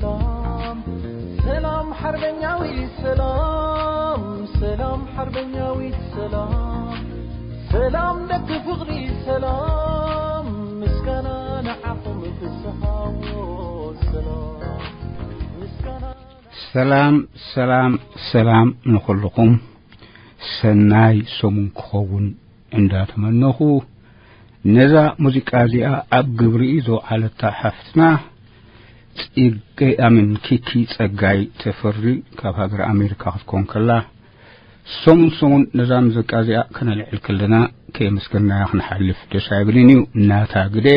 ሰላም፣ ሰላም ሓርበኛዊ ሰላም፣ ሰላም ሓርበኛዊ ሰላም፣ ሰላም ደቂ ፍቕሪ ሰላም፣ ምስጋና ንዓኹም ፍስሃዎ ሰላም፣ ምስጋና ሰላም፣ ሰላም፣ ሰላም ንኹልኹም። ሰናይ ሰሙን ክኸውን እንዳተመነኹ፣ ነዛ ሙዚቃ እዚኣ ኣብ ግብሪ ዘውዓለታ ሓፍትና ጽገይ ኣምን ኪኪ ጸጋይ ተፈሪ ካብ ሃገር ኣሜሪካ ክትኮን ከላ፣ ሰሙን ሰሙን ነዛ ሙዚቃ እዚኣ ከነልዕል ከለና ከየመስገናያ ክንሓልፍ ደስ ኣይብልን እዩ። ናታ ግደ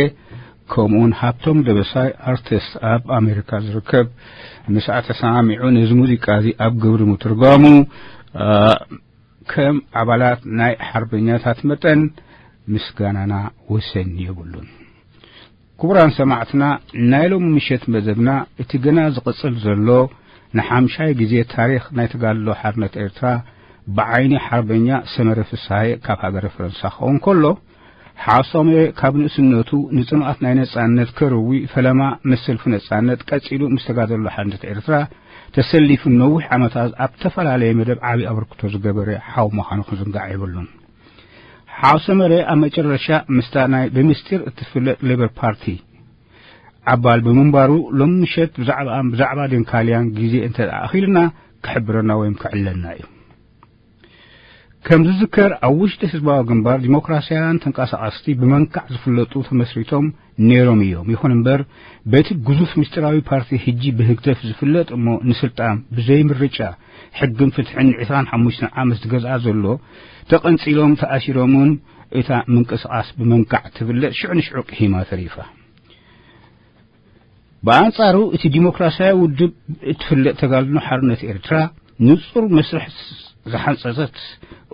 ከምኡውን ሃብቶም ደበሳይ ኣርቲስት ኣብ ኣሜሪካ ዝርከብ ምስኣ ተሰማሚዑ ነዚ ሙዚቃ እዚ ኣብ ግብሪ ምትርጓሙ፣ አ፣ ከም ኣባላት ናይ ሓርበኛታት መጠን ምስጋናና ወሰን የብሉን። ክቡራን ሰማዕትና፣ ናይ ሎሚ ምሸት መደብና እቲ ገና ዝቕጽል ዘሎ ንሓምሻይ ግዜ ታሪኽ ናይ ተጋድሎ ሓርነት ኤርትራ ብዓይኒ ሓርበኛ ሰመረ ፍስሃየ ካብ ሃገረ ፈረንሳ ክኸውን ከሎ፣ ሓሶመ ካብ ንእስነቱ ንጽምኣት ናይ ነጻነት ከርዊ ፈለማ ምስ ሰልፊ ነጻነት ቀጺሉ ምስ ተጋደሎ ሓርነት ኤርትራ ተሰሊፉ ነዊሕ ዓመታት ኣብ ዝተፈላለየ መደብ ዓቢ ኣበርክቶ ዝገበረ ሓው ምዃኑ ክዝንጋዕ የብሉን። ሓው ሰመረ ኣብ መጨረሻ ምስታ ናይ ብምስጢር እትፍለጥ ሌበር ፓርቲ ኣባል ብምንባሩ፣ ሎም ምሸት ብዛዕባኣን ብዛዕባ ደንካልያን ግዜ እንተ ደኣ ኣኺልና ክሕብረና ወይም ክዕለልና እዩ። ከም ዝዝከር፣ ኣብ ውሽጢ ህዝባዊ ግንባር ዲሞክራስያውያን ተንቀሳቐስቲ ብመንካዕ ዝፍለጡ ተመስሪቶም ነይሮም እዮም። ይኹን እምበር፣ በቲ ግዙፍ ምስጢራዊ ፓርቲ፣ ሕጂ ብህግደፍ ዝፍለጥ እሞ ንስልጣን ብዘይ ምርጫ፣ ሕግን ፍትሕን ዕስራን ሓሙሽተን ዓመት ዝገዝኣ ዘሎ፣ ተቐንጺሎም፣ ተኣሲሮምን እታ ምንቅስቓስ ብመንካዕ ትፍለጥ ሽዑ ንሽዑ ቅሂማ ተሪፋ። ብኣንጻሩ፣ እቲ ዲሞክራስያዊ ውድብ እትፍለጥ ተጋድሎ ሓርነት ኤርትራ፣ ንጹር መስርሕ ዝሓንጸጸት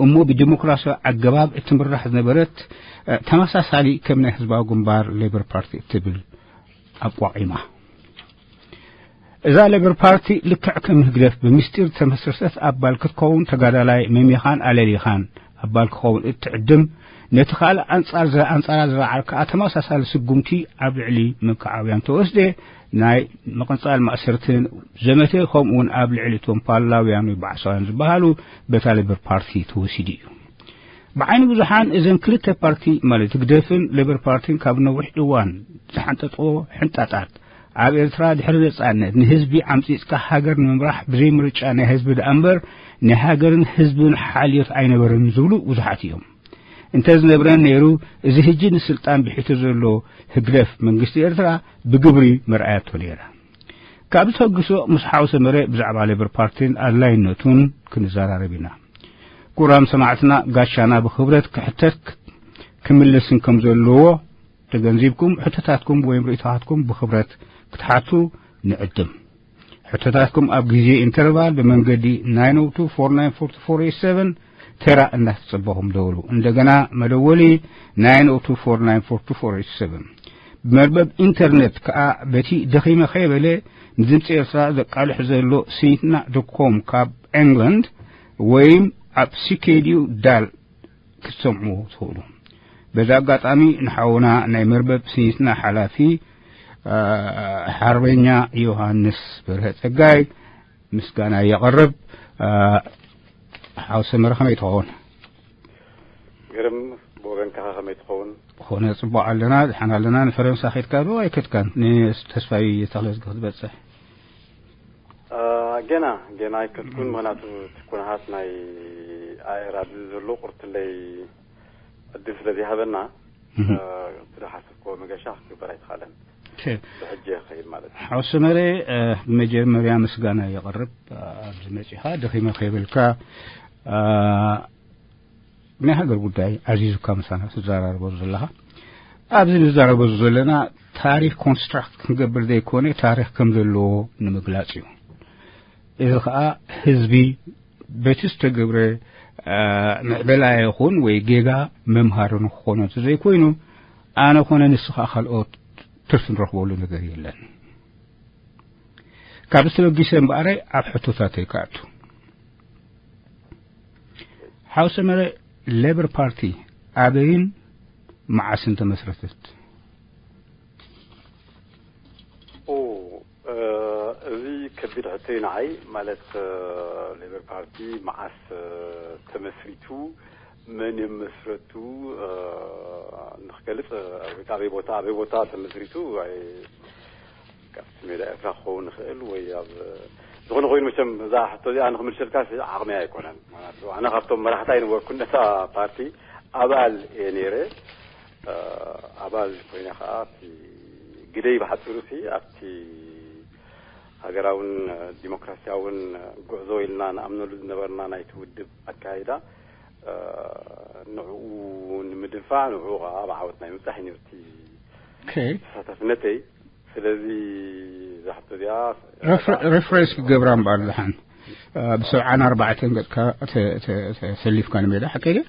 እሞ ብዲሞክራስያዊ ኣገባብ እትምራሕ ዝነበረት፣ እ፣ ተመሳሳሊ ከም ናይ ህዝባዊ ግንባር ሌበር ፓርቲ እትብል ኣቋቒማ። እዛ ሌበር ፓርቲ ልክዕ ከም ህግደፍ ብምስጢር ተመስረተት ኣባል ክትከውን ተጋዳላይ መሚኻን ኣለሊኻን ኣባል ክኸውን እትዕድም፣ ነቲ ካልእ ኣንጻር ዘ-፣ ኣንጻራ ዝረዓር ከኣ ተመሳሳሊ ስጉምቲ ኣብ ልዕሊ ምንካዓውያን ተወስደ፣ ናይ ምቕንጻል ማእሰርትን ዘመተ፣ ከምኡውን ኣብ ልዕሊ እቶም ፓላውያን ወይ ባዕሳውያን ዝበሃሉ በታ ሌበር ፓርቲ ተወሲዱ እዩ። ብዓይኒ ብዙሓን እዘን ክልተ ፓርቲ፣ ማለት ህግደፍን ሌበር ፓርቲን፣ ካብ ነዊሕ እዋን ዝሓንጠጥዎ ሕንጣጣት፣ ኣብ ኤርትራ ድሕሪ ነጻነት ንህዝቢ ዓምጺጽካ ሃገር ንምምራሕ ብዘይ ምርጫ ናይ ህዝቢ ደኣ እምበር ናይ ሃገርን ህዝብን ሓልዮት ኣይነበርን ዝብሉ ብዙሓት እዮም። እንተ ዝነብረን ነይሩ፣ እዚ ሕጂ ንስልጣን ብሒቱ ዘሎ ህግደፍ መንግስቲ ኤርትራ ብግብሪ መርኣያቶ ነይራ። ካብ ተግሶ ምስ ሓው ሰመረ ብዛዕባ ሌበር ፓርቲን ኣድላይነቱን ክንዘራረብ ኢና። ክቡራም ሰማዕትና፣ ጋሻና ብኽብረት ክሕተት ክምልስን ከም ዘለዎ ተገንዚብኩም፣ ሕቶታትኩም ወይም ርእይቶታትኩም ብኽብረት ክትሓቱ ንዕድም። ሕቶታትኩም ኣብ ግዜ ኢንተርቫል ብመንገዲ ናይን ኦ ቱ ፎር ናይን ፎር ቱ ፎር ኤይት ሰቨን ተራ እናተጸበኹም ደውሉ። እንደገና መደወሊ ናይን ኦ ቱ ፎር ናይን ፎር ቱ ፎር ኤይት ሰቨን። ብመርበብ ኢንተርኔት ከኣ በቲ ደኺመ ከይበለ ንድምፂ ኤርትራ ዘቃልሕ ዘሎ ሲንትና ዶት ኮም ካብ ኤንግላንድ ወይም ኣብ ሲ ኬ ዲ ዩ ዳል ክትሰምዑ ትኽእሉ። በዚ ኣጋጣሚ ንሓውና ናይ መርበብ ስኒትና ሓላፊ፣ አ፣ ሓርበኛ ዮሃንስ በርሀ ጸጋይ ምስጋና የቕርብ። አ፣ ሓው ሰመረ ከመይ ትኸውን? ግርም፣ ብወገንካ ከመይ ትኸውን? ብኾነ ጽቡቕ ኣለና፣ ድሓን ኣለና። ንፈረንሳ ኬድካ ዶ ኣይከድካን? ንተስፋይ ተኽለዝጊ ክትበጽሕ? አ፣ ገና፣ ገና ኣይከድኩን። ምኽንያቱ እቲ ኩነታት ናይ ኣየር ኣብዚ ዘሎ ቁርትለይ ዕድል ስለ ዘይሃበና፣ እህ። አ፣ እቲ ዝሓሰብክዎ መገሻ ክግበር ኣይተኻእለን። ኦኬ። ብሕጂ ይኸይድ ማለት እዩ። ሓው ሰመረ፣ አ፣ ብመጀመርያ ምስጋና የቕርብ። አ፣ ኣብዚ መጺኻ ደኺመ ከይበልካ፣ አ፣ ናይ ሃገር ጉዳይ ኣዚዙካ ምሳና ትዘራረበሉ ዘለኻ። ኣብዚ ንዘራረበሉ ዘለና ታሪኽ ኮንስትራክት ክንገብር ዘይኮነ፣ ታሪኽ ከም ዘለዎ ንምግላጽ እዩ። እዚ ኸኣ ህዝቢ በቲ ዝተገብረ፣ አ፣ ምዕበላ ይኹን ወይ ጌጋ መምሃሪ ንክኾኖ እንተዘይኮይኑ፣ ኣነ ኾነ ንስኻ ካልኦት ትርፊ ንረኽበሉ ነገር የለን። ካብ ዝተበጊሰ እምበኣረይ ኣብ ሕቶታተይ ክኣቱ። ሓው ሰመረ፣ ሌበር ፓርቲ ኣበይን መዓስን ተመስረተት? ኦ፣ እ፣ ሕቶ እዩ ንዓይ። ማለት ሌበር ፓርቲ መዓስ ተመስሪቱ፣ መን እዮም መስረቱ ንክገልጽ፣ ወይ ከዓ ኣበይ ቦታ ኣበይ ቦታ ተመስሪቱ፣ ካብቲ ሜዳ ኤርትራ ክኸውን ይኽእል ወይ ኣብ ዝኾነ ኮይኑ፣ መቸም እዛ ሕቶ እዚኣ ንክምልሰልካ ዓቕሚ ኣይኮነን። ኣነ ካብቶም መራሕታ ኣይነበርኩን ነታ ፓርቲ፣ ኣባል እየ ነይረ። ኣባል ኮይነ ከዓ እቲ ግደይ ብሓፂሩ ሲ ኣብቲ ሃገራውን ዲሞክራሲያውን ጉዕዞ ኢልና ንኣምነሉ ዝነበርና ናይቲ ውድብ ኣካይዳ፣ ንዕኡ ንምድንፋዕ፣ ንዕኡ ከዓ ብዓወት ናይ ምብፃሕ ዩኒቨርሲቲ ተሳታፍነተይ። ስለዚ ዛሕቶ እዚኣ ሬፍሬንስ ክገብራ እምበኣር ዝሓን ብሰብዓን ኣርባዕተን ገፅካ ተሰሊፍካ ንሜዳ ሓቀ ደ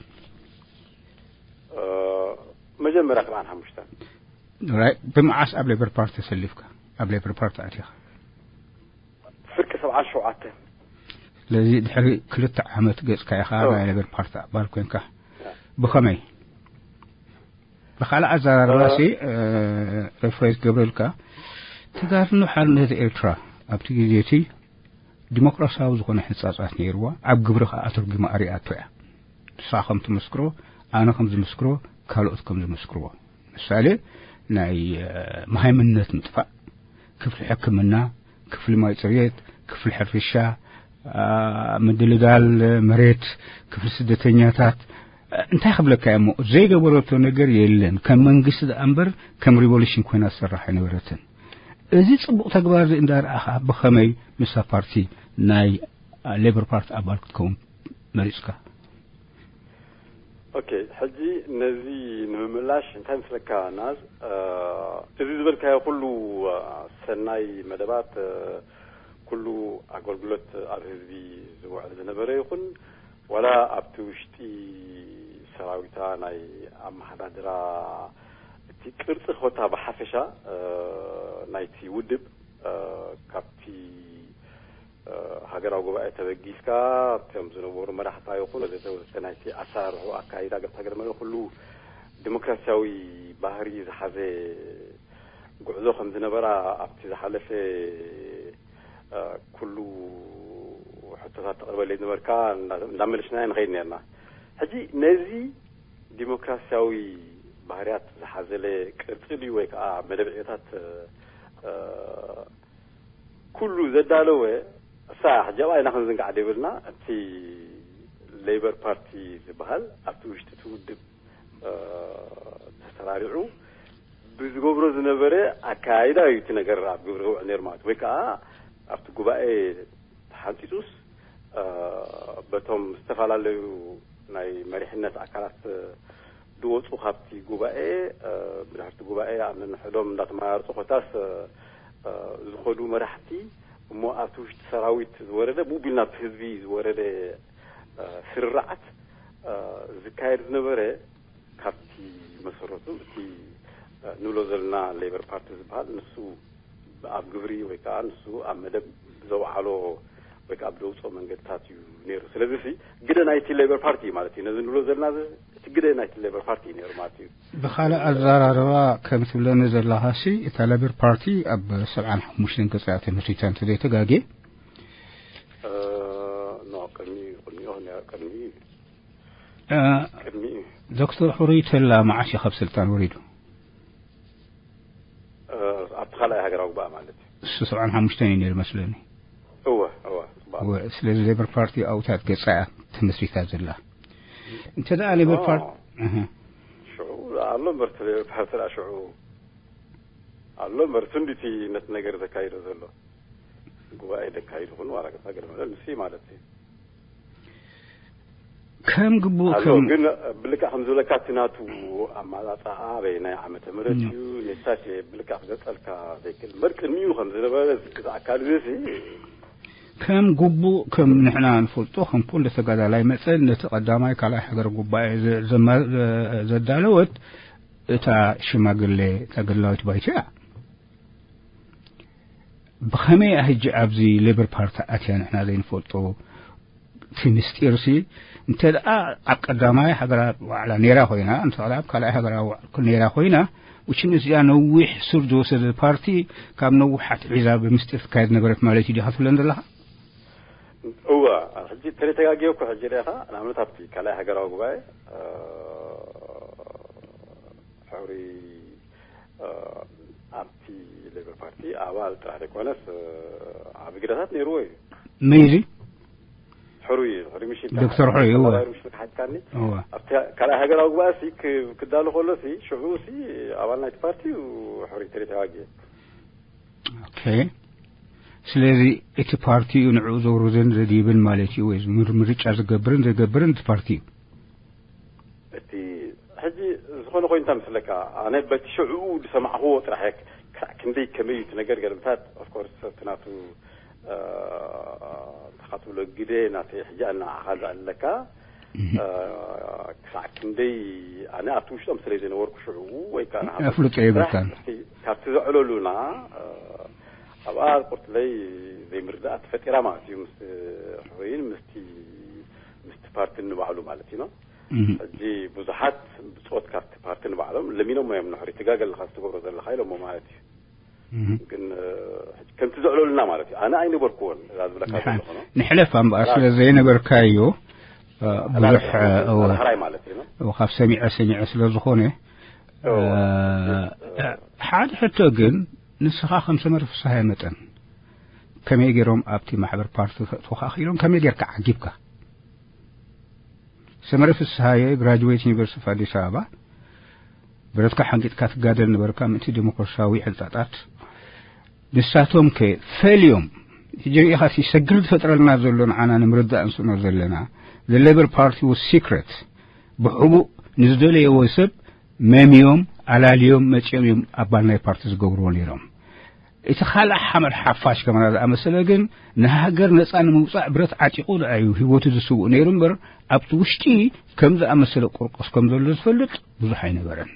መጀመርያ ሰብዓን ሓሙሽተን ብመዓስ ኣብ ሌበር ፓርቲ ተሰሊፍካ? ኣብ ሌበር ፓርቲ ኣቲኻ? ፍርቂ ሰብዓን ሸውዓተን ስለዚ ድሕሪ ክልተ ዓመት ገፅካ ኢኻ ናይ ሌበር ፓርቲ ኣባል ኮንካ። ብኸመይ? ብኻልእ ኣዘራርባ ሲ ሬፍሬንስ ክገብረልካ፣ ተጋድሎ ሓርነት ኤርትራ ኣብቲ ግዜ እቲ ዲሞክራሲያዊ ዝኾነ ሕንጻጻት ነይርዋ፣ ኣብ ግብሪ ከኣ ኣተርጉማ ኣሪኣቶ እያ። ንሳ ከም ትምስክሮ፣ ኣነ ከም ዝምስክሮ፣ ካልኦት ከም ዝምስክርዎ። ምሳሌ ናይ መሃይምነት ምጥፋእ፣ ክፍሊ ሕክምና፣ ክፍሊ ማይ ጽሬት፣ ክፍሊ ሕርሻ፣ ምድልዳል መሬት፣ ክፍሊ ስደተኛታት፣ እንታይ ክብለካ እሞ ዘይገበረቶ ነገር የለን። ከም መንግስቲ ደኣ እምበር ከም ሪቮሉሽን ኮይና ትሰርሕ ኣይነበረትን። እዚ ጽቡቕ ተግባር እዚ እንዳረኣኻ ብኸመይ ምስታ ፓርቲ ናይ ሌበር ፓርቲ ኣባል ክትከውን መሪጽካ? ኦኬ፣ ሕጂ ነዚ ንምምላሽ እንታይ ምስለካ ናዝ፣ እዚ ዝበልካዮ ኩሉ ሰናይ መደባት፣ ኩሉ ኣገልግሎት ኣብ ህዝቢ ዝውዕል ዝነበረ ይኹን ዋላ ኣብቲ ውሽጢ ሰራዊታ ናይ ኣመሓዳድራ እቲ ቅርጺ ኮታ ብሓፈሻ ናይቲ ውድብ ካብቲ ሃገራዊ ጉባኤ ተበጊስካ እቶም ዝነበሩ መራሕታ ይኹን ወዘተ ወዘተ ናይቲ ኣሰራርሑ ኣካይዳ ገብታ ገለ ኩሉ ዲሞክራሲያዊ ባህሪ ዝሓዘ ጉዕዞ ከም ዝነበራ ኣብቲ ዝሓለፈ ኩሉ ሕቶታት ተቕርበለይ ዝነበርካ እንዳመለስናዮ ንኸይድ ነርና። ሕጂ ነዚ ዲሞክራሲያዊ ባህርያት ዝሓዘለ ቅርጺ ድዩ ወይ ከዓ መደብዕዮታት ኩሉ ዘዳለወ እሳ ሕጂ ኣብኣ ኢና ክንዝንጋዕ ደይብልና። እቲ ሌበር ፓርቲ ዝበሃል ኣብቲ ውሽጢ እቲ ውድብ ተሰራሪዑ ብዝገብሮ ዝነበረ ኣካያይዳ እዩ እቲ ነገር ኣብ ግብሪ ክውዕል ነይሩ ማለት ወይ ከዓ ኣብቲ ጉባኤ ተሓንፂፁስ በቶም ዝተፈላለዩ ናይ መሪሕነት ኣካላት ዝወፁ ካብቲ ጉባኤ ብድሕርቲ ጉባኤ ኣብ ነንሕዶም እንዳተመራረፁ ኮታስ ዝኸዱ መራሕቲ እሞ ኣብቲ ውሽጢ ሰራዊት ዝወረደ ብኡ ቢልና ኣብቲ ህዝቢ ዝወረደ ስርርዓት ዝካየድ ዝነበረ ካብቲ መሰረቱ እቲ ንብሎ ዘለና ሌበር ፓርቲ ዝበሃል ንሱ ኣብ ግብሪ ወይ ከዓ ንሱ ኣብ መደብ ዘውዓሎ ወይ ከዓ ብደውፅኦ መንገድታት እዩ ነይሩ። ስለዚ ሲ ግደ ናይቲ ሌበር ፓርቲ እዩ ማለት እዩ። ነዚ ንብሎ ዘለና እዚ እቲ ግደ ናይቲ ሌበር ፓርቲ እዩ ነይሩ ማለት እዩ። ብኻልእ ኣዘራርባ ከም ትብለኒ ዘለኻ ሲ እታ ሌበር ፓርቲ ኣብ ሰብዓን ሓሙሽተን ገጻ ተመስሪታ እንተዘይተጋጌ ኖ ቅድሚ ቅድሚኦ ቅድሚ ቅድሚ ዶክተር ሕሩይ ተላ መዓስ እዩ ካብ ስልጣን ወሪዱ? ኣብቲ ካልኣይ ሃገራዊ ጉባኤ ማለት እዩ። እሱ ሰብዓን ሓሙሽተን እዩ ነይሩ መስለኒ። እወ እወ ጽቡቕ። እወ፣ ስለዚ ሌበር ፓርቲ ኣብታት ገጻ እያ ተመስሪታ ዘላ። እንተ ደኣ ሌበር ፓርቲ እህ፣ ሽዑ ኣሎ እምበር እቲ ሌበር ፓርቲ ደኣ ሽዑ ኣሎ እምበር ክንዲ እቲ ነቲ ነገር ዘካይዶ ዘሎ ጉባኤ ዘካይዱ ኩኑ ዋላ ገጻ ገለ መለ ንሲ ማለት እዩ። ከም ግቡእ ኣሎ ከም ግን ብልክዕ ከም ዝብለካ እቲ ናቱ ኣማጻጽኣ ኣበይ ናይ ዓመተ ምህረት እዩ ነሳሽ ብልክዕ ክገልጸልካ ዘይክእል እምበር ቅድሚኡ ከም ዝነበረ ዝኣካል እዚ ከም ግቡእ ከም ንሕና ንፈልጦ ከም ኩሉ ተጋዳላይ መጸን ነቲ ቀዳማይ ካልኣይ ሃገር ጉባኤ ዘ- ዘማ- ዘ- ዘዳለወት እታ ሽማግሌ ተጋዳላዊት ባይቶ እያ። ብኸመይ እያ ሕጂ ኣብዚ ሌበር ፓርቲ ኣትያ ንሕና ዘይንፈልጦ? እቲ ምስጢር ሲ እንተ ደኣ ኣብ ቀዳማይ ሃገራዊ ዋዕላ ነይራ ኮይና፣ እንተ ደኣ ኣብ ካልኣይ ሃገራዊ ዋዕላ ነይራ ኮይና፣ ውችን እዚኣ ነዊሕ ሱር ዝወሰደ ፓርቲ ካብ ነዊሕ ኣትዒዛ ብምስጢር ትካየድ ነበረት ማለት እዩ ዲኻ ትብለን ዘለኻ? እዋ ሕጂ ተለተጋጊዮ እኮ ሕጂ ሪኢኻ ንኣብነት ኣብቲ ካልኣይ ሃገራዊ ጉባኤ ሕሪ ኣብቲ ሌበር ፓርቲ ኣባል ጥራሕ ዘይኮነስ ዓብ ግዳታት ነይርዎ እዩ። መይዚ ሕሩይ ሕሩይ ምሽት ዶክተር ሕሩይ፣ እወ። ምሽት ሓትካኒ እወ። ኣብቲ ካልኣይ ሃገራዊ ጉባኤ ሲ ክዳሉ ከሎ ሲ ሽዑ ሲ ኣባል ናይቲ ፓርቲ እዩ። ሕሩይ ተለተጋጊዮ ኦኬ። ስለዚ እቲ ፓርቲ እዩ ንዕኡ ዘውርድን ዘድይብን ማለት እዩ ወይ ምር- ምርጫ ዝገብርን ዘይገብርን እቲ ፓርቲ እዩ። እቲ ሕጂ ዝኾነ ኮይኑ እንታይ መስለካ ኣነ በቲ ሽዑ ዝሰማዕክዎ ጥራሕ እየ። ክሳዕ ክንደይ ከመይ እዩ እቲ ነገር ገርምታት ኦፍኮርስ እቲ ናቱ ተኻትብሎ ግደ ናተይ ሕጂ ኣናዓኻ ዘለካ ክሳዕ ክንደይ ኣነ ኣብቲ ውሽጦም ስለ ዝነበርኩ ሽዑ ወይ ከዓ ንሃ- ኣፍልጦ የብልካን። ካብቲ ዘዕለሉና ኣብኣ ቁርጥለይ ዘይምርዳእ ተፈጢራ ማለት እዩ ምስ ሕወይን ምስቲ ምስቲ ፓርቲ ንባዕሉ ማለት እዩ ሕጂ ብዙሓት ብፆት ካብቲ ፓርቲ ንባዕሎም ለሚኖም እዮም ንሕሪ ትጋገ ኣለካ ዝትገብሮ ዘለካ ኢሎሞ ማለት እዩ ግን ከምቲ ዘዕለሉና ማለት እዩ ኣነ ኣይነበርክዎን እዛ ዝብለካ ዘለኹ ንሕለፍ ኣምበኣር ስለ ዘይነበርካዮ ብዙሕ ሕራይ ማለት እዩ ካብ ሰሚዐ ሰሚዐ ስለ ዝኾነ ሓደ ሕቶ ግን ንስኻ ከም ሰመረ ፍስሃየ መጠን ከመይ ገይሮም ኣብቲ ማሕበር ፓርቲ ተዋኻኺሎም ከመይ ጌርካ ዓጊብካ ሰመረ ፍስሃየ ግራጅዌት ዩኒቨርሲቲ ኦፍ ኣዲስ ኣበባ ብረትካ ሓንቂጥካ ትጋደል ነበርካ ምእንቲ ዲሞክራሲያዊ ሕንጻጣት ንሳቶም ከ ፈልዮም ሕጂ ሪኢኻ ሲ ሰግር ዝፈጥረልና ዘሎ ንዓና ንምርዳእ እንስእኖ ዘለና the labor party was secret ብሕቡእ ንዝደለየዎ ሰብ መምዮም ኣላልዮም መፅኦም እዮም ኣባል ናይ ፓርቲ ዝገብርዎ ነይሮም እቲ ካልእ ሓመድ ሓፋሽ ከማና ዝኣመሰለ ግን ንሃገር ነፃ ንምውፃእ ብረት ዓጢቑ ደኣ እዩ ህይወቱ ዝስውእ ነይሩ እምበር ኣብቲ ውሽጢ ከም ዝኣመሰለ ቁርቆስ ከም ዘሎ ዝፈልጥ ብዙሕ ኣይነበረን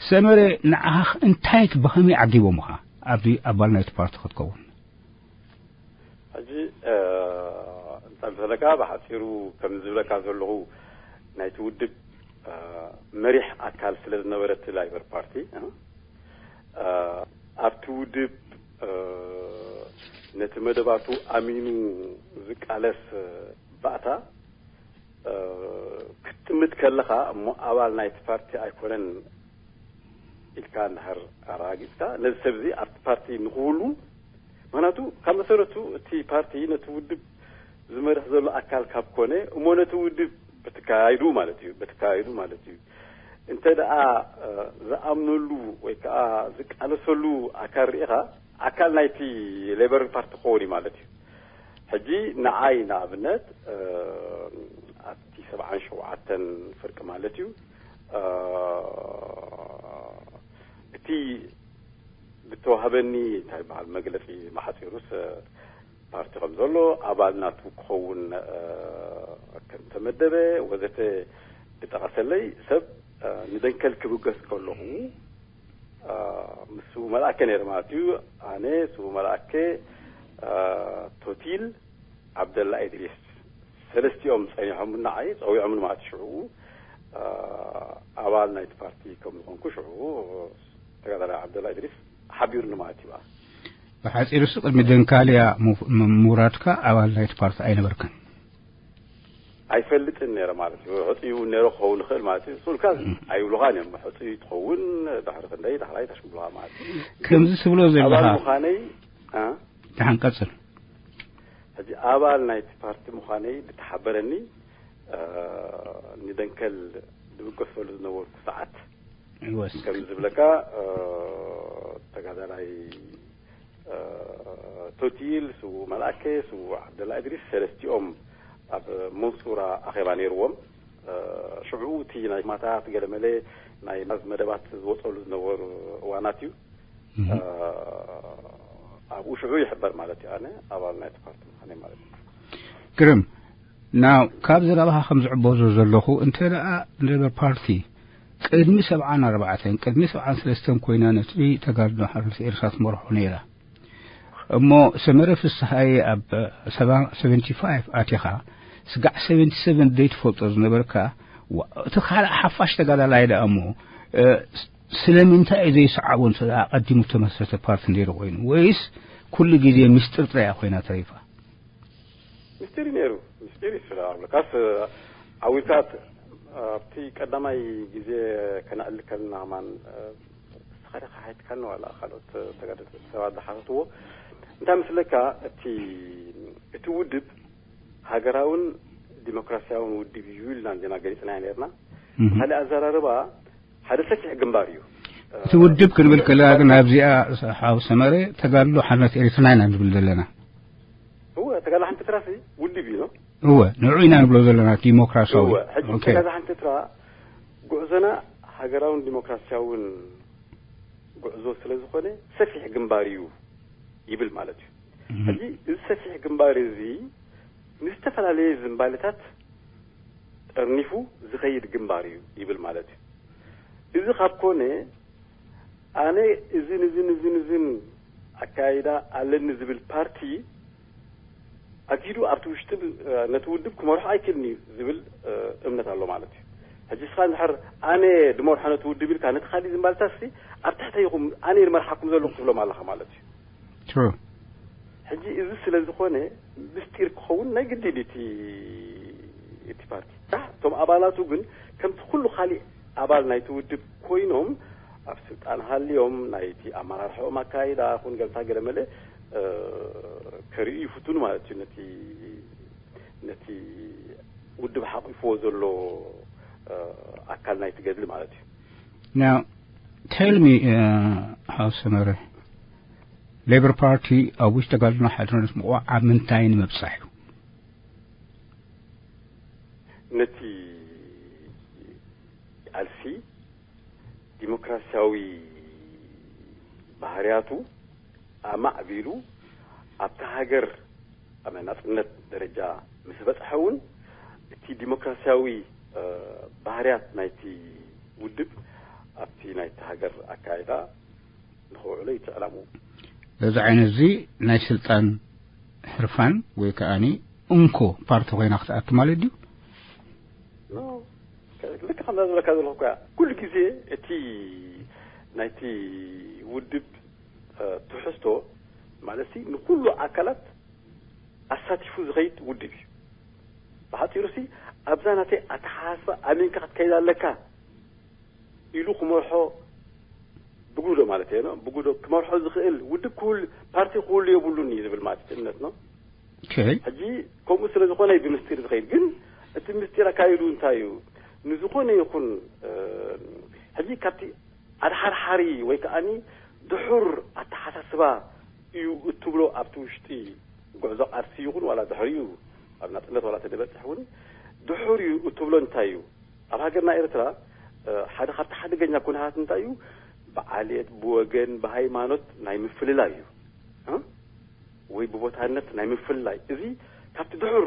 ሰመረ ንዓኻ እንታይ ብኸመይ ዓጊቦምኻ ኣብዚ ኣባል ናይቲ ፓርቲ ክትከውን ሕጂ እንታይ መሰለካ ብሓፂሩ ከም ዝብለካ ዘለኹ ናይቲ ውድብ መሪሕ ኣካል ስለ ዝነበረ እቲ ላይበር ፓርቲ ኣብቲ ውድብ ነቲ መደባቱ ኣሚኑ ዝቃለስ ባእታ ክትጥምት ከለኻ እሞ ኣባል ናይቲ ፓርቲ ኣይኮነን ኢልካ እንድሕር ኣረጋጊፅካ ነዚ ሰብ እዚ ኣብቲ ፓርቲ ንክህሉ ምክንያቱ ካብ መሰረቱ እቲ ፓርቲ ነቲ ውድብ ዝመርሕ ዘሎ ኣካል ካብ ኮነ እሞ ነቲ ውድብ በተካያይዱ ማለት እዩ በተካያይዱ ማለት እዩ እንተ ደኣ ዝኣምነሉ ወይ ከዓ ዝቃለሰሉ ኣካል ርኢኻ ኣካል ናይቲ ሌበር ፓርቲ ክኸውን እዩ ማለት እዩ ሕጂ ንዓይ ንኣብነት ኣብቲ ሰብዓን ሸውዓተን ፍርቂ ማለት እዩ እቲ ብተዋህበኒ እንታይ በሃል መግለፂ ማሓፂሩስ ፓርቲ ከም ዘሎ ኣባል ናቱ ክኸውን ከም ተመደበ ወዘተ ብጠቐሰለይ ሰብ ንደንከል ክብገስ ከለኹ ምስ ስቡ መልኣከ ነይረ ማለት እዩ ኣነ ስቡ መልኣከ ቶቲል ዓብደላ ኢድሪስ ሰለስቲኦም ፀኒሖም ንዓይ ፀዊዖም ማለት ሽዑ ኣባል ናይቲ ፓርቲ ከም ዝኾንኩ ሽዑ ተጋዳላይ ዓብደላ ኢድሪስ ሓቢሩኒ ማለት እዩ ብሓፂሩስ ቅድሚ ደንካልያ ምውራድካ ኣባል ናይቲ ፓርቲ ኣይነበርካን ኣይፈልጥን ነረ ማለት እዩ ሕፅዩ እውን ነረ ክኸውን ይኽእል ማለት እዩ ስኡልካ ኣይብሉኻን እዮም ሕፅዩ ትኸውን ድሕሪ ክንደይ ዳሕራይ ታሽምብሉኻ ማለት እዩ ከምዚ ትብሎ ዘለኻ ምዃነይ ደሓን ቀፅል ሕጂ ኣባል ናይቲ ፓርቲ ምዃነይ ዝተሓበረኒ ንደንከል ዝብገሰሉ ዝነበርኩ ሰዓት ከም ዝብለካ ተጋዳላይ ቶቲል ስው መልኣከ ስው ዓብደላ እድሪስ ሰለስቲኦም ኣብ መንሱራ ኣኼባ ነይርዎም ሽዑ እቲ ናይ ማታት ገለመለ ናይ ማዝ መደባት ዝወፀሉ ዝነበሩ እዋናት እዩ ኣብኡ ሽዑ ይሕበር ማለት እዩ ኣነ ኣባል ናይ ፓርቲ ምዃነ ማለት እዩ ግርም ናው ካብ ዘረባኻ ከም ዝዕበዞ ዘለኹ እንተ ደኣ ሌበር ፓርቲ ቅድሚ ሰብዓን ኣርባዕተን ቅድሚ ሰብዓን ሰለስተን ኮይና ነቲ ተጋድሎ ሓርነት ኤርትራ ትመርሖ ነይራ እሞ ሰመረ ፍስሃየ ኣብ ሰባ ሰቨንቲ ፋይቭ ኣቲኻ ስጋዕ ሰቨንቲ ሰቨን ዘይትፈልጦ ዝነበርካ እቲ ካልእ ሓፋሽ ተጋዳላይ ደኣ እሞ ስለምንታይ እዩ ዘይሰዓቦ? እንተ ደኣ ኣቐዲሙ እተመስረተ ፓርቲ ነይሩ ኮይኑ፣ ወይስ ኩሉ ግዜ ምስጢር ጥራይ እያ ኮይና ተሪፋ? ምስጢር እዩ ነይሩ። ምስጢር እዩ ስለ ኣብልካስ ዓዊልካ ኣብቲ ቀዳማይ ግዜ ከነዕሊ ከለና ማን ስኻሪ ካሓይትካኒ ዋላ ካልኦት ተጋደልቲ ሰባት ዝሓተትዎ እንታይ ምስለካ እቲ እቲ ውድብ ሃገራውን ዲሞክራሲያውን ውድብ እዩ ኢልና እንዲና ገሊፅና ነርና። ብካሊእ ኣዘራርባ ሓደ ሰፊሕ ግንባር እዩ። እቲ ውድብ ክንብል ከለና ግን ኣብዚኣ ሓው ሰመረ ተጋድሎ ሓርነት ኤርትራ ኢና ንብል ዘለና። እወ ተጋድሎ ሓንቲ ኤርትራ ውድብ እዩ። እወ ንዑ ኢና ንብሎ ዘለና ዲሞክራሲያዊ። እወ ሕጂ ኦኬ። ተጋድሎ ሓንቲ ኤርትራ ጉዕዞና ሃገራውን ዲሞክራሲያውን ጉዕዞ ስለ ዝኾነ ሰፊሕ ግንባር እዩ ይብል ማለት እዩ። ሕጂ እዚ ሰፊሕ ግንባር እዚ ንዝተፈላለየ ዝንባለታት ጠርኒፉ ዝኸይድ ግንባር እዩ ይብል ማለት እዩ። እዚ ካብ ኮነ ኣነ እዝን እዝን እዝን እዝን ኣካይዳ ኣለኒ ዝብል ፓርቲ ኣኪዱ ኣብቲ ውሽጢ ነቲ ውድብ ክመርሖ ኣይክእልን እዩ ዝብል እምነት ኣሎ ማለት እዩ። ሕጂ ስኻ እንድሕር ኣነ ድመርሖ ነቲ ውድብ ኢልካ ነቲ ካሊእ ዝንባልታሲ ኣብ ትሕተይኹም ኣነ ድመርሓኩም ዘለኹ ትብሎም ኣለኻ ማለት እዩ። True። ሕጂ እዚ ስለ ዝኾነ ምስጢር ክኸውን ናይ ግድን እቲ እቲ ፓርቲ እቶም ኣባላቱ ግን ከምቲ ኩሉ ካሊእ ኣባል ናይቲ ውድብ ኮይኖም ኣብ ስልጣን ሃልዮም ናይቲ ኣመራርሕኦም ኣካይዳ ኹን ገልታ ገለ መለ ከርእዩ ይፍትኑ ማለት እዩ። ነቲ ነቲ ውድብ ሓቂፍዎ ዘሎ ኣካል ናይቲ ገድሊ ማለት እዩ። Now tell me ሓው ሰመረ፣ ሌበር ፓርቲ ኣብ ውሽጢ ተጋድሎና ሓድነት ምቑዋዕ ኣብ ምንታይ ንምብጻሕ እዩ? ነቲ ቃልሲ ዲሞክራሲያዊ ባህርያቱ ኣማዕቢሉ ኣብታ ሃገር ኣብ ናይ ናጽነት ደረጃ ምስ በጽሐ እውን እቲ ዲሞክራሲያዊ ባህርያት ናይቲ ውድብ ኣብቲ ናይቲ ሃገር ኣካይዳ ንኸውዕሎ እዩ ዕላምኡ። እዚ ዓይነት እዚ ናይ ስልጣን ሕርፋን ወይ ከዓኒ እንኮ ፓርቲ ኮይና ክትኣቱ ማለት ድዩ? ልክ ከምዛ ዝበለካ ዘለኹ እኮ ኩሉ ግዜ እቲ ናይቲ ውድብ ትሕዝቶ ማለት ንኩሉ ኣካላት ኣሳቲፉ ዝኸይድ ውድብ እዩ። ብሓፂሩ ሲ ኣብዛ ናተይ ኣተሓሳስባ ኣሚንካ ክትከይድ ኣለካ ኢሉ ክመርሖ ብጉዶ ማለት እየ ብጉዶ ክመርሖ ዝኽእል ውድብ ክህሉ ፓርቲ ክህሉ የብሉን እዩ ዝብል ማለት እቲ እምነት ነው። ሕጂ ከምኡ ስለ ዝኾነ እዩ ብምስጢር ዝኸይድ። ግን እቲ ምስጢር ኣካይዱ እንታይ እዩ? ንዝኾነ ይኹን ሕጂ ካብቲ ኣድሓርሓሪ ወይ ከዓኒ ድሑር ኣተሓሳስባ እዩ እትብሎ ኣብቲ ውሽጢ ጉዕዞ ቃልሲ ይኹን ዋላ ድሕሪኡ ኣብ ናፅነት ዋላ ተደበፅሕ እውን ድሑር እዩ እትብሎ እንታይ እዩ? ኣብ ሃገርና ኤርትራ ሓደ ካብቲ ሓደገኛ ኩነታት እንታይ እዩ? ብዓሌት፣ ብወገን፣ ብሃይማኖት ናይ ምፍልላይ እዩ ወይ ብቦታነት ናይ ምፍልላይ። እዚ ካብቲ ድሑር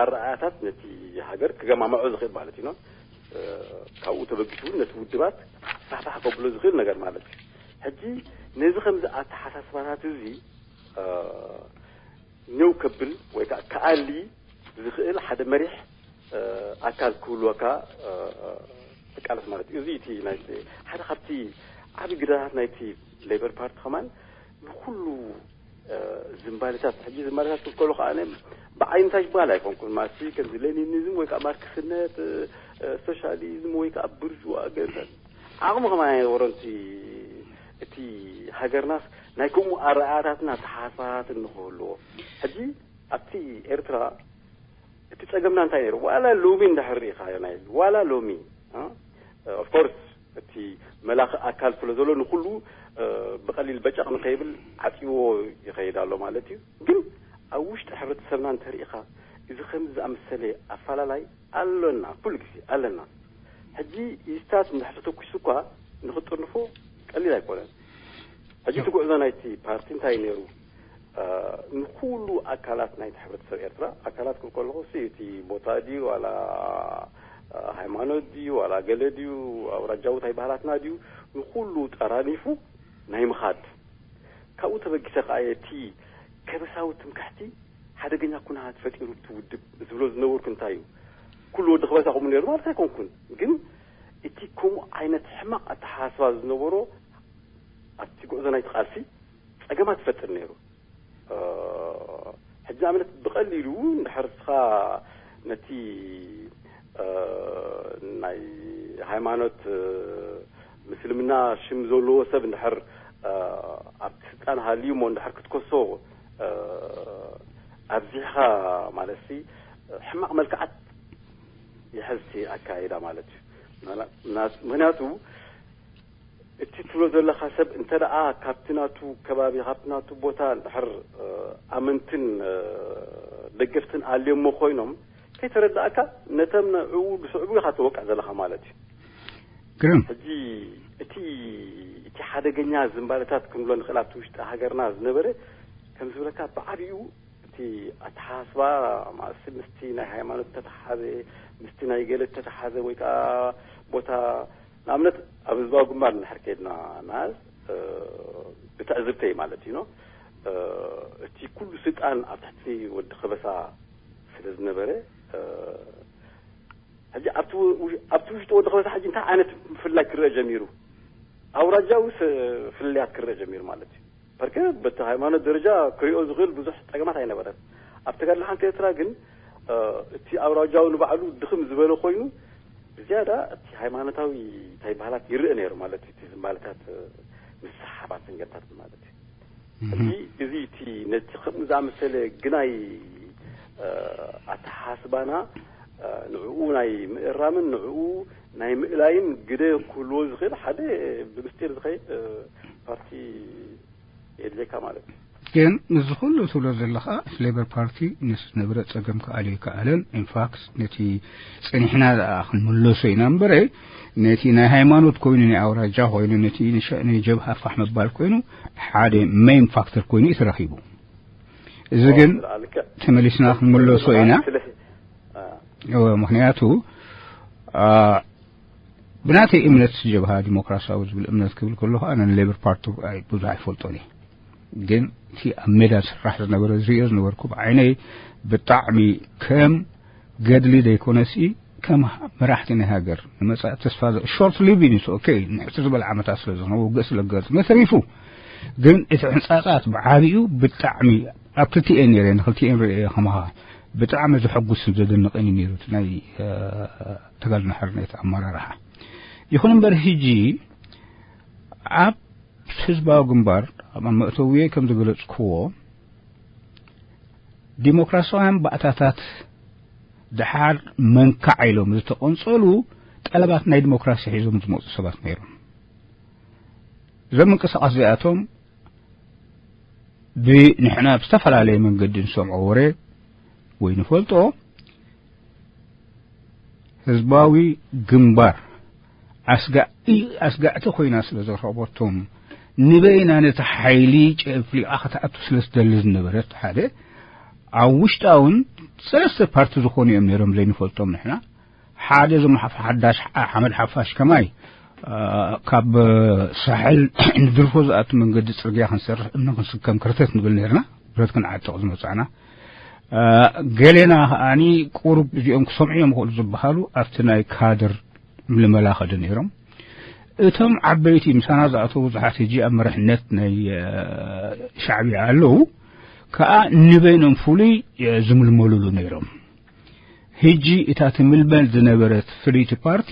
ኣረኣያታት ነቲ ሃገር ክገማምዖ ዝኽእል ማለት እዩ። ካብኡ ተበጊሱ እውን ነቲ ውድባት ፋሕፋሕ ከብሎ ዝኽእል ነገር ማለት እዩ። ሕጂ ነዚ ከምዚ ኣተሓሳስባታት እዚ ኔው ከብል ወይ ከዓ ክኣሊ ዝኽእል ሓደ መሪሕ ኣካል ክህልወካ ትቃለስ ማለት እዩ። እዚ እቲ ናይ ሓደ ካብቲ ዓብዪ ግዳታት ናይቲ ሌበር ፓርቲ ከማን ንኩሉ ዝንባሌታት ሕጂ ዝንባሌታት ክብል ከሎ ከዓ ብዓይነታ ይበሃል ኣይኮንኩን ማሲ ከምዚ ሌኒኒዝም ወይ ከዓ ማርክስነት ሶሻሊዝም ወይ ከዓ ብርጅዋ ገንዘብ ዓቕሚ ከማን ኣይነበሮን እቲ እቲ ሃገርናስ ናይ ከምኡ ኣረኣያታትን ኣተሓሳስባታትን ንክህልዎ ሕጂ ኣብቲ ኤርትራ እቲ ጸገምና እንታይ ነይሩ ዋላ ሎሚ እንድሕር ርኢኻዮ ናይ ዋላ ሎሚ of course እቲ መላኺ ኣካል ስለ ዘሎ ንኩሉ ብቐሊል በጨቕ ንኸይብል ዓጽዎ ይኸይድ ኣሎ ማለት እዩ። ግን ኣብ ውሽጢ ሕብረተሰብና እንተርኢኻ እዚ ከምዚ ዝኣመሰለ ኣፈላላይ ኣሎና ኩሉ ግዜ ኣለና። ሕጂ ኢስታት እንድሕር ተተኩሱ እኳ ንኽጥርንፎ ቀሊል ኣይኮነን። ሕጂ እቲ ጉዕዞ ናይቲ ፓርቲ እንታይ ነይሩ? ንኩሉ ኣካላት ናይቲ ሕብረተሰብ ኤርትራ ኣካላት ክብል ከለኹ እቲ ቦታ ድዩ ዋላ ሃይማኖት ድዩ ዋላ ገለ ድዩ ኣውራጃዊ እንታይ ባህላትና ድዩ ንኩሉ ጠራኒፉ ናይ ምኻድ ካብኡ ተበጊሰ ከኣ እቲ ከበሳዊ ትምክሕቲ ሓደገኛ ኩነታት ፈጢሩ እቲ ውድብ ዝብሎ ዝነበርኩ እንታይ እዩ? ኩሉ ወዲ ከበሳ ከምኡ ነይሩ ማለት ኣይኮንኩን፣ ግን እቲ ከምኡ ዓይነት ሕማቕ ኣተሓሳስባ ዝነበሮ ኣብቲ ጉዕዞ ናይቲ ቃልሲ ጸገማት ይፈጥር ነይሩ። ሕጂ ንኣብነት ብቐሊሉ እንድሕር እስኻ ነቲ ናይ ሃይማኖት ምስልምና ሽም ዘለዎ ሰብ እንድሕር ኣብቲ ስልጣን ሃልዩ እሞ እንድሕር ክትከሶ ኣብዚሕኻ ማለት ሕማቕ መልክዓት ይሕዝቲ ኣካይዳ ማለት እዩ። ምክንያቱ እቲ ትብሎ ዘለኻ ሰብ እንተ ደኣ ካብቲ ናቱ ከባቢ ካብቲ ናቱ ቦታ እንድሕር ኣመንትን ደገፍትን ኣልዮሞ ኮይኖም ከይተረዳእካ ነተም ንዕኡ ዝስዕቡ ኢኻ ተወቅዕ ዘለኻ ማለት እዩ። ግርም ሕጂ እቲ እቲ ሓደገኛ ዝንባለታት ክንብሎ ንኽእል ኣብቲ ውሽጢ ሃገርና ዝነበረ ከም ዝብለካ ብዓብኡ እቲ ኣተሓሳስባ ማእሲ ምስቲ ናይ ሃይማኖት ተተሓዘ ምስቲ ናይ ገለ ተተሓዘ ወይ ከዓ ቦታ ንኣብነት ኣብ ህዝባዊ ግንባር እንድሕር ከድና ንኣዝ ብትዕዝብተይ ማለት እዩ እቲ ኩሉ ስልጣን ኣብ ትሕቲ ወዲ ከበሳ ስለ ዝነበረ ሕጂ ኣብቲ ውሽጢ ወዲ ከበሳ ሕጂ እንታይ ዓይነት ምፍላይ ክረአ ጀሚሩ ኣውራጃዊ ፍልልያት ክረአ ጀሚሩ ማለት እዩ በርከ በቲ ሃይማኖት ደረጃ ክሪኦ ዝኽእል ብዙሕ ጸገማት ኣይነበረን ኣብ ተጋድሎ ሓንቲ ኤርትራ ግን እቲ ኣውራጃዊ ንባዕሉ ድኽም ዝበለ ኮይኑ ብዝያዳ እቲ ሃይማኖታዊ እንታይ ባህላት ይርእ ነይሩ ማለት እዩ እቲ ዝማለታት ንስሓባት ንገታት ማለት እዩ እዚ እዚ እቲ ነቲ ከምኡ ዝኣመሰለ ግናይ ኣተሓስባና ንዕኡ ናይ ምእራምን ንዕኡ ናይ ምእላይን ግደ ክህልዎ ዝኽእል ሓደ ብምስጢር ዝኸይድ ፓርቲ የድልየካ ማለት እዩ። ግን እዚ ኩሉ ትብሎ ዘለኻ ሌበር ፓርቲ ነቲ ዝነበረ ጸገም ክኣልዮ ኣይከኣለን። ኢንፋክት ነቲ ጸኒሕና ደኣ ክንምለሶ ኢና እምበረ ነቲ ናይ ሃይማኖት ኮይኑ ናይ ኣውራጃ ኮይኑ ነቲ ንሸ- ናይ ጀብሃ ፋሕ ምባል ኮይኑ ሓደ ሜን ፋክተር ኮይኑ እዩ ተረኺቡ። እዚ ግን ተመሊስና ክንምለሶ ኢና። እወ፣ ምክንያቱ ብናተይ እምነት ጀብሃ ዲሞክራሲያዊ ዝብል እምነት ክብል ከለኹ ኣነ ንሌበር ፓርቲ ብዙሕ ኣይፈልጦን እየ። ግን እቲ ኣብ ሜዳ ዝስራሕ ዝነበረ ዝሪኦ ዝነበርኩ ብዓይነይ ብጣዕሚ ከም ገድሊ ዘይኮነሲ ከም መራሕቲ ናይ ሃገር ንመጻኢ ተስፋ ሾርት ሊቪን ኢስ ኦኬ ንዕቲ ዝበለ ዓመታት ስለ ዝኾነ ውግእ ስለ ገጥመ ተሪፉ ግን እቲ ሕንጻጻት ብዓቢኡ ብጣዕሚ ኣብ ክልቲኤን ነይረ ንክልቲኤን ርእየ ከማኻ ብጣዕሚ ዘሐጉስን ዘደንቕን እዩ ነይሩ እቲ ናይ ተጋድሎ ሓርነት ኣመራርሓ። ይኹን እምበር ሕጂ ኣብ ህዝባዊ ግንባር ኣብ መእተውየ ከም ዝገለጽክዎ ዲሞክራሲያውያን ባእታታት ድሓር መንካዕ ኢሎም ዝተቐንጸሉ ጠለባት ናይ ዲሞክራሲ ሒዞም ዝመፁ ሰባት ነይሮም። እዞም ምንቅስቃስ እዚኣቶም ብንሕና ብዝተፈላለየ መንገዲ ንሰምዖ ወረ ወይ ንፈልጦ ህዝባዊ ግንባር ኣስጋኢ ኣስጋእቲ ኮይና ስለ ዝረኸበቶም ንበይና ነቲ ሓይሊ ጨፍሊቓ ክትኣቱ ስለ ዝደሊ ዝነበረት ሓደ ኣብ ውሽጣ እውን ሰለስተ ፓርቲ ዝኾኑ እዮም ነይሮም ዘይንፈልጦም ንሕና ሓደ እዞም ሓፍ- ሓዳሽ ሓመድ ሓፋሽ ከማይ ካብ ሳሕል ንድርፎ ዝኣቱ መንገዲ ፅርግያ ክንሰርሕ እምኒ ክንስከም ክርተት ንብል ነርና ብረት ክንዓጥቕ ዝመፃና ገሌና ከዓኒ ቁሩብ እዚኦም ክሰምዑ እዮም ክእሉ ዝበሃሉ ኣብቲ ናይ ካድር ምልመላ ከዱ ነይሮም እቶም ዓበይቲ ምሳና ዝኣተው ብዙሓት ሕጂ ኣብ መርሕነት ናይ ሻዕብያ ኣለዉ ከዓ ንበይኖም ፍሉይ ዝምልመሉሉ ነይሮም ሕጂ እታ ትምልመል ዝነበረት ፍልይቲ ፓርቲ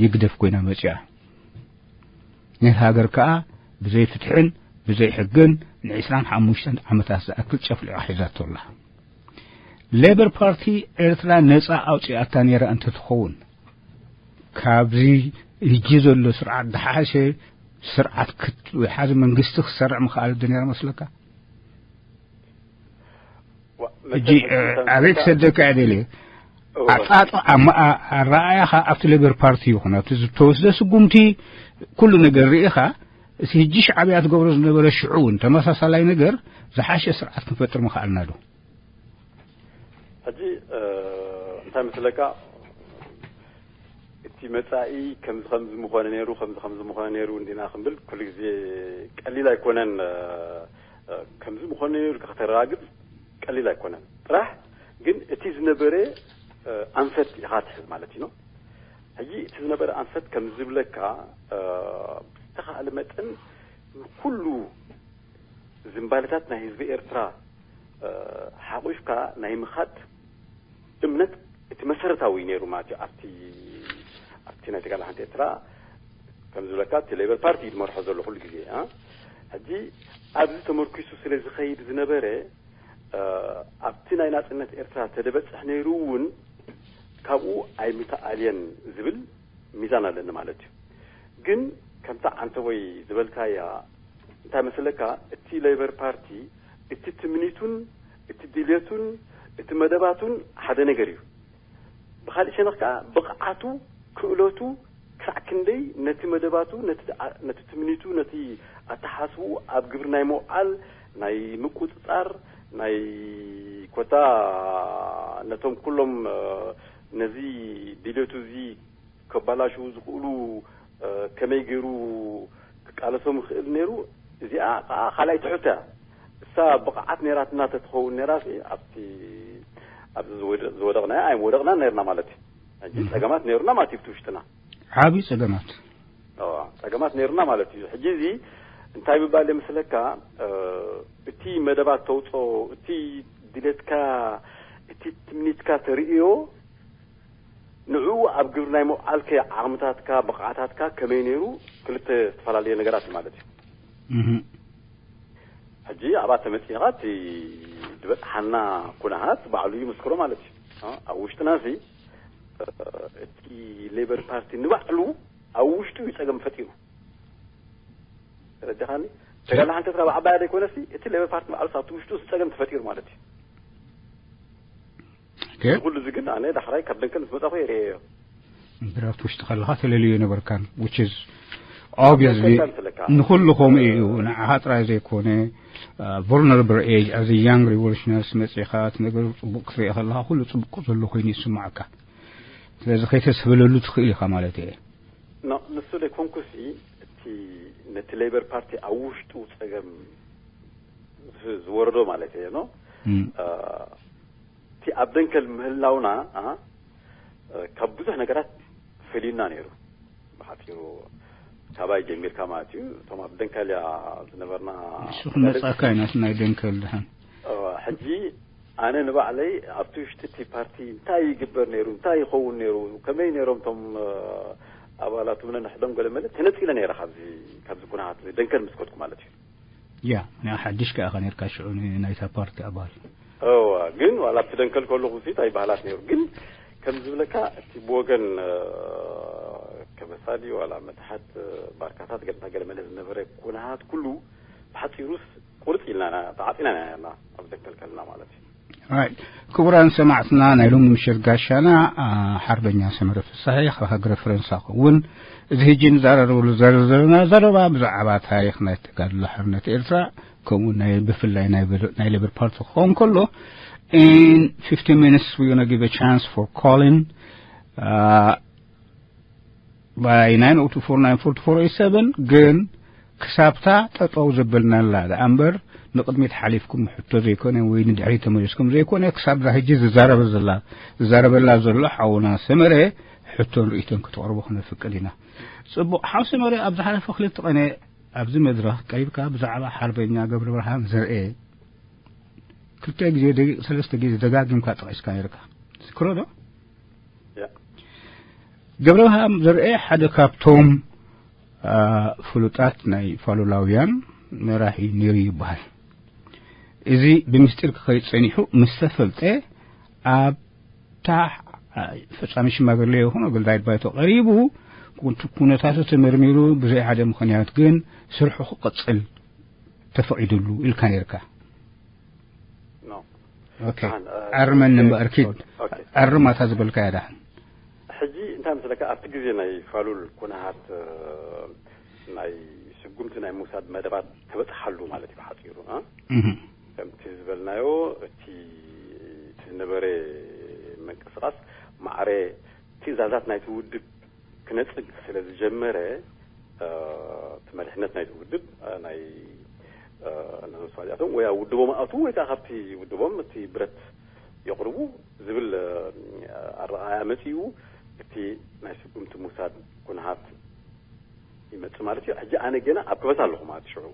ይግደፍ ኮይና መፅያ ነቲ ሃገር ከዓ ብዘይ ፍትሕን ብዘይ ሕግን ንዕስራን ሓሙሽተን ዓመታት ዝኣክል ጨፍሊቓ ሒዛቶ ኣላ። ሌበር ፓርቲ ኤርትራ ነፃ ኣውፂኣታ ነይራ እንተትኸውን ካብዚ ህጂ ዘሎ ስርዓት ዝሓሸ ስርዓት ክት- ወይ ሓዚ መንግስቲ ክሰርዕ ምኽኣል ዶ ነይራ መስለካ? ሕጂ ኣበይ ክሰደካ እየ ደልየ ኣጣጥ ኣረኣያኻ ኣብቲ ሌበር ፓርቲ ይኹን ኣብቲ ዝተወስደ ስጉምቲ ኩሉ ነገር ርኢኻ እቲ ህጂ ሻዕብያ ትገብሮ ዝነበረ ሽዑ እውን ተመሳሳላይ ነገር ዝሓሸ ስርዓት ክንፈጥር ምኽኣልና ዶ ሕጂ እንታይ መስለካ እቲ መጻኢ ከምዚ ከምዚ ምኾነ ነይሩ ከምዚ ከምዚ ምኾነ ነይሩ እንዲና ክንብል ኩሉ ግዜ ቀሊል ኣይኮነን ከምዚ ምኾነ ነይሩ ከተረጋግጽ ቀሊል ኣይኮነን ጥራሕ ግን እቲ ዝነበረ ኣንፈት ኢኻ ትሕዝ ማለት እዩ ሕጂ እቲ ዝነበረ ኣንፈት ከም ዝብለካ፣ እ፣ ብዝተኻእለ መጠን ኩሉ ዝምባለታት ናይ ህዝቢ ኤርትራ፣ እ፣ ሓቑፍካ ናይ ምኻድ እምነት እቲ መሰረታዊ እዩ ነይሩ ማለት እዩ። ኣብቲ፣ ኣብቲ ናይ ተጋዳላይ ሓርነት ኤርትራ ከም ዝብለካ እቲ ሌበር ፓርቲ እዩ ዝመርሖ ዘሎ ኩሉ ግዜ፣ እ። ሕጂ ኣብዚ ተመርኪሱ ስለ ዝኸይድ ዝነበረ፣ እ፣ ኣብቲ ናይ ናጽነት ኤርትራ ተደበጽሕ ነይሩ እውን ካብኡ ኣይምተኣልየን ዝብል ሚዛን ኣለኒ ማለት እዩ። ግን ከምታ ዓንተቦይ ዝበልካያ እንታይ መስለካ፣ እቲ ሌበር ፓርቲ እቲ ትምኒቱን እቲ ድልየቱን እቲ መደባቱን ሓደ ነገር እዩ። ብኻሊእ ሸነኽ ከኣ ብቕዓቱ፣ ክእለቱ ክሳዕ ክንደይ ነቲ መደባቱ፣ ነቲ፣ ነቲ ትምኒቱ፣ ነቲ ኣተሓስብኡ ኣብ ግብሪ ናይ ምውዓል፣ ናይ ምቁጽጻር፣ ናይ ኮታ ነቶም ኩሎም፣ እ፣ ነዚ ድልየቱ እዚ ከባላሽዉ ዝኽእሉ፣ እ፣ ከመይ ገይሩ ክቃለሶም ይኽእል ነይሩ? እዚኣ ከኣ ካልኣይቲ ሕቶ እያ። እሳ ብቕዓት ነይራትና ተትኸውን ነይራሲ ኣብቲ፣ ኣብዚ ዝወደ-፣ ዝወደቕናዮ ኣይምወደቕናን ነይርና ማለት እዩ። ሕጂ ጸገማት ነይሩና ማለት እዩ፣ ኣብቲ ውሽጥና። ዓብዪ ጸገማት። እዋ፣ ጸገማት ነይሩና ማለት እዩ። ሕጂ እዚ እንታይ ምባል የመስለካ፣ እ፣ እቲ መደባት ተውጾ፣ እቲ ድሌትካ፣ እቲ ትምኒትካ ተርእዮ፣ ንዕኡ ኣብ ግብሪ ናይ ምውዓልከ ዓቕምታትካ፣ ብቕዓታትካ ከመይ ነይሩ? ክልተ ዝተፈላለየ ነገራት እዩ ማለት እዩ። እህ። ሕጂ ኣብኣ ተመጺኻ እቲ ዝበጽሓና ኩነታት ባዕሉ ይምስክሮ ማለት እዩ። እ፣ ኣብ ውሽጥና እዚ፣ እ፣ እቲ ሌበር ፓርቲ ንባዕሉ ኣብ ውሽጡ እዩ ጸገም ፈጢሩ። ተረዲኻኒ? ተጋዳላይ ሓርነት ኤርትራ ብዓባያ ዘይኮነሲ፣ እቲ ሌበር ፓርቲ ባዕሉ ኣብቲ ውሽጡ እዚ ጸገም ተፈጢሩ ማለት እዩ። ኦኬ። እዚ ኩሉ እዚ ግን ኣነ ዳሕራይ ካብ ደንከል ምስ መጻኹ የርእየዮ። እምበር ኣብቲ ውሽጢ ከለኻ ተለልዮ ነበርካን፣ which is obviously ደንከል ምስለካ። ንኹሉ ከምኡ እዩ። ንዓኻ ጥራይ ዘይኮነ፣ አ፣ vulnerable age፣ as a young revolutionist መጺኻ እቲ ነገር ጽቡቕ ክትርኢ ከለኻ ኩሉ ጽቡቕ ዘሎ ኮይኑ ይስምዓካ። ስለዚ ከይተስህበለሉ ትኽእል ኢኻ ማለት እየ። ኖ፣ ንሱ ዘይኮንኩሲ እቲ ነቲ ሌበር ፓርቲ ኣብ ውሽጡ ጸገም ዝ-፣ ዝወረዶ ማለት እየ፣ ኖ? እም። እ፣ እቲ ኣብ ደንከል ምህላውና፣ ኣ፣ እ፣ ካብ ብዙሕ ነገራት ፈሊዩና ነይሩ። ብሓጺሩ ካባይ ጀሚርካ ማለት እዩ። እቶም ኣብ ደንከል እያ ዝነበርና ንሱ ክመጻካ ኢና፣ ናይ ደንከል ድሓን። እ፣ ሕጂ ኣነ ንባዕለይ ኣብቲ ውሽጢ እቲ ፓርቲ እንታይ ይግበር ነይሩ፣ እንታይ ይኸውን ነይሩ፣ ከመይ ነይሮም እቶም፣ እ፣ ኣባላት እውን ንሕዶም ገለ መለ ተነጺለ ነይረ ካብዚ፣ ካብዚ ኩነታት ደንከል ምስ ከድኩ ማለት እዩ። ያ፣ ናይ ሓድሽ ከኣ ኸ ነርካ ሽዑ ን-፣ ናይታ ፓርቲ ኣባል? እዋ፣ ግን ዋላ ኣብቲ ደንከል ከለኹ ሲ እንታይ ባህላት ነይሩ። ግን ከም ዝብለካ እቲ ብወገን፣ እ፣ ከበሳ ድዩ ዋላ መታሕት፣ እ፣ ባርካታት ገለ እንታይ ገለ መለ ዝነበረ ኩነታት ኩሉ ብሓጺሩስ ቁርጥ ኢልና ኢና፣ ተዓጺና ኢና ነርና ኣብ ደንከል ከለና ማለት እዩ። ራይት። ክቡራን ሰማዕትና፣ ናይ ሎሚ ምሸት ጋሻና፣ አ፣ ሓርበኛ ሰመረ ፍሳሐ ካብ ሃገረ ፈረንሳ ክኸውን፣ እዚ ሕጂ ንዘራረበሉ ዘረ-፣ ዘለና ዘረባ ብዛዕባ ታሪኽ ናይ ተጋድሎ ሓርነት ኤርትራ፣ ከምኡ ናይ፣ ብፍላይ ናይ በ-፣ ናይ ሌበር ፓርቲ ክኸውን ከሎ፣ in fifteen minutes, we're gonna give a chance for calling, uh, by nine oh two four nine four two four eight seven፣ ግን ክሳብታ ጠጠው ዘበልናላ ደኣ እምበር፣ ንቕድሚት ሓሊፍኩም ሕቶ ዘይኮነ ወይ ንድሕሪት ተመሊስኩም ዘይኮነ፣ ክሳብ እዛ ሕጂ ዝዛረበ ዘላ፣ ዝዛረበላ ዘሎ ሓውና ሰመረ ሕቶን ርእይቶን ክትቕርቡ ክነፍቅድ ኢና። ጽቡቕ፣ ሓው ሰመረ፣ ኣብ ዝሓለፈ ክልተ ቀነ ኣብዚ መድረኽ ቀሪብካ ብዛዕባ ሓርበኛ ገብረብርሃን ዘርኤ ክልተ ግዜ ደ-፣ ሰለስተ ግዜ ደጋጊምካ ጠቒስካ ነይርካ። ትዝክሮ ዶ? ያ። ገብረብርሃን ዘርኤ ሓደ ካብቶም፣ አ፣ ፍሉጣት ናይ ፋሉላውያን መራሒ ነይሩ ይበሃል። እዚ ብምስጢር ክኸይድ ጸኒሑ ምስ ተፈልጠ ኣብታ፣ አ፣ ፈጻሚ ሽማግሌ ይኹን ኣገልዳይ ባይቶ ቀሪቡ ኩነቱ፣ ኩነታቱ ተመርሚሩ ብዘይ ሓደ ምኽንያት ግን ስርሑ ክቕጽል ተፈቒዱሉ ኢልካ ነይርካ። ኖ። ኦኬ። ኣን-፣ እ፣ ኣርመኒ እ፣ እምበኣር ኪድ። ኦኬ። ኣርም ኣታ ዝበልካያ ደሓን። ሕጂ እንታይ መስለካ፣ ኣብቲ ግዜ ናይ ፋሉል ኩነሃት፣ እ፣ ናይ ስጉምቲ ናይ ምውሳድ መደባት ተበጽሓሉ ማለት እዩ ብሓጺሩ፣ እ? እህ። ከምቲ ዝበልናዮ፣ እቲ፣ እቲ ዝነበረ ምንቅስቓስ ማዕረ ትእዛዛት ናይቲ ውድብ ክነጽግ ስለ ዝጀመረ፣ እ፣ እቲ መሪሕነት ናይቲ ውድብ፣ እ፣ ናይ፣ እ፣ ነዞም ሰባት እዚኣቶም ወይ ኣብ ውድቦም ኣእትዉ ወይ ከኣ ካብቲ ውድቦም እቲ ብረት የቕርቡ ዝብል፣ እ፣ ኣረኣእያ መጺኡ። እቲ ናይ ስጉምቲ ምውሳድ ኩነታት ይመጽእ ማለት እዩ። ሕጂ ኣነ ገና ኣብ ከበሳ ኣለኹ ማለት እዩ። ሽዑ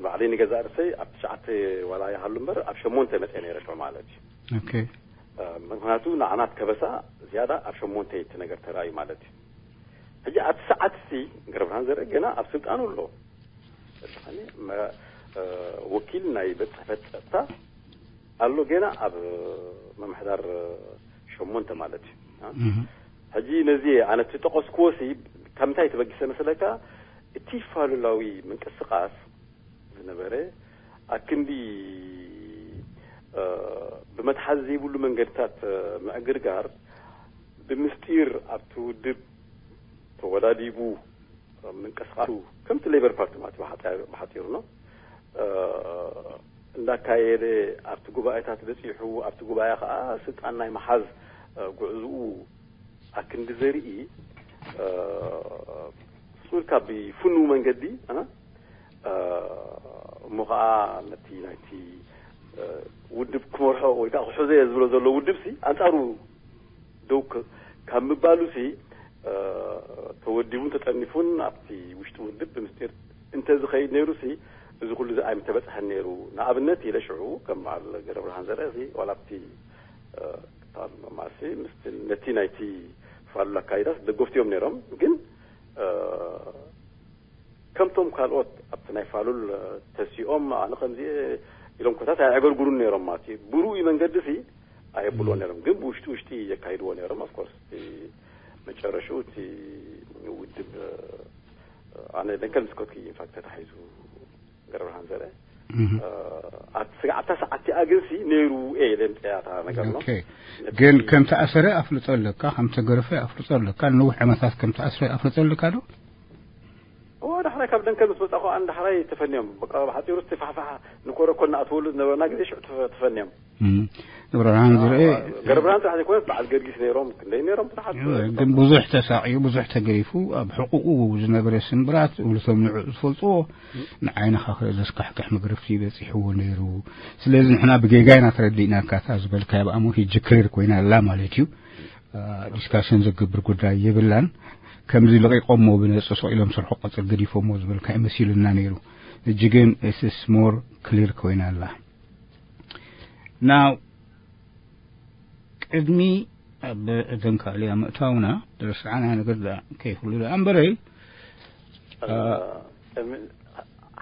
ባዕለይ ንገዛእ ርእሰይ ኣብ ትሽዓተ ዋላ ይሃሉ እምበር ኣብ ሸሞንተ መጽአ ነይረ ሽዑ ማለት እዩ። ምክንያቱ ንዓናት ከበሳ ዝያዳ ኣብ ሸሞንተ እቲ ነገር ተራእዩ ማለት እዩ። ሕጂ ኣብቲ ሰዓት እቲ ገረብርሃን ዘርአ ገና ኣብ ስልጣኑ ኣሎ። ወኪል ናይ ቤት ጽሕፈት ጸጥታ ኣሎ ገና ኣብ ምምሕዳር ሸሞንተ ማለት እዩ። ሕጂ ነዚ ኣነ እቲ ጠቐስክዎ ሲ ካብ ምንታይ ተበጊሰ መሰለካ? እቲ ፋሉላዊ ምንቅስቃስ ዝነበረ ኣክንዲ ብመትሓዚ ዘይብሉ መንገድታት ምዕግርጋር ብምስጢር ኣብቲ ውድብ ተወዳዲቡ ምንቅስቃሱ ከምቲ ሌበር ፓርቲ ማለት ብሓፂሩ ነው እንዳካየደ ኣብቲ ጉባኤታት በፂሑ ኣብቲ ጉባኤ ከዓ ስልጣን ናይ መሓዝ ጉዕዝኡ ኣክንዲ ዘርኢ ስኡል ካብ ፍኑ መንገዲ እሞ ከዓ ነቲ ናይቲ ውድብ ክመርሖ ወይ ከዓ ክሕዞ እየ ዝብሎ ዘሎ ውድብ ሲ ኣንፃሩ ደው ካብ ምባሉ ሲ ተወዲቡን ተጠኒፉን ኣብቲ ውሽጢ ውድብ ብምስጢር እንተዝኸይድ ነይሩ ሲ እዚ ኩሉ እዚ ኣይምተበፅሐን ነይሩ። ንኣብነት ኢለ ሽዑ ከም በዓል ገረብርሃን ዘርአ ሲ ዋላ ኣብቲ ማሲ ምስቲ ነቲ ናይቲ ፋሉል ኣካይዳስ ደገፍቲ እዮም ነይሮም። ግን ከምቶም ካልኦት ኣብቲ ናይ ፋሉል ተሲኦም ኣነ ከምዚ ኢሎም ኮታት ኣይዕገርጉሩን ነይሮም ማለት እዩ። ብርኡይ መንገዲ ሲ ኣየብልዎ ነይሮም፣ ግን ብውሽጢ ውሽጢ የካይድዎ ነይሮም። ኦፍኮርስ እቲ መጨረሽኡ እቲ ውድብ ኣነ ደንከል ምስ ኮትኩ ኢንፋክት ተታሒዙ ገረብርሃን ዘርአ ኣብቲ ስጋዕ ኣብታ ሰዓት እቲኣ ግን ሲ ነይሩ እየ ኢለ ምፅኣያ እታ ነገር ነው። ግን ከም ተኣሰረ ኣፍልጦ ኣለካ፣ ከም ተገረፈ ኣፍልጦ ኣለካ፣ ንነዊሕ ዓመታት ከም ተኣስረ ኣፍልጦ ኣለካ ዶ? እዎ ዳሕራይ ካብ ደንከል ምስ መፃኹ ኣን ዳሕራይ ተፈንዮም በቃ ብሓፂሩ እቲ ፋሕፋሕ ንኮረኮ እናኣተወሉ ዝነበርና ግዜ ሽዑ ተፈ- ተፈንዮም። ንብርሃን ዝርአ ገረብርሃን ጥራሕ ዘይኮነት በዓል ገርጊስ ነይሮም ክንደይ ነይሮም ብዙሓት። ግን ብዙሕ ተሳቂዩ ብዙሕ ተገሪፉ ኣብ ሕቁቁ ዝነበረ ስምብራት እምልቶም ንዑ ዝፈልጥዎ ንዓይንኻ ክርኢ ዘስካሕክሕ መግረፍቲ በፂሕዎ ነይሩ። ስለዚ ንሕና ብጌጋ ኢና ተረዲእናካ እታ ዝበልካዮ ብኣሞ ሕጂ ክሊር ኮይና ኣላ ማለት እዩ። ዲስካሽን ዝግብር ጉዳይ የብላን። ከምዚ ለቂቆሞ ብነፂ ስቕ ኢሎም ስርሑ ቀፅል ገዲፎሞ ዝበልካዮ መሲሉና ነይሩ። ሕጂ ግን ኢትስ ሞር ክሊር ኮይና ኣላ። ናው ቅድሚ ኣብ ደንካልያ ምእታውና ዝረስዓና ነገር ደኣ ከይህሉ ደኣ እምበረይ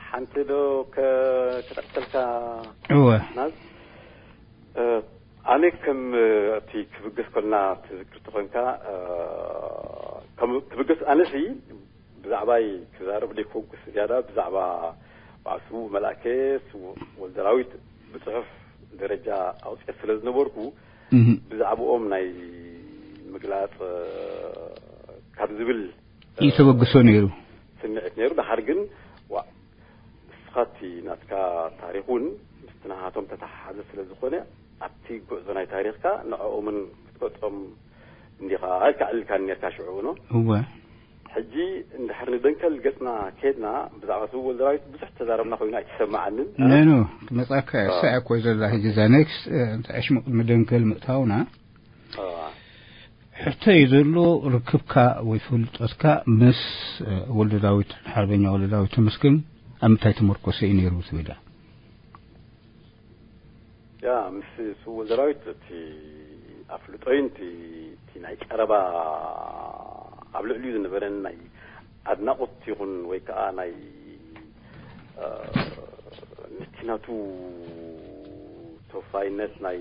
ሓንቲ ዶ ክጠቅሰልካ? እወ። ናዝ ኣነ ከም እቲ ክብገስ ኮልና ትዝክር ተኾንካ ክብገስ ኣነሲ ብዛዕባይ ክዛረብ ደይኮንኩስ ዝያዳ ብዛዕባ በዓል ስዉእ መልኣከ ወልደራዊት ብፅሑፍ ደረጃ ኣውፅኤ ስለ ዝነበርኩ ብዛዕባኦም ናይ ምግላፅ ካብ ዝብል እዩ ተበግሶ ነይሩ። ስምዒት ነይሩ። ደሓር ግን ዋ ንስኻ እቲ ናትካ ታሪክ እውን ምስቲ ናሃቶም ተተሓሓዘ ስለ ዝኾነ ኣብቲ ጉዕዞ ናይ ታሪክካ ንዕኦምን ክትገልፆም እንዲኻ ኣልካ ዕልልካኒ ነርካ ሽዑ ነው። እወ። ሕጂ እንድሕር ንደንከል ገፅና ከድና ብዛዕባ ስውእ ወልደራዊት ብዙሕ ተዛረብና ኮይኑ ኣይተሰማዓንን። ነኑ ክመፃካ እያ። እሳ እያ እኮ ዘላ ሕጂ እዛ ኔክስት እንታይ ዕሽሙ ቅድሚ ደንከል ምእታውና ሕቶ እዩ ዘሎ። ርክብካ ወይ ፍልጠትካ ምስ ወልደ ዳዊት ሓርበኛ ወልደ ዳዊት ተመስገን ኣብ ምንታይ ተመርኮሰ እዩ ነይሩ ትብል እያ? ያ ምስ ስውእ ወልደራዊት እቲ ኣፍልጦይን እቲ እቲ ናይ ቀረባ ኣብ ልዕሊኡ ዝነበረን ናይ ኣድናቆት ይኹን ወይ ከዓ ናይ ነቲ ናቱ ተወፋይነት ናይ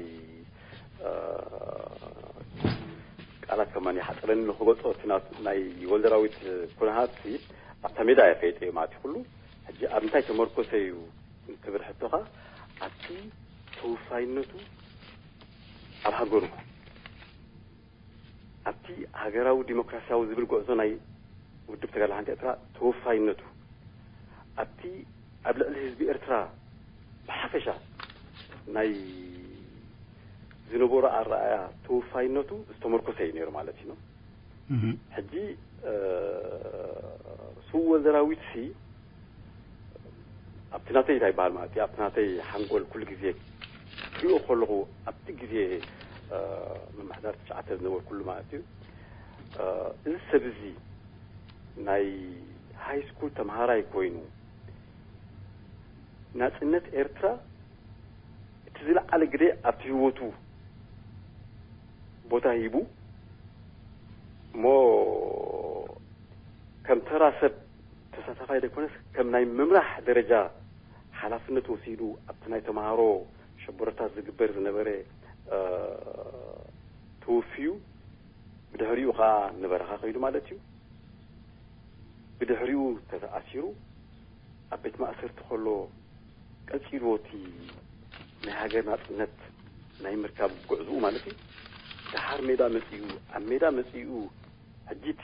ቃላት ከማን ይሓፀረኒ ንክገልፆ እቲ ናይ ወልደራዊት ኩነሃት ኣብታ ሜዳ እየ ፈይጠ ማለት ኩሉ ሕጂ ኣብ እንታይ ተመርኮሰ እዩ ትብል ሕቶኻ ኣብቲ ተወፋይነቱ ኣብ ሃገሩ ኣብቲ ሃገራዊ ዲሞክራሲያዊ ዝብል ጉዕዞ ናይ ውድብ ተጋድሎ ሓንቲ ኤርትራ ተወፋይነቱ ኣብቲ ኣብ ልዕሊ ህዝቢ ኤርትራ ብሓፈሻ ናይ ዝነበሮ ኣረኣያ ተወፋይነቱ ዝተመርኮሰ እዩ ነይሩ ማለት እዩ። ሕጂ ስውእ ወልደራዊት ሲ ኣብቲ ናተይ እንታይ ይበሃል ማለት እዩ ኣብቲ ናተይ ሓንጎል ኩሉ ግዜ ክሪኦ ከለኹ ኣብቲ ግዜ ምምሕዳር ትሽዓተ ዝነበርኩሉ ማለት እዩ እዚ ሰብ እዚ ናይ ሃይ ስኩል ተምሃራይ ኮይኑ ናጽነት ኤርትራ እቲ ዝለዓለ ግደ ኣብቲ ህይወቱ ቦታ ሂቡ እሞ ከም ተራ ሰብ ተሳታፋይ ዘይኮነስ ከም ናይ ምምራሕ ደረጃ ሓላፍነት ወሲዱ ኣብቲ ናይ ተምሃሮ ሸበረታት ዝግበር ዝነበረ ተወፍዩ ብድሕሪኡ ከዓ ንበረኻ ከይዱ ማለት እዩ። ብድሕሪኡ ተኣሲሩ ኣብ ቤት ማእሰርቲ ከሎ ቀጺልዎ እቲ ናይ ሃገር ናጽነት ናይ ምርካብ ጉዕዝኡ ማለት እዩ። ደሓር ሜዳ መጺኡ ኣብ ሜዳ መጺኡ ሕጂ እቲ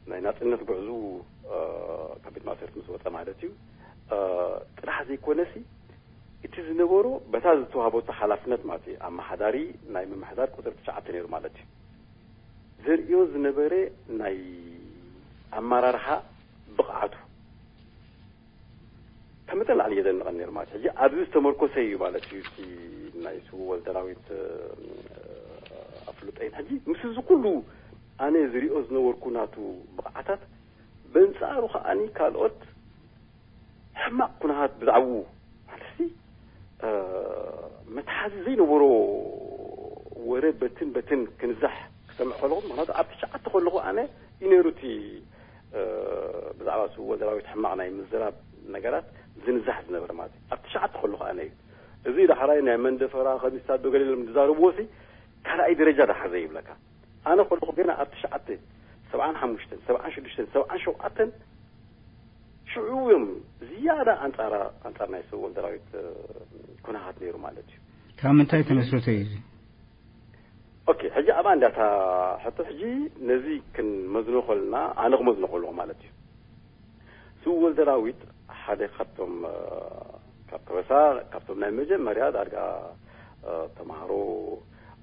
ናይ ናጽነት ጉዕዝኡ ካብ ቤት ማእሰርቲ ምስ ወጸ ማለት እዩ። ጥራሕ ዘይኮነሲ እቲ ዝነበሮ በታ ዝተዋህበቶ ሓላፍነት ማለት እዩ ኣመሓዳሪ ናይ ምምሕዳር ቁፅሪ ትሽዓተ ነይሩ ማለት እዩ። ዘርእዮ ዝነበረ ናይ ኣመራርሓ ብቕዓቱ ካብ መጠን ላዕሊ የደንቐን ነይሩ ማለት እዩ። ሕጂ ኣብዚ ዝተመርኮሰ እዩ ማለት እዩ እቲ ናይ ስዉእ ወልደራዊት ኣፍልጦይን። ሕጂ ምስ እዚ ኩሉ ኣነ ዝሪኦ ዝነበርኩ ናቱ ብቕዓታት በንጻሩ ከዓኒ ካልኦት ሕማቕ ኩነታት ብዛዕባኡ ማለትሲ መትሓዚ ዘይነበሮ ወረ በትን በትን ክንዛሕ ክሰምዕ ከለኹ ምክንያቱ ኣብ ትሽዓተ ከለኹ ኣነ እዩ ነይሩ እቲ ብዛዕባ ስውእ ወልደራዊት ሕማቕ ናይ ምዝራብ ነገራት ዝንዛሕ ዝነበረ ማለት እዩ ኣብ ትሽዓተ ከለኹ ኣነ እዩ እዚ ዳሕራይ ናይ መንደፈራ ከሚስታዶ ገለ ኢሎም ዝዛረብዎ ሲ ካልኣይ ደረጃ ዳሓዘ ይብለካ ኣነ ከለኹ ገና ኣብ ትሽዓተ ሰብዓን ሓሙሽተን ሰብዓን ሽዱሽተን ሰብዓን ሸውዓተን ሽዑ እዮም ዝያዳ ኣንጻራ ኣንጻር ናይ ስውእ ወልደራዊት ኩነታት ነይሩ ማለት እዩ ካብ ምንታይ ተመስረተ እዩ እዚ ኦኬ ሕጂ ኣብ ኣንዳታ ሕቶ ሕጂ ነዚ ክንመዝኖ ከልና ኣነ ክመዝኖ ከለኹ ማለት እዩ ስውእ ወልደራዊት ሓደ ካብቶም ካብ ከበሳ ካብቶም ናይ መጀመርያ ዳርጋ ተምሃሮ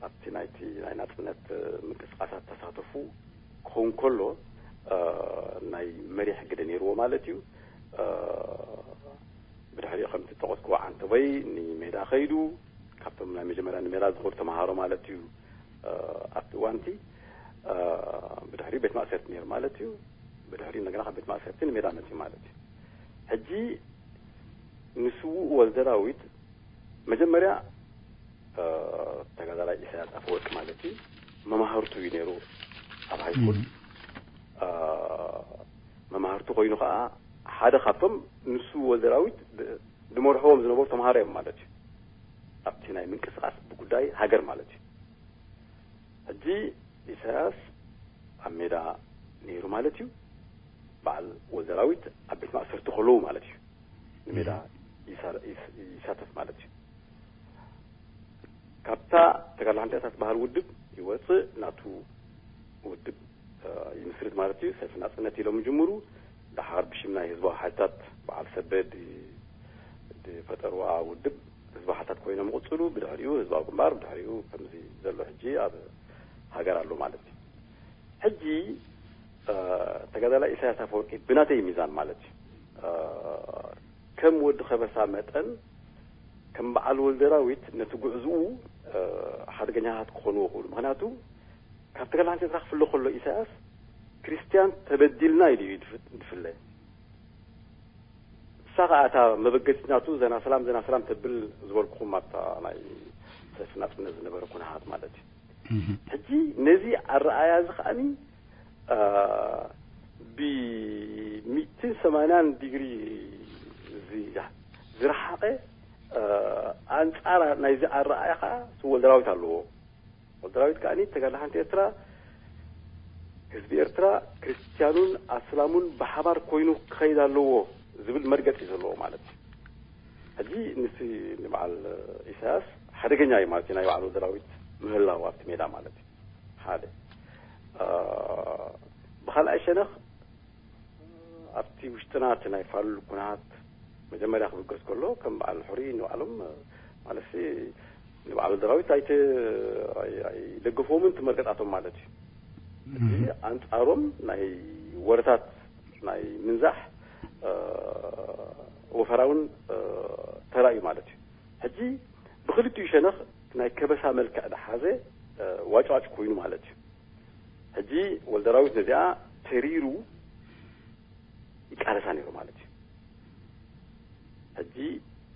ኣብቲ ናይቲ ናይ ናጽነት ምንቅስቃሳት ተሳተፉ ክኸውን ከሎ ናይ መሪሕ ግደ ነይርዎ ማለት እዩ ብድሕሪኡ ከምቲ ጠቐስክዎ ዓንተቦይ ንሜዳ ከይዱ ካብቶም ናይ መጀመርያ ንሜዳ ዝኸዱ ተምሃሮ ማለት እዩ ኣብቲ እዋንቲ ብድሕሪኡ ቤት ማእሰርቲ ነይሩ ማለት እዩ ብድሕሪኡ እንደገና ካብ ቤት ማእሰርቲ ንሜዳ መፅዩ ማለት እዩ ሕጂ ንስውእ ወልደ ዳዊት መጀመርያ ተጋዳላይ ኢሳያስ ኣፈወርቂ ማለት እዩ መማህርቱ እዩ ነይሩ ኣብ ሃይስኩል መማህርቱ ኮይኑ ከዓ ሓደ ካብቶም ንሱ ወልደ ዳዊት ዝመርሕዎም ዝነበሩ ተምሃሮ እዮም ማለት እዩ ኣብቲ ናይ ምንቅስቃስ ብጉዳይ ሃገር ማለት እዩ ሕጂ ኢሳያስ ኣብ ሜዳ ነይሩ ማለት እዩ በዓል ወልደ ዳዊት ኣብ ቤት ማእሰርቲ ከለዉ ማለት እዩ ንሜዳ ይሳተፍ ማለት እዩ ካብታ ተጋድሎ ሓንቲኣ ትበሃል ውድብ ይወፅእ ናቱ ውድብ ይምስርት ማለት እዩ ሰልፊ ናፅነት ኢሎም ይጅምሩ ደሓር ብሽም ናይ ህዝባዊ ሓይልታት በዓል ሰበ ዝፈጠርዋ ውድብ ህዝባዊ ሓይልታት ኮይኖም ይቕፅሉ ብድሕሪኡ ህዝባዊ ግንባር ብድሕሪኡ ከምዚ ዘሎ ሕጂ ኣብ ሃገር ኣሎ ማለት እዩ ሕጂ ተጋዳላይ ኢሳያስ ኣፈወርቂ ብናተይ ሚዛን ማለት እዩ ከም ወዲ ከበሳ መጠን ከም በዓል ወልደራዊት ነቲ ጉዕዝኡ ሓደገኛታት ክኾኑ ይኽእሉ ምክንያቱ ካብ ተጋዳላይ ሓንቲኣ ክፍለ ከሎ ኢሳያስ ክርስትያን ተበዲልና ኢሉ እዩ ዝፍለ እሳ ከዓ እታ መበገሲት ናቱ ዘና ሰላም ዘና ሰላም ተብል ዝበልኩኹም ኣብታ ናይ ሰልፊ ናፅነት ዝነበረ ኩነታት ማለት እዩ ሕጂ ነዚ ኣረኣያ እዚ ከዓኒ ብሚእትን ሰማንያን ዲግሪ ዝረሓቐ ኣንፃር ናይዚ ኣረኣያ ከዓ ስወልደራዊት ኣለዎ ወልደራዊት ከዓኒ ተጋድሎ ሓንቲ ኤርትራ ህዝቢ ኤርትራ ክርስትያኑን ኣስላሙን ብሓባር ኮይኑ ክኸይድ ኣለዎ ዝብል መርገፂ እዩ ዘለዎ ማለት እዩ ሕጂ ንስ ንበዓል ኢሳያስ ሓደገኛ እዩ ማለት እዩ ናይ በዓል ወልደራዊት ምህላው ኣብቲ ሜዳ ማለት እዩ ሓደ ብካልኣይ ሸነኽ ኣብቲ ውሽጥና እቲ ናይ ፋሉል ኩነታት መጀመርያ ክብገስ ከሎ ከም በዓል ሕሩይ ንባዕሎም ማለት ንባዕሉ ደራዊት ኣይደገፍዎምን ትመርገጣቶም ማለት እዩ። እዚ ኣንጻሮም ናይ ወረታት ናይ ምንዛሕ ወፈራውን ተራእዩ ማለት እዩ። ሕጂ ብክልቲኡ ሸነኽ ናይ ከበሳ መልክዕ ዝሓዘ ዋጭዋጭ ኮይኑ ማለት እዩ። ሕጂ ወልደራዊት ነዚኣ ተሪሩ ይቃለሳ ነይሩ ማለት እዩ። ሕጂ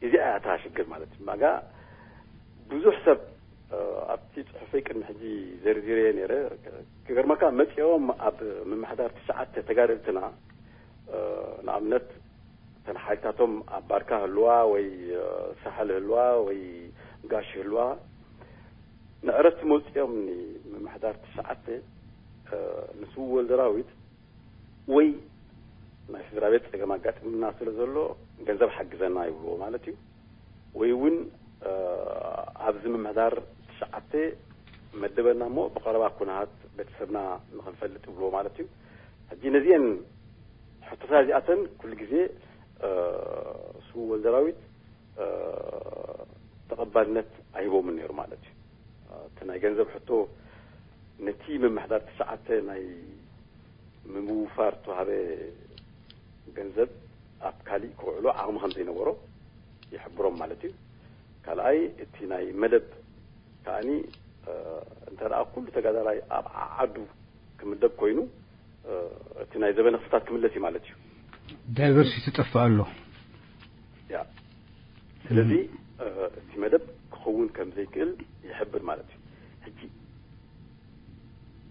እዚኣ እያ እታ ሽግር ማለት እዩ። ማጋ ብዙሕ ሰብ ኣብቲ ጽሑፈይ ቅድሚ ሕጂ ዘርዚረዮ ነይረ። ክገርመካ መጺኦም ኣብ ምምሕዳር ትሽዓተ ተጋደልትና ንኣብነት እተን ሓይልታቶም ኣብ ባርካ ህልዋ ወይ ሳሕል ህልዋ ወይ ጋሽ ህልዋ ንዕረፍቲ መውፅኦም ምምሕዳር ትሽዓተ ንስው ወልደራዊት ወይ ናይ ስድራ ቤት ፀገም ኣጋጥምና ስለ ዘሎ ገንዘብ ሓግዘና ይብልዎ ማለት እዩ። ወይ እውን ኣብዚ ምምሕዳር ትሽዓተ መደበና እሞ ብቐረባ ኩነታት ቤተሰብና ንኽንፈልጥ ይብልዎ ማለት እዩ። ሕጂ ነዚአን ሕቶታት እዚኣተን ኩሉ ግዜ ስው ወልደራዊት ተቐባልነት ኣይህቦምን ነይሩ ማለት እዩ። እቲ ናይ ገንዘብ ሕቶ ነቲ ምምሕዳር ትሽዓተ ናይ ምምውፋር ተዋህበ ገንዘብ ኣብ ካሊእ ክውዕሎ ዓቕሚ ከም ዘይነበሮ ይሕብሮም ማለት እዩ። ካልኣይ እቲ ናይ መደብ ከኣኒ እንተ ደኣ ኩሉ ተጋዳላይ ኣብ ዓዓዱ ክምደብ ኮይኑ እቲ ናይ ዘበነ ክፍታት ክምለስ እዩ ማለት እዩ። ዳይቨርሲቲ ጠፍእ ኣሎ። ያ ስለዚ እቲ መደብ ክኸውን ከም ዘይክእል ይሕብር ማለት እዩ። ሕጂ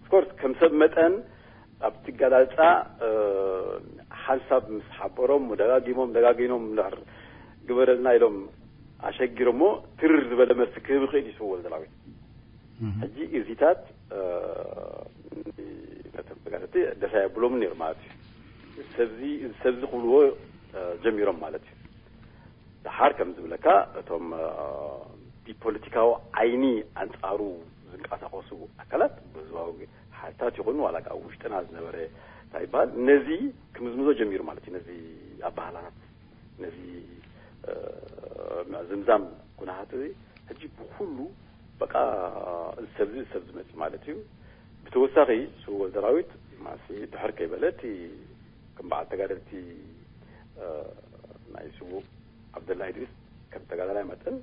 ኦፍኮርስ ከም ሰብ መጠን ኣብቲ ጋላልፃ ሓንሳብ ምስ ሓበሮም ደጋጊሞም ደጋጊኖም ድሕር ግበረልና ኢሎም ኣሸጊሮሞ ትርር ዝበለ መልሲ ክህብ ይኽእል እዩ ስውእ ወልደራዊት። ሕጂ እዚታት ነቶም ተጋደልቲ ደስ ኣየብሎምን ነይሩ ማለት እዩ። ሰብዚ ሰብዚ ክብልዎ ጀሚሮም ማለት እዩ። ደሓር ከም ዝብለካ እቶም ብፖለቲካዊ ዓይኒ ኣንፃሩ ዝንቀሳቐሱ ኣካላት ብህዝባዊ ሓይልታት ይኹን ዋላ ኣብ ውሽጥና ዝነበረ እንታይ ይበሃል ነዚ ክምዝምዞ ጀሚሩ ማለት እዩ። ነዚ ኣባህላታት ነዚ ምዕዝምዛም ኩነታት እዚ ሕጂ ብኩሉ በቃ እዚ ሰብዚ እዚ ሰብዚ መፅእ ማለት እዩ። ብተወሳኺ ስውእ ወልደራዊት ማሲ ድሕር ከይበለ እቲ ከም በዓል ተጋደልቲ ናይ ስውእ ዓብደላ ኢድሪስ ከም ተጋዳላይ መጠን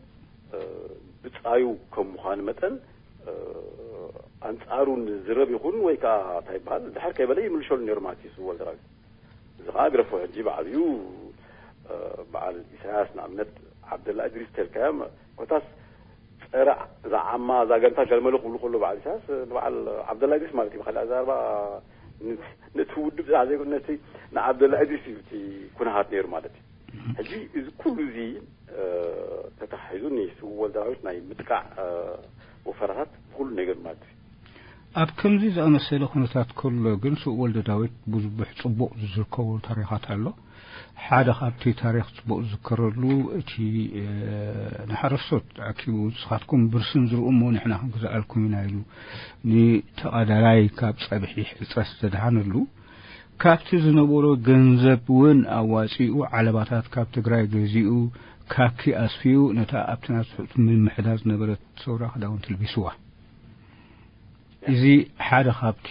ብፃዩ ከም ምዃኑ መጠን ኣንፃሩ ንዝረብ ይኹን ወይ ከዓ እንታይ ይበሃል ድሕር ከይበለ ይምልሸሉ ነይሩ ማለት እዩ ስውእ ወልደራዊት። እዚ ከዓ ግረፎ ሕጂ ብዓብዩ በዓል ኢሳያስ ንኣብነት ዓብደላ እድሪስ ተልካዮም ኮታስ ፀረ እዛ ዓማ እዛ ገንታ ገልመለ ክብሉ ከሎ በዓል ኢሳያስ ንበዓል ዓብደላ እድሪስ ማለት እዩ ብካሊእ ኣዛርባ ነቲ ውድብ ዝኣ ዘይኮነ ነቲ ንዓብደላ እድሪስ እዩ እቲ ኩነታት ነይሩ ማለት እዩ። ሕጂ እዚ ኩሉ እዚ ተተሓሒዙ ንስውእ ወልደራዊት ናይ ምጥቃዕ ወፈራታት ብኩሉ ነገር ማለት እዩ። ኣብ ከምዚ ዝኣመሰለ ኩነታት ከሎ ግን ስውእ ወልደዳዊት ብዙሕ ጽቡቕ ዝዝከሩ ታሪኻት ኣሎ። ሓደ ካብቲ ታሪኽ ጽቡቕ ዝዝከረሉ እቲ ንሓረስቶት ኣኪቡ ንስኻትኩም ብርስን ዝርኡ እሞ ንሕና ክንግዝኣልኩም ኢና ኢሉ ንተቐዳላይ ካብ ጸብሒ ሕጽረት ዝተድሓነሉ ካብቲ ዝነበሮ ገንዘብ እውን ኣዋጺኡ ዓለባታት ካብ ትግራይ ገዚኡ ካኪ ኣስፊዩ ነታ ኣብቲ ናጽ ምምሕዳር ዝነበረት ሰውራ ክዳውንቲ ልቢስዋ። እዚ ሓደ ካብቲ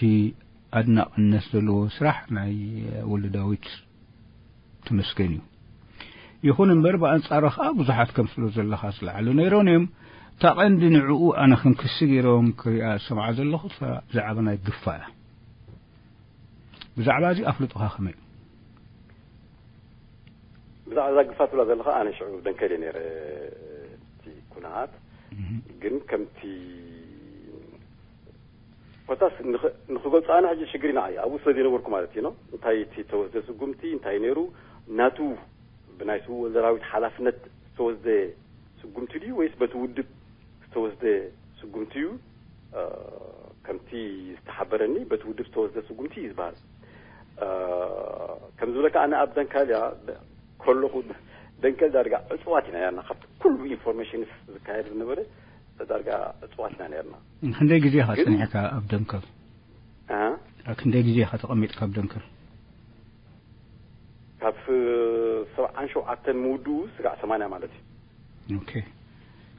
ኣድናቕነት ዘለዎ ስራሕ ናይ ወልደ ዳዊት ተመስገን እዩ። ይኹን እምበር ብኣንጻሩ ኸኣ ብዙሓት ከም ስለ ዘለኻ ዝለዓሉ ነይሮም እዮም። እታ ቀንዲ ንዕኡ ኣነ ከም ክሲ ገይሮም ክሪኣ ዝሰምዓ ዘለኹ እታ ብዛዕባ ናይ ግፋ እያ። ብዛዕባ እዚ ኣፍልጦኻ ከመይ እዩ? ብዛዕባ እዛ ግፋ ትብላ ዘለኻ ኣነ ሽዑ ደንከል እየ ነይረ እቲ ኩነታት ግን ከምቲ ኮታስ ንኽገልፆ ኣነ ሕጂ ሽግር ኢና ኣብኡ ስለ ዘይነበርኩ ማለት እዩ እንታይ እቲ ተወስደ ስጉምቲ እንታይ ነይሩ ናቱ ብናይ ስውእ ወልደራዊት ሓላፍነት ዝተወስደ ስጉምቲ ድዩ ወይስ በቲ ውድብ ዝተወስደ ስጉምቲ እዩ ከምቲ ዝተሓበረኒ በቲ ውድብ ዝተወስደ ስጉምቲ እዩ ዝበሃል ከም ዝብለካ ኣነ ኣብ ደንካልያ ከለኹ ደንከል ዳርጋ ዕፅዋት ኢና ነርና ካብቲ ኩሉ ኢንፎርሜሽንስ ዝካየድ ዝነበረ ዳርጋ ዕፅዋት ኢና ነርና። ክንደይ ግዜ ኢኻ ፀኒሕካ ኣብ ደንከል? ክንደይ ግዜ ኢኻ ተቐሚጥካ ኣብ ደንከል? ካብ ሰብዓን ሸውዓተን ምውድኡ ስጋዕ ሰማንያ ማለት እዩ። ኦኬ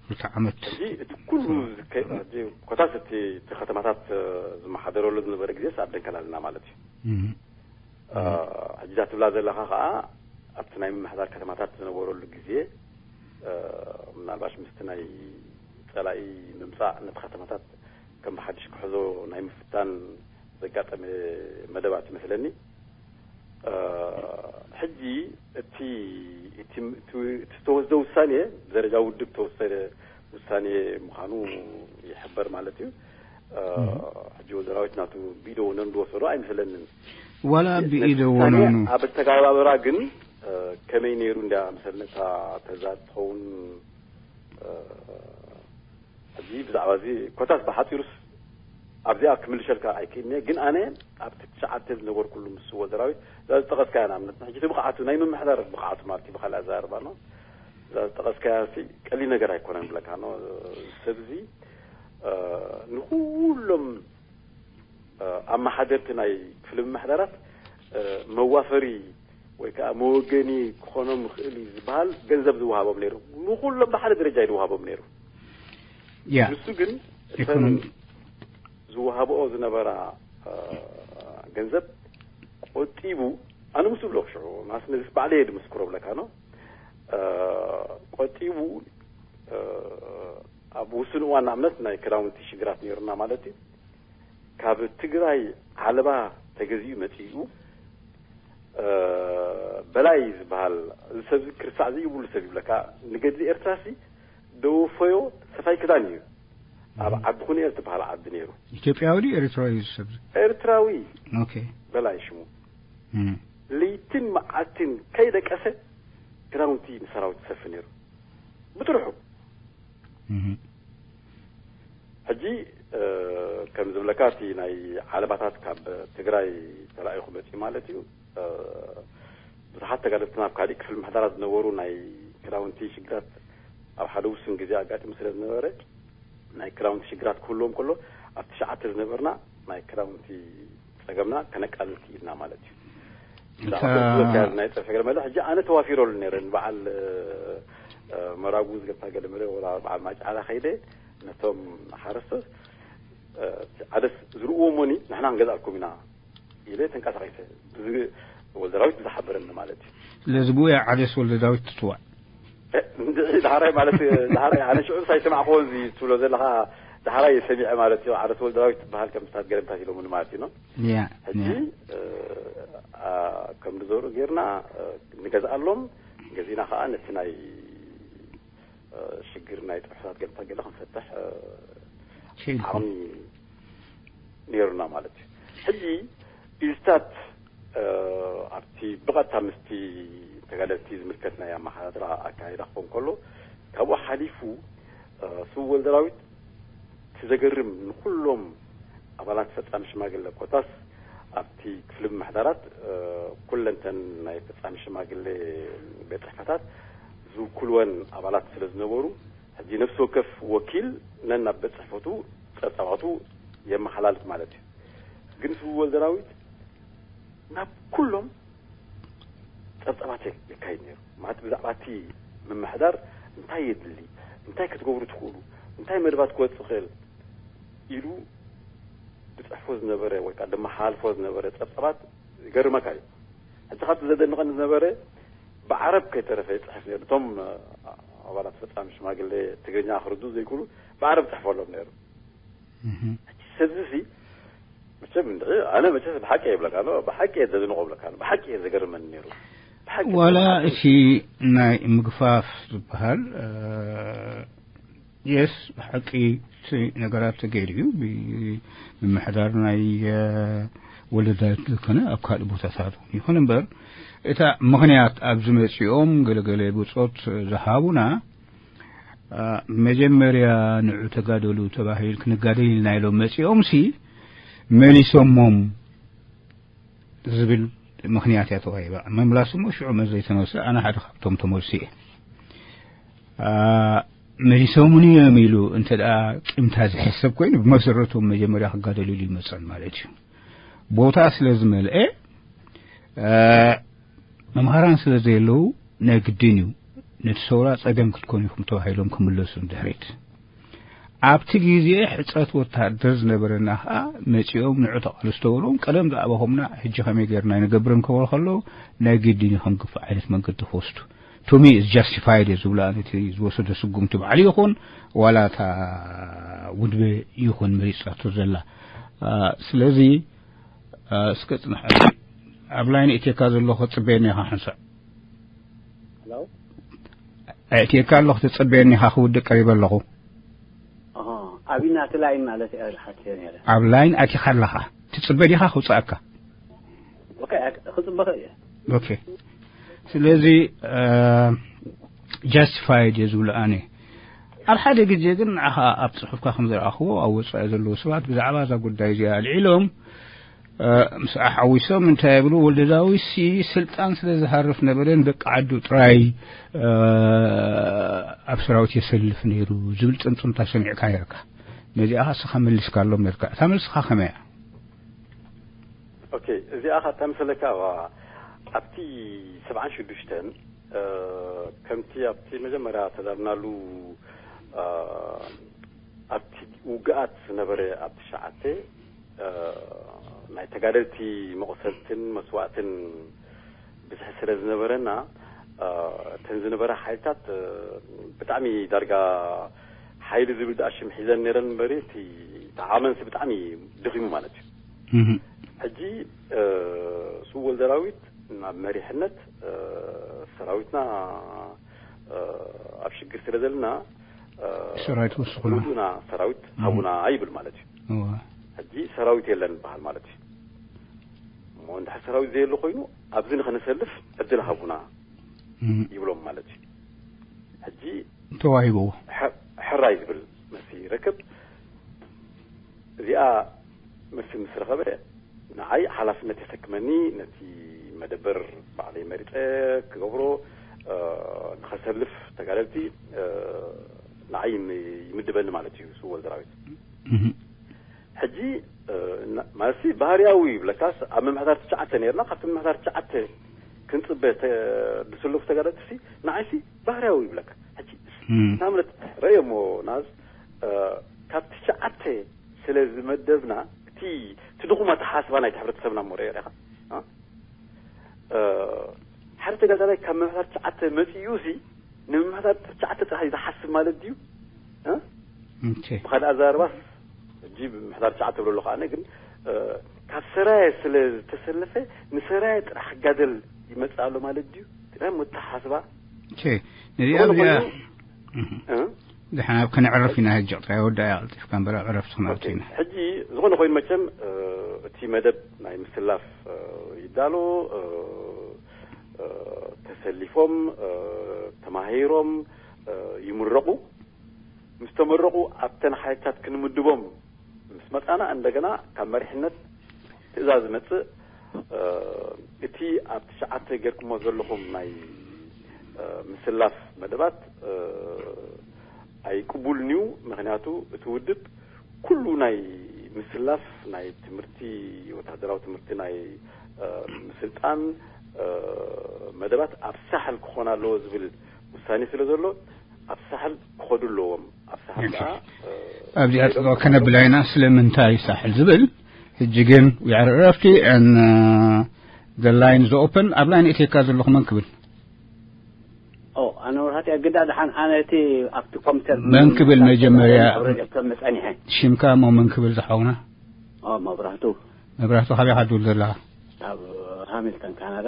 ክልተ ዓመት። ሕጂ እቲ ኩሉ ኮታስ እቲ ከተማታት ዝመሓደረሉ ዝነበረ ግዜስ ኣብ ደንከል ኣለና ማለት እዩ። ሕጂ እዛ ትብላ ዘለኻ ከዓ ኣብቲ ናይ ምምሕዳር ከተማታት ዝነበረሉ ግዜ ምናልባሽ ምስቲ ናይ ፀላኢ ምምፃእ ነቲ ከተማታት ከም ብሓድሽ ክሕዞ ናይ ምፍታን ዘጋጠመ መደባት ይመስለኒ። ሕጂ እቲ እቲ ዝተወስደ ውሳኔ፣ ብደረጃ ውድብ ተወሰደ ውሳኔ ምዃኑ ይሕበር ማለት እዩ። ሕጂ ወዘራዊት ናቱ ብኢደ ወነኑ ዝወሰዶ ኣይመስለንን። ዋላ ብኢደ ወነኑ ኣብ ተጋባበራ ግን ከመይ ነይሩ እንዳ መሰለታ ተዛ ትኸውን። ሕጂ ብዛዕባ እዚ ኮታስ ብሓፂሩስ ኣብዚኣ ክምልሸልካ ኣይክእልኒ። ግን ኣነ ኣብቲ ትሽዓተ ዝነበርኩሉ ምስ ወዘራዊት እዛ ዝጠቐስካያ ንኣብነት ሕጂ እቲ ብቕዓቱ ናይ ምምሕዳር ብቕዓቱ ማለት እዩ ብካልእ ኣዘራርባ ነው። እዛ ዝጠቐስካያ ሲ ቀሊል ነገር ኣይኮነን ብለካ ነው። ሰብ እዚ ንኩሎም ኣመሓደርቲ ናይ ክፍሊ ምምሕዳራት መዋፈሪ ወይ ከዓ መወገኒ ክኾኖም ይኽእል እዩ ዝበሃል ገንዘብ ዝወሃቦም ነይሩ። ንኩሎም ብሓደ ደረጃ እዩ ዝወሃቦም ነይሩ። ያ ንሱ ግን ይኹን ዝወሃብኦ ዝነበራ ገንዘብ ቆጢቡ፣ ኣነ ምስ ብሎ ክሽዑ ማስ ነዚስ ባዕለ እየ ድምስክሮ ብለካ ነው። ቆጢቡ ኣብ ውስን እዋን ንኣብነት ናይ ክዳውንቲ ሽግራት ነይሩና ማለት እዩ። ካብ ትግራይ ዓለባ ተገዚኡ መፂኡ። በላይ ዝበሃል እዚ ሰብ እዚ ክርሳዕ ዘይብሉ ሰብ ይብለካ። ንገድሊ ኤርትራ ሲ ደወፈዮ ሰፋይ ክዳን እዩ። ኣብ ዓዲ ኩንኤል ትበሃል ዓዲ ነይሩ። ኢትዮጵያዊ ድዩ ኤርትራዊ እዩ ሰብ ኤርትራዊ ኦኬ በላይ ሽሙ እም፣ ለይትን መዓልትን ከይደቀሰ ክዳውንቲ ንሰራዊት ይሰፊ ነይሩ ብጥርሑ። እም፣ ሕጂ ከም ዝብለካ እቲ ናይ ዓለባታት ካብ ትግራይ ተላኢኹ መፅኡ ማለት እዩ። ብዙሓት ተጋደልትና ኣብ ካሊእ ክፍሊ ምሕዳራት ዝነበሩ ናይ ክዳውንቲ ሽግራት ኣብ ሓደ ውሱን ግዜ ኣጋጢሙ ስለ ዝነበረ ናይ ክዳውንቲ ሽግራት ክህልዎም ከሎ ኣብ ትሽዓተ ዝነበርና ናይ ክዳውንቲ ፀገምና ከነቃልል ክኢልና ማለት እዩ። እታ ናይ ፀፍሒ ገለ መለ ሕጂ ኣነ ተዋፊረሉ ነይረ ንበዓል መራጉ ዝገብታ ገለ መለ ወላ በዓል ማጫላ ከይደ ነቶም ሓረስቶት ዓደስ ዝርእዎ ሞኒ ንሕና ክንገዛልኩም ኢና ኢለ ተንቀሳቂሰ። እዚ ወልደራዊት ብዝሓበረኒ ማለት እዩ። ስለዚ ብኡ እያ ዓደስ ወልደ ዳዊት ትፅዋዕ። እንድዒ ዳሕራይ ማለት ዳሕራይ ኣነ ሽዑ ሳይሰማዕክዎ እዚ ትብሎ ዘለኻ ዳሕራይ ሰሚዐ ማለት እዩ። ዓደስ ወልደራዊት ትበሃል ከም ስታት ገለምታት ኢሎምኒ ማለት እዩ። ያ ሕጂ ያ እ፣ አ፣ ከም ንዘሩ ጌርና እ፣ ንገዝኣሎም ገዚና ከዓ ነቲ ናይ እ፣ ሽግር ናይ ጥሕሳት ገለታት ገለ ክንፈትሕ እ፣ ኪኢልኩም ዓቕሚ ነይሩና ማለት እዩ። ሕጂ ኢዝታት እ፣ ኣብቲ ብቐጥታ ምስቲ ተጋደልቲ ዝምልከት ናይ ኣመሓዳድራ ኣካይዳ ክኾን ከሎ ካብኡ ሓሊፉ እ፣ ስው ወልደራዊት እቲ ዘገርም ንኩሎም ኣባላት ፈጻሚ ሽማግለ ኮታስ ኣብቲ ክፍሊ ምምሕዳራት እ፣ ኩለንተን ናይ ፈጻሚ ሽማግለ ቤት ጽሕፈታት ዝውክልወን ኣባላት ስለ ዝነበሩ ሕጂ ነፍሲ ወከፍ ወኪል ነናብ ቤት ጽሕፈቱ ጸብጻባቱ የመሓላልፍ ማለት እዩ። ግን ስው ወልደራዊት ናብ ኩሎም ጸብጻባት የካይድ ነይሩ። ማለት ብዛዕባ እቲ ምምሕዳር እንታይ የድሊ፣ እንታይ ክትገብሩ ትኽእሉ፣ እንታይ መደባት ክወጽእ ይኽእል ኢሉ ዝጽሕፎ ዝነበረ ወይ ከዓ ድማ ሓልፎ ዝነበረ ጸብጻባት ይገርመካ እዩ። ሕጂ ካብቲ ዘደንቐኒ ዝነበረ ብዓረብ ከይተረፈ ይጽሕፍ ነይሩ። እቶም ኣባላት ፈጻሚ ሽማግሌ ትግርኛ ክርዱ ዘይክእሉ ብዓረብ ይጽሕፈሎም ነይሩ። እህም። ሰብዚ ሲ መቸም እንድዒ ኣነ መቸስ ብሓቂ እየ ይብለካ ኣሎ፣ ብሓቂ እየ ዘድንቆ ብለካ ኣሎ፣ ብሓቂ እየ ዘገርመኒ ነይሩ። ብሓቂ ዋላ ብሓቂ። እቲ ናይ ምግፋፍ ዝበሃል የስ ብሓቂ እቲ ነገራት ተገይሩ እዩ። ብምምሕዳር ናይ እ፣ ወለዳት ዝኾነ ኣብ ካልእ ቦታታት እውን ይኹን እምበር እታ ምኽንያት ኣብዚ መፂኦም ገለገለ ብፆት ዝሃቡና እ፣ መጀመርያ ንዑ ተጋደሉ ተባሂል ክንጋደል ኢልና ኢሎም መፂኦም ሲ መሊሶሞም ዝብል ምኽንያት እያ ተዋሂባ። መምላስ እሞ ሽዑ መስ ዘይተመልሰ ኣነ ሓደ ካብቶም ተመልሱ እየ። አ፣ መሊሶሙኒ እዮም ኢሉ እንተ ደኣ ቂምታ ዝሕሰብ ኮይኑ ብመሰረቱ መጀመርያ ክጋደልሉ ይመፀን ማለት እዩ። ቦታ ስለ ዝመልአ አ፣ መምሃራን ስለ ዘየለዉ ናይ ግድን እዩ ነቲ ሰውራ ጸገም ክትኮኑ ኢኹም ተባሂሎም ክምለሱ ንድሕሪት። ኣብቲ ግዜ ሕጽረት ወታደር ዝነበረና ኸኣ መጺኦም ንዑ ተቓልሱ ተበሎም ቀደም ዝኣበኹምና ሕጂ ከመይ ጌርና ንገብር እንከበሉ ከለዉ ናይ ግድን እዩ ከም ግፋ ዓይነት መንገዲ ክወስዱ to me is justified እየ ዝብላ ነቲ ዝወሰዶ ስጉምቲ ባዕሉ ይኹን ዋላ እታ ውድበ ይኹን መሪጻቶ ዘላ ስለዚ እስከ ጽንሕ። ኣብ ላይን እቴካ ዘለኹ ጽበየኒ ኢኻ። ሕንሳእ። ሄሎ? ኣእትየካ ኣለኹ፣ ትጽበየኒ ኢኻ፣ ክውድእ ቀሪበ ኣለኹ። ኣቢ ናቲ ላይን ማለት እያ ዝሓትዮ ነይረ። ኣብ ላይን ኣቲኻ ኣለኻ፣ ትጽበ ዲኻ ክውጽኣካ? ኦኬ፣ ክጽበኸ እየ። ኦኬ። ስለዚ ጃስቲፋይድ እየ ዝብሎ ኣነ። ኣብ ሓደ ግዜ ግን ንዓኻ ኣብ ጽሑፍካ ከም ዝረኣኽዎ፣ ኣብ ወጻኢ ዘለዉ ሰባት ብዛዕባ እዛ ጉዳይ እዚኣ ኣልዒሎም፣ ምስ ኣሓዊሶም እንታይ ይብሉ? ወልደ ዳዊት ሲ ስልጣን ስለ ዝሃርፍ ነበረ፣ ንደቂ ዓዱ ጥራይ ኣብ ሰራዊት የሰልፍ ነይሩ ዝብል ጽምጽምታ ሰሚዕካ ነርካ። ነዚኣ ኸኣ እስኻ መሊስካሎም ነርካ። እታ መልስኻ ከመይ እያ? ኦኬ፣ እዚኣ ኸኣ እታ መሰለካ ኣብቲ ሰብዓን ሽዱሽተን ከምቲ ኣብቲ መጀመርያ ተዛርብናሉ ኣብቲ ውግኣት ዝነበረ ኣብ ትሽዓተ ናይ ተጋደልቲ መቑሰልትን መስዋእትን ብዝሒ ስለ ዝነበረና እተን ዝነበራ ሓይልታት ብጣዕሚ ዳርጋ ሓይሊ ዝብል ደኣ ሽም ሒዘን ነይረን እምበሪ እቲ ዓቕመንሲ ብጣዕሚ ደኺሙ ማለት እዩ። ሕጂ ስው ወልደራዊት ናብ መሪሕነት ሰራዊትና ኣብ ሽግር ስለ ዘለና ሰራዊት ወስኹና። ውዱና ሰራዊት ሃቡና ይብል ማለት እዩ። ሕጂ ሰራዊት የለን በሃል ማለት እዩ። እሞ እንድሕር ሰራዊት ዘየሎ ኮይኑ ኣብዚ ንኸነሰልፍ ዕድል ሃቡና ይብሎም ማለት እዩ። ሕጂ ተዋሂብዎ። ሕራይ ዝብል መልሲ ይረክብ። እዚኣ መልሲ ምስ ረኸበ ንዓይ ሓላፍነት የሰክመኒ፣ ነቲ መደበር ባዕለይ መሪፀ ክገብሮ ንኸሰልፍ ተጋደልቲ ንዓይ ይምድበኒ ማለት እዩ ስው ወልደራዊት። ሕጂ ማለትሲ ባህርያዊ ይብለካስ ኣብ ምምሕዳር ትሽዓተ ነርና፣ ካብቲ ምምሕዳር ትሽዓተ ክንፅበ ዝስለፉ ተጋደልቲ ንዓይሲ ባህርያዊ ይብለካ። ሕጂ ናምለት ረእዮሞ ናዝ ካብ ትሽዓተ ስለ ዝመደብና እቲ እቲ ድኹም ኣተሓሳስባ ናይቲ ሕብረተሰብና እሞ ረእዮ ዲኻ? ሓደ ተጋዳላይ ካብ ምምሕዳር ትሽዓተ መፂኡ ሲ ንምምሕዳር ትሽዓተ ጥራሕ እዩ ዝሓስብ ማለት ድዩ? ብኻልእ ኣዘራርባስ ሕጂ ምምሕዳር ትሽዓተ ብሎ ኣለኹ ኣነ ግን ካብ ሰራየ ስለ ዝተሰለፈ ንሰራየ ጥራሕ ክጋደል ይመፅእ ኣሎ ማለት ድዩ? ጥራሕ መተሓስባ ነዚኣ እዚኣ ድሓን ኣብ ከነዕርፍ ኢና ሕጂ ጥራይ ወዳእያ ቀልጢፍካ እምበር ዕረፍቲ ክነእቱ ኢና። ሕጂ ዝኾነ ኮይኑ መቸም እቲ መደብ ናይ ምስላፍ ይዳሎ ተሰሊፎም ተማሂሮም ይምረቑ። ምስ ተመረቑ ኣብተን ሓይልታት ክንምድቦም ምስ መጻና እንደገና ካብ መሪሕነት ትእዛዝ ዝመጽእ እቲ ኣብ ትሽዓተ ጌርኩሞ ዘለኹም ናይ ምስላፍ መደባት ኣይቅቡልን እዩ። ምክንያቱ እቲ ውድብ ኩሉ ናይ ምስላፍ ናይ ትምህርቲ ወታደራዊ ትምህርቲ ናይ ምስልጣን መደባት ኣብ ሳሕል ክኾን ኣለዎ ዝብል ውሳኔ ስለ ዘሎ ኣብ ሳሕል ክኸዱ ኣለዎም። ኣብ ሳሕል ከዓ ኣብዚኣ ጥጦ ከነብላ ኢና። ስለምንታይ ሳሕል ዝብል ሕጂ ግን we are እረፍቲ and the line is open። ኣብ ላይን እትካ ዘለኹ መን ክብል? ኣነ ወርሃት ግዳ ድሓን ኣነ እቲ ኣብቲ ኮምፒተር መን ክብል መጀመርያ መፀኒሐ ሽምካ እሞ መን ክብል ዝሓውና? መብራህቱ መብራህቱ ካበይ ኢኻ ትብል ዘለኻ? ኣብ ሃሚልተን ካናዳ።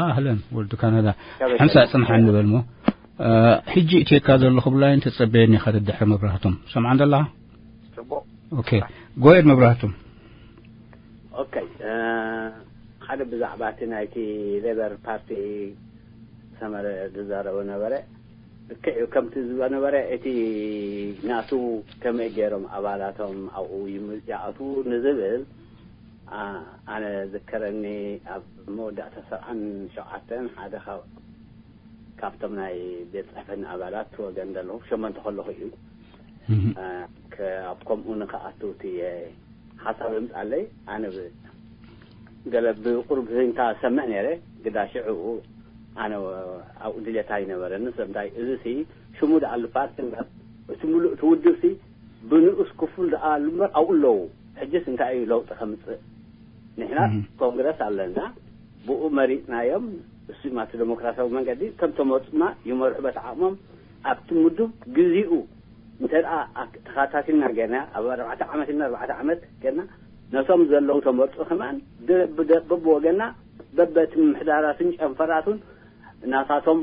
ኣህለን ወልዱ ካናዳ። ሓንሳእ ጽንሓ ንበል እሞ ሕጂ እትየካ ዘለኹ ብላይን ተጸበየኒ ኢኻ ደድሕሪ መብራህቶም ሰምዓን ዘለኻ? ጽቡቕ። ኦኬ ጎየድ መብራህቶም። ኦኬ ሓደ ብዛዕባ እቲ ናይቲ ሌበር ፓርቲ ሰመረ ዝዛረቦ ነበረ። ልክዕ እዩ ከምቲ ዝበነበረ እቲ ናቱ ከመይ ገይሮም ኣባላቶም ኣብኡ ይኣትዉ ንዝብል ኣነ ዝከረኒ ኣብ መወዳእታ ሰብዓን ሸውዓተን ሓደ ካብቶም ናይ ቤት ፅሕፈትና ኣባላት ወገን ዘለኹ ሸመንተ ከለኹ እዩ። ኣብ ከምኡ ንክኣቱ እቲ ሓሳብ ይምፃለይ ኣነ ገለ ብቁሩብ ህንታ ሰምዕ ነይረ ግዳ ሽዕኡ ኣነ ኣብኡ ድሌት ኣይነበረኒ። ስለምንታይ እዚ ሲ ሽሙ ደኣ ኣሉ ፓርቲ እምበር እቲ ሙሉእ እቲ ውድብ ሲ ብንኡስ ክፉል ደኣ ኣሉ እምበር ኣብኡ ኣለዉ። ሕጅስ እንታይ እዩ ለውጢ ከምፅእ? ንሕና ኮንግረስ ኣለና፣ ብኡ መሪፅናዮም። እሱ ማቲ ዴሞክራሲያዊ መንገዲ ከም ተመፁና ይመርሑ በቲ ዓቕሞም ኣብቲ ምዱብ ግዚኡ እንተ ደኣ ተኸታቲልና ጌርና ኣብ ኣርባዕተ ዓመት እና ኣርባዕተ ዓመት ጌርና ነቶም ዘለዉ ተመርጡ ከማን ደ- ብደ- በብወገና በበቲ ምምሕዳራትን ጨንፈራቱን ናታቶም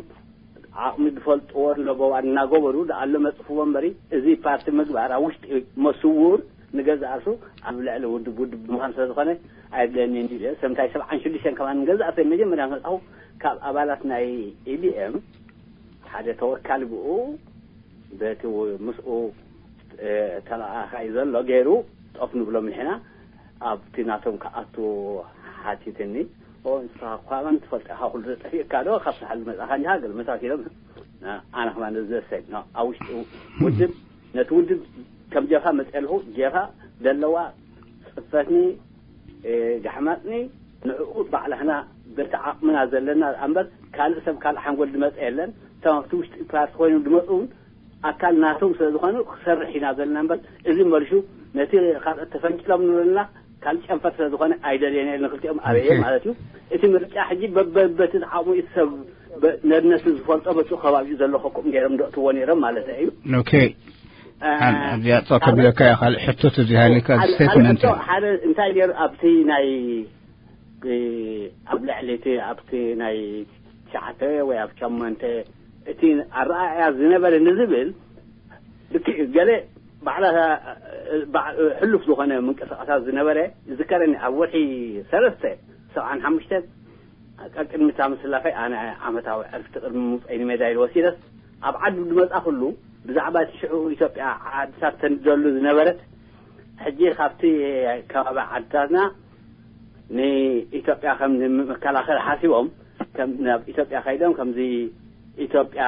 ዓቕሚ ዝፈልጥዎ ኣለበዋ እናገበሩ ደኣሎ መፅፍዎ እምበሪ፣ እዚ ፓርቲ ምግባር ኣብ ውሽጢ መስውር ንገዛእሱ ኣብ ልዕሊ ውድብ ውድብ ምዃን ስለ ዝኾነ ኣይድለየንን ኢለ። ሰምታይ ሰብዓን ሽዱሽተን ከማን ንገዛእሰይ መጀመርያ መፅኣኹ ካብ ኣባላት ናይ ኢቢኤም ሓደ ተወካሊ ብኡ በቲ ምስኡ ተለኣኻይ ዘሎ ገይሩ ጠፍ ንብሎም ንሕና ኣብቲ ናቶም ክኣቱ ሓቲትኒ። ንስኻ ኳመን ትፈልጠ ኢኻ ኩሉ ዘጠፊእካ ዶ ካብ ሳሕል መጻኻ እንዲኻ ገለ መሳት ኢሎም ኣነ ከማን ዘሰግ ኣብ ውሽጢ ውድብ ነቲ ውድብ ከም ጀፋ መፅአ ኣለኹ። ጀፋ ዘለዋ ፅፈትኒ ጋሕማጥኒ ንዕኡ ባዕላህና በቲ ዓቕምና ዘለና እምበር ካልእ ሰብ ካልእ ሓንጎል ዝመፀ የለን። እቶም ኣብቲ ውሽጢ ፓርቲ ኮይኖም ዝመፁ እውን ኣካል ናቶም ስለ ዝኾኑ ክሰርሕ ኢና ዘለና እምበር እዚ መልሹ ነቲ ካልኦት ተፈንጭሎም ንብለና ካልእ ጨንፈር ስለ ዝኾነ ኣይደልየን እየ ንክልቲኦም ኣበየ ማለት እዩ። እቲ ምርጫ ሕጂ በበበቲ ዓቕሙ እቲ ሰብ ነድነቱ ዝፈልጦ በቲ ከባቢኡ ዘሎ ከቁም ገይሮም ደእትዎ ነይሮም ማለት እዩ። ኦኬ። እዚኣ ጸው ከብለካ እያ። ካልእ ሕቶ ተዝሃልካ ሓደ ስቴትመንት ሓደ እዩ። ሕቶ ሓደ እንታይ ነይሩ ኣብቲ ናይ ኣብ ልዕሊ እቲ ኣብቲ ናይ ትሽዓተ ወይ ኣብ ሸሞንተ እቲ ኣረኣእያ ዝነበረ ንዝብል ልክዕ እዩ። ገለ ባዕላ ሕሉፍ ዝኾነ ምንቅስቃሳት ዝነበረ ይዝከረኒ። ኣብ ወርሒ ሰለስተ ሰብዓን ሓሙሽተን ቀቅድሚ እታ ምስላፈይ ኣነ ዓመታዊ ዕርፍቲ ቅድሚ ምውፀይ ንሜዳ ኢሉ ወሲደስ ኣብ ዓዲ ዝመፃ ኩሉ ብዛዕባ እቲ ሽዑ ኢትዮጵያ ዓድታት ተንደሉ ዝነበረት ሕጂ ካብቲ ከባቢ ዓድታትና ንኢትዮጵያ ከም መከላኸሊ ሓሲቦም ከም ናብ ኢትዮጵያ ከይዶም ከምዚ ኢትዮጵያ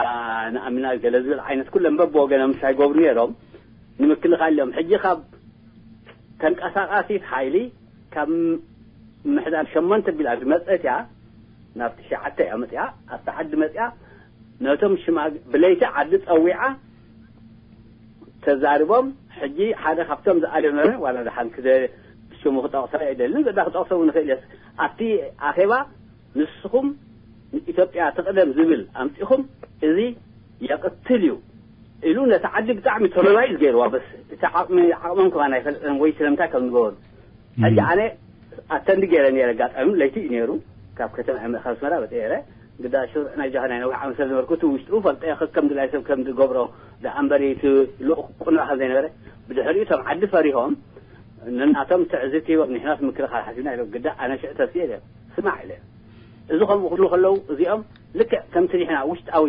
ንኣሚና ገለ ዝብል ዓይነት ኩሎም በብወገኖም እንታይ ይገብሩ ነይሮም ንምክልኻል እዮም። ሕጂ ካብ ተንቀሳቃሲት ሓይሊ ካብ ምሕዳር ሸሞንተ ቢላ ዝመፀት እያ ናብ ትሽዓተ እያ መፅያ ኣብቲ ዓዲ መፅያ ነቶም ሽማግ ብለይቲ ዓዲ ፀዊዓ ተዛርቦም ሕጂ ሓደ ካብቶም ዝኣልዮ ነበረ ዋላ ደሓን ክደ ሽሙ ክጠቕሶ ኣይደልን ግዳ ክጠቕሶ እውን ይኽእል እየ ኣብቲ ኣኼባ ንስኹም ንኢትዮጵያ ትቕደም ዝብል ኣምፂኹም እዚ የቕትል እዩ ኢሉ ነቲ ዓዲ ብጣዕሚ ቶለራይዝ ገይርዋ በስ እቲ ዓቕሚ ዓቕሞም ከማን ኣይፈልጥን ወይ ስለምንታይ ከም ዝገበሩ ሕጂ ኣነ ኣተንዲ ገይረ ነይረ ኣጋጣሚ ለይቲ እዩ ነይሩ ካብ ከተማ ካብ ኣስመራ በፀ ገይረ ግዳ ሽሩዕ ናይ ጃኻ ናይ ነዊሕ ዓመት ስለ ዝነበርኩ እቲ ውሽጡ ፈልጠ ከከም ድላይ ሰብ ከም ዝገብሮ ደኣ እምበሪ እቲ ልኡኽ ቁኑዕ ከም ዘይነበረ ብድሕሪኡ እቶም ዓዲ ፈሪሆም ነናቶም ትዕዝብቲ ሂቦም ንሕናስ ምክልኻል ሓሲብና ኢሎም ግዳ ኣነ ሽዑ ተስየ ኢለ ስማዕ ኢለ እዚ ከምኡ ክብሉ ከለዉ እዚኦም ልክዕ ከምቲ ንሕና ውሽጣዊ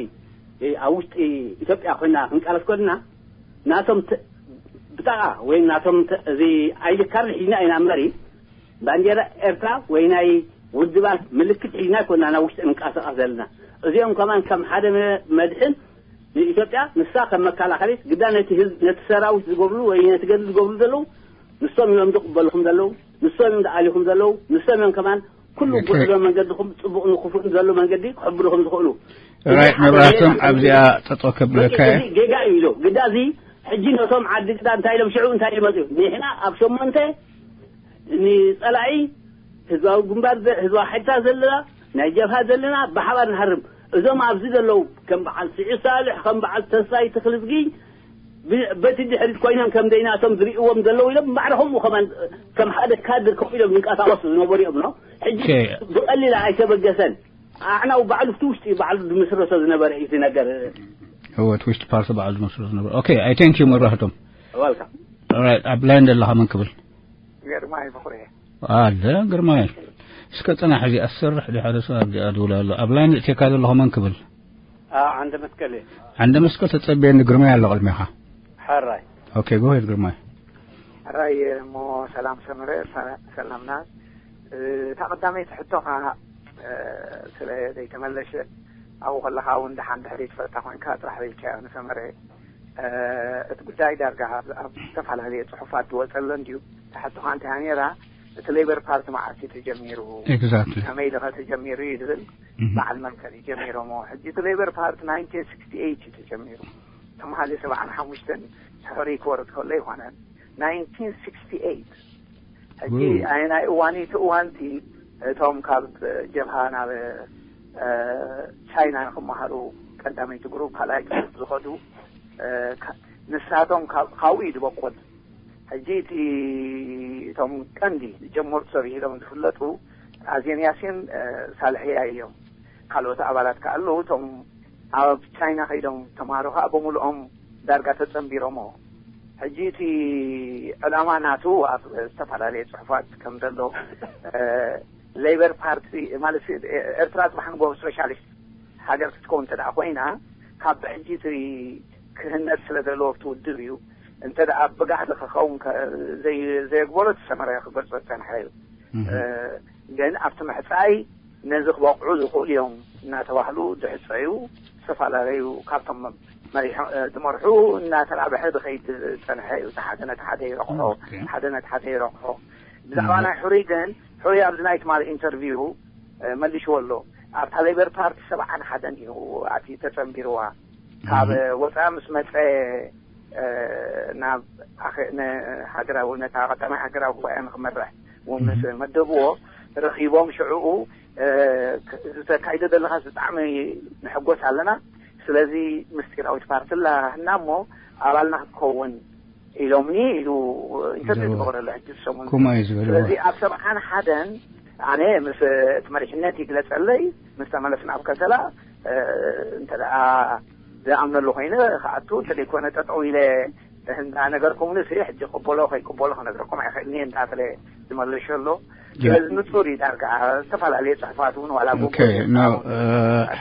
ኣብ ውሽጢ ኢትዮጵያ ኮይና ክንቃለስ ኮልና ናቶም ብጣቃ ወይ ናቶም እዚ ኣይዲ ካርድ ሒዝና ኢና እምበሪ ባንዴራ ኤርትራ ወይ ናይ ውድባት ምልክት ሒዝና ኮና ናብ ውሽጢ እንቃሰቃስ ዘለና እዚኦም ከማን ከም ሓደ መድሕን ንኢትዮጵያ ንሳ ከም መከላኸሊት ግዳ ነቲ ህዝብ ነቲ ሰራዊት ዝገብርሉ ወይ ነቲ ገድሊ ዝገብርሉ ዘለዉ ንሶም እዮም ዝቕበልኹም ዘለዉ ንሶም እዮም ዝኣልኹም ዘለዉ ንሶም እዮም ከማን ኩሉ ጉዕዞ መንገድኹም ፅቡቕ ንክፉእን ዘሎ መንገዲ ክሕብርኹም ዝኽእሉ ራይት መብራህቶም ኣብዚኣ ጠጠው ከብለካ እየ። ጌጋ እዩ ኢሉ ግዳ እዚ ሕጂ ነቶም ዓዲ ግዳ እንታይ ኢሎም ሽዑ እንታይ ኢሎም መፅኡ ንሕና ኣብ ሸሞንተ ንፀላኢ ህዝባዊ ግንባር ህዝባዊ ሓይልታት ዘለና ናይ ጀብሃ ዘለና ብሓባር ንሃርም እዞም ኣብዚ ዘለዉ ከም በዓል ስዒድ ሳልሕ ከም በዓል ተስፋይ ተክልዝጊ በቲ ድሕሪት ኮይኖም ከም ዘይናቶም ዝርእዎም ዘለዉ ኢሎም ባዕልኹም ከማን ከም ሓደ ካድር ኮፍ ኢሎም ዝንቀሳቀሱ ዝነበሩ እዮም ነው ሕጂ ብቀሊል ኣይተበገሰን ኣዕናው ባዕሉ እቲ ውሽጢ ባዕሉ ዝምስረቶ ዝነበረ እዩ ነገር እወ እቲ ውሽጢ ፓርቲ ባዕሉ ዝመስሎ ዝነበረ okay I thank you መብራህቶም welcome right ኣብ ላይን ዘለኻ መን ክብል ግርማይ በኹርየ ኣለ ግርማይ እስከ ፅናሕ እዚ ኣሰርሕ ዲ ሓደ ሰብ ኣብዚኣ ድውል ኣሎ ኣብ ላይን እቴካ ዘለኹ መን ክብል ዓንደ መስቀል ዓንደ መስቀል ተፀብየኒ ግርማይ ኣሎ ቅድሜኻ ሕራይ okay go ahead ግርማይ ሕራይ እሞ ሰላም ሰመረ ሰላምና እታ ቀዳመይቲ ሕቶኻ ስለ ዘይተመለሸ ኣብኡ ከለኻ እውን ደሓን ድሕሪ ትፈልጣ ኮንካ ጥራሕ በልካዮ ንሰመረ እቲ ጉዳይ ዳርጋ ኣብ ዝተፈላለየ ፅሑፋት ዝወፀሎ እንድዩ ተሕቶኻ እንታይ ነይራ እቲ ሌበር ፓርቲ መዓስ እዩ ተጀሚሩ exactly ከመይ ድኸ ተጀሚሩ እዩ ዝብል በዓል መምከር እዩ ጀሚሮሞ ሕጂ እቲ ሌበር ፓርቲ ናይንቲን ስክስቲ ኤይት እዩ ተጀሚሩ ተምሃለ ሰብዓን ሓሙሽተን ሕሪ ክወርድ ከሎ ይኮነን ናይንቲን ስክስቲ ኤይት ሕጂ ናይ እዋኒቲ እዋንቲ እቶም ካብ ጀብሃ ናብ ቻይና ንክመሃሩ ቀዳመይቲ ግሩፕ ካልኣይ ግሩፕ ዝኸዱ ንሳቶም ካብኡ እዩ ዝበቁል ሕጂ እቲ እቶም ቀንዲ ጀመርቱ ተባሂሎም ዝፍለጡ ኣዜን ያሲን ሳልሕያ እዮም። ካልኦት ኣባላት ከኣ ኣለዉ። እቶም ኣብ ቻይና ከይዶም ተምሃሮ ከኣ ብምልኦም ዳርጋ ተጸንቢሮሞ። ሕጂ እቲ ዕላማ ናቱ ኣብ ዝተፈላለየ ጽሑፋት ከም ዘሎ ሌበር ፓርቲ ማለት ኤርትራ ጽባሕ ንጎ ስፔሻሊስት ሃገር ክትከውን እንተ ደኣ ኮይና ካብ ብሕጂ እቲ ክህነጽ ስለ ዘለዎ እቲ ውድብ እዩ። እንተ ደኣ ብጋህዲ ክኸውን ከ- ዘይ- ዘየግበሮ እቲ ሰመረ ክገልጾ ዝጸንሐ እዩ። ግን ኣብቲ ምሕጻይ ነዚ ክበቕዑ ዝኽእሉ እዮም እናተባህሉ ዝሕጸዩ ዝተፈላለዩ ካብቶም መሪሖ- ዝመርሑ እናተራብሐ ዝኸይድ ዝጸንሐ እዩ። እቲ ሓደ ነቲ ሓደ ይረቕሖ፣ ሓደ ነቲ ሓደ ይረቕሖ። ብዛዕባ ናይ ሕሩይ ግን ሕሩይ ኣብዚ ናይ ትማሊ ኢንተርቪው መሊሽዎ ኣሎ። ኣብታ ሌበር ፓርቲ ሰብዓን ሓደን እዩ ኣትዩ ተጸንቢርዋ። ካብ ወፃኢ ምስ መፀ ናብ ሃገራዊ ነታ ቀዳማይ ሃገራዊ ጉባኤ ንክመርሕ ምስ መደብዎ ረኪቦም ሽዕኡ ዝተካይደ ዘለካ ብጣዕሚ ንሕጎስ ኣለና። ስለዚ ምስጢራዊት ፓርቲ ላህና እሞ ኣባልና ክትከውን ኢሎምኒ ኢሉ ኢንተርቪው ዝበረለ ሕጂ ሰሙን። ከምኡ እዩ ዝበልዎ። ስለዚ ኣብ ሰብዓን ሓደን ኣነ ምስ እቲ መሪሕነት ይግለጸለይ ምስ ተመለስና ኣብ ከሰላ እንተ ደኣ ዝኣምነሉ ኮይነ ክኣቱ እንተ ዘይኮነ ጠጠው ኢለ እንዳ ነገርኩምኒ ሲ ሕጂ ቅበሎ ከይቅበሎ ክነግረኩም ኣይኽእልን እየ እንዳበለ ዝመለሸ ኣሎ። ስለዚ ንጹር እዩ ዳርጋ ዝተፈላለየ ጽሑፋት እውን ዋላ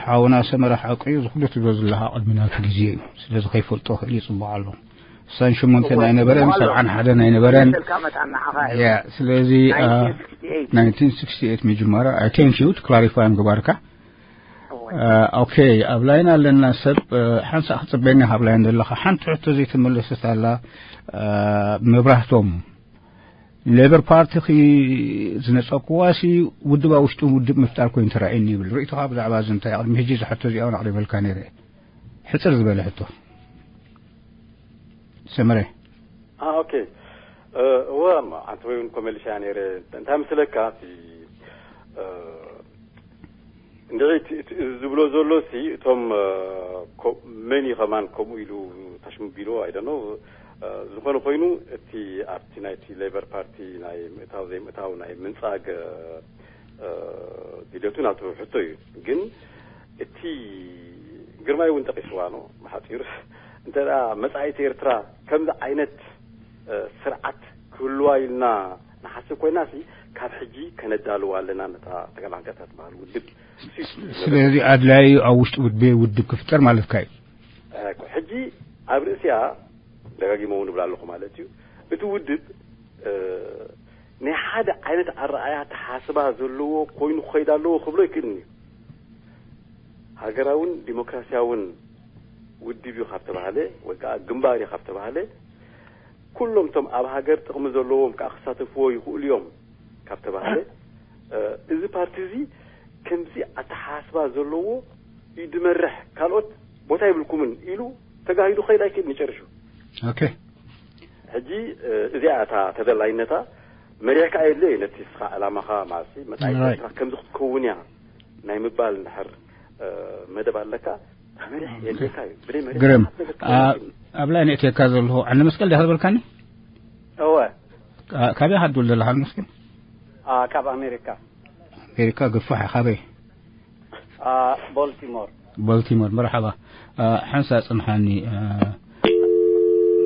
ሓውና ሰመረ ሓቂ እዩ ዝኩሉ ትብሎ ዘለካ ቅድሚ ናቱ ግዜ እዩ። ስለዚ ከይፈልጦ ክእል ይጽቡቕ ኣሎ። ስሳን ሸሞንተ ኣይነበረን፣ ሰብዓን ሓደን ኣይነበረን። ያ ስለዚ ናይንቲን ሲክስቲ ኤይት ምጅማራ። I thank you to clarify ምግባርካ። ኦኬ፣ ኣብ ላይን ኣለና ሰብ ሓንሳ ክጽበየና ካብ ላይን ዘለኻ ሓንቲ ሕቶ ዘይተመለሰት ኣላ። መብራህቶም ሌበር ፓርቲ ዝነጸኩዋ ሲ ውድብ ኣብ ውሽጡ ውድብ ምፍጣር ኮይኑ ተራእየኒ ይብል። ርእይቶኻ ብዛዕባ እዚ እንታይ? ቅድሚ ሕጂ እዚ ሕቶ እዚኣ እውን ኣቕሪበልካ ነይረ። ሕጽር ዝበለ ሕቶ ሰመረ። ኦኬ። እወ፣ ኣንተ ወይ እውን ኮመልሻ ነይረ። እንታይ ምስለካ እቲ እንድዒ ዝብሎ ዘሎ ሲ እቶም መን እዩ ከማን ከምኡ ኢሉ ታሽምቢሎ ኣይደኖ። ዝኾነ ኮይኑ እቲ ኣብቲ ናይቲ ሌበር ፓርቲ ናይ ምእታው ዘይምእታው ናይ ምንጻግ ድልየቱ ናቱ ሕቶ እዩ። ግን እቲ ግርማይ እውን ጠቂስዋ ነው ብሓፂሩ እንተ መፃኢት ኤርትራ ከምዚ ዓይነት ስርዓት ክህልዋ ኢልና ንሓስብ ኮይና ሲ ካብ ሕጂ ከነዳልዋ ኣለና ነታ ተገላንቀታ ትበሃል ውድብ። ስለዚ ኣድላዩ ኣብ ውሽጢ ውድቤ ውድብ ክፍጠር ማለትካ እዩ። ሕጂ ኣብ ርእሲያ ደጋጊመ እውን እብላ ኣለኹ ማለት እዩ። እቲ ውድብ ናይ ሓደ ዓይነት ኣረኣያ ተሓስባ ዘለዎ ኮይኑ ክኸይድ ኣለዎ ክብሎ ይክእልኒ። ሃገራውን ዲሞክራሲያውን ውድብ እዩ ካብ ተባህለ ወይ ከዓ ግንባር እዩ ካብ ተባህለ ኩሎም እቶም ኣብ ሃገር ጥቕሚ ዘለዎም ከዓ ክሳተፍዎ ይኽእሉ እዮም ካብ ተባህለ እዚ ፓርቲ እዚ ከምዚ ኣተሓሳስባ ዘለዎ እዩ ድመርሕ፣ ካልኦት ቦታ ይብልኩምን ኢሉ ተጋሂዱ ክኸይድ ኣይክእልን ይጨርሹ። ኦኬ። ሕጂ እዚኣ እታ ተደላይነታ መሪሕካ የድልዮ እዩ ነቲ ስኻ ዕላማኻ ማለት መጻኢ ኤርትራ ከምዚ ክትከውን እያ ናይ ምባል እንድሕር መደብ ኣለካ መሪሕ የድልየካ እዩ። ብደይ መሪሕ ግርም። ኣብ ላይ ንእትየካ ዘለኹ ዓንደ መስቀል ዲኻ ዝበልካኒ? እወ። ካበይ ሃድብል ዘለኻ ዓንደ መስቀል? ካብ ኣሜሪካ። ኣሜሪካ ግፋሕ ካበይ? ቦልቲሞር። ቦልቲሞር መርሓባ። ሓንሳ ጽንሓኒ።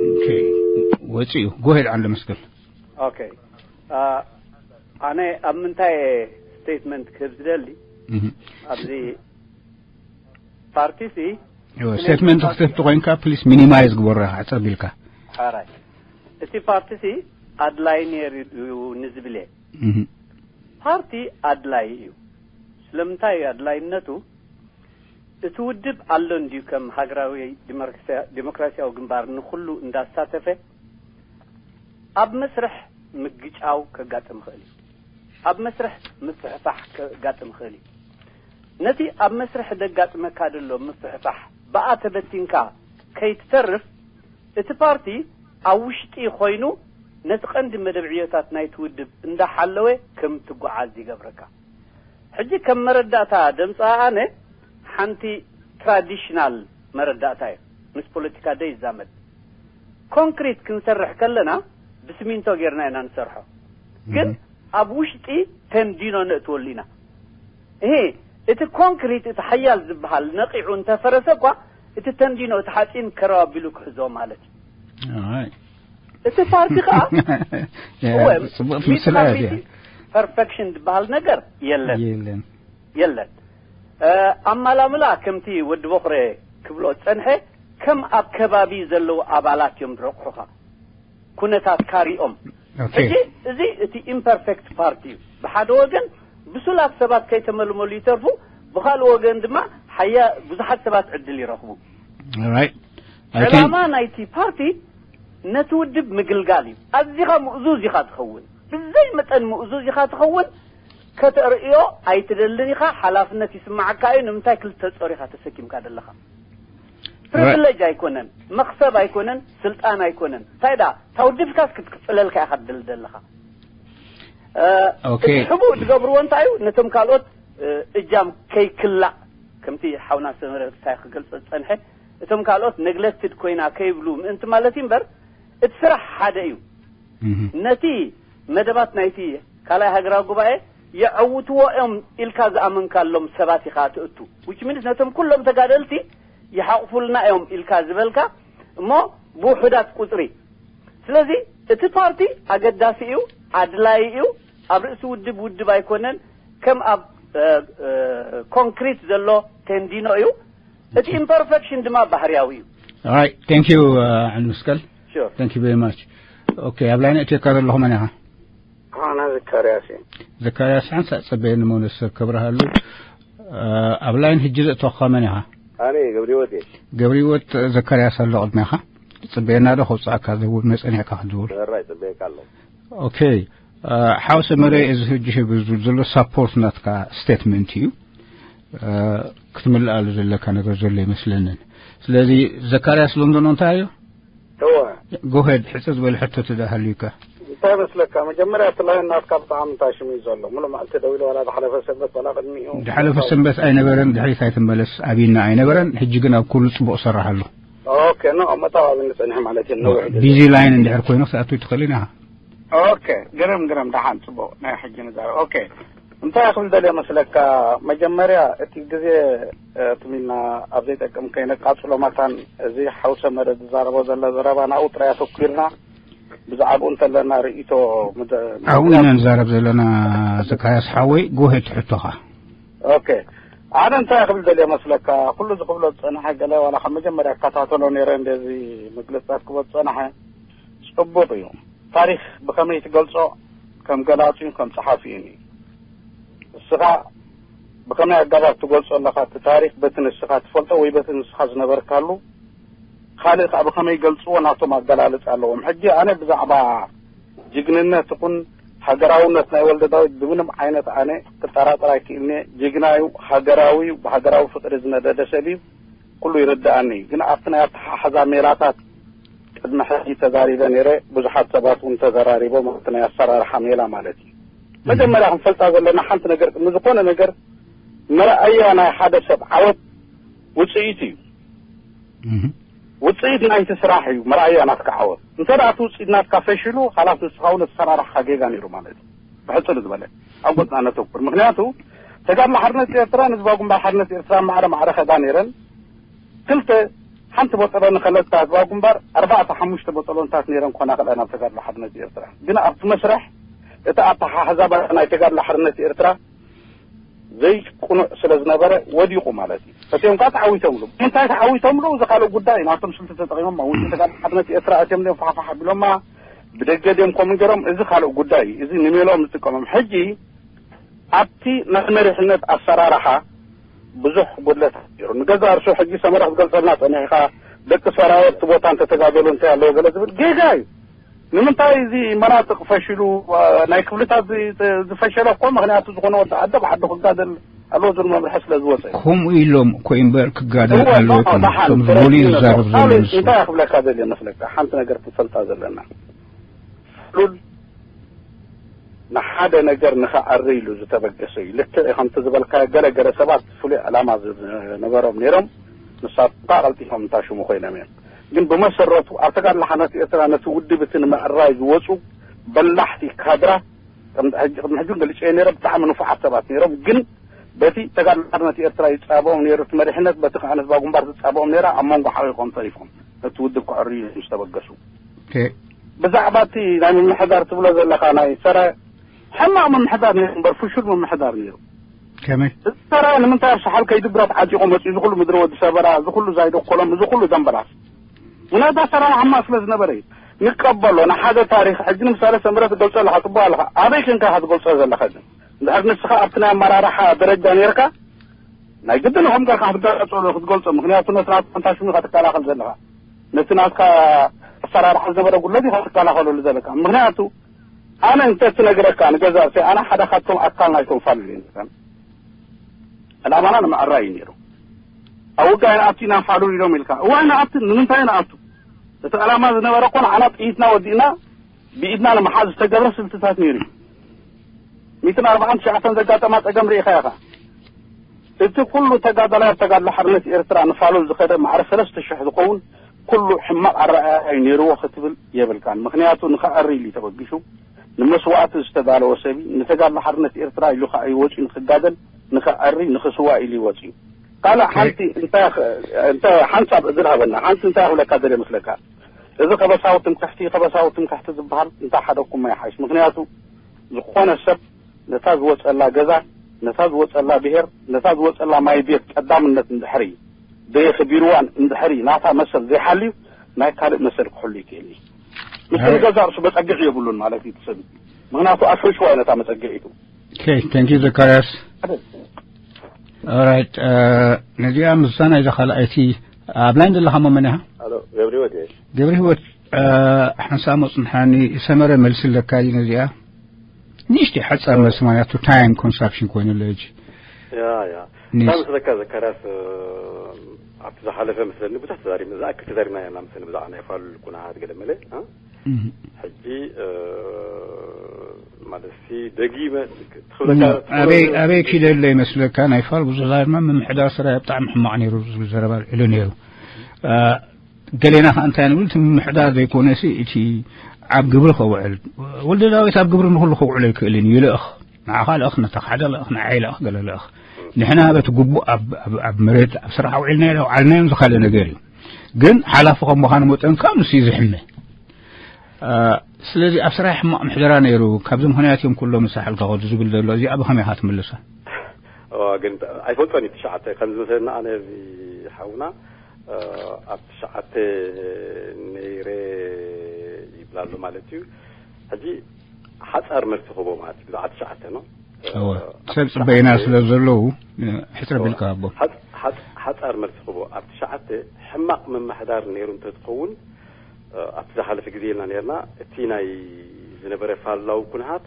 ኦኬ። ወጺኡ ጎሄድ ዓንደ መስቀል። ኦኬ። ኣነ ኣብ ምንታይ ስቴትመንት ክህብ ዝደሊ ኣብዚ ፓርቲ ሲ ስቴትመንት ክትህብ ተኮይንካ ፕሊስ ሚኒማይዝ ግበሮ ሓጽር ቢልካ። ሓራይ እቲ ፓርቲ ሲ ኣድላይ ነይሩ እዩ ንዝብል እየ። ፓርቲ ኣድላይ እዩ። ስለምንታይ እዩ ኣድላይነቱ? እቲ ውድብ ኣሎ እንድዩ ከም ሃገራዊ ዲሞክራሲያዊ ግንባር ንኩሉ እንዳሳተፈ ኣብ መስርሕ ምግጫው ከጋጥም ይኽእል እዩ። ኣብ መስርሕ ምፍሕፋሕ ከጋጥም ይኽእል እዩ። ነቲ ኣብ መስርሕ ደጋጥመካ ደሎ ምፍሕፋሕ ብኣ ተበቲንካ ከይትተርፍ እቲ ፓርቲ ኣብ ውሽጢ ኮይኑ ነቲ ቀንዲ መደብ ዕዮታት ናይቲ ውድብ እንዳሓለወ ከም ትጓዓዝ ይገብረካ። ሕጂ ከም መረዳእታ ደምፅኣ ኣነ ሓንቲ ትራዲሽናል መረዳእታ እዩ። ምስ ፖለቲካ ደይዛመድ ኮንክሪት ክንሰርሕ ከለና ብስሚንቶ ጌርና ኢና ንሰርሖ። ግን ኣብ ውሽጢ ተንዲኖ ነእትወሉ ኢና። እሄ፣ እቲ ኮንክሪት፣ እቲ ሓያል ዝበሃል ነቂዑ እንተፈረሰ እኳ፣ እቲ ተንዲኖ፣ እቲ ሓፂን ከረው ኣቢሉ ክሕዞ ማለት እዩ። እቲ ፓርቲ ከዓ ጽቡቅ ትምስል ኣያ። ፐርፌክሽን ዝበሃል ነገር የለን። የለን። የለን። ኣማላምላ ከምቲ ወዲ ቦኽረ ክብሎ ጸንሐ፣ ከም ኣብ ከባቢ ዘለዉ ኣባላት እዮም ዝረቑሑኻ፣ ኩነታት ካሪኦም። ሕጂ እዚ እቲ ኢምፐርፌክት ፓርቲ እዩ። ብሓደ ወገን ብሱላት ሰባት ከይተመልመሉ ይተርፉ፣ ብኻልእ ወገን ድማ ሓያ ብዙሓት ሰባት ዕድል ይረኽቡ። ዕላማ ናይቲ ፓርቲ ነቲ ውድብ ምግልጋል እዩ። ኣዚኻ ምእዙዝ ኢኻ ትኸውን፣ ብዘይ መጠን ምእዙዝ ኢኻ ትኸውን። ከተርእዮ ኣይትደልን ኢኻ፣ ሓላፍነት ይስማዓካ እዩ። ንምንታይ ክልተ ጾር ኢኻ ተሰኪምካ ዘለኻ? ፕሪቪሌጅ ኣይኮነን፣ መኽሰብ ኣይኮነን፣ ስልጣን ኣይኮነን። እንታይ ደኣ፣ እታ ውድብካስ ክትቅጽለልካ ኢኻ ትደሊ ዘለኻ። እቲ ሕቡእ ዝገብርዎ እንታይ እዩ? ነቶም ካልኦት እጃም ከይክላእ፣ ከምቲ ሓውና ሰመረ እንታይ ክገልጾ ዝጸንሐ፣ እቶም ካልኦት ነግለክትድ ኮይና ከይብሉ ምእንቲ ማለት እዩ እምበር፣ እቲ ስራሕ ሓደ እዩ። ነቲ መደባት ናይቲ ካልኣይ ሃገራዊ ጉባኤ የዐውትዎ እዮም ኢልካ ዝኣመንካሎም ሰባት ኢኻ ትእቱ። ዊች ሚንስ ነቶም ኩሎም ተጋደልቲ ይሓቑፉልና እዮም ኢልካ ዝበልካ እሞ ብውሑዳት ቁጽሪ። ስለዚ እቲ ፓርቲ ኣገዳሲ እዩ፣ ኣድላይ እዩ። ኣብ ርእሲ ውድብ ውድብ ኣይኮነን፣ ከም ኣብ ኮንክሪት ዘሎ ቴንዲኖ እዩ። እቲ ኢምፐርፌክሽን ድማ ባህርያዊ እዩ። Alright, thank you, uh, and Muskel. Sure. Thank you very much. Okay, ኣብ ላይን እትካ ዘለኹ መን ኢኻ? ኣነ ዘካርያስ እየ። ዘካርያስ ሓንሳእ ጸበየኒ፣ መውነስ ክብርሃሉ። ኣብ ላይን ሕጂ ዘእተኹኻ መን ኢኻ? ኣነ ገብሪወት እየ። ገብሪወት፣ ዘካርያስ ኣሎ ቅድሜኻ። ጽበየና ዶ ከውጽኣካ ዝውል መጸኒዕካ ክትዝውል? ሕራይ ጽበየካ ኣሎ። ኦኬ። ሓው ሰመረ፣ እዚ ሕጂ ሂቡ ዝብል ዘሎ ሳፖርት ናትካ ስቴትመንት እዩ። ክትምልኣሉ ዘለካ ነገር ዘሎ ይመስለንን። ስለዚ ዘካርያስ ሎንዶኖ እንታይ እዩ? እወ። ጎሄድ፣ ሕጽር ዝበለ ሕቶ ትደሃልዩካ። እንታይ መስለካ፣ መጀመርያ እቲ ላይን ናትካ ብጣዕሚ እንታይ ሽሙ እዩ ዘሎ? ሙሉእ መዓልቲ ደው ኢለ ዋላ ዝሓለፈ ሰንበት ዋላ ቅድሚኡ ድሓለፈ ሰንበት ኣይነበረን፣ ድሕሪት ኣይትመለስ፣ ኣብና ኣይነበረን። ሕጂ ግን ኣብ ኩሉ ጽቡቕ ሰራሕ ኣሎ። ኦኬ፣ ኖ፣ መታው ኣብኒ ጸኒሑ ማለት እዩ። ነዊሕ ግዜ። ቢዚ ላይን እንድሕር ኮይኑ ክትኣቱ ትኽእል ኢና። ኦኬ፣ ግርም፣ ግርም፣ ደሓን፣ ጽቡቕ። ናይ ሕጂ ንዛረብ። ኦኬ፣ እንታይ ክብል ደልየ መስለካ፣ መጀመርያ እቲ ግዜ፣ እ፣ ትም ኢልና ኣብ ዘይጠቅም ከይነቃጽሎ መታን፣ እዚ ሓው ሰመረ ዝዛረቦ ዘሎ ዘረባ ናብኡ ጥራይ ኣተኲርና ብዛዕባኡ እንተለና ርእይቶ ምደ-፣ ኣብኡ ኢና ንዛረብ ዘለና። ዘካርያስ ሓወይ፣ ጎሄድ ሕቶኻ። ኦኬ። ኣነ እንታይ ክብል ደልየ መስለካ፣ ኩሉ እዚ ክብሎ ዝጸንሐ ገለ ዋላ ካብ መጀመርያ እከታተሎ ነይረ፣ እንደዚ መግለጽታት ክብሎ ዝጸንሐ ጽቡቕ እዩ። ታሪኽ ብኸመይ ትገልጾ፣ ከም ገላጺን ከም ጸሓፊን እዩ። ንስኻ ብኸመይ ኣገባብ ትገልጾ ኣለኻ እቲ ታሪኽ፣ በቲ ንስኻ ትፈልጦ ወይ በቲ ንስኻ ዝነበርካሉ፣ ካልእ ከኣ ብኸመይ ይገልጽዎ፣ ናቶም ኣገላልጻ ኣለዎም። ሕጂ ኣነ ብዛዕባ ጅግንነት ይኹን ሃገራውነት ናይ ወልደ ዳዊት ብምንም ዓይነት ኣነ ክጠራጠር ኣይክእልን እየ። ጅግና እዩ፣ ሃገራዊ እዩ፣ ብሃገራዊ ፍቕሪ ዝነደደ ሰብ እዩ። ኩሉ ይርድኣኒ እዩ። ግን ኣብቲ ናይ ኣተሓሕዛ ሜላታት ቅድሚ ሕጂ ተዛሪበ ነይረ። ብዙሓት ሰባት እውን ተዘራሪቦም ኣብቲ ናይ ኣሰራርሓ ሜላ ማለት እዩ። መጀመርያ ክንፈልጣ ዘለና ሓንቲ ነገር፣ ቅድሚ ዝኾነ ነገር መርኣያ ናይ ሓደ ሰብ ዓወት ውጽኢት እዩ። እህ። ውጽኢት ናይቲ ስራሕ እዩ መርኣያ ናትካ ዓወት። እንተ ደኣ እቲ ውጽኢት ናትካ ፈሺሉ፣ ኻላስ ንስኻ እውን እቲ ሰራርሕኻ ጌጋ ነይሩ ማለት እዩ። ብሕጽር ዝበለ ኣብ ገጽና ነተኩር። ምኽንያቱ ተጋድሎ ሓርነት ኤርትራን ህዝባዊ ግንባር ሓርነት ኤርትራን ማዕረ ማዕረ ከዳ ነይረን። ክልተ፣ ሓንቲ ቦጠሎ ንኸለታ ህዝባዊ ግንባር ኣርባዕተ ሓሙሽተ ቦጠሎንታት ነይረን ኮና ክልአን ኣብ ተጋድሎ ሓርነት ኤርትራ። ግን ኣብቲ መስርሕ እቲ ኣተሓሕዛ ናይ ተጋድሎ ሓርነት ኤርትራ ዘይቅኑዕ ስለ ዝነበረ ወዲቑ ማለት እዩ። እቲኦም ከኣ ተዓዊቶምሉ። ብምንታይ ተዓዊቶምሉ? እዚ ካልእ ጉዳይ እዩ። ናቶም ስልቲ ተጠቒሞም ኣብ ውሽጢ ተጋድሎ ሓርነት ኤርትራ ኣትዮም ድዮም ፋሕፋሕ ኣቢሎማ? ብደገ ድዮም ከምኡ ገይሮም? እዚ ካልእ ጉዳይ እዩ። እዚ ንሜልኦም ዝጥቀሞም። ሕጂ ኣብቲ ናይ መሪሕነት ኣሰራርሓ ብዙሕ ጉድለት ነይሩ። ንገዛእ ርእሱ ሕጂ ሰመረ ክትገልጸልና ጸኒሕካ፣ ደቂ ሰራየ ኣብቲ ቦታ እንተተጋደሉ እንታይ ኣለዎ ገለ ዝብል ጌጋ እዩ። ንምንታይ እዚ መናጥቕ ፈሽሉ፣ አ፣ ናይ ክፍልታት ዝ-፣ ዝ-፣ ዝፈሸለ እኮ ምኽንያቱ ዝኾነ ወዲ ዓዲ ኣብ ዓዱ ክጋደል ኣለዎ ዝብል መምርሒ ስለ ዝወጸ እዩ። ከምኡ ኢሎም እኮ እምበር ክጋደል እወ፣ ኣለዎ ኖ፣ ይኮኑ። ደሓን፣ እቶም ዝበሉ ተረዲኡ ይዛረብ ነበር። ዘሎ ካልእ ንሱ። እንታይ ክብለካ ደልየ መስለካ? ሓንቲ ነገር ክንፈልጣ ዘለና። ሉል ንሓደ ነገር ንኸኣሪ ኢሉ ዝተበገሰ እዩ። ልክዕ ከምቲ ዝበልካዮ ገለ ገለ ሰባት ፍሉይ ዕላማ ዝነበሮም ነይሮም። ንሳቶም ከኣ ቀልጢፎም እንታሽሙ ኮይኖም እዮም። ግን ብመሰረቱ ኣብ ተጋድሎ ሓርነት ኤርትራ ነቲ ውድብ እቲ ንምዕራይ ዝወፁ በላሕቲ ካድራ፣ ቅድሚ ሕጂ፣ ቅድሚ ሕጂ እውን ገሊፀዮ ነይረ፣ ብጣዕሚ ንፉዓት ሰባት ነይሮም። ግን በቲ ተጋድሎ ሓርነት ኤርትራ ይፃበኦም ነይሩ፣ እቲ መሪሕነት በቲ ከዓ ነቲ ግንባር ዝፃበኦም ነይራ፣ ኣብ መንጎ ሓቒቖም ተሪፎም ነቲ ውድብ ከዕርዩ ዝተበገሱ። ኦኬ። ብዛዕባ እቲ ናይ ምምሕዳር ትብሎ ዘለኻ ናይ ሰራየ፣ ሕማቕ ምምሕዳር ነይሩ እምበር ፍሹል ምምሕዳር ነይሩ። ከመይ? እዚ ሰራየ ንምንታይ ኣብ ሰሓል ከይዱ ብረት ዓጢቑ መፂኡ፣ እዚ ኩሉ ምድሪ ወዲ ሰበራ፣ እዚ ኩሉ ዛይዶ ኮሎም፣ እዚ ኩሉ ደንበራስ? ምናልባት ሰራየ ሕማቕ ስለ ዝነበረ እዩ። ንቀበሎ፣ ንሓደ ታሪኽ፣ ሕጂ ንምሳሌ ሰምረ ትገልጾ ኣለኻ፣ ጽቡቕ ኣለኻ። ኣበይ ኮንካ ኢኻ ትገልጾ ዘለኻ ግን? እንድሕር ንስኻ ኣብቲ ናይ ኣመራርሓ ደረጃ ነይርካ፣ ናይ ግድን ከም ጌርካ ክትገልጾ፣ ክትገልጾ፣ ምኽንያቱ ነቲ ናትካ ኣንታ ሽሙ ኢኻ ትከላኸል ዘለኻ። ነቲ ናትካ ኣሰራርሓ ዝነበረ ጉድለት ኢኻ ትከላኸለሉ ዘለካ። ምኽንያቱ ኣነ እንተ ትነግረካ ንገዛእተይ፣ ኣነ ሓደ ካብቶም ኣካል ናይቶም ፋሉል እየ። ዕላማና ንምዕራይ እዩ ነይሩ። ኣብ ውግእ ኣይንኣቱ ኢና ፋሉል ኢሎም ኢልካ። እዋ ኣይንኣቱ፣ ንምንታይ ንኣቱ? እቲ ዕላማ ዝነበረ እኮ ንዓና ጥይትና ወዲእና ብኢድና ንምሓዝ ዝተገብረ ስልትታት ነይሩ እዩ። ሚእትን ኣርባዓን ትሽዓተን ዘጋጠማ ጸገም ርኢኻ ኢኻ። እቲ ኩሉ ተጋዳላይ ኣብ ተጋድሎ ሓርነት ኤርትራ ንፋሉል ዝኸደ ማዕረ ሰለስተ ሽሕ ዝኸውን ኩሉ ሕማቕ ኣረኣእያ እዩ ነይርዎ ክትብል የብልካን። ምኽንያቱ ንኸዐሪ ኢሉ እዩ ተበጊሱ። ንመስዋእቲ ዝተዳለወ ሰብ እዩ። ንተጋድሎ ሓርነት ኤርትራ ኢሉ ከኣ እዩ ወጺኡ ንኽጋደል፣ ንኸዐሪ፣ ንኽስዋእ ኢሉ እዩ ወጺኡ። ካልእ ኦኬ። ሓንቲ እንታይ ኽ-፣ እንታይ ሓንሳብ ዕድል ሃበና። ሓንቲ እንታይ ክብለካ ደልየ መስለካ? እዚ ከበሳዊ ትምክሕቲ፣ ከበሳዊ ትምክሕቲ ዝበሃል እንታይ ሓደኩም ኣይሓይሽ። ምኽንያቱ ዝኾነ ሰብ ነታ ዝወጸላ ገዛ፣ ነታ ዝወጸላ ብሄር፣ ነታ ዝወጸላ ማይ ቤት ቀዳምነት እንድሕር እዩ፣ ዘየኽቢርዋን እንድሕር እዩ፣ ናታ መሰል ዘይሓልዩ ናይ ካልእ መሰል ክሕሉ ይክእል እዩ። ምስ ኣይ- ገዛ ርእሱ መጸግዒ የብሉን ማለት እዩ እቲ ሰብ። ምኽንያቱ ኣሸውሽዋ እዩ ነታ መጸግዒቱ። ኦኬ፣ thank you ዘካርያስ። ኦራይት፣ ነዚኣ ምስዛ ናይዛ ካልኣይቲ ኣብ ላይን ዘለኻ እሞ መን ኢኻ? ኣሎ፣ ገብረ ህይወት እየ። ገብረ ህይወት፣ ሓንሳእ እሞ ጽንሓኒ፣ ሰመረ መልሲ ኣለካ ድዩ ነዚኣ? ንእሽተይ ሓጻር መልሲ፣ ምኽንያቱ ታይም ኮንሳፕሽን ኮይኑ ኣሎ ሕጂ። ያ፣ ያ። ኒስ። እንታይ መስለካ ዘካርያስ፣ ኣብቲ ዝሓለፈ መስለኒ ብዙሕ ተዛሪብና፣ ዝኣክል ተዛሪብና ኢና መስለኒ ብዛዕባ ናይ ፋሉል ኩነታት ገለ መለ፣ እ? እህ። ሕጂ፣ እ፣ ማለትሲ ደጊመ ትኽብለካ፣ ኖ፣ ትኽብለካ ኣበይ፣ ኣበይ ኪደ ኣሎ ይመስለካ? ናይ ፋል ብዙሕ ዛሪብና፣ ምምሕዳር ሰራየ ብጣዕሚ ሕማቕ ነይሩ ዝብል ዘረባ ኣልዒሉ ነይሩ። እ፣ ገሌና ከኣ እንታይ ንብል፣ እቲ ምምሕዳር ዘይኮነሲ እቲ ኣብ ግብሪ ከውዕል። ወልደ ዳዊት ኣብ ግብሪ ንኹሉ ከውዕሎ ኣይክእልን እዩ። ይልእኽ፣ ንዓኻ ልእኽ፣ ነታ ሓደ ልእኽ፣ ንዓይ ልእኽ፣ ገለ ልእኽ። ንሕና በቲ ግቡእ ኣብ፣ ኣብ፣ ኣብ መሬት፣ ኣብ ስራሕ ኣውዒልናዮ፣ ኣውዓልናዮን ዝኻልእ ነገር እዩ። ግን ሓላፊ ከም ምዃኑ መጠን ከኣ ንሱ እዩ ዝሕመ። እ፣ ስለዚ ኣብ ስራሕ ሕማቕ ምሕደራ ነይሩ፣ ካብዚ ምኽንያት እዮም ኩሎም ንሳሕል ከኸዱ ዝብል ዘሎ፣ እዚኣ ብኸመይ ኢኻ ትምልሳ? እዋ፣ ግን ኣይፈልጦን እዩ ትሽዓተ፣ ከም ዝመሰለና ኣነ እዚ ሓውና፣ እ፣ ኣብ ትሽዓተ ነይረ ይብል ኣሎ ማለት እዩ። ሕጂ ሓጻር መልሲ ክህቦ ማለት እዩ፣ ብዛዕባ ትሽዓተ ነው። እወ፣ እ፣ ኣብ ሰብ ትሽዓተ ጽበይና ስለ ዘለዉ፣ እ፣ ሕጽር እወ፣ ቢልካ ኣቦ። ሓጽ-፣ ሓጽ-፣ ሓጻር መልሲ ክህቦ፣ ኣብ ትሽዓተ ሕማቕ ምምሕዳር ነይሩ እንተትኸውን፣ እ፣ ኣብቲ ዝሓለፈ ግዜ ኢልና ነርና፣ እቲ ናይ ዝነበረ ፋሉላዊ ኩነታት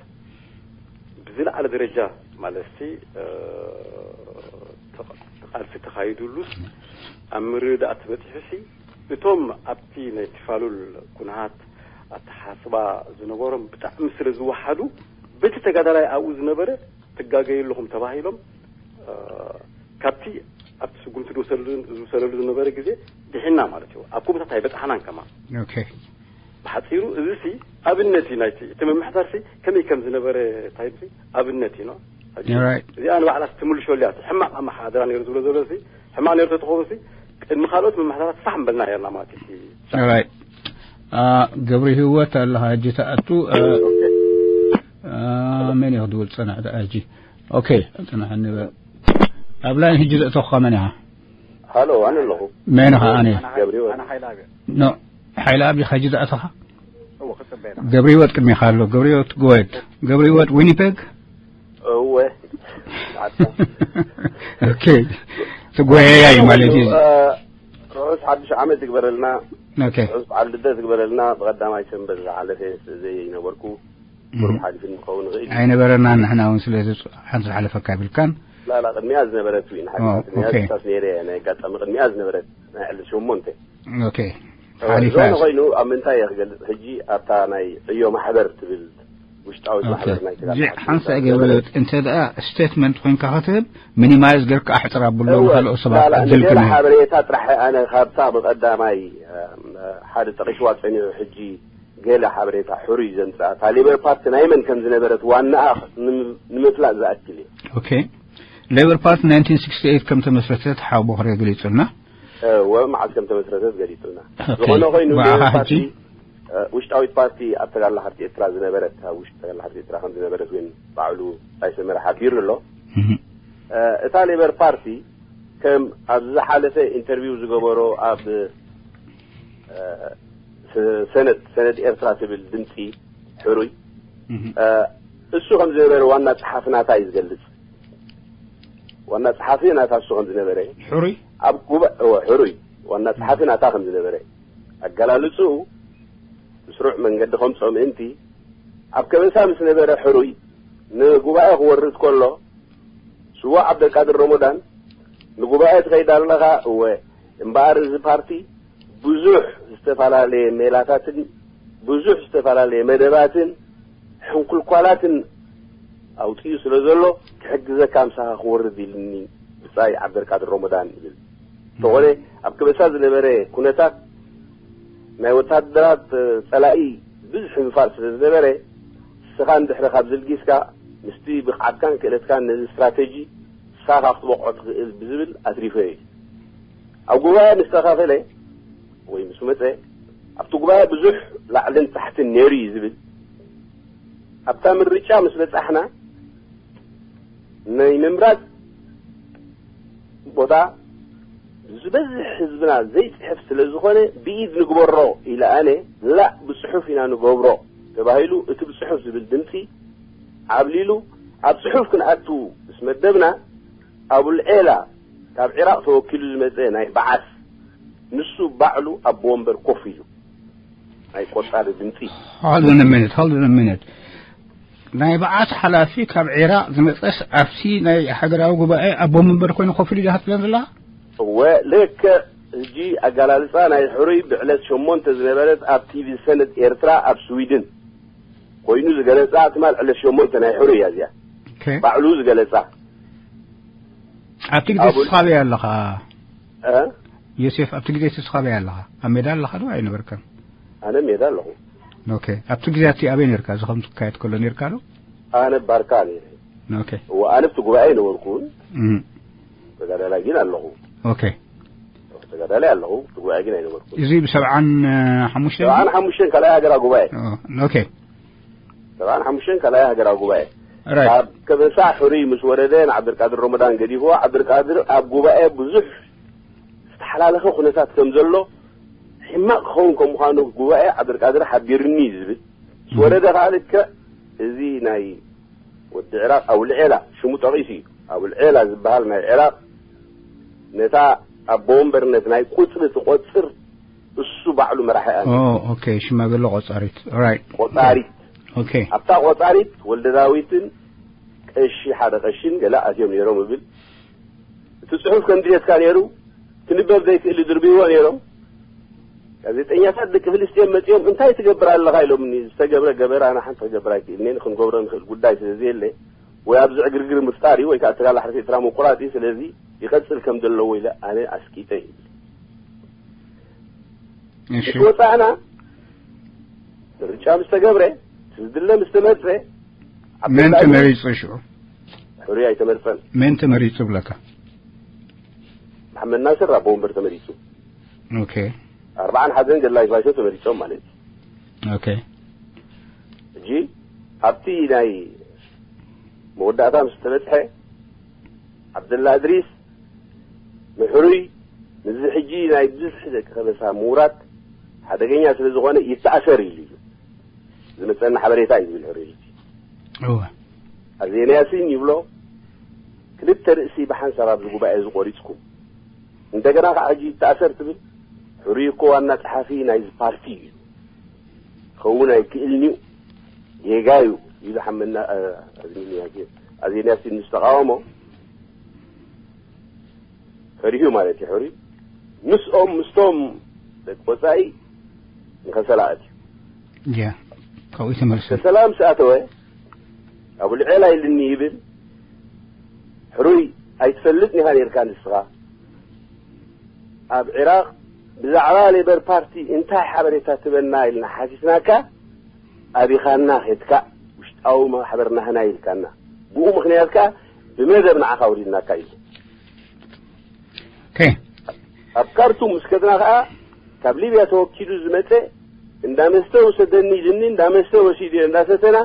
ብዝለዓለ ደረጃ ማለትሲ፣ እ፣ ተቕ-፣ ቃልሲ ተኻይዱሉስ ኣብ ምርድዳእ ተበጺሑሲ፣ እቶም ኣብቲ ናይቲ ፋሉል ኩነታት ኣተሓስባ ዝነበሮም ብጣዕሚ ስለ ዝወሓዱ፣ በቲ ተጋዳላይ ኣብኡ ዝነበረ ትጋገዩ ኣለኹም ተባሂሎም፣ እ፣ ካብቲ ኣብቲ ስጉምቲ ዝወሰደሉ፣ ዝወሰደሉ ዝነበረ ግዜ ድሒና ማለት እዩ። ኣብ ኩነታት ኣይበጻሕናን ከማን። ኦኬ። ብሓጺሩ እዚሲ ኣብነት እዩ ናይቲ፣ እቲ ምምሕዳርሲ ከመይ ከም ዝነበረ ታይምሲ ኣብነት እዩ ነው። ሕጂ ኦራይት። እዚኣ ንባዕላ ትምልሸሉ እያ። እቲ ሕማቕ ኣመሓድራ ነይሩ ዝብሎ ዘሎ ሲ፣ ሕማቕ ነይሩ ተትኸውን ሲ፣ ቅድሚ ካልኦት ምምሕዳራት ፋሕ ምበልና ነርና ማለት እዩ። ኦራይት። አ፣ ገብረ ህይወት ኣለኻ ሕጂ ትኣቱ፣ አ፣ ኦኬ። አ፣ መን እዩ ክድውል ጸናሕ ደኣ ሕጂ? ኦኬ፣ ጽናሕ ንበል። ኣብ ላይን ሕጂ ዘእተኹኻ መን ኢኻ? ሃሎ፣ ኣነ ኣለኹ። መን ኢኻ ኣነ? ገብረ ህይወት። ኣነ ሓይለ ኣብ እየ። ኖ፣ ሓይለ ኣብ ኢኻ ሕጂ ዝኣተኻ? እወ፣ ክጽበ ኢና። ገብረ ህይወት ቅድሚኻ ኣሎ። ገብረ ህይወት ጎየት። ገብረ ህይወት ዊኒፔግ? እወ። ኦኬ። ትጎያያይ ማለት እዩ። እ፣ ርሑስ ሓድሽ ዓመት ይግበረልና። ኦኬ። ርሑስ በዓል ልደት ይግበረልና። ብቐዳማይ ሰንበት ዝሓለፈ ዘይነበርኩ፣ እም። ቁሩብ ሓሊፉ ንኸውን ይኽእል እዩ። ኣይነበረናን ንሕና እውን ስለ ዝፅ-፣ ሓንቲ ዝሓለፈካ ይብልካን። ላ፣ ላ፣ ቅድሚኣ ዝነበረት ዊን ሓሊፋ። ኦ፣ ቅድሚኣ ኦኬ። ዝሳስ ነይረ እየ፣ ናይ ኣጋጣሚ ቅድሚኣ ዝነበረት ናይ ዕለት ሸሞንተ። ኦኬ። እ፣ ሓሊፋ ዝኾነ እያ። ኮይኑ ኣብ ምንታይ እየ ክገልጽ? ሕጂ ኣብታ ናይ ዕዮ ማሕበር ትብል ውሽጣዊት ኦኬ። ማሕበር ናይ እዚ ተጋድሎ ሓንሳእ ሓድነት ገበለ ዝነበረት። እንተ ደኣ ስቴትመንት ኮይንካ ክትህብ፣ ሚኒማይዝ ጌርካ ኣሕጽር ኣብሎ፣ እወ፣ ንኻልኦት ሰባት ላ፣ ላ፣ ዕድል ንገለ ክንህብ። ሓበሬታ ጥራሕ ኣነ ካብታ ብቐዳማይ፣ እ፣ ሓደ ጠቒስዋ ጸኒሑ ሕጂ ገለ ሓበሬታ ሕሩይ ዘምጽኣ እታ ሌበር ፓርቲ ናይ መን ከም ዝነበረት ዋናኣ ንምፍላጥ ዝኣክል እዩ። ኦኬ። ሌበር ፓርቲ ናይንቲን ሲክስቲ ኤይት ከም ተመስረተት ሓው ቦኽሪ ገሊጹልና። ወ መዓዝ ከም ተመስረተት ገሊጹልና። ዝኾነ ኮይኑ ፓርቲ ውሽጣዊት ፓርቲ ኣብ ተጋላ ሓርቲ ኤርትራ ዝነበረት ኣብ ውሽጢ ተጋላ ሓርቲ ኤርትራ ከም ዝነበረት እውን ባዕሉ ኣይሰመረ ሓቢሩ ኣሎ። እታ ሌበር ፓርቲ ከም ኣብ ዝሓለፈ ኢንተርቪው ዝገበሮ ኣብ ሰነድ ሰነድ ኤርትራ ትብል ድምፂ ሕሩይ እሱ ከም ዝነበረ ዋና ጸሓፊ ናታ እዩ ዝገልጽ። ዋና ጸሓፊ ናታ እሱ ከም ዝነበረ ሕሩይ ኣብ ጉባኤ ሕሩይ ዋና ጸሓፊ ናታ ከም ዝነበረ ኣገላልጽኡ ብስሩዕ መንገዲ ከምጾ ምእንቲ ኣብ ከበሳ ምስ ነበረ ሕሩይ ንጉባኤ ክወርድ ከሎ ስዋ ዓብደልቃድር ረመዳን ንጉባኤ ትኸይድ ኣለኻ እወ እምበኣር እዚ ፓርቲ ብዙሕ ዝተፈላለየ ሜላታትን ብዙሕ ዝተፈላለየ መደባትን ሕንኩልኳላትን ኣውፅኡ ስለ ዘሎ ክሕግዘካ ምሳኻ ክወርድ ኢልኒ ብፃይ ዓብደልቃድር ረመዳን ይብል። እንተኾነ ኣብ ከበሳ ዝነበረ ኩነታት ናይ ወታደራት ፀላኢ ብዝሒ ምፋር ስለ ዝነበረ ንስኻ እንድሕሪ ካብ ዝልጊስካ ምስቲ ብቕዓትካን ክእለትካን ነዚ ስትራቴጂ ንስኻ ክትበቕዖ ትኽእል ብዝብል ኣትሪፎ እዩ። ኣብ ጉባኤ ምስ ተኻፈለ ወይ ምስ መፀ ኣብቲ ጉባኤ ብዙሕ ላዕልን ታሕትን ነይሩ እዩ ዝብል። ኣብታ ምርጫ ምስ በፃሕና ናይ ምምራፅ ቦታ ዝበዝሕ ህዝብና ዘይፅሕፍ ስለ ዝኾነ ብኢድ ንግበሮ ኢለ ኣነ ላእ ብፅሑፍ ኢና ንገብሮ ተባሂሉ እቲ ብፅሑፍ ዝብል ድምፂ ዓብሊሉ ኣብ ፅሑፍ ክንኣቱ ምስ መደብና ኣቡልዔላ ካብ ዒራቕ ተወኪሉ ዝመፀ ናይ በዓስ ንሱ ባዕሉ ኣቦ ወንበር ኮፍ ኢሉ ናይ ቆጻሪ ድምፂ Hold on a minute, hold on a minute. ናይ በዓስ ሓላፊ ካብ ዒራቕ ዝመፀስ ኣብቲ ናይ ሃገራዊ ጉባኤ ኣቦ መንበር ኮይኑ ኮፍ ኢሉ ዝሃትለን ዘላ እወ ልክዕ። ሕጂ ኣጋላልፃ ናይ ሕሩይ ብዕለት ሸሞንተ ዝነበረት ኣብ ቲቪ ሰነድ ኤርትራ ኣብ ስዊድን ኮይኑ ዝገለፃ ትማል ዕለት ሸሞንተ ናይ ሕሩይ እያ እዚኣ ባዕሉ ዝገለፃ ኣብቲ ግዜ ተስኻበያ ኣለኻ ዮሴፍ ኣብቲ ግዜ ተስኻበያ ኣለኻ ኣብ ሜዳ ኣለኻ ዶ ኣይነበርካን ኣነ ሜዳ ኣለኹ ኦኬ ኣብቲ ግዜ ኣብቲ ኣበይ ነርካ እዚ ከም ትካየድ ከሎ ነርካ ዶ ኣነ ባርካ ነይረ ኦኬ እወ ኣነ ኣብቲ ጉባኤ ነበርኩን ተጋዳላይ ግን ኣለኹ ኦኬ ተጋዳላይ ኣለኹ ጉባኤ ግን ኣይነበርኩ እዚ ብሰብዓን ሓሙሽተን ሰብዓን ሓሙሽተን ካልኣይ ሃገራ ጉባኤ ኦኬ ሰብዓን ሓሙሽተን ካልኣይ ሃገራ ጉባኤ ራይት ካብ ከበሳ ሕሩይ ምስ ወረደ ንዓብደልቃድር ረመዳን ገዲፍዎ ዓብደልቃድር ኣብ ጉባኤ ብዙሕ ዝተሓላለኸ ኩነታት ከም ዘሎ ሕማቕ ክኸውን ከም ምዃኑ ጉባኤ ዓብደልቃድር ሓቢርኒ እዩ ዝብል ምስ ወረደ ከዓ ልክዕ እዚ ናይ ወዲ ዕራቕ ኣቡልዔላ ሽሙ ጠቒሱ እዩ ኣቡልዔላ ዝበሃል ናይ ዕራቕ ነታ ኣቦ ወንበርነት ናይ ቁፅሪ ትቆፅር እሱ ባዕሉ መራሒ ኣለ ኦኬ ሽማግለ ቆፃሪት ራይት ቆፃሪት ኦኬ ኣብታ ቆፃሪት ወልደ ዳዊትን ቀሺ ሓደ ቀሺን ገለ ኣትዮም ነይሮም እብል እቲ ፅሑፍ ከም ድሌትካ ነይሩ ክንበብ ዘይክእል ድርብይዎ ነይሮም ጋዜጠኛታት ደቂ ፍልስጤም መፂኦም እንታይ ትገብር ኣለኻ ኢሎምኒ ዝተገብረ ገበረ ኣነ ሓንቲ ክገብር ኣይክእልኒ ክንገብሮ ንኽእል ጉዳይ ስለ ዘየለ ወይ ኣብዚ ዕግርግር ምፍጣር እዩ ወይ ከዓ ተጋላ ሕርሲ ኤርትራ ምቁራፅ እዩ ስለዚ ይቐፅል ከም ዘለዎ ኢለ ኣነ ኣስቂጠ ይብል እሺ ምስ ወፃእና ምርጫ ምስ ተገብረ ዝድለ ምስ ተመርፀ መን ተመሪፁ ሽዑ ሕሩይ ኣይተመርፀን መን ተመሪፁ ብለካ መሓመድ ናስር ኣቦ ወንበር ተመሪፁ ኦኬ ኣርባዓን ሓደን ገድላይ ባይቶ ተመሪፆም ማለት እዩ ኦኬ ሕጂ ኣብቲ ናይ መወዳእታ ምስ ተበፅሐ ዓብደላ እድሪስ ንሕሩይ ንዚ ሕጂ ናይ ብዝሒ ደቂ ከበሳ ምውራድ ሓደገኛ ስለ ዝኾነ ይተኣሰር ኢሉ እዩ ዝመፀና ሓበሬታ እዩ ዝብል ሕሩይ ሕጂ እወ ኣዜና ያሲን ይብሎ ክልተ ርእሲ ብሓንሳብ ኣብዚ ጉባኤ እዚ ቆሪፅኩም እንደገና ከዓ ሕጂ ይተኣሰር ትብል ሕሩይ እኮ ዋና ፀሓፊ ናይዚ ፓርቲ እዩ ክኸውን ኣይክእልን እዩ ጌጋ እዩ ኢሉ ሓመና ኣዜና ያሲን ዝተቃወሞ ፈሪሁ ማለት እዩ ሕሩይ ምስኦም ምስቶም ደቂ ወፃኢ ንኸሰላ ኣትዩ ያ ካብኡ ተመልሰ ከሰላ ምስ ኣተወ ኣቡልዔላ ኢልኒ ይብል ሕሩይ ኣይትፈልጥን ኢኻ ነርካ ንስኻ ኣብ ዒራቕ ብዛዕባ ሌበር ፓርቲ እንታይ ሓበሬታ ትበና ኢልና ሓቲትናካ፣ ኣቢኻና ኸድካ ውሽጣዊ ማሕበር ናህና ኢልካና። ብኡ ምኽንያት ከኣ ብመደብ ንዓኻ ኣውሪድናካ ኢሉ። Okay። ኣብ ካርቱም ምስ ከድና ከኣ ካብ ሊብያ ተወኪሉ ዝመጸ እንዳ መስተ ውሰደኒ ኢልኒ፣ እንዳ መስተ ወሲዱ እንዳሰተና፣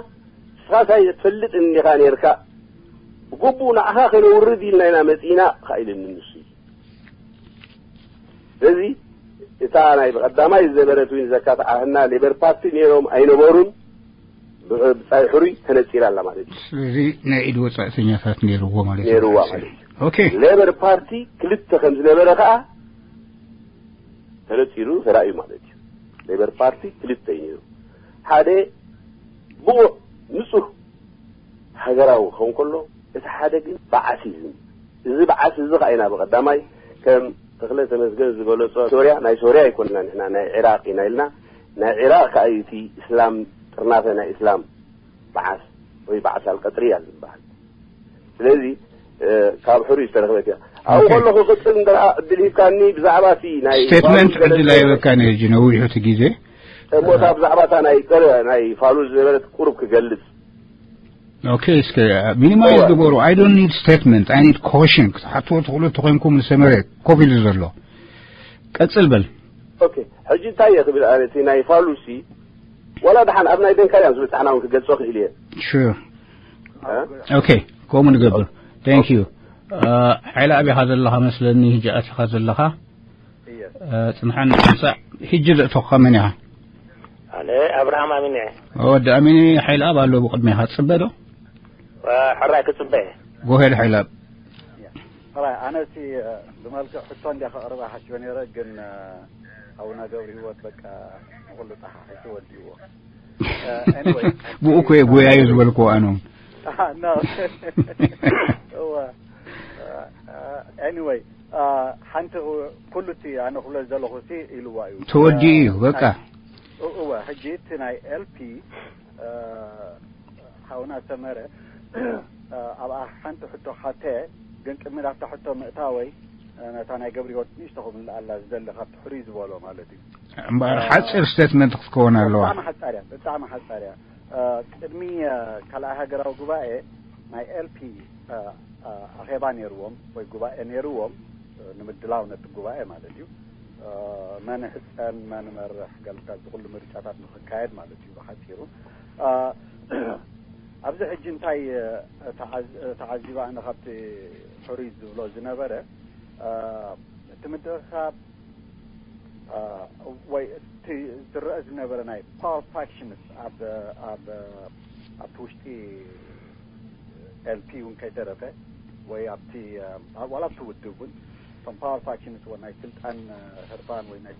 ንስኻ እንታይ ትፈልጥ እንዲኻ ነርካ፣ ብግቡእ ንዓኻ ከነውርድ ኢልና ኢና መጺና ከኣ ኢልኒ ንሱ። ስለዚ እታ ናይ ብቐዳማይ ዝነበረት እውን ዘካትዓህና ሌበር ፓርቲ ነይሮም ኣይነበሩን፣ ብጻይ ሕሩይ ተነጺራ ኣላ ማለት እዩ። ስለዚ ናይ ኢድ ወጻእተኛታት ነይርዎ ማለት እዩ። ነይርዋ ማለት እዩ። Okay። ሌበር ፓርቲ ክልተ ከም ዝነበረ ከኣ ተነጺሩ ተራእዩ ማለት እዩ። ሌበር ፓርቲ ክልተ እዩ ነይሩ። ሓደ ብቑዕ ንጹህ ሃገራዊ ክኸውን ከሎ፣ እቲ ሓደ ግን በዓሲዝም። እዚ በዓስ እዚ ከኣ ኢና ብቐዳማይ ከም ተኽለ ተመስገን ዝገለጾ ሶርያ፣ ናይ ሶርያ ኣይኮንና ንሕና፣ ናይ ዒራቕ ኢና ኢልና። ናይ ዒራቕ ከኣ እዩ እቲ እስላም ጥርናፈ ናይ እስላም በዓስ ወይ በዓስ ኣልቀጥሪ እያ ዝበሃል። ስለዚ እ፣ ካብ ሕሩይ ዝተረኽበት እያ። ኣብኡ Okay። ከለኹ ክቕጽል እንተ ደኣ ዕድል ሂብካኒ ብዛዕባ እቲ ናይ ስቴትመንት ፋሉል ዕድል ገለ ኣይበካን ሕጂ ነዊሑ እቲ ግዜ። እሞ እታ ብዛዕባ እታ ናይ ቀረ ናይ ፋሉል ዝነበረት ቁሩብ ክገልጽ። Okay፣ እስከ ሚኒማይዝ እወ። ግበሩ። I don't need statement, I need caution። ክትሓትዎ ትኽእሉ ተኾይንኩም ንሰመረ ኮፍ ኢሉ ዘሎ። ቀጽል በል። ኦኬ፣ ሕጂ እንታይ እየ ክብል ኣነ፣ እቲ ናይ ፋሉሲ ዋላ ደሓን ኣብ ናይ ደንካርያን ዝብል ጣዕና እውን ክገልጾ ክእል እየ። Sure። እ? Okay፣ ከምኡ ንገብር። Thank you። ሓይለ ኣቢኻ ዘለኻ መስለኒ፣ ሕጂ ኣቲኻ ዘለኻ። እየ። ጽንሓን ምሳዕ። ሕጂ ዘእተኻ መን ኢኻ? ኣነ ኣብርሃም ኣሚን እየ። ወዲ ኣሚን፣ ሓይለ ኣብ ኣሎ ብቕድሜኻ፣ ጽበ ዶ? ሕራይ ክጽበ እየ። ጎሄድ ሓይለ ኣብ። ሕራይ፣ ኣነ እቲ ብመልክዕ ሕቶ እንዲያ ከቕርባ ሓሲበ ነይረ፣ ግን ኣቡነ ገብረ ህይወት በቃ ንኹሉ ጣሓሒሱ ወዲእዎ። Anyway። ብኡ እኮ እየ ጎያዩ ዝበልኩ ኣነ። No። እወ። Anyway፣ ሓንቲ ኩሉ እቲ ኣነ ክብሎ ዘለኹ ሲ ኢልዋ እዩ። ተወዲኡ እዩ በቃ። እወ፣ ሕጂ እቲ ናይ ኤልፒ ሓውና ሰመረ ኣብኣ ሓንቲ ሕቶ ሓተ፣ ግን ቅድሚ ናብታ ሕቶ ምእታወይ ነታ ናይ ገብረ ህይወት ንእሽቶ ክምልኣላ ዝደሊ ካብቲ ሕሩይ ዝበሎ ማለት እዩ። እምበኣር ሓፂር ስቴትመንት ክትከውን ኣለዋ። ብጣዕሚ ሓፃር እያ፣ ብጣዕሚ ሓፃር እያ። ቅድሚ ካልኣይ ሃገራዊ ጉባኤ ናይ ኤልፒ ኣኼባ ነይርዎም ወይ ጉባኤ ነይርዎም ንምድላው ነቲ ጉባኤ ማለት እዩ። መን ሕፀን መን መርሕ ገልታት ዝኩሉ ምርጫታት ንክካየድ ማለት እዩ ብሓፂሩ። ኣብዚ ሕጂ እንታይ ተዓዚባ ኣነ ካብቲ ሕሩይ ዝብሎ ዝነበረ እቲ ምድርኻብ ወይ እቲ ዝረአ ዝነበረ ናይ power fractions ኣብ ኣብ ኣብቲ ውሽጢ ኤልፒ እውን ከይተረፈ ወይ ኣብቲ ዋላ ኣብቲ ውድብ እውን እቶም power fractions ወይ ናይ ስልጣን ህርፋን ወይ ናይ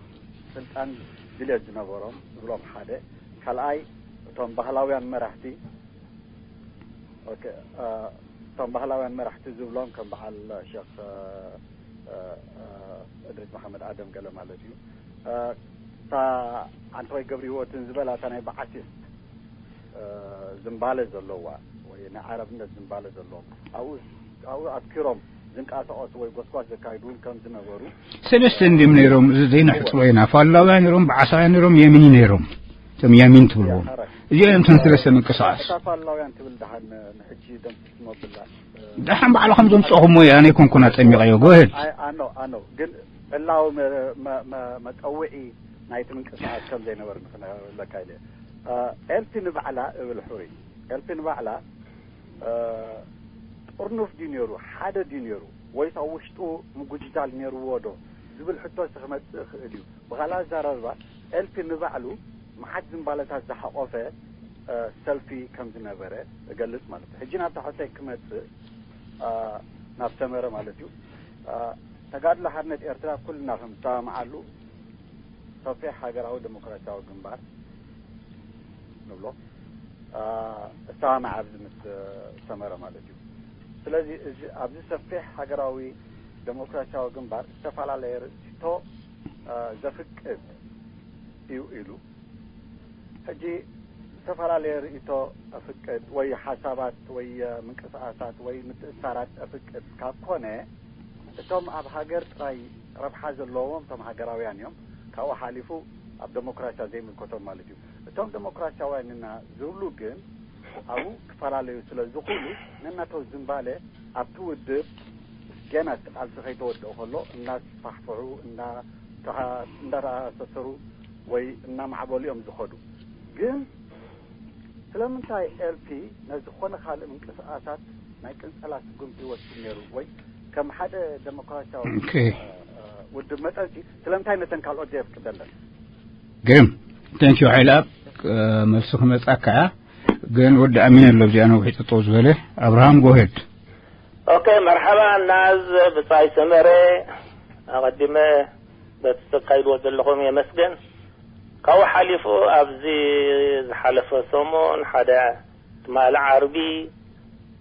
ስልጣን ድልየት ዝነበሮም ዝብሎም ሓደ፣ ካልኣይ እቶም ባህላውያን መራሕቲ እቶም ባህላውያን መራሕቲ ዝብሎም ከም በዓል ሸክ እድሪስ መሓመድ ኣደም ገለ ማለት እዩ። እታ ኣንተ ወይ ገብሪ ህይወትን ዝበላ እታ ናይ በዓሲስት ዝምባለ ዘለዋ ወይ ናይ ዓረብነት ዝምባለ ዘለዎም ኣብኡ ኣብኡ ኣትኪሮም ዝንቀሳቐሱ ወይ ጎስጓስ ዘካይዱ እውን ከም ዝነበሩ ሰለስተ እንዲም ነይሮም። እዚ ዘይነሕፅሮ ኢና። ፋላውያን ነይሮም፣ በዓሳውያን ነይሮም፣ የሚኒ ነይሮም። እቶም የሚን ትብልዎም እዚኦም እቶም ሰለስተ ምንቅስቃስ። እታ ፋላውያን ትብል ደሓን ንሕጂ ደምስስ መብላ ደሓን ባዕልኹም ዘምፅእኹሞ እየ፣ ኣነ ኣይኮንኩን ኣጠሚቐዮ። ጎሄድ ኣኖ ኣኖ ግን ዕላዊ መጠውዒ ናይቲ ምንቅስቃስ ከም ዘይነበር ንክነብለካ ኢለ። ኤልፒ ንባዕላ እብል ሕሩይ ኤልፒ ንባዕላ ጥርኑፍ ድዩ ነይሩ፣ ሓደ ድዩ ነይሩ፣ ወይስ ኣብ ውሽጡ ምጉጅጃል ነይርዎ ዶ ዝብል ሕቶ ክመጽእ ይኽእል እዩ። ብኻልእ ኣዘራርባ ኤልፒ ንባዕሉ መዓት ዝምባለታት ዝሓቖፈ ሰልፊ ከም ዝነበረ እገልጽ ማለት እዩ። ሕጂ ናብታ ሕቶይ ክመጽእ ናብ ሰመረ ማለት እዩ። ተጋድሎ ሓርነት ኤርትራ ኩልና ከም ዝሰማምዓሉ ሰፊሕ ሃገራዊ ዴሞክራሲያዊ ግንባር ንብሎ እሰማማዕ ኣብዚ ምስ ሰመረ ማለት እዩ። ስለዚ ኣብዚ ሰፊሕ ሃገራዊ ዴሞክራሲያዊ ግንባር ዝተፈላለየ ርእይቶ ዘፍቅድ እዩ ኢሉ። ሕጂ ዝተፈላለየ ርእይቶ ኣፍቅድ ወይ ሓሳባት ወይ ምንቅስቃሳት ወይ ምትእሳራት ኣፍቅድ ካብ ኮነ እቶም ኣብ ሃገር ጥራይ ረብሓ ዘለዎም እቶም ሃገራውያን እዮም። ካብኡ ሓሊፉ ኣብ ደሞክራሲያ ዘይምልከቶም ማለት እዩ። እቶም ደሞክራሲያውያን እና ዝብሉ ግን ኣብኡ ክፈላለዩ ስለ ዝኽእሉ፣ ነናተው ዝምባለ ኣብቲ ውድብ ገና እቲ ቃልሲ ከይተወድኦ ከሎ እናስፋሕፍሑ፣ እናተሓ-፣ እንዳተኣሳሰሩ ወይ እናማዕበሉ እዮም ዝኸዱ። ግን ስለምንታይ ኤልፒ ነዚ ዝኾነ ካልእ ምንቅስቓሳት ናይ ቅንጸላ ስጉምቲ ይወስድ ነይሩ? ወይ ከም ሓደ ደሞክራሲያዊ ኦኬ። እ፣ እ፣ ውድብ መጠንሲ ስለምንታይ ነተን ካልኦት ዘየፍቅደለን? ግርም። Thank you ሓይለኣብ። እ፣ መልሱ ክመጻካ እያ። ግን ወዲ ኣሚን ኣሎ እዚኣ ነዊሕ ጠጠው ዝበለ። ኣብርሃም፣ go ahead። ኦኬ፣ መርሓባ ናዝ ብጻይ ሰመረ። ኣቐዲመ በቲ ተካይድዎ ዘለኹም የመስገን። ካብኡ ሓሊፉ ኣብዚ ዝሓለፈ ሰሙን ሓደ ትማሊ ዓርቢ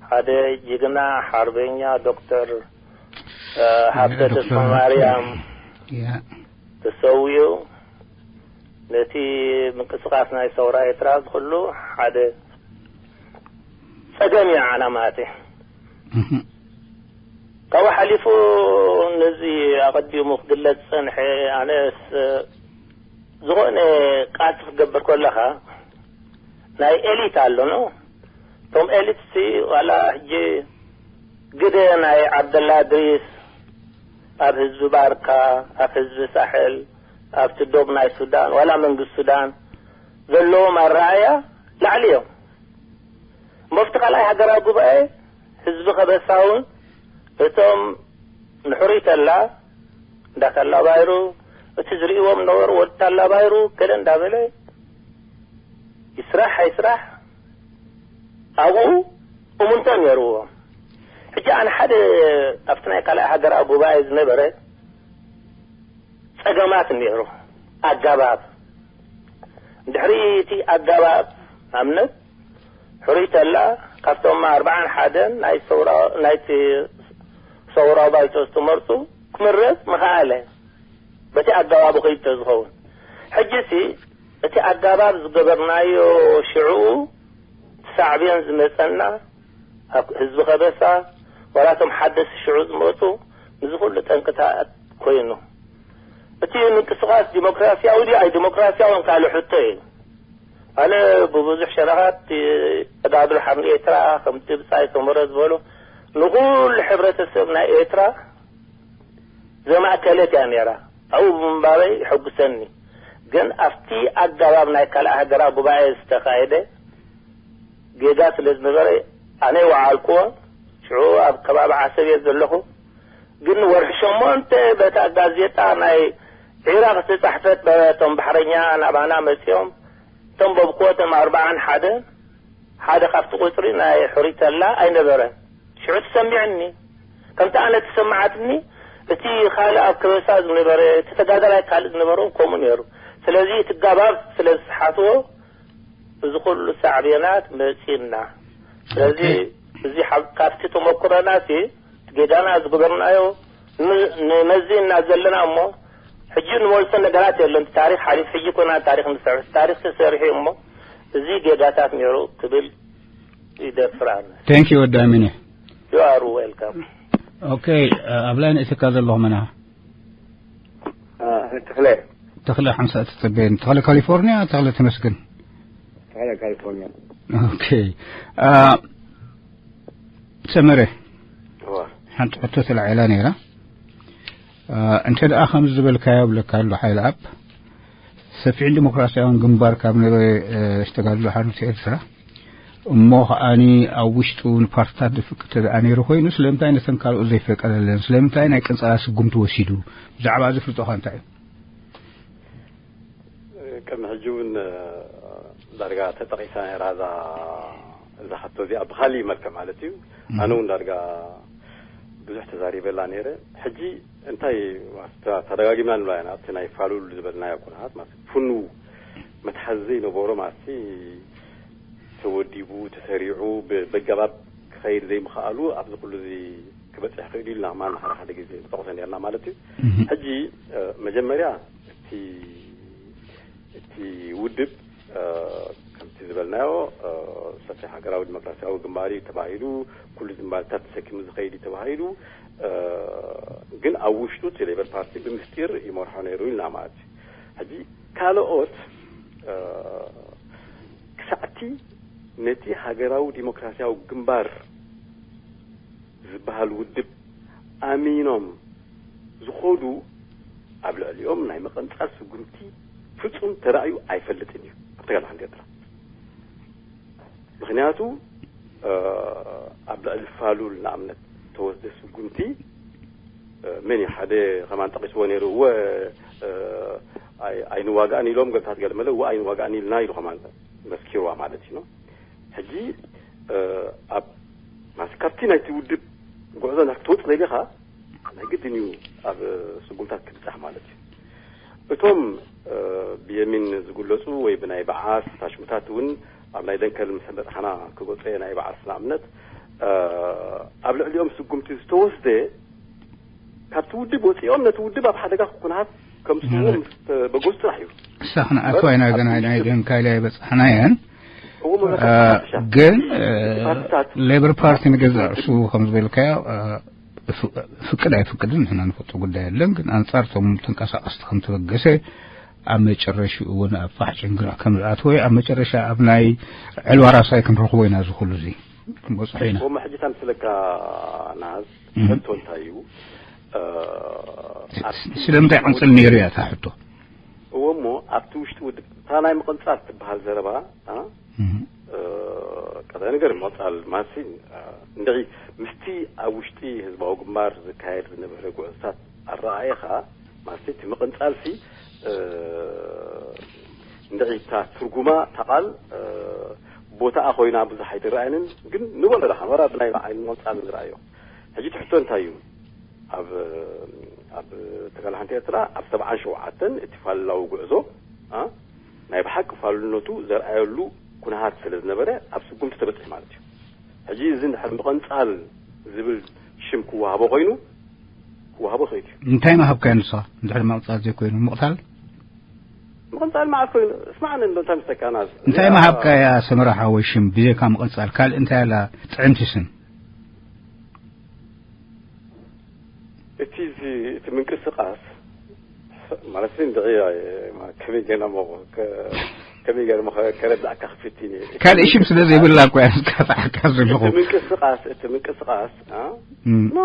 ሓደ ጅግና ሓርበኛ ዶክተር፣ እ፣ ሃብተ ዶክተር ተስፋ ማርያም ያ። ተሰዊኡ ነቲ ምንቅስቃስ ናይ ሰውራ ኤርትራ ዝኽሉ ሓደ ጸገም እዩ ዓና ማለት እዩ። እህ። ካብኡ ሓሊፉ ነዚ ኣቐዲሙ ክግለጽ ዝጸንሐ ኣነስ ዝኾነ ቃልሲ ክገብር ከለኻ ናይ ኤሊት ኣሎ ነው። እቶም ኤሊት ሲ ዋላ ሕጂ ግደ ናይ ዓብደላ እድሪስ ኣብ ህዝቢ ባርካ፣ ኣብ ህዝቢ ሳሕል፣ ኣብቲ ዶብ ናይ ሱዳን፣ ዋላ መንግስቲ ሱዳን ዘለዎም ኣረኣያ ላዕሊ እዮም። መፍቲ ካልኣይ ሃገራዊ ጉባኤ ህዝቢ ከበሳ እውን እቶም ንሕሩይ ተላ እንዳ ተላ ባይሩ፣ እቲ ዝርእይዎም ነበሩ ወዲ ተላ ባይሩ፣ ገለ እንዳበለ ይስራሕ ኣይስራሕ ኣብኡ እሙንቶ ነይርዎ። ሕጂ ኣነ ሓደ ኣብቲ ናይ ካልኣይ ሃገራዊ ጉባኤ ዝነበረ ጸገማት ነይሩ። ኣጋባብ፣ ድሕሪ እቲ ኣጋባብ ኣብነት ሕሩይ ተላ ካብቶም ኣርባዓን ሓደን ናይ ሰውራ-፣ ናይቲ ሰውራዊ ባይቶ ዝተመርጹ ክምረጽ ምኸኣለ፣ በቲ ኣጋባቡ ከይዱ ተዝኸውን። ሕጂሲ እቲ ኣጋባብ ዝገበርናዮ ሽዕኡ ሳዕቤን ዝመጸና ኣብ ህዝቢ ከበሳ፣ ዋላ እቶም ሓደስቲ ሽዑ ዝመጹ፣ ንዚ ኩሉ ጠንቅታት ኮይኑ። እቲ ምንቅስቃስ ዲሞክራሲያዊ ድዩ ኣይ ዲሞክራሲያውን ካልእ ሕቶ እዩ። ኣነ ብብዙሕ ሸነኻት ተጋድሎ ሓርነት ኤርትራ ከምቲ ብጻይ ሰመረ ዝበሎ ንኹሉ ሕብረተሰብ ናይ ኤርትራ ዘማእከለት እያ ነይራ። ኣብኡ ብምንባረይ ይሕጉሰኒ። ግን ኣብቲ ኣጋባብ ናይ ካልእ ሃገራዊ ጉባኤ ዝተኻየደ ጌጋ ስለ ዝነበረ ኣነ ይወዓልክዎ። ሽዑ ኣብ ከባቢ ዓሰብ እየ ዘለኹ። ግን ወርሒ ሸሞንተ በታ ጋዜጣ ናይ ዒራቕ ዝተጻሕፈት በቶም ባሕረኛ ናባና መጺኦም እቶም በብክዎ እቶም ኣርባዓን ሓደ ሓደ ካብቲ ቁጽሪ ናይ ሕሩይ ተላ ኣይነበረን። ሽዑ ትሰሚዕኒ። ከምቲ ኣነ ትሰማዓትኒ፣ እቲ ካልእ ኣብ ከበሳ ዝነበረ፣ እቲ ተጋዳላይ ካልእ ዝነበረ እውን ከምኡ ነይሩ። ስለዚ እቲ ጋባብ ስለ ዝሰሓትዎ፣ እዚ ኩሉ ሳዕቤናት መጺእና። ስለዚ ኦኬ። እዚ ሓብ-፣ ካብቲ ተመኩሮና እቲ ጌጋና ዝገበርናዮ ን-፣ ንመዚእና ዘለና እሞ፣ ሕጂ ንመልሶ ነገራት የለን። እቲ ታሪኽ ሓሊፉ፣ ሕጂ ኮና ታሪኽ ንሰርሕ። ታሪኽ ተሰሪሑ እሞ፣ እዚ ጌጋታት ነይሩ ክብል ይደፍር ኣነ። Thank you ወዲ ኣሚነ። You are welcome። ኦኬ፣ ኣብ ላይን እትካ ዘለኹ መና? አ፣ ተኽለ። ተኽለ ሓምሳ ትጸበየን። ተኽለ ካሊፎርኒያ፣ ተኽለ ተመስገን። ተኽለ ካሊፎርኒያ። ኦኬ። አ፣ ሰመረ። እዋ። ሓንቲ ሕቶ ተላዒላ ነይራ። አ፣ እንተ ደኣ ከምዚ ዝበልካዮ ብለካ ኣሎ ሓይለ ኣብ ሰፊሕን ዲሞክራሲያውን ግንባር ካብ ነበረ፣ እ፣ ዝተጋድሎ ሓርነት ኤርትራ እሞ ከኣኒ ኣብ ውሽጡ ንፓርትታት ዝፍቅድ እንተ ደኣ ነይሩ ኮይኑ ስለምንታይ ነተን ካልኦት ዘይፈቀደለን? ስለምንታይ ናይ ቅንጸላ ስጉምቲ ወሲዱ? ብዛዕባ እዚ ፍልጦኻ እንታይ እዩ? ቅድሚ ሕጂ እውን ዳርጋ ተጠቒሳ ነይራ እዛ፣ እዛ ሕቶ እዚኣ ብኻሊእ መልክዕ ማለት እዩ። ኣነ እውን ዳርጋ ብዙሕ ተዛሪበላ ነይረ። ሕጂ እንታይ ማለት ተደጋጊምና ንብላ ኢና ኣብቲ ናይ ፋሉል ዝበልናዮ ኩነታት ማለት ፍኑው መትሓዚ ዘይነበሮ ማለት ተወዲቡ ተሰሪዑ ብ-፣ በገባብ ክኸይድ ዘይምኽኣሉ ኣብዚ ኩሉ እዚ ክበፅሕ ክእል ኢልና ማለት ሓደ ሓደ ግዜ ንጠቕሶ ነርና ማለት እዩ። ሕጂ መጀመርያ እቲ እቲ ውድብ ከምቲ ዝበልናዮ ሰፊሕ ሃገራዊ ዲሞክራሲያዊ ግንባር እዩ ተባሂሉ፣ ኩሉ ዝምባልታት ተሰኪሙ ዝኸይድ እዩ ተባሂሉ። ግን ኣብ ውሽጡ እቲ ሌበር ፓርቲ ብምስጢር ይመርሖ ነይሩ ኢልና ማለት እዩ። ሕጂ ካልኦት ክሳዕቲ ነቲ ሃገራዊ ዲሞክራሲያዊ ግንባር ዝበሃል ውድብ ኣሚኖም ዝኾዱ ኣብ ልዕሊኦም ናይ መቐንጻል ስጉምቲ ፍጹም ተራእዩ ኣይፈልጥን እዩ ኣብ ተጋዳሓንቲ ኤርትራ። ምኽንያቱ ኣብ ልዕሊ ፋሉል ንኣብነት ተወስደ ስጉምቲ መን እዩ ሓደ ከማን ጠቒስዎ ነይሩ። እወ ኣይንዋጋእን ኢሎም ገብታት ገለመለ እወ ኣይንዋጋእን ኢልና ኢሉ ከማን መስኪርዋ ማለት እዩ። ሕጂ ኣብ ማለት ካብቲ ናይቲ ውድብ ጉዕዞ ክትወፅ ደሊኻ ናይ ግድን እዩ ኣብ ስጉምታት ክትብፃሕ ማለት እዩ። እቶም ብየሚን ዝጉለፁ ወይ ብናይ በዓስ ታሽሙታት እውን ኣብ ናይ ደንከል ምስ በፅሓና ክጎፀ ናይ በዓስ ንኣብነት ኣብ ልዕሊኦም ስጉምቲ ዝተወስደ ካብቲ ውድብ ወፂኦም ነቲ ውድብ ኣብ ሓደጋ ክኩናት ከምስዎ ምስ በገሱ ጥራሕ እዩ። እሳ ክንኣትዋ ኢና ገና ናይ ደንካይላ ይበፅሓና እየን። ግን ሌበር ፓርቲ ንገዛእ ርእሱ ከም ዝበልካዮ ፍቅድ ኣይፍቅድን ንሕና ንፈልጦ ጉዳይ የለን። ግን ኣንጻር እቶም ተንቀሳቀስቲ ከም ተበገሰ ኣብ መጨረሽኡ እውን ኣብ ፋሕ ጭንግራ ከም ዝኣተወ ኣብ መጨረሻ ኣብ ናይ ዕልዋ ራሳይ ክንረኽቦ ኢና። እዚ ኩሉ እዚ ክንበፅሖ ኢና። እሞ ሕጂ ታም ስለካ ናዝ ሕቶ እንታይ እዩ? ስለምንታይ ቅንፅል ነይሩ እያ እታ ሕቶ? እዎ እሞ ኣብቲ ውሽጢ ውድብ እታ ናይ ምቕንጻል ትበሃል ዘረባ ቀዳይ ነገር ምቕንጻል ማሲ እንድዒ ምስቲ ኣብ ውሽጢ ህዝባዊ ግንባር ዝካየድ ዝነበረ ጉዕዝታት ኣረኣየኻ ማሲ እቲ ምቕንጻልሲ እንድዒ እታ ትርጉማ እታ ቃል ቦታኣ ኮይና ብዙሕ ኣይትረኣየንን። ግን ንበሎ ዳ ሓመራ ብናይ ዓይኒ ምቕንጻል ንረኣዮ። ሕጂ ትሕቶ እንታይ እዩ? ኣብ ኣብ ተጋላሓንቲ ኤርትራ ኣብ ሰብዓን ሸውዓተን እቲ ፋልላዊ ጉዕዞ ናይ ብሓቂ ፋሉልነቱ ዘርኣየሉ ኩነታት ስለ ዝነበረ ኣብ ስጉምቲ ተበፅሑ ማለት እዩ። ሕጂ እዚ እንድሕር ምቕንፃል ዝብል ሽም ክወሃቦ ኮይኑ ክወሃቦ ይኽእል እዩ። እንታይ ምሃብካዮ ንስኻ? እንድሕር ምቕንፃል ዘይኮይኑ ምቕታል? ምቕንፃል መዓት ኮይኑ እስማዕኒ እንዶ እንታይ ምስተካና እንታይ ምሃብካያ? ሰመራ ሓወይ ሽም ብዘይካ ምቕንፃል ካልእ እንታይ ኣላ ጥዕምቲ ስም? እቲ እዚ እቲ ምንቅስቃስ ማለት እንድዒ ከመይ ገና ሞ ከመይ ገና ሞ ከረዳእካ ክፍትን እየ። ካልእ ሽም ስለ ዘይብላ እኮ እያ ዝቃጣዓካ ዘለኹ። እቲ ምንቅስቃስ እቲ ምንቅስቃስ ኖ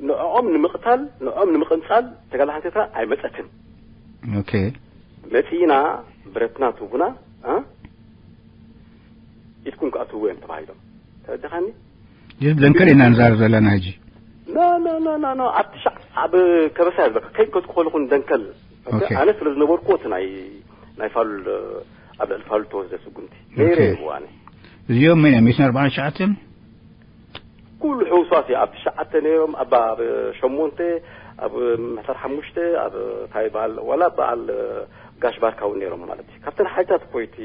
ንዕኦም ንምቕታል ንዕኦም ንምቕንጻል ተጋላሓተታ ኣይመጸትን። ኦኬ መጺእና ብረትና ትቡና ኢድኩም ክኣትውዎ እዮም ተባሂሎም። ተረድኻኒ? ይህ ብለንከል ኢና ንዛረብ ዘለና ሕጂ። ኖ ኖ ኖ ኖ ኖ ኣብ ትሻዕ ኣብ ከበሳ ዝበካ ከይከትኩ ከለኹ ንደንከል ኦኬ። ኣነ ስለ ዝነበርኩ እቲ ናይ ናይ ፋሉል ኣብ ልዕሊ ፋሉል ተወስደ ስጉምቲ ነይረ እየ ብዋነ። እዚኦም መን እዮም? ሚእትን ኣርባዓን ትሽዓተን ኩሉ ሕውሳት እዩ። ኣብ ትሽዓተ ነይሮም ኣብ ኣብ ሸሞንተ ኣብ ምሕሳር ሓሙሽተ ኣብ እንታይ በዓል ዋላ በዓል ጋሽ ባርካ እውን ነይሮም ማለት እዩ። ካብተን ሓይታት እኮ እቲ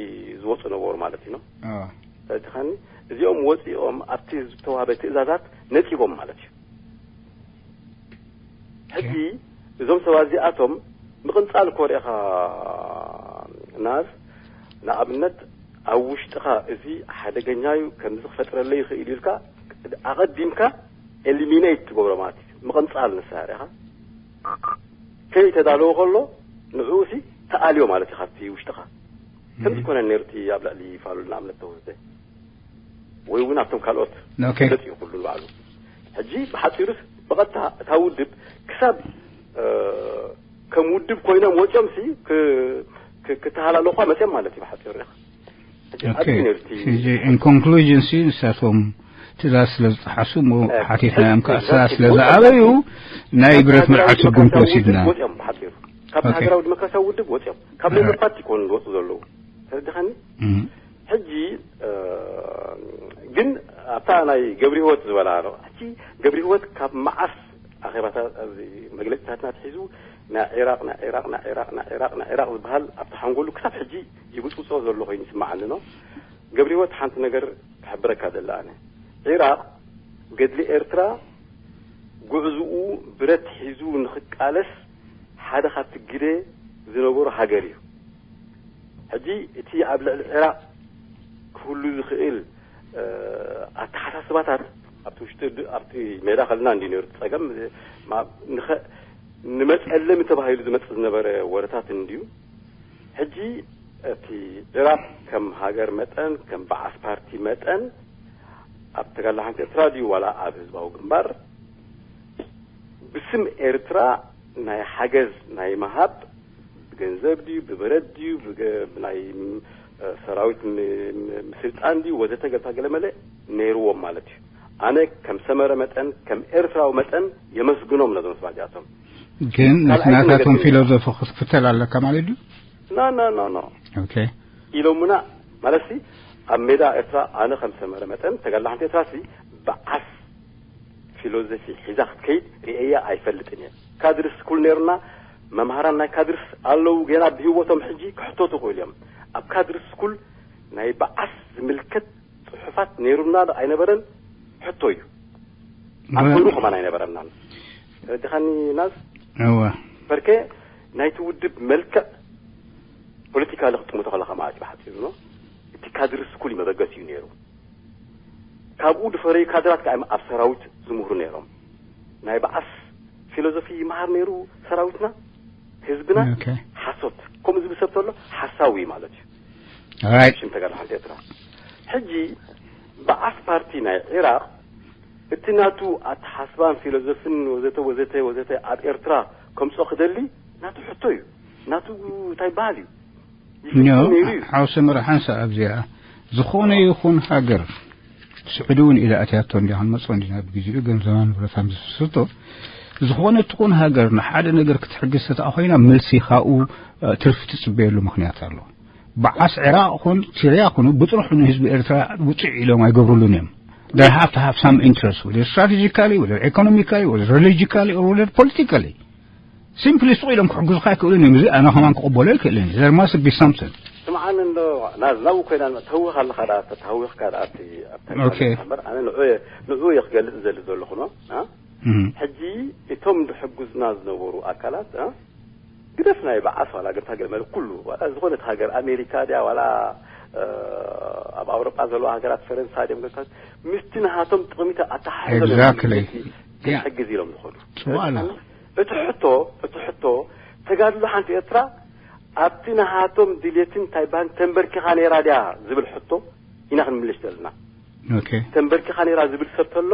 ዝወፁ ነበሩ ማለት እዩ። ተረድኻኒ? እዚኦም ወፂኦም ኣብቲ ዝተዋህበ ትእዛዛት ነፂጎም ማለት እዩ። ሕጂ እዞም ሰባት እዚኣቶም ምቕንፃል እኮ ርኢኻ ናዝ ንኣብነት ኣብ ውሽጥኻ እዚ ሓደገኛ እዩ ከምዚ ክፈጥረለይ ይኽእል ኢልካ ኣቐዲምካ ኤሊሚኔት ትገብሮ ማለት እዩ። ምቕንፃል ንሳ ርኢኻ ከይተዳለወ ከሎ ንዕኡ ሲ ተኣልዮ ማለት እዩ ካብቲ ውሽጥኻ። ከምዚ ኮነ ነይሩ እቲ ኣብ ልዕሊ ፋሉል ንኣብነት ተወስደ ወይ እውን ኣብቶም ካልኦት ኦኬ። ገጥ እዩ ኩሉ ንባዕሉ። ሕጂ ብሓፂሩስ ብቐጥታ እታ ውድብ ክሳብ ከም ውድብ ኮይኖም ወፂኦም ሲ ክተሃላለኳ መፅኦም ማለት እዩ ብሓፂሩ ሪኻ። ሕጂ ኦኬ። ኣብዚ ነርቲ ሕጂ ኢን ኮንክሉዥን ሲ ንሳቶም ትእዛዝ ስለ ዝጠሓሱ እሞ ሓቲትናዮም ከዓ ስራ ስለ ዝኣበዩ ናይ ብረት ምርዓል ስጉምቲ ወሲድና። ወፂኦም ብሓፂሩ ካብቲ ኦኬ። ሃገራዊ ዲሞክራሲያዊ ውድብ ወፂኦም ካብ ሌበር ፓርቲ ይኮኑ ዝወፁ ዘለዉ። ተረድኻኒ? ሕጂ ግን ኣብታ ናይ ገብሪ ህይወት ዝበላ ኣሎ። ሕጂ ገብሪ ህይወት ካብ መዓስ ኣኼባታት ኣብዚ መግለፂታት ናትሒዙ ናይ ዒራቕ ናይ ዒራቕ ናይ ዒራቕ ናይ ዒራቕ ናይ ዒራቕ ዝበሃል ኣብቲ ሓንጎሉ ክሳብ ሕጂ ይጉፅጉፆ ዘሎ ኮይኑ ይስምዓኒ ነው። ገብሪ ህይወት ሓንቲ ነገር ክሕብረካ ደላ ኣነ ዒራቕ ገድሊ ኤርትራ ጉዕዝኡ ብረት ሒዙ ንኽቃለስ ሓደ ካብቲ ግደ ዝነበሩ ሃገር እዩ። ሕጂ እቲ ኣብ ልዕሊ ዒራቕ ክህሉ ዝኽእል ኣተሓሳስባታት ኣብቲ ውሽጢ ኣብቲ ሜዳ ከልና እንዲ ነሩ ጸገም ንመጸለሚ ተባሂሉ ዝመጽእ ዝነበረ ወረታት እንድዩ። ሕጂ እቲ ዒራቕ ከም ሃገር መጠን ከም በዓስ ፓርቲ መጠን ኣብ ተጋላ ሓንቲ ኤርትራ ድዩ ዋላ ኣብ ህዝባዊ ግንባር ብስም ኤርትራ ናይ ሓገዝ ናይ መሃብ ብገንዘብ ድዩ ብብረት ድዩ ናይ ሰራዊት ምስልጣን ድዩ ወዘተ ገልታ ገለመለ ነይርዎም ማለት እዩ። ኣነ ከም ሰመረ መጠን ከም ኤርትራዊ መጠን የመስግኖም ነዞም ሰባት እዚኣቶም። ግን ናታቶም ፊሎዞፊ ክትክተል ኣለካ ማለት ድዩ? ኖ ኖ ኖ ኖ ኦኬ ኢሎምና ማለት ሲ ኣብ ሜዳ ኤርትራ ኣነ ከም ሰመረ መጠን ተጋላ ሓንቲ ኤርትራ ሲ በዓስ ፊሎዞፊ ሒዛ ክትከይድ ርእያ ኣይፈልጥን እየ። ካድርስ ኩል ነርና መምሃራን ናይ ካድርስ ኣለዉ ገና ብህይወቶም ሕጂ ክሕተቱ ክእሉ እዮም። ኣብ ካድርስ ኩል ናይ በዓስ ዝምልከት ጽሑፋት ነይሩና ዶ ኣይነበረን ሕቶ እዩ። ኣኮኑ ከማን ኣይነበረናን። ተረዲኻኒ ናዝ? እወ በርከ ናይቲ ውድብ መልክዕ ፖለቲካ ለክጥምቶ ከለኻ ማለት እዩ ብሓፂሩ ነው። እቲ ካድሪ ስኩል መበገስ እዩ ነይሩ። ካብኡ ድፈረዩ ካድራት ከዓ ኣብ ሰራዊት ዝምህሩ ነይሮም። ናይ በዓስ ፊሎዞፊ ይመሃር ነይሩ ሰራዊትና ህዝብና ኦኬ ሓሶት ከምኡ ዝብል ሰብ ተሎ ሓሳዊ ማለት እዩ። ኦራይት ሽም ተጋድሎ ሓንቲ ኤርትራ። ሕጂ በዓስ ፓርቲ ናይ ዒራቕ እቲ ናቱ ኣተሓስባን ፊሎዞፍን ወዘተ ወዘተ ወዘተ ኣብ ኤርትራ ከምፅኦ ክደሊ ናቱ ሕቶ እዩ። ናቱ እንታይ ይበሃል እዩ? ይፍትን ነይሩ እዩ። ሓውሰ መረ ሓንሳ ኣብዚኣ ዝኾነ ይኹን ሃገር ስዑዲ እውን ኢላ ኣትያቶ እንዲያ ክንመፅኦ እንዲና ብግዜኡ ገንዘባን ንብረታን ዝፍስቶ ዝኾነ ትኹን ሃገር ንሓደ ነገር ክትሕግዝ ተተኣ ኮይና መልሲ ካብኡ ትርፊ ትፅበየሉ ምክንያት ኣሎ። በዓስ ዒራቕ ኹን ሲርያ ኹኑ ብጥርሑ ንህዝቢ ኤርትራ ውፅዕ ኢሎም ኣይገብሩሉን እዮም። They have to have some interest, whether strategically, whether economically, whether religically, or whether politically. Simply ሱቕ ኢሎም ክሕግዙኻ ኣይክእሉን እዮም። እዚ ኣነ ከማን ክቕበሎ ኣይክእልን። There must be something. ስምዓኒ እንዶ ናዝ ናብኡ ኮይና ተህውኽ ኣለኻ ደኣ ተተሃዊኽካ ደኣ ኣብቲ ኣብታ Okay. እምበር ኣነ ንዑ እየ ንዑ እየ ክገልጽ ዘሊ ዘለኹ ኖ ኣ? ሕጂ እቶም ዝሕግዙና ዝነበሩ ኣካላት ኣ? ግደፍ ናይ በዓስ ዋላ ግርታ ገለ መለ ኩሉ ዋላ ዝኾነት ሃገር ኣሜሪካ ድያ ዋላ ኣብ ኣውሮጳ ዘለዋ ሃገራት ፈረንሳ ድዮም ገልታት ምስቲ ንሃቶም ጥቕሚታ ኣተሓሕዞ Exactly. ሕግዝ ኢሎም ዝኸዱ ጽቡቕ ኣላ። እቲ ሕቶ እቲ ሕቶ ተጋድሎ ሓንቲ ኤርትራ ኣብቲ ንሃቶም ድሌትን እንታይ ባን ተንበርኪኻ ነይራ ድያ ዝብል ሕቶ ኢና ክንምልሽ ዘለና። Okay. ተንበርኪኻ ነይራ ዝብል ሰብ ተሎ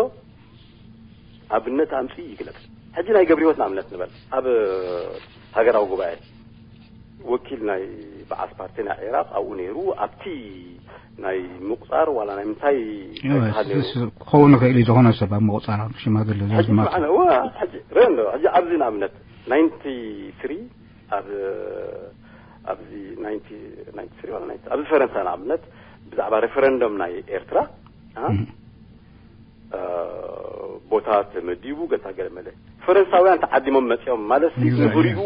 ኣብነት ኣምፅእ ይግለፅ። ሕጂ ናይ ገብረ ህይወት ንኣብነት ንበል ኣብ ሃገራዊ ጉባኤ ወኪል ናይ በዓስ ፓርቲ ናይ ዒራቕ ኣብኡ ነይሩ ኣብቲ ናይ ምቁፃር ዋላ ናይ ምንታይ ክኸውን ይኽእል እዩ። ዝኾነ ሰብ ኣብ ምቁፃር ሽማግለ ዘዝማት ሕጂ ኣብዚ ንኣብነት ናይንቲ ስሪ ኣብ ኣብዚ ናይንቲ ናይንቲ ስሪ ዋላ ናይንቲ ኣብዚ ፈረንሳ ንኣብነት ብዛዕባ ሬፈረንደም ናይ ኤርትራ ቦታ ተመዲቡ ገታ ገለ መለ ፈረንሳውያን ተዓዲሞም መፂኦም ማለት ንቡሪኡ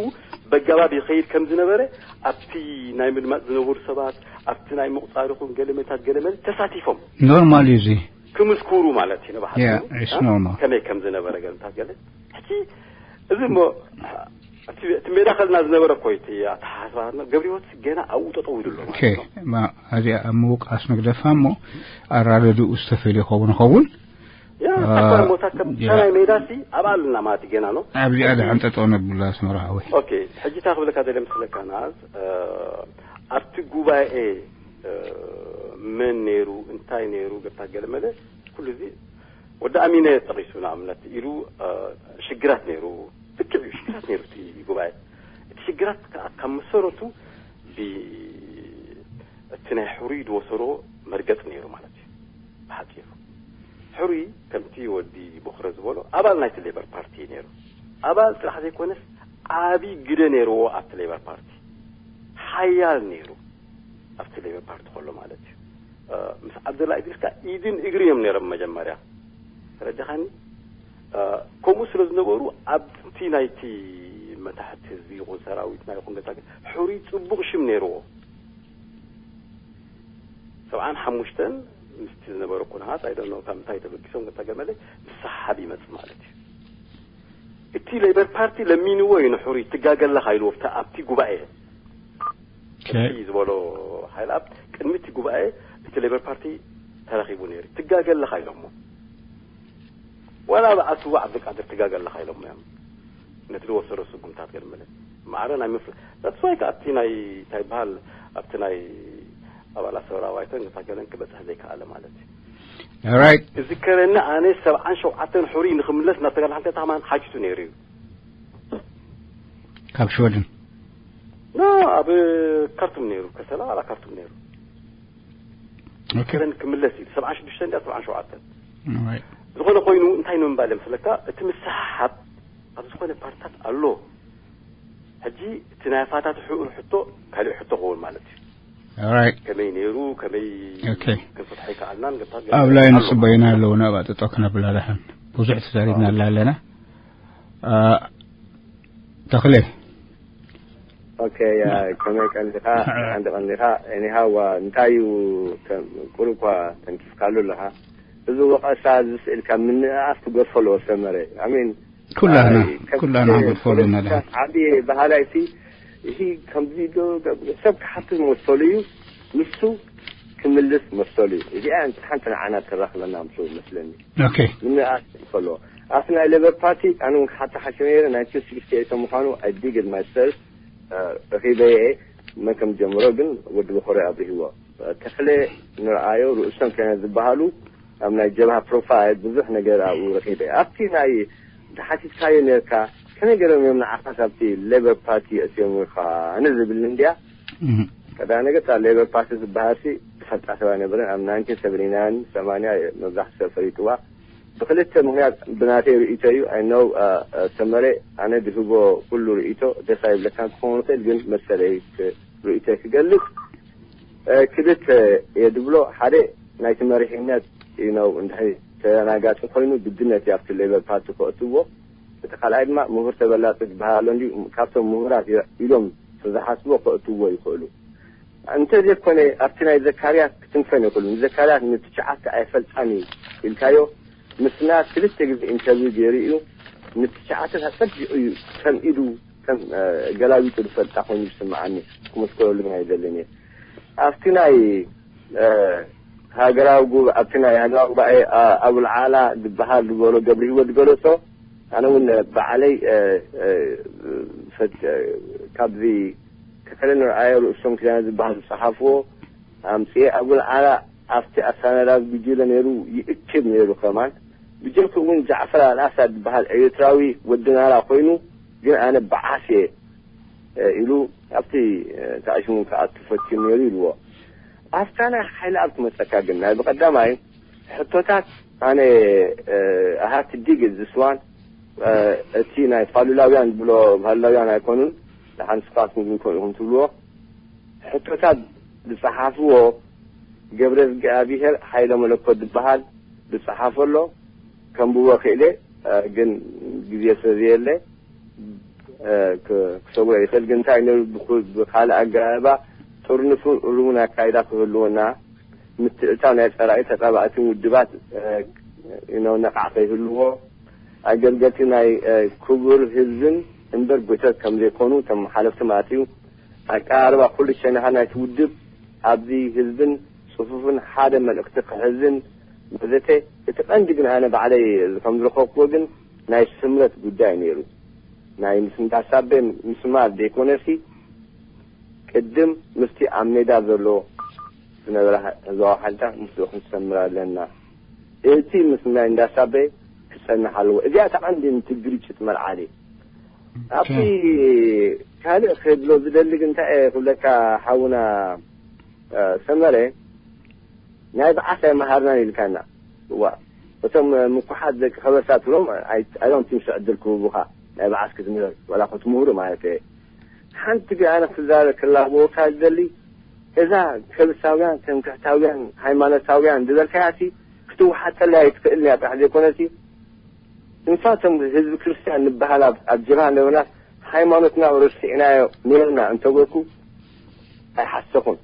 በጋባብ ይኸይድ ከም ዝነበረ ኣብቲ ናይ ምድማፅ ዝነበሩ ሰባት ኣብቲ ናይ ምቁፃር ይኹን ገለመታት ገለመለ ተሳቲፎም ኖርማል እዩ እዚ ክምስኩሩ ማለት እዩ ንባሕቱ Yeah, it's normal. ከመይ ከም ዝነበረ ገለታት ገለ ሕጂ እዚ እሞ እቲ ሜዳ ከልና ዝነበረ እኮ እቲ ኣተሓሳስባትና ገብሪዎት ገና ኣብኡ ጠጠው ኢሉ ኣሎ Okay. እዚኣ ኣብ ምውቃስ ንግደፋ እሞ ኣራደድኡ ዝተፈልየ ይኸውን ይኸውን ያ ታኳ ሞታ ከም ሰናይ ሜዳ ሲ ኣብ ኣለና ማለት ገና ነው ኣብዚኣ ድሓን ጠጠው ነብላ ኣስመራ ሓወይ ኦኬ ሕጂ ታ ክብለካ ደለ ምስለካ ናዝ ኣብቲ ጉባኤ መን ነይሩ እንታይ ነይሩ ገብታ ገለ መለ ኩሉ እዚ ወዲ ኣሚነ ጠቂሱ ንኣብነት ኢሉ ሽግራት ነይሩ ልክዕ እዩ ሽግራት ነይሩ እቲ ጉባኤ እቲ ሽግራት ካብ መሰረቱ እቲ ናይ ሕሩይ ዝወሰዶ መርገፅ ነይሩ ማለት እዩ ብሓፂሩ ሕሩይ ከምቲ ወዲ ቦክረ ዝበሎ ኣባል ናይቲ ሌበር ፓርቲ እዩ ነይሩ ኣባል ጥራሕ ዘይኮነስ ዓብይ ግደ ነይርዎ ኣብቲ ሌበር ፓርቲ ሓያል ነይሩ ኣብቲ ሌበር ፓርቲ ከሎ ማለት እዩ ምስ ዓብደላ ኢድሪስ ከዓ ኢድን እግሪ እዮም ነይሮም መጀመርያ ተረዲኻኒ ከምኡ ስለ ዝነበሩ ኣብቲ ናይቲ መታሕቲ ህዝቢ ይኹን ሰራዊትና ይኹን ገታ ሕሩይ ፅቡቕ ሽም ነይርዎ ሰብዓን ሓሙሽተን ምስቲ ዝነበረ ኩነታት ኣይደኖ ካብ ምንታይ ተበጊሶም ገታ ገመለ ምሳሓብ ይመፅ ማለት እዩ እቲ ሌበር ፓርቲ ለሚንዎ እዩ ንሕሩይ ትጋገለኻ ኢልዎ ኣብቲ ጉባኤ ዝበሎ ሓይልኣብ ቅድሚ እቲ ጉባኤ እቲ ሌበር ፓርቲ ተረኺቡ ነይሩ። ትጋገ ኣለኻ ኢሎሞ። ዋላ በዓል ስዋ ዓብደልቃድር ትጋገ ኣለኻ ኢሎሞ እዮም። ነቲ ዝወሰዶ ስጉምታት ገለ መለ ማዕረ ናይ ምፍላ that's why ከኣ እቲ ናይ እንታይ በሃል ኣብቲ ናይ ኣባላት ሰውራ ዋይቶን ገታገለን ክበጽሕ ዘይከኣለ ማለት እዩ። Right። እዚ ከረኒ ኣነ ሰብዓን ሸውዓተን ሕሩይ ንኽምለስ ናብ ተጋድሎ ሓንተ ታማን ሓጅቱ ነይሩ እዩ። ካብ ሽወደን ኖ ኣብ ካርቱም ነይሩ ከሰላ ኣላ ካርቱም ነይሩ። ኦኬ ከረን ክምለስ እዩ ሰብዓን ሽዱሽተ እንዳ ሰብዓን ሸውዓተን Right። ዝኾነ ኮይኑ እንታይ ንምባል ምስለካ እቲ ምስሓሓብ ኣብ ዝኾነ ፓርታት ኣሎ። ሕጂ እቲ ናይ ፋታት ሕኡር ሕቶ ካልእ ሕቶ ክኸውን ማለት እዩ። Right። ከመይ ነይሩ ከመይ Okay። ክንፈትሖ ይከኣልናን ገታ ኣብ ላይ ንጽበዩና ኣለዉ ናብ ኣጥጦ ክነብላ ደሓን ብዙሕ ተዛሪብና ኣላ ኣለና። አ፣ ተኽለ ኦኬ ከመይ ቀንዲኻ ሓንቲ ቀንዲኻ እኒሃዋ እንታይ እዩ ቁሩብ እኳ ተንኪፍካሉ ኣለኻ። እዚ ወቐሳ ዝስእልካ ምንእኣስ ትገድፎ ኣለዎ ሰመረ ኣሚን ኩላህና ኩላህና ክንገድፈሉ ኢና ደሓን። ዓቢ ባህላይ ሲ እዚ ከምዚ ዶ ሰብ ክሓትት መሰሉ እዩ። ንሱ ክምልስ መሰሉ እዩ። እዚኣ ሓንቲ ንዓና ተራኽበና ምስሉ መስለኒ። Okay። ምንእኣስ ከሎ ኣብቲ ናይ ሌበር ፓርቲ ኣነ እውን ክሓታ ሓሸ ነይረ ናይንቲን ሲክስቲ ኤይት ምዃኑ I dig it myself ረኺበየ መን ከም ጀምሮ ግን ወዲ በኮረ ኣብሪህዎ። ተኽለ ንርኣዮ ርእሶም ከነ ዝበሃሉ ኣብ ናይ ጀብሃ ፕሮፋይል ብዙሕ ነገር ኣብኡ ረኺበ። ኣብቲ ናይ ተሓቲትካዮ ነርካ ከመይ ገይሮም እዮም ንዓኻስ ኣብቲ ሌበር ፓርቲ የእትዮምኻ ንዝብል እንድያ። እህ፣ ቀዳሚ ነገር እታ ሌበር ፓርቲ ዝበሃል ሲ ዝፈልጣ ሰብ ኣይነበረን። ኣብ ናይንቲን ሰቨንቲ ናይን ሰማንያ መብዛሕትኡ ሰብ ፈሊጥዋ። ብክልተ ምክንያት ብናተይ ርእይቶ እዩ። I know ሰመረ ኣነ ዝህቦ ኩሉ ርእይቶ ደስ ኣይብለካን ክኸውን ይኽእል ግን መሰለይ ርእይቶይ ክገልጽ ክልተ እየ ዝብሎ። ሓደ ናይቲ መሪሕነት you know እንድሕሪ ተደናጋጺ ኮይኑ ግድነት እዩ ኣብቲ ሌበር ፓርቲ ከእትዎ። እቲ ካልኣይ ድማ ምሁር ተበላጺ ዝበሃል ኣሎ እንድዩ። ካብቶም ምሁራት ኢሎም ዝሓስብዎ ከእትዎ ይኽእሉ። እንተዘይኮነ ኣብቲ ናይ ዘካርያስ ክትንፈን ይኽእሉ። ንዘካርያስ ንትሽዓተ ኣይፈልጣን እዩ ኢልካዮ። ምስና ክልተ ግዜ ኢንተርቪው ገይሩ እዩ። ንትሽዓተ ኣጸቢቑ እዩ ከም ኢዱ ከም ገላቢጡ ዝፈልጣ ኮይኑ ዝስምዓኒ። ክመስክረሉ ግን ኣይደልን እየ። ኣብቲ ናይ ሃገራዊ ጉባኤ ኣብቲ ናይ ሃገራዊ ጉባኤ ኣቡልዓላ ዝበሃል ዝበሎ ገብሪ ህይወት ዝገለጾ ኣነ እውን ባዕለይ ካብዚ ተፈለ ንርኣዮ ርእሶም ኪዳነ ዝበሃል ዝጸሓፍዎ ኣምጽኤ ኣቡልዓላ ኣብቲ ኣሳነዳዝ ጉጅለ ነይሩ ይእክብ ነይሩ ከማን ብጀክኡ እውን ጃዕፈር ኣልኣሳድ ዝበሃል ኤርትራዊ ወዲ ናራ ኮይኑ ግን ኣነ በዓስ እየ ኢሉ ኣብቲ ተኣሽሙ ክኣቱ ፈትዩ ነይሩ ኢልዎ። ኣብታ ናይ ሓይሊ ኣብ ክመፀካ ግን ናይ ብቀዳማይ ሕቶታት ኣነ ኣሃቲ ዲግ ዝስዋን እቲ ናይ ፋሉላውያን ብሎ ፋሉላውያን ኣይኮኑን ንሓንስኻትኩም ግን ከምኡ ኢኹም ትብልዎ ሕቶታት ዝፀሓፍዎ ገብረ እግዚኣብሔር ሓይለ መለኮት ዝበሃል ዝፀሓፎ ኣሎ። ከንብቦ ክእለ ግን ግዜ ስለዘየለ ክሰጉረ ይኽእል። ግን እንታይ ብካልእ ኣገባባ ጥርንፉ እውን ኣካይዳ ክህልወና ምትእታው ናይ ፀራኢ ተፃባእትን ውድባት ነቃዕ ከይህልዎ ኣገልገልቲ ናይ ክቡር ህዝብን እምበር ጎይቶት ከምዘይኮኑ እቶም ሓለፍቲ ማለት እዩ። ኣቀራርባ ኩሉ ሸነኻ ናይቲ ውድብ ኣብዚ ህዝብን ጽፉፍን ሓደ መልእኽቲ ክሕዝን ወዘተ። እቲ ቀንዲ ግን ኣነ ባዕለይ ከም ዝረኸብክዎ ግን ናይ ስምረት ጉዳይ ነይሩ። ናይ ምስ እንዳሳበ ምስማር ዘይኮነሲ ቅድም ምስቲ ኣብ ሜዳ ዘሎ ዝነበረ ህዝባዊ ሓይልታት ምስኡ ክንሰምር ኣለና። እቲ ምስ ናይ እንዳሳበ ክጸንሕ ኣለዎ። እዚኣ እታ ቀንዲ ነቲ ግርጭት መልዓሊ። ኣብቲ ካልእ ክብሎ ዝደሊ ግን እንታይ እየ ክብለካ ሓውና ሰመረ ናይ በዓስ ኣይመሃርናን ኢልካና። እዋ እቶም ምኩሓት ደቂ ከበሳ ትብሎም ኣይዶንት ቲንክ ዕድል ክህቡኻ ናይ በዓስ ክትምህር ወላ ክትምህሩ ማለት እየ። ሓንቲ ግን ኣነ ክዛረብ ክላበወካ ዝደሊ እዛ ከብሳውያን ትምክሕታውያን ሃይማኖታውያን ዝበልካያ ሲ ክትወሓጠላ ኣይትኽእልን እያ ጥራሕ ዘይኮነሲ እንፋቶም ህዝቢ ክርስትያን ንበሃል ኣብ ጀብሃ ነበርናስ ሃይማኖትና ረሲዕናዮ ነርና እንተበልኩ ኣይሓሰኹን።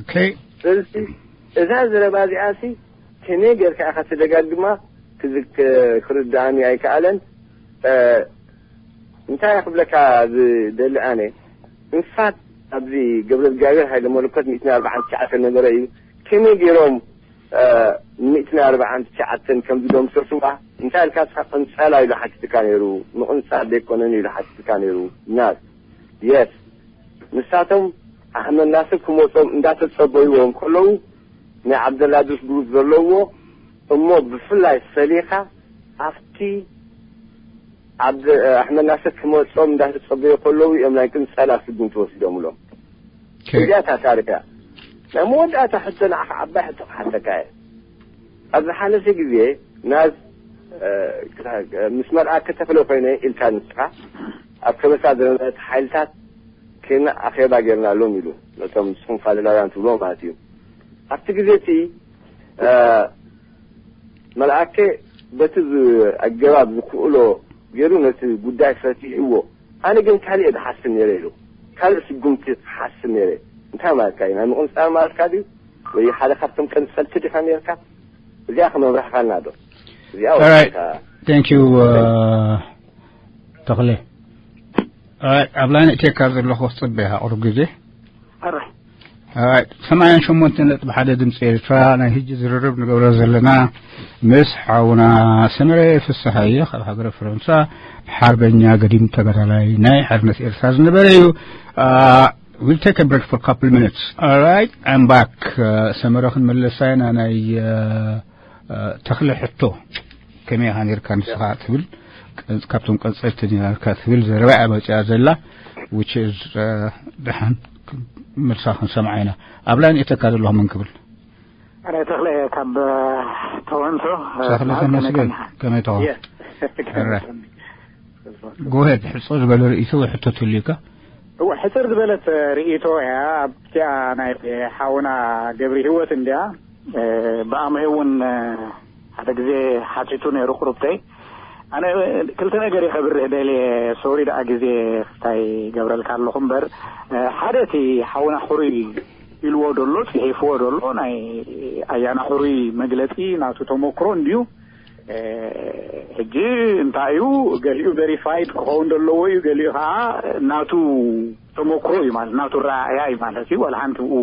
ኦኬ ስለዚ እዛ ዘረባ እዚኣ ሲ ከመይ ጌርካ ኢኻ ትደጋግማ ክርድኣኒ ኣይከኣለን። እንታይ ክብለካ ዝደሊ ኣነ እንፋት ኣብዚ ገብረ እግዚኣብሔር ሃይለ መለኮት ሚእትን ኣርባዓን ትሽዓተን ነበረ እዩ። ከመይ ገይሮም ሚእትን ኣርባዓን ትሽዓተን ከም ዝደምሰስዋ እንታይ ኢልካ ንስኻ ቅንጸላ ኢሉ ሓቲትካ ነይሩ። ምቕንጻል ዘይኮነን ኢሉ ሓቲትካ ነይሩ። ናስ የስ ንሳቶም ኣሕመድ ናስር ክመጾም እንዳተጸበይዎም ከለዉ ናይ ዓብደላዱስ ግሩፕ ዘለዎ እሞ ብፍላይ ሰሊኻ ኣብቲ ዓብደ ኣሕመድ ናስር ክመጾም እንዳተጸበዩ ከለዉ እዮም ናይ ቅንጸላ ስጉምቲ ወሲዶምሎም። እዚኣ እታ ታሪኽ እያ። ናይ መወዳእታ ሕቶ ንዓኻ ዓባይ ሕቶ ክሓተካ እየ። ኣብ ዝሓለፈ ግዜ ናዝ ምስ መልኣከ ተኽለ ኮይነ ኢልካ ንስኻ ኣብ ከበሳ ዝነበረት ሓይልታት ኬና ኣኼባ ጌርናሎም ኢሉ ነቶም ንስኹም ፋለላውያን ትብሎ ማለት እዩ። ኣብቲ ግዜ እቲ መልኣከ በቲ ኣገባብ ዝክእሎ ገይሩ ነቲ ጉዳይ ፈቲሕዎ። ኣነ ግን ካልእ እየ ዝሓስብ ነይረ ኢሉ ካልእ ስጉምቲ ክሓስብ ነይረ። እንታይ ማለትካ እዩ? ናይ ምቕንጻል ማለትካ ድዩ? ወይ ሓደ ካብቶም ቀንጸልቲ ዲኻ ነርካ? እዚኣ ክመብርሕኻልና ዶ? እዚኣ Alright. Thank you. ተኽለ ኣብ ላይን እቴካ ዘለኹ ክፅበ ኢኻ ቁሩብ ግዜ ሰማንያን ሸሞንተ ነጥቢ ሓደ ድምፂ ኤርትራ ናይ ህጂ ዝርርብ ንገብሮ ዘለና ምስ ሓውና ሰመረ ፍስሓየ ካብ ሃገረ ፈረንሳ ሓርበኛ ገዲም ተጋዳላይ ናይ ሓርነት ኤርትራ ዝነበረ እዩ። We'll take a break for a couple minutes. All right, I'm back. ሰመረ ክንመለሳ ኢና። ናይ ተኽለ ሕቶ ከመይ ኢኻ ነርካ ንስኻ ትብል ካብቶም ቀንፀልቲ ነርካ ትብል ዘረባ እያ መፅያ ዘላ። Which is ደሓን መልሳ ክንሰምዓ ኢና። ኣብ ላይን እተካ ዘለኹ መን ክብል? ኣነ ተኽለ ካብ ቶሮንቶ። ተኽለ ተመስገን ከመይ ተኾን? ጎሄድ ሕፅር ዝበለ ርእይቶ ወይ ሕቶ ትህልዩካ? እወ ሕፅር ዝበለት ርእይቶ እያ። ኣብቲኣ ናይ ሓውና ገብሪ ህይወት እንዲያ ብኣምሄ እውን ሓደ ግዜ ሓቲቱ ነይሩ ቁሩብተይ። ኣነ ክልተ ነገር እየ ከብርህ ደልየ። ሶሪ ደኣ ግዜ ክስታይ ገብረልካ ኣለኹ እምበር ሓደ እቲ ሓውና ሕሩይ ኢልዎ ደሎ ፅሒፍዎ ደሎ ናይ ኣያና ሕሩይ መግለፂ ናቱ ተመክሮ እንድዩ። ሕጂ እንታይ እዩ ገሊኡ ቨሪፋይድ ክኸውን ዘለዎ እዩ፣ ገሊኡ ከዓ ናቱ ተመክሮ እዩ ማለት ናቱ ረኣያ እዩ ማለት እዩ። ዋላ ሓንቲ ብኡ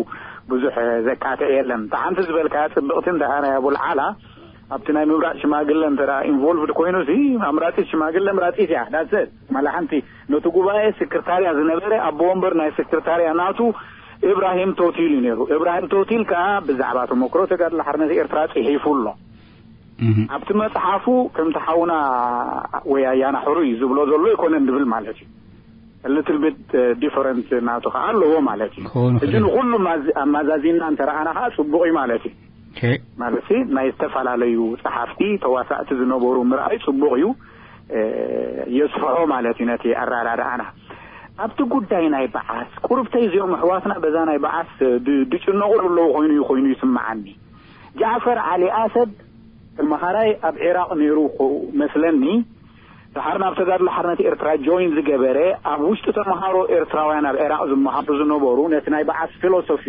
ብዙሕ ዘካትዕ የለን። እታ ሓንቲ ዝበልካያ ፅብቕቲ እንታይ እያ ናይ ኣቡልዓላ ኣብቲ ናይ ምምራፅ ሽማግለ እንተ ኢንቮልቭድ ኮይኑ ሲ ኣምራፂት ሽማግለ ምራፂት እያ ዳሰ ማለ ሓንቲ ነቲ ጉባኤ ስክርታርያ ዝነበረ ኣቦ ወንበር ናይ ስክርታርያ ናቱ እብራሂም ቶቲል እዩ ነይሩ። እብራሂም ቶቲል ከዓ ብዛዕባ ተመክሮ ተጋድሎ ሓርነት ኤርትራ ፅሒፉ ኣሎ። ኣብቲ መፅሓፉ ከምቲ ሓውና ወይ ኣያና ሕሩይ ዝብሎ ዘሎ ኣይኮነን ድብል ማለት እዩ። ልትል ቤት ዲፈረንት ናቱ ከዓ ኣለዎ ማለት እዩ። ሕጂ ንኩሉ ኣማዛዚና እንተረኣና ከዓ ፅቡቅ እዩ ማለት እዩ። ማለት ናይ ዝተፈላለዩ ፀሓፍቲ ተዋሳእቲ ዝነበሩ ምርኣይ ፅቡቅ እዩ። የስፍሖ ማለት እዩ ነቲ ኣረዳድኣና። ኣብቲ ጉዳይ ናይ በዓስ ቁርብተይ እዚኦም ኣሕዋትና በዛ ናይ በዓስ ድጭነቑ ዘለዉ ኮይኑ እዩ ኮይኑ ይስምዓኒ። ጃዕፈር ዓሊ ኣሰድ ተመሃራይ ኣብ ዒራቕ ነይሩ መስለኒ። ድሓር ናብ ተጋድሎ ሓርነት ኤርትራ ጆይን ዝገበረ ኣብ ውሽጢ ተምሃሮ ኤርትራውያን ኣብ ዒራቕ ዝመሃሩ ዝነበሩ ነቲ ናይ በዓስ ፊሎሶፊ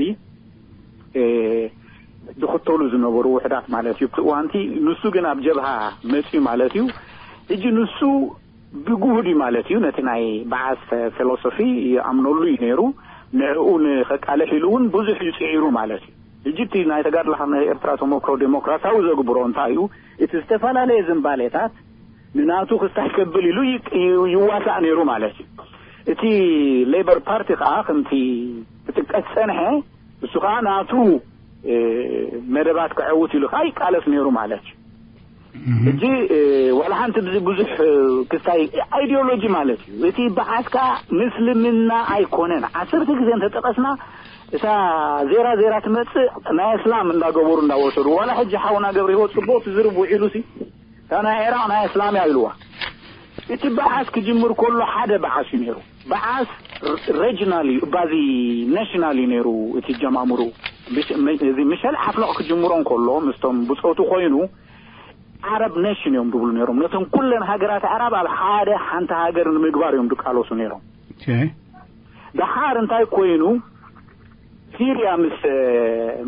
ዝኽተሉ ዝነበሩ ውሕዳት ማለት እዩ። ኣብቲ እዋንቲ ንሱ ግን ኣብ ጀብሃ መፅዩ ማለት እዩ። ሕጂ ንሱ ብግሁድ እዩ ማለት እዩ ነቲ ናይ በዓስ ፊሎሶፊ ይኣምነሉ እዩ ነይሩ። ንዕኡ ንኸቃልሕ ኢሉ እውን ብዙሕ እዩ ፅዒሩ ማለት እዩ። ሕጂ እቲ ናይ ተጋድሎ ሓርነት ኤርትራ ተመክሮ ዴሞክራሲያዊ ዘግብሮ እንታይ እዩ? እቲ ዝተፈላለየ ዝንባሌታት ንናቱ ክስታይ ከብል ኢሉ ይዋሳእ ነይሩ ማለት እዩ። እቲ ሌበር ፓርቲ ከዓ ከምቲ ክጥቀስ ዝፀንሐ እሱ ከዓ ናቱ መደባት ክዐውት ኢሉ ከዓ ይቃለስ ነይሩ ማለት እዩ። ሕጂ ዋላ ሓንቲ ብዙሕ ክስታይ ኣይዲዮሎጂ ማለት እዩ። እቲ በዓስ ከዓ ምስልምና ኣይኮነን። ዓሰርተ ግዜ እንተጠቀስና እታ ዜራ ዜራ ትመፅእ ናይ እስላም እንዳገበሩ እንዳወሰዱ ዋላ ሕጂ ሓውና ገብረ ህይወት ፅቡቅ ትዝርብ ውዒሉ ሲ እታ ናይ ዒራቅ ናይ እስላም እያ ኢልዋ። እቲ በዓስ ክጅምር ከሎ ሓደ በዓስ እዩ ነይሩ። በዓስ ሬጅናል እዩ እባዚ ናሽናል እዩ ነይሩ። እቲ ጀማምሩ እዚ ምሸል ዓፍለቕ ክጅምሮ እንከሎ ምስቶም ብፆቱ ኮይኑ ዓረብ ኔሽን እዮም ዝብሉ ነይሮም። ነቶም ኩለን ሃገራት ኣዕራብ ኣብ ሓደ ሓንቲ ሃገር ንምግባር እዮም ዝቃለሱ ነይሮም። ደሓር እንታይ ኮይኑ ሲርያ ምስ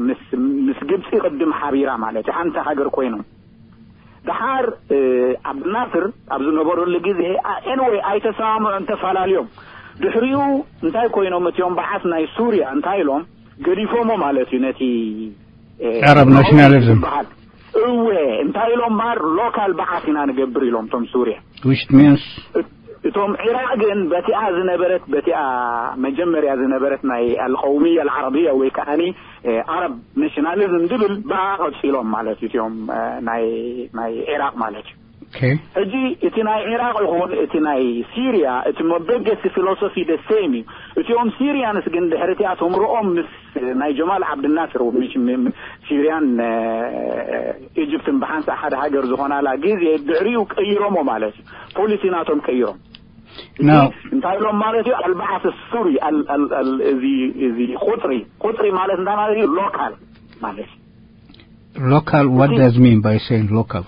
ምስ ምስ ግብፂ ቅድም ሓቢራ ማለት እዩ ሓንቲ ሃገር ኮይኖም ደሓር ዓብድናስር ኣብ ዝነበረሉ ግዜ ኤንወይ ኣይተሰማምዑ እንተፈላለዮም ድሕሪኡ እንታይ ኮይኖም እቲኦም በዓስ ናይ ሱርያ እንታይ ኢሎም ገዲፎሞ ማለት እዩ ነቲ ዓረብ ናሽናሊዝም ዝበሃል። እወ እንታይ ኢሎም ማር ሎካል በዓስ ኢና ንገብር ኢሎም እቶም ሱርያ። Which means እቶም ኢራቅ ግን በቲኣ ዝነበረት በቲኣ መጀመርያ ዝነበረት ናይ ኣልቀውምያ ኣልዓረብያ ወይ ከዓኒ ዓረብ ናሽናሊዝም ድብል ብኣ ቀፂሎም ማለት እዩ እቲኦም ናይ ናይ ኢራቅ ማለት እዩ። ሕጂ እቲ ናይ ኢራቅ ይኹን እቲ ናይ ሲርያ እቲ መበገሲ ፊሎሶፊ ደሰይም እዩ። እቲኦም ሲርያንስ ግን ድሕሪ እቲኣቶም ርኦም ምስ ናይ ጀማል ዓብድናስር ሲርያን ኢጅፕትን ብሓንሳ ሓደ ሃገር ዝኾናላ ግዜ ድሕሪኡ ቀይሮሞ ማለት እዩ። ፖሊሲ ናቶም ቀይሮም እንታይ ኢሎም ማለት እዩ ኣልባዓስ ሱሪ እዚ ቁፅሪ ቁፅሪ ማለት እንታይ ማለት እዩ ሎካል ማለት እዩ። Local, what does mean by saying local?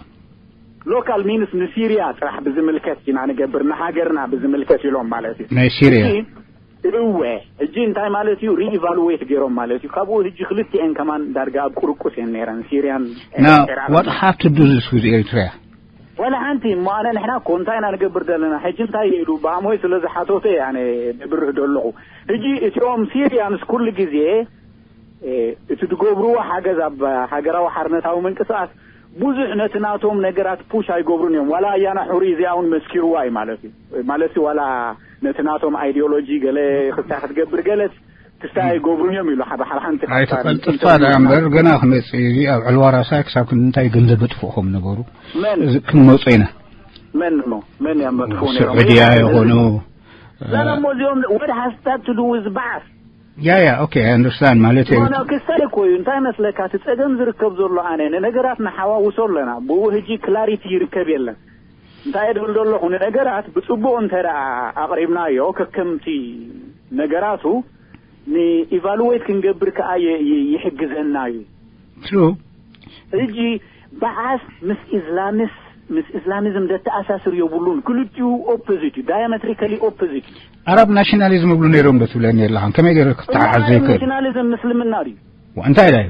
ሎካል ሚንስ ንሲርያ ጥራሕ ብዝምልከት ኢና ንገብር ንሃገርና ብዝምልከት ኢሎም ማለት እዩ። ናይ ሲርያ እወ ሕጂ እንታይ ማለት እዩ ሪኢቫሉዌት ገይሮም ማለት እዩ። ካብኡ ሕጂ ክልቲኤን ከማን ዳርጋ ኣብ ቁርቁስ እየን ነይረን ሲርያን Now, what have to do this with Eritrea? ወላ ሓንቲ እሞ ኣነ ንሕና እኮ እንታይ ኢና ንገብር ዘለና ሕጂ እንታይ ኢሉ ብኣሞይ ስለ ዝሓተተ ኣነ ብብርህ ደለኹ። ሕጂ እቲኦም ሲርያንስ ኩሉ ግዜ እቲ ዝገብርዎ ሓገዝ ኣብ ሃገራዊ ሓርነታዊ ምንቅስቃስ ብዙሕ ነቲ ናቶም ነገራት ፑሽ ኣይገብሩን እዮም። ዋላ ኣያና ሕሩይ እዚኣ እውን መስኪርዋ እዩ ማለት እዩ። ማለት ዋላ ነቲ ናቶም ኣይዲዮሎጂ ገለ ክስታይ ክትገብር ገለስ ክስታይ ኣይገብሩን እዮም ኢሉ ሓደ ሓደ ሓንቲ ኣይትፈልጥፋ ደኣ እምበር ገና ክመፅእ እዚ ኣብ ዕልዋ ራሳይ ክሳብ ክንዲ እንታይ ገንዘብ በጥፍኡ ከም ነበሩ መን ክንመፁ ኢና። መን እሞ መን እዮም መጥፍኡ ነይሮም? ስዑድያ ይኾኑ ዛና እሞ እዚኦም what has that to do with በዓስ ያ ያ okay I understand ማለት እዩ። ኖ ክስታይ እኮ እዩ። እንታይ መስለካ እቲ ጸገም ዝርከብ ዘሎ ኣነ ንነገራት ንሓዋውሶ ኣለና። ብኡ ሕጂ ክላሪቲ ይርከብ የለን። እንታይ እየ ድብል ዘለኹ ንነገራት ብጽቡቕ እንተ ደኣ ኣቕሪብናዮ ከከምቲ ነገራቱ ንኢቫሉዌት ክንገብር ከኣ የ- የ- ይሕግዘና እዩ። True. ሕጂ በዓስ ምስ ኢስላምስ ምስ ኢስላሚዝም ደተኣሳስር የብሉን። ክልቲኡ ኦፖዚት እዩ፣ ዳያሜትሪካሊ ኦፖዚት እዩ። ዓረብ ናሽናሊዝም ይብሉ ነይሮም ዶ ትብለኒ ኣለኻ? ከመይ ገይረ ክትተሓሓዝ ዘይክእል? ናሽናሊዝም ምስልምና ድዩ? እንታይ ዳዩ?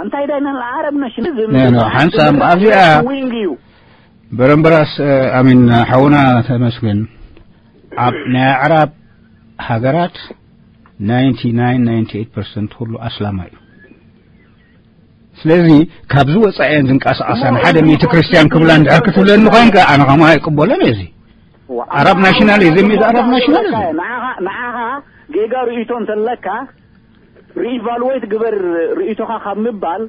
እንታይ ዳይና ዓረብ ናሽናሊዝም ኖ፣ ኖ፣ ሓንሳብ ኣብዚኣ ዊንግ እዩ። በረምበራስ ኣሚን ሓውና ተመስገን ኣብ ናይ ኣዕራብ ሃገራት ናይንቲ ናይን ናይንቲ ኤይት ፐርሰንት ኩሉ ኣስላማ እዩ። ስለዚ ካብዚ ወፃኢ እየን ዝንቀሳቐሳ ንሓደ ሚእቲ ክርስቲያን ክብላ እንድሕር ክትብለኒ ኮይንካ ኣነ ከማ ኣይቅበሎን እየ። እዚ ኣረብ ናሽናሊዝም እዚ ኣረብ ናሽናሊዝም ንዓኻ ጌጋ ርእይቶ እንተለካ ሪኢቫሉዌት ግበር ርእይቶኻ ካብ ምባል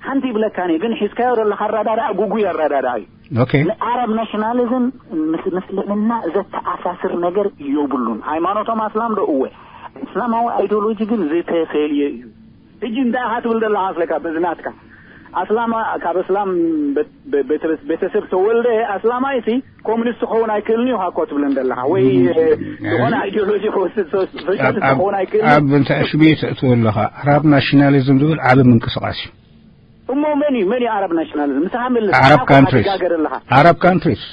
ሓንቲ ይብለካ እኔ ግን ሒዝካዮ ዘለኻ ኣረዳድኣ ጉጉይ ኣረዳድኣ እዩ። Okay. ንኣረብ ናሽናሊዝም ምስ ምስልምና ዘተኣሳስር ነገር የብሉን። ሃይማኖቶም ኣስላም ዶ እወ እስላማዊ ኣይዲዮሎጂ ግን ዝተፈልየ እዩ። ሕጂ እንታይ ኢኻ ትብል ዘለኻ መስለካ በዚ ናትካ ኣስላማ ካብ እስላም ቤተሰብ ተወልደ ኣስላማይ ሲ ኮሙኒስት ክኸውን ኣይክእልን እዩ እኮ ትብለን ዘለኻ ወይ ዝኾነ ኣይዲዮሎጂ ክወስድ ሶሻሊስት ክኸውን ኣይክእልን ኣብ እንታይ ሽሜ ተእትዎ ኣለኻ። ኣረብ ናሽናሊዝም ዝብል ዓቢ ምንቅስቃስ እዩ። እሞ መን እዩ መን እዩ ኣረብ ናሽናሊዝም ምሳኻ መልስ ዓረብ ካንትሪስ ዓረብ ካንትሪስ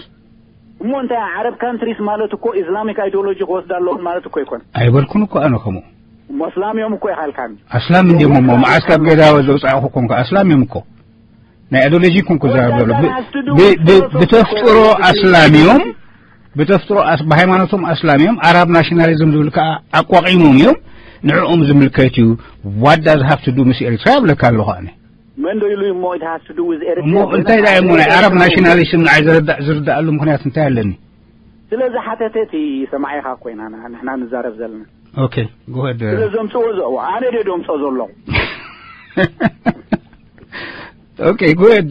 እሞ እንታይ ዓረብ ካንትሪስ ማለት እኮ ኢስላሚክ ኣይዲዮሎጂ ክወስድ ኣለዎም ማለት እኮ ይኮን። ኣይበልኩን እኮ ኣነ ከምኡ እሞ እስላም እዮም እኮ ይኻልካኒ። ኣስላም እንዲሞ እሞ መዓስ ካብ ገዳወ ዘውፃእኹ ኮንካ ኣስላም እዮም እኮ ናይ ኣዶሎጂ ኮንኩ ዘረብ ዘሎ ብተፍጥሮ ኣስላም እዮም። ብተፍጥሮ ብሃይማኖቶም ኣስላም እዮም። ኣራብ ናሽናሊዝም ዝብል ከዓ ኣቋቂሞም እዮም። ንዕኦም ዝምልከት እዩ። ዋዳ ዝሃፍትዱ ምስ ኤርትራ ይብለካ ኣለኹ ኣነ። መን ዶ ኢሉ እሞ ኢትሃፍትዱ ዝ እሞ እንታይ ዳ እሞ ናይ ኣረብ ናሽናሊዝም ንዓይ ዝርዳእ ዝርዳእሉ ምክንያት እንታይ ኣለኒ? ስለዚ ሓተተ እቲ ሰማዒኻ ኮይና ንሕና ንዛረብ ዘለና። Okay, go ahead. ስለ ዘምፅዎ ዘ ኣነ ደ ደምፆ ዘለኹ Okay, go ahead.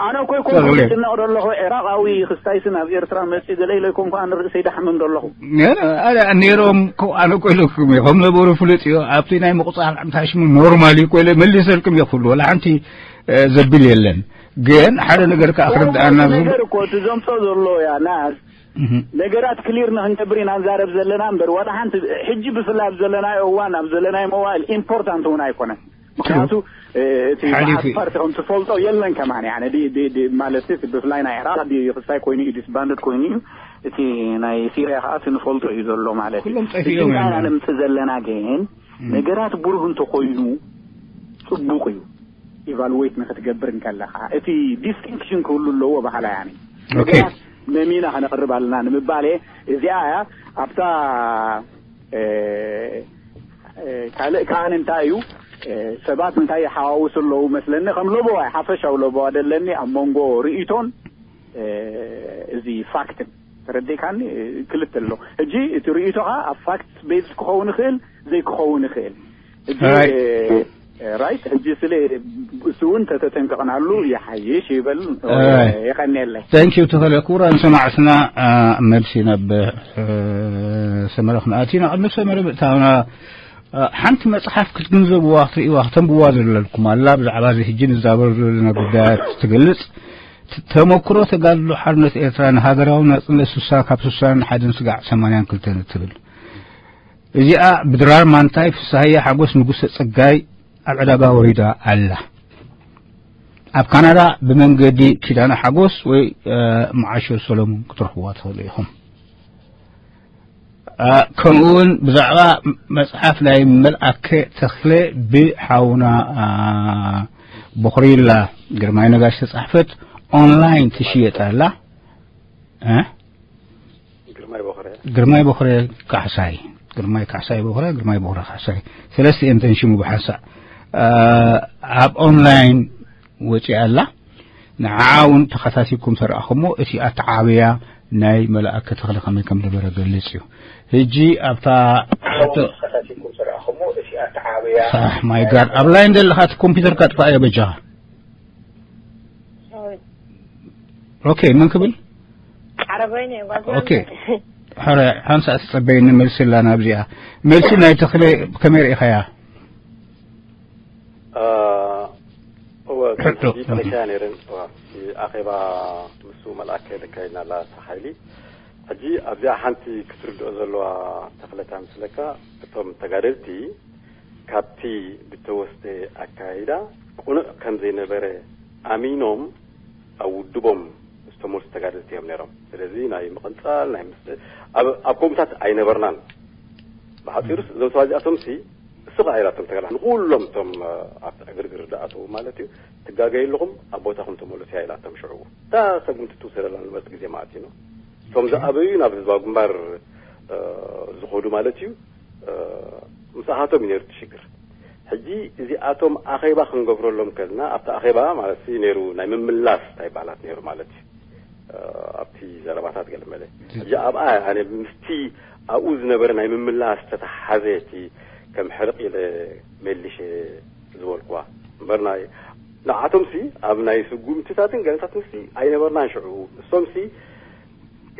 ኣነ እኮ ይኮንኩ ዝጭነቕ ዘለኹ። ዒራቃዊ ክስታይሲ ናብ ኤርትራ መፂ ገለ ኢለ ይኮንኩ ኣነ ርእሰይ ዳሕምም ዘለኹ። ነይሮም እኮ ኣነ እኮ ኢለኩም እየ ከም ነበሩ ፍሉጥ እዩ። ኣብቲ ናይ ምቁፃር ዕምታሽሙ ኖርማል እዩ እኮ ኢለ መሊሰልኩም እየ ኩሉ ወላ ሓንቲ ዘብል የለን። ግን ሓደ ነገር ከዓ ክርድኣና ነገር እኮ እቲ ዘምፆ ዘሎ ያ ናስ ነገራት ክሊር ንክንገብር ኢና ንዛረብ ዘለና እምበር ዋላ ሓንቲ ሕጂ ብፍላይ ኣብ ዘለናዮ እዋን ኣብ ዘለናዮ መዋእል ኢምፖርታንት እውን ኣይኮነን። ምክንያቱ እቲ ሓሊፉ እዩ። ፓርቲ ከም ትፈልጦ የለን ከማን ያነ ማለት እቲ ብፍላይ ናይ ዕራቅ ክስታይ ኮይኑ እዩ ዲስባንድድ ኮይኑ እዩ። እቲ ናይ ሲሪያ ከዓ እቲ ንፈልጦ እዩ ዘሎ ማለት እዩ። ኩሎም ጠፊኦም እዮም። ንምፅእ ዘለና ግን ነገራት ብሩህ እንተኮይኑ ፅቡቅ እዩ። ኢቫሉዌት ንክትገብር እንከለካ እቲ ዲስቲንክሽን ክህሉ ኣለዎ ባህላ ያኒ Okay. መሚና ከነቕርብ ኣለና ንምባል እየ። እዚኣ እያ ኣብታ ካልእ ከኣን እንታይ እዩ ሰባት እንታይ ይሓዋውሱ ኣለዉ መስለኒ፣ ከም ለበዋ ሓፈሻዊ ለበዋ ደለኒ ኣብ መንጎ ርእይቶን እዚ ፋክትን ተረዲእካኒ። ክልተ ኣሎ። ሕጂ እቲ ርእይቶኻ ኣብ ፋክት ቤዝ ክኸውን ይኽእል፣ ዘይክኸውን ይኽእል። ሕጂ ራይት ሕጂ ስለ እሱ እውን ተተጠንቀቕናሉ ይሓይሽ ይበል። የቐንየለይ። Thank you ተኸለ ክቡራን ሰማዕትና። መልሲ ናብ ሰመረ ክንኣቲ ኢና። ቅድሚ ሰመረ ምእታውና ሓንቲ መጽሓፍ ክትግንዘብዋ ክትርእይዋ ክተንብዋ ዘለኩም ኣላ። ብዛዕባ እዚ ሕጂ ንዛበሩ ዘለና ጉዳያት ትገልጽ። ተመክሮ ተጋድሎ ሓርነት ኤርትራ ንሃገራዊ ናጽነት ስሳ ካብ ስሳን ሓደን ስጋዕ ሰማንያን ክልተን እትብል እዚኣ ብድራር ማንታይ ፍስሃየ ሓጎስ ንጉሰ ጸጋይ ኣብ ዕዳጋ ወሪዳ ኣላ። ኣብ ካናዳ ብመንገዲ ኪዳነ ሓጎስ ወይ መዓሾ ሰሎሞን ክትረኽብዋ ትኽእሉ ኢኹም። ከምኡውን ብዛዕባ መጽሓፍ ናይ መልኣከ ተኽለ ብሓውና ቦኽሪላ ግርማይ ነጋሽ ተጻሕፈት ኦንላይን ትሽየጥ ኣላ። ግርማይ ቦኽረ ካሕሳይ ግርማይ ካሕሳይ ቦኽረ ግርማይ ቦኽረ ካሕሳይ ሰለስተ እየን ተንሽሙ ብሓንሳእ ኣብ ኦንላይን ወፂኣ ኣላ። ንዓ እውን ተኸታቲልኩም ተረኣኹሞ እቲ ኣተዓብያ ናይ መልኣከ ተኽለ ከመይ ከም ነበረ ገልጽ እዩ። ሕጂ ኣብታ ማይ ጋድ ኣብ ላይን ዘለኻ እቲ ኮምፒውተርካ ጥፋእዮ በጃኻ። ኦኬ መን ክብል ዓረበይን እየ ጓል ኦኬ። ሕረ ሓንሳ ትጸበይኒ መልሲ ኣላ ናብዚኣ መልሲ ናይ ተኽለ ከመይ ርኢኻያ? እወ ሕቶ። ከምዚ ተለካያ ነይረን እዋ፣ እቲ ኣኼባ ምስ መልኣከ ለካይድና ኣላ ሓይሊ። ሕጂ ኣብዚኣ ሓንቲ ክትርድኦ ዘለዋ ተኽለታ ምስለካ እቶም ተጋደልቲ ካብቲ ብተወስደ ኣካይዳ ቅኑዕ ከም ዘይነበረ ኣሚኖም ኣብ ውድቦም ዝተመልሱ ተጋደልቲ እዮም ነይሮም። ስለዚ ናይ ምቕንጻል ናይ ምስ ኣብ ኣብ ከምኡታት ኣይነበርናን። ብሓፂሩስ እዞም ሰባት እዚኣቶም ሲ እሱ ከዓ ኢላቶም ተገላ ንኩሎም እቶም ኣብቲ ዕግርግር ዝኣተዉ ማለት እዩ። ትጋገዩ ኣለኹም ኣብ ቦታኹም ተመለሱ እያ ኢላቶም ሽዕኡ እታ ሰጉምቲ ትውሰደላ ንመርጥ ግዜ ማለት እዩ። እቶም ዝኣበዩ ናብ ህዝባዊ ግንባር ዝኸዱ ማለት እዩ። ምስኣኻቶም እዩ ነይሩ እቲ ሽግር። ሕጂ እዚኣቶም ኣኼባ ክንገብረሎም ከልና ኣብቲ ኣኼባ ማለት ነይሩ ናይ ምምላስ እንታይ ይበሃላት ነይሩ ማለት እዩ። ኣብቲ ዘረባታት ገለ መለ ሕጂ ኣብኣ ኣነ ምስቲ ኣብኡ ዝነበረ ናይ ምምላስ ተተሓዘ እቲ ከም ሕርቕ ኢለ መሊሸ ዝበልኩዋ እምበር ናይ ንዓቶም ሲ ኣብ ናይ ስጉምትታትን ገለታት ንሲ ኣይነበርናን ሽዑ እሶም ሲ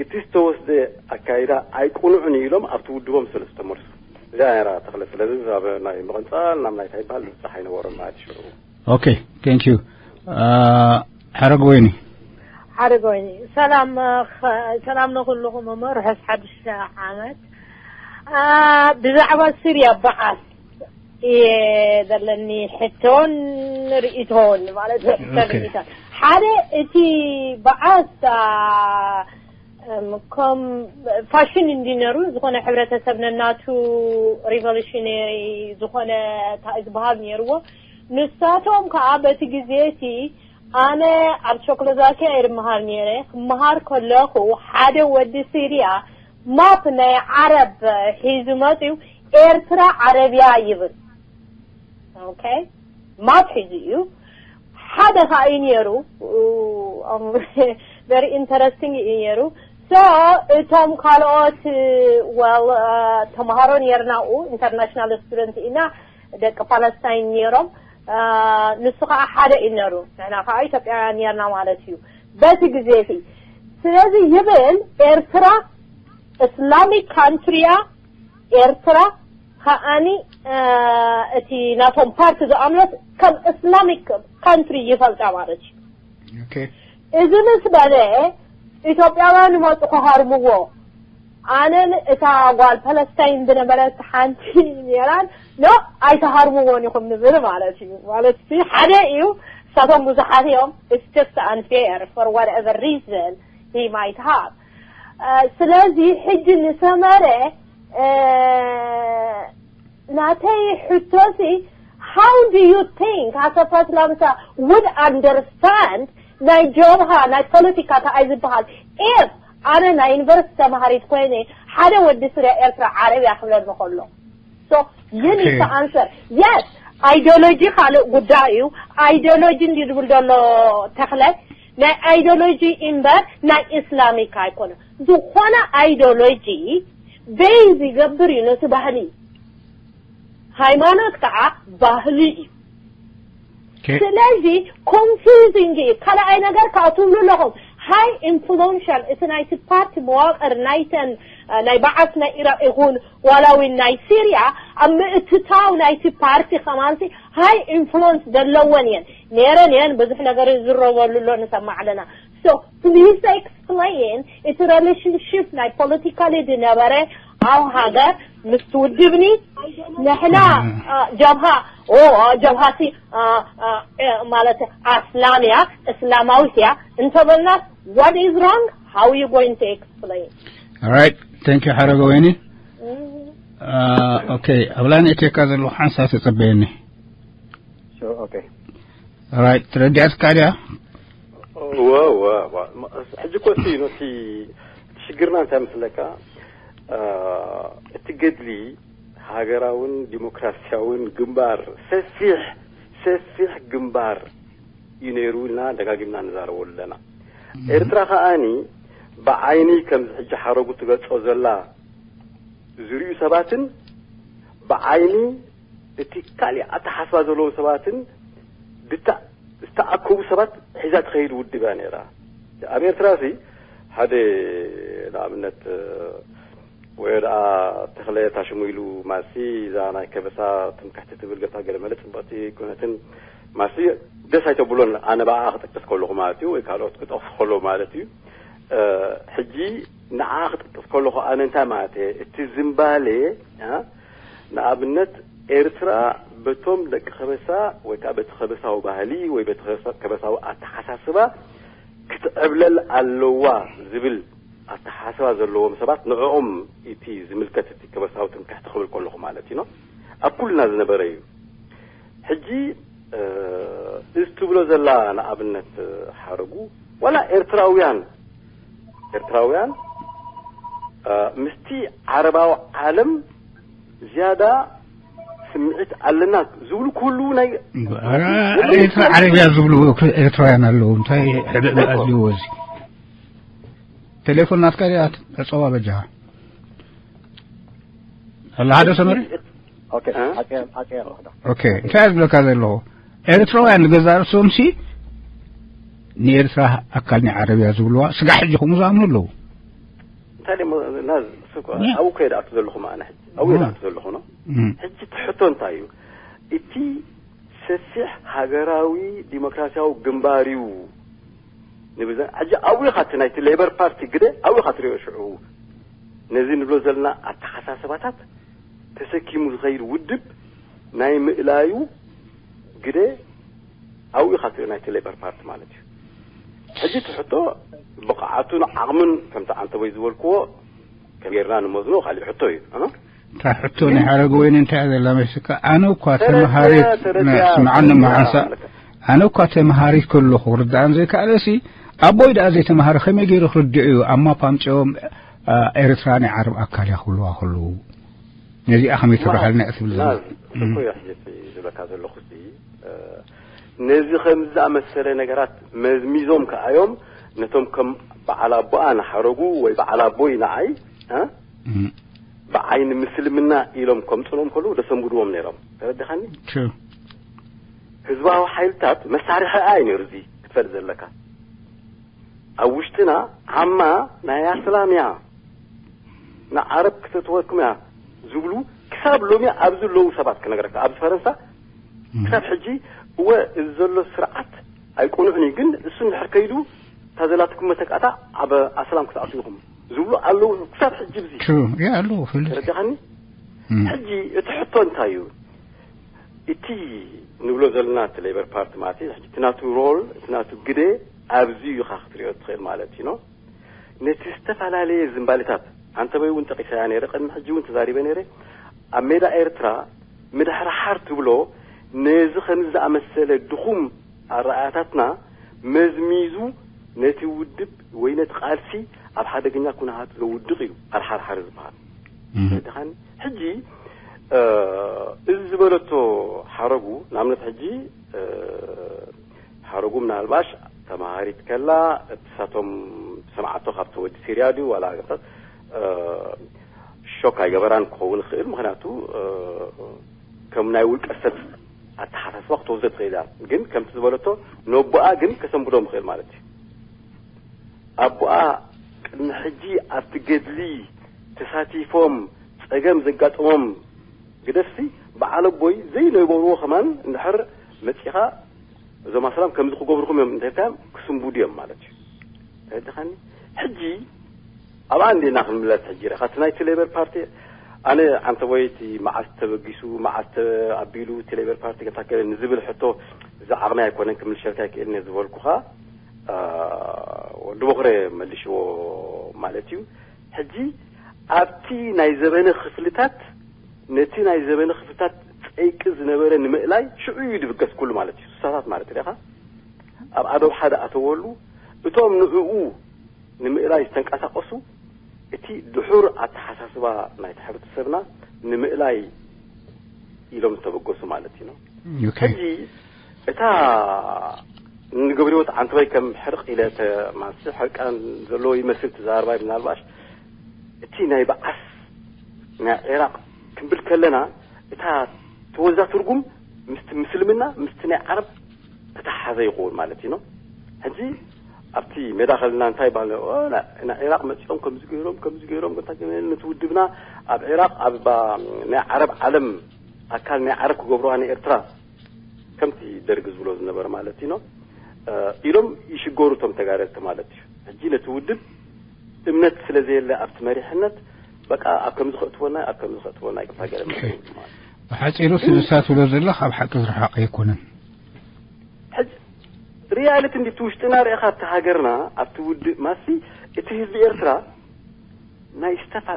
እቲ ዝተወስደ ኣካይዳ ኣይቁኑዕን ኢሎም ኣብቲ ውድቦም ስለ ዝተመልሱ እዚኣ ነራ ተኽለ ስለዚ ኣብ ናይ ምቕንፃል ናብ ናይታ ይበሃል ዝብፃሕ ኣይነበሮም ማለት ሽዑ Okay thank you ሓረግ ወይኒ ሓደ ጎይኒ ሰላም ሰላም ንኩልኹም እሞ ርሑስ ሓድሽ ዓመት። ብዛዕባ ስርያ በዓስ እየ ዘለኒ ሕቶን ርእቶን ማለት ሕቶን ርእቶን ሓደ እቲ በዓስ ከም ፋሽን እንዲነሩ ዝኾነ ሕብረተሰብ ነናቱ ሪቮሉሽነሪ ዝኾነ እንታይ ዝበሃል ነይርዎ። ንሳቶም ከዓ በቲ ግዜ እቲ ኣነ ኣብ ቸኮሎዛኪያ እየ ዝመሃር ነይረ። ክመሃር ከለኹ ሓደ ወዲ ሲርያ ማፕ ናይ ዓረብ ሒዙ መፅዩ ኤርትራ ዓረብያ ይብል። ኦኬ ማፕ ሒዙ እዩ። ሓደ ከዓ እዩ ነይሩ very interesting እዩ ነይሩ። So እቶም ካልኦት well ተምሃሮ ነይርና ኡ international student ኢና ደቂ ፓለስታይን ነይሮም። ንሱ ከዓ ሓደ እዩ ነሩ ንሕና ከዓ ኢትዮጵያውያን ነርና ማለት እዩ በቲ ግዜ እቲ ስለዚ ይብል ኤርትራ እስላሚክ ካንትሪ እያ ኤርትራ ከዓኒ እቲ ናቶም ፓርቲ ዝኣምኖት ከም እስላሚክ ካንትሪ ይፈልጣ ማለት እዩ እዚ ምስ በለ ኢትዮጵያውያን ይመፁ ክሃርምዎ ኣነን እታ ጓል ፓለስታይን ዝነበረት ሓንቲ ነራን ኖ ኣይትሃርምዎን ኢኹም ንብል ማለት እዩ ማለት እቲ ሓደ እዩ እሳቶም ብዙሓት እዮም it's just unfair for whatever reason he might have ስለዚ ሕጂ ንሰመረ ናተይ ሕቶሲ how do you think ኣሰፋት ላምሳ would understand ናይ ጀብሃ ናይ ፖለቲካ እንታይ ዝበሃል? ኤፍ ኣነ ናይ ዩኒቨርሲቲ ተማሃሪት ኮይነ ሓደ ወዲ ስርያ ኤርትራ ዓረብ እያ ክብለኒ ከሎ፣ so you need to answer. Yes, ideology ካልእ ጉዳይ እዩ። Ideology እንዲ ዝብል ዘሎ ተኽለ ናይ ideology እምበር ናይ ኢስላሚክ ኣይኮነ። ዝኾነ ideology base ይገብር እዩ ነቲ ባህሊ። ሃይማኖት ከዓ ባህሊ እዩ። ስለዚ confusing እዩ። ካልኣይ ነገር ከዓ ትብሉ ኣለኹም high influential፣ እቲ ናይቲ ፓርቲ መዋቅር ናይተን ናይ በዓስ ናይ ኢራቅ ይኹን ዋላ እውን ናይ ሲርያ ኣብ ምእትታው ናይቲ ፓርቲ ከማንሲ high influence ዘለወን እየን ነይረን እየን። ብዙሕ ነገር ይዝረበሉ ኣሎ ንሰማዕ ኣለና። So please explain እቲ relationship ናይ ፖለቲካሊ ዝነበረ ኣብ ሃገር ምስ ትውድብኒ ንሕና ጀብሃ ጀብሃሲ ማለት ኣስላምያ እስላማዊት እያ እንተበልና what is wrong? How you going to explain? Alright, thank you ሓረገ ወይኒ። Okay, ኣብ ላይን እቴካ ዘለኹ ሓንሳብ ተጸበየኒ። Okay. Alright, ተረዲኣትካ ድያ? ዋ ዋ ዋ ሕጂ እኮ እቲ ነቲ ሽግርና እንታይ ምስለካ እቲ ገድሊ ሃገራውን ዲሞክራሲያውን ግንባር ሰፊሕ ሰፊሕ ግንባር እዩ ነይሩ ኢልና ደጋጊምና ንዛረበሉ ኣለና። ኤርትራ ከኣኒ ብዓይኒ ከምዚ ሕጂ ሓረጉ ትገልጾ ዘላ ዝርእዩ ሰባትን ብዓይኒ እቲ ካሊእ ኣተሓስባ ዘለዎም ሰባትን ዝተኣከቡ ሰባት ሒዛ ትኸይድ ውድብ እያ ነይራ። ኣብ ኤርትራ ሲ ሓደ ንኣብነት ወይ ደኣ ተኽለ ታሽሙ ኢሉ ማሲ እዛ ናይ ከበሳ ትምክሕቲ ትብል ገታ ገለ መለ ጽብቕቲ ኮነትን ማሲ ደስ ኣይተብሎን። ኣነ ብኣ ክጠቅስ ከለኹ ማለት እዩ ወይ ካልኦት ክጠቅሱ ከለዉ ማለት እዩ። ሕጂ ንዓ ክጠቅስ ከለኹ ኣነ እንታይ ማለት እየ እቲ ዝምባሌ ንኣብነት ኤርትራ በቶም ደቂ ከበሳ ወይ ከዓ በቲ ከበሳዊ ባህሊ ወይ በቲ ከበሳዊ ኣተሓሳስባ ክትዕብለል ኣለዋ ዝብል ኣተሓሳስባ ዘለዎም ሰባት ንዕኦም እቲ ዝምልከት እቲ ከበሳዊ ትምክሕቲ ክብል ከለኹ ማለት እዩ ኣብ ኩልና ዝነበረ እዩ። ሕጂ እዚ ትብሎ ዘላ ንኣብነት ሓረጉ ዋላ ኤርትራውያን ኤርትራውያን ምስቲ ዓረባዊ ዓለም ዝያዳ ስምዒት ኣለና ዝብሉ ክህልዉ ናይ ኤርትራ ዓረብያ ዝብሉ ኤርትራውያን ኣለዉ። እንታይ ሕብዕብዕ ኣድልዎ እዚ ቴሌፎን ናትካ ድያ? ተጸዋ በጃኻ ኣላ ሓደ ሰመሪ ኦኬ ኦኬ እንታይ ዝብለካ ዘለኹ ኤርትራውያን ንገዛ ርእሶምሲ ንኤርትራ ኣካል ናይ ዓረብያ ዝብልዋ ስጋ ሕጂ ከምኡ ዝኣምኑ ኣለዉ። እንታይ ደሞ ናዝ ሱቅ ኣብኡ ከይደ ኣቱ ዘለኹ ማእና ሕጂ ኣብኡ ይደ ኣቱ ዘለኹ ነው። ሕጂ ትሕቶ እንታይ እዩ እቲ ሰፊሕ ሃገራዊ ዲሞክራሲያዊ ግንባር እዩ ንብዘ ሕጂ ኣብኡ ኢኻ እቲ ናይቲ ሌበር ፓርቲ ግደ ኣብኡ ኢኻ ትሪኦ ሽዑ ነዚ ንብሎ ዘለና ኣተሓሳስባታት ተሰኪሙ ዝኸይድ ውድብ ናይ ምእላዩ ግደ ኣብኡ ኢኻ ትሪኦ ናይቲ ሌበር ፓርቲ ማለት እዩ። ሕጂ እቲ ሕቶ ብቕዓቱን ዓቕሙን ከምቲ ዓንተቦይ ዝበልክዎ ከመይ ጌርና ንመዝኖ ካሊእ ሕቶ እዩ። እታ ሕቶ ናይ ሓረገ ወይኒ እንታይ እያ ዘላ መስልካ? ኣነ እኳ ተመሃሪት ስምዓኒ መሓንሳ ኣነ እኳ ተመሃሪት ከለኹ ክርድኣን ዘይከኣለሲ ኣቦይ ደኣ ዘይተምሃረ ከመይ ገይሩ ክርድኦ እዩ? ኣብ ማፕ ኣምጺኦም ኤርትራ ናይ ዓረብ ኣካል እያ ክብልዋ ከለዉ ነዚኣ ከመይ ትብርሃልና እያ ትብል ዘላ? ዝብለካ ዘለኹ ነዚ ከምዚ ዝኣመሰለ ነገራት መዝሚዞም ከኣዮም ነቶም ከም በዓል ኣቦኣ ንሓረጉ ወይ በዓል ኣቦይ ንዓይ ብዓይኒ ምስልምና ኢሎም ከምፅኖም ከለዉ ደሰንብድዎም ነይሮም። ተረዲኻኒ? ህዝባዊ ሓይልታት መሳርሒ ኣይ ነይሩ እዚ ክትፈልጥ ዘለካ ኣብ ውሽጥና ዓማ ናይ ኣስላም እያ ንዓረብ ክተትወኩም እያ ዝብሉ ክሳብ ሎሚ ኣብዚ ኣለዉ ሰባት ክነግረካ ኣብዚ ፈረንሳ ክሳብ ሕጂ እወ እዚ ዘሎ ስርዓት ኣይቁኑዕን እዩ ግን እሱ እንድሕር ከይዱ እታ ዘላትኩም መተካእታ ኣብ ኣስላም ክትኣትዉ ኢኹም ዝብሉ ኣለዉ ክሳብ ሕጂ ብዚ ኣለዉ ተረዲኻኒ ሕጂ እቲ ሕቶ እንታይ እዩ እቲ ንብሎ ዘለና እቲ ሌበር ፓርቲ ማለት እዩ እቲ ናቱ ሮል እቲ ናቱ ግደ ኣብዚ ኢኻ ክትሪኦ ትኽእል ማለት እዩ ነቲ ዝተፈላለየ ዝምባሌታት ኣንተበይ እውን ጠቂሰያ ነይረ ቅድሚ ሕጂ እውን ተዛሪበ ነይረ ኣብ ሜዳ ኤርትራ ምድሕርሓር ትብሎ ነዚ ከምዚ ዝኣመሰለ ድኹም ኣረኣያታትና መዝሚዙ ነቲ ውድብ ወይ ነቲ ቃልሲ ኣብ ሓደገኛ ኩነታት ዘውድቕ እዩ ኣልሓርሓሪ ዝበሃል። ተረድኻኒ? ሕጂ እዚ ዝበለቶ ሓረጉ ንኣብነት ሕጂ ሓረጉ ምናልባሽ ተማሃሪት ከላ እሳቶም ሰምዓቶ ካብቲ ወዲ ሲርያ ድዩ ዋላ ሾክ ኣይገበራን ክኸውን ይኽእል። ምክንያቱ ከም ናይ ውልቀ ሰብ ኣተሓሳስባ ክትወስዶ ትኽእል እያ። ግን ከምቲ ዝበለቶ ነቦኣ ግን ከሰንብዶም ይኽእል ማለት እዩ። ኣቦኣ ቅድሚ ሕጂ ኣብቲ ገድሊ ተሳቲፎም ጸገም ዘጋጠሞም ግደፍሲ በዓል ኣቦይ ዘይነበርዎ ከማን እንድሕር መጺኻ እዞም ኣስላም ከምዚ ክገብርኩም እዮም እንተልካዮም ክስንቡዱ እዮም ማለት እዩ። ተረድኻኒ? ሕጂ ኣብኣ እንዴና ክንምለስ ሕጂ ኢኻ እቲ ናይቲ ሌበር ፓርቲ ኣነ ኣንተ ወይ እቲ መዓስ ተበጊሱ መዓስ ኣቢሉ እቲ ሌበር ፓርቲ ከታከለ ንዝብል ሕቶ እዚ ዓቕሚ ኣይኮነን ክምልሸልካ ይክእል እየ ዝበልኩኻ ወዲ ቦኽረ መልሽዎ ማለት እዩ። ሕጂ ኣብቲ ናይ ዘበነ ክፍልታት ነቲ ናይ ዘበነ ክፍልታት ጸይቂ ዝነበረ ንምእላይ ሽዑ እዩ ድብገስ ኩሉ ማለት እዩ። ስሳታት ማለት ዲኻ ኣብ ኣዶብ ሓደ ኣተወሉ እቶም ንዕኡ ንምእላይ ዝተንቀሳቀሱ እቲ ድሑር ኣተሓሳስባ ናይቲ ሕብረተሰብና ንምእላይ ኢሎም ዝተበገሱ ማለት እዩ። ሕጂ እታ ንገብርወት ዓንተባይ ከም ሕርቕ ኢለ ማንሲ ሕርቃን ዘለዎ ይመስል ትዛርባይ ምናልባሽ እቲ ናይ በዓስ ናይ ዒራቕ ክንብል ከለና እታ ተወዛ ትርጉም ምስቲ ምስልምና ምስቲ ናይ ዓረብ ተተሓዘ ይኸውን ማለት እዩ። ሕጂ ኣብቲ ሜዳ ከልና እንታይ ባለ ዒራቅ መፂኦም ከምዚ ገይሮም ከምዚ ገይሮም ነቲ ውድብና ኣብ ዒራቅ ኣብ ናይ ዓረብ ዓለም ኣካል ናይ ዓረብ ክገብሩዋ ንኤርትራ ከምቲ ደርግ ዝብሎ ዝነበረ ማለት እዩ ኢሎም ይሽገሩ እቶም ተጋደልቲ ማለት እዩ። ሕጂ ነቲ ውድብ እምነት ስለ ዘየለ ኣብቲ መሪሕነት በቃ ኣብ ከምዚ ከእትወና ኣብ ከምዚ ከእትወና ይቅርታ ገለ ብሓፂሩ ስልሳ ትብሎ ዘለኽ ኣብ ሓቂ ዝረሓቐ ኣይኮነን። ሕጂ ሪያሊቲ እንዲ እቲ ውሽጥና ርኢኻ ኣብቲ ሃገርና ኣብቲ ውድብ ማሲ እቲ ህዝቢ ኤርትራ ናይ ዝተፋ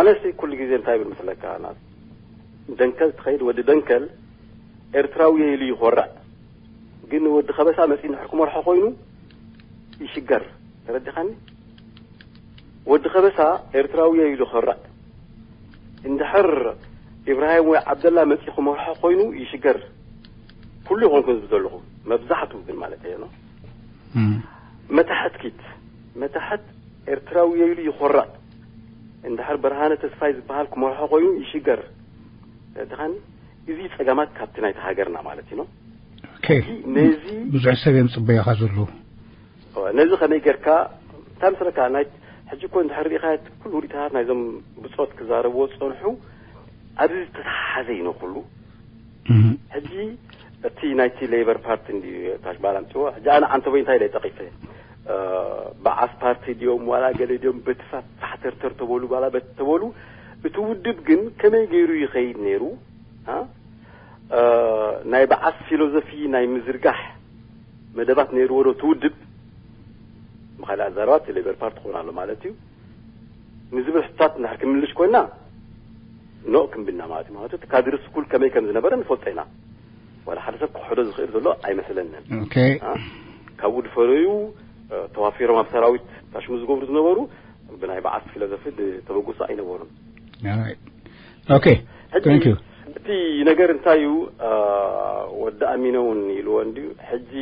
ኣነስ ኩሉ ግዜ እንታይ ብል መስለካ ና ደንከል ትኸይድ ወዲ ደንከል ኤርትራዊ ኢሉ ይኾርዕ ግን ወዲ ከበሳ መጺ ንሕር ክመርሖ ኮይኑ ይሽገር። ተረዲኻኒ? ወዲ ከበሳ ኤርትራዊ ኢሉ ይኾርዕ እንድሕር ኢብራሂም ወይ ዓብደላ መጺ ክመርሖ ኮይኑ ይሽገር። ኩሉ ይኾንኩ ህዝቢ ዘለኹ መብዛሕቱ ግን ማለት እየ ነው መታሕት ኪት መታሕት ኤርትራዊ ኢሉ ይኾርዕ እንድሕር ብርሃነ ተስፋይ ዝበሃል ክመርሖ ኮይኑ ይሽገር። ተረዲኻኒ? እዚ ጸገማት ካብቲ ናይቲ ሃገርና ማለት እዩ ነው። ነዚ ብዙሕ ሰብ እዮም ጽበዮኻ ዘለዉ። ነዚ ከመይ ጌርካ እንታይ መስለካ ናይ ሕጂ እኮ እንድሕር ርኢኻ ኩሉ ሪኢታት ናይዞም ብጾት ክዛረብዎ ዝጸንሑ ኣብዚ ዝተተሓሓዘ እዩ ነው ኩሉ ሕጂ እቲ ናይቲ ሌበር ፓርቲ እንዲ ታሽ ባል ኣምፅዎ ሕጂ ኣነ ዓንተቦይ እንታይ ኢለ ጠቂሰ በዓስ ፓርቲ ድዮም ዋላ ገለ ድዮም በቲ ፋሕተርተር ተበሉ ባላ በቲ ተበሉ እቲ ውድብ ግን ከመይ ገይሩ ይኸይድ ነይሩ ናይ በዓስ ፊሎዞፊ ናይ ምዝርጋሕ መደባት ነይርዎ ዶ እቲ ውድብ ብካልእ ኣዛረባ እቲ ሌበር ፓርቲ ክኾን ኣሎ ማለት እዩ ንዝብል ሕቶታት እንድሕር ክንምልሽ ኮይና ኖእ ክንብልና ማለት እዩ ማለት እቲ ካድሪ ስኩል ከመይ ከም ዝነበረ ንፈልጦ ኢና ዋላ ሓደ ሰብ ክሕዶ ዝኽእል ዘሎ ኣይመስለንን ካብኡ ዝፈረዩ ተዋፊሮም ኣብ ሰራዊት ታሽሙ ዝገብሩ ዝነበሩ ብናይ በዓስ ፊሎዞፊ ዝተበገሱ ኣይነበሩን ኦኬ ሕጂ እቲ ነገር እንታይ እዩ ወዲ ኣሚነ እውን ኢልዎ እንድዩ ሕጂ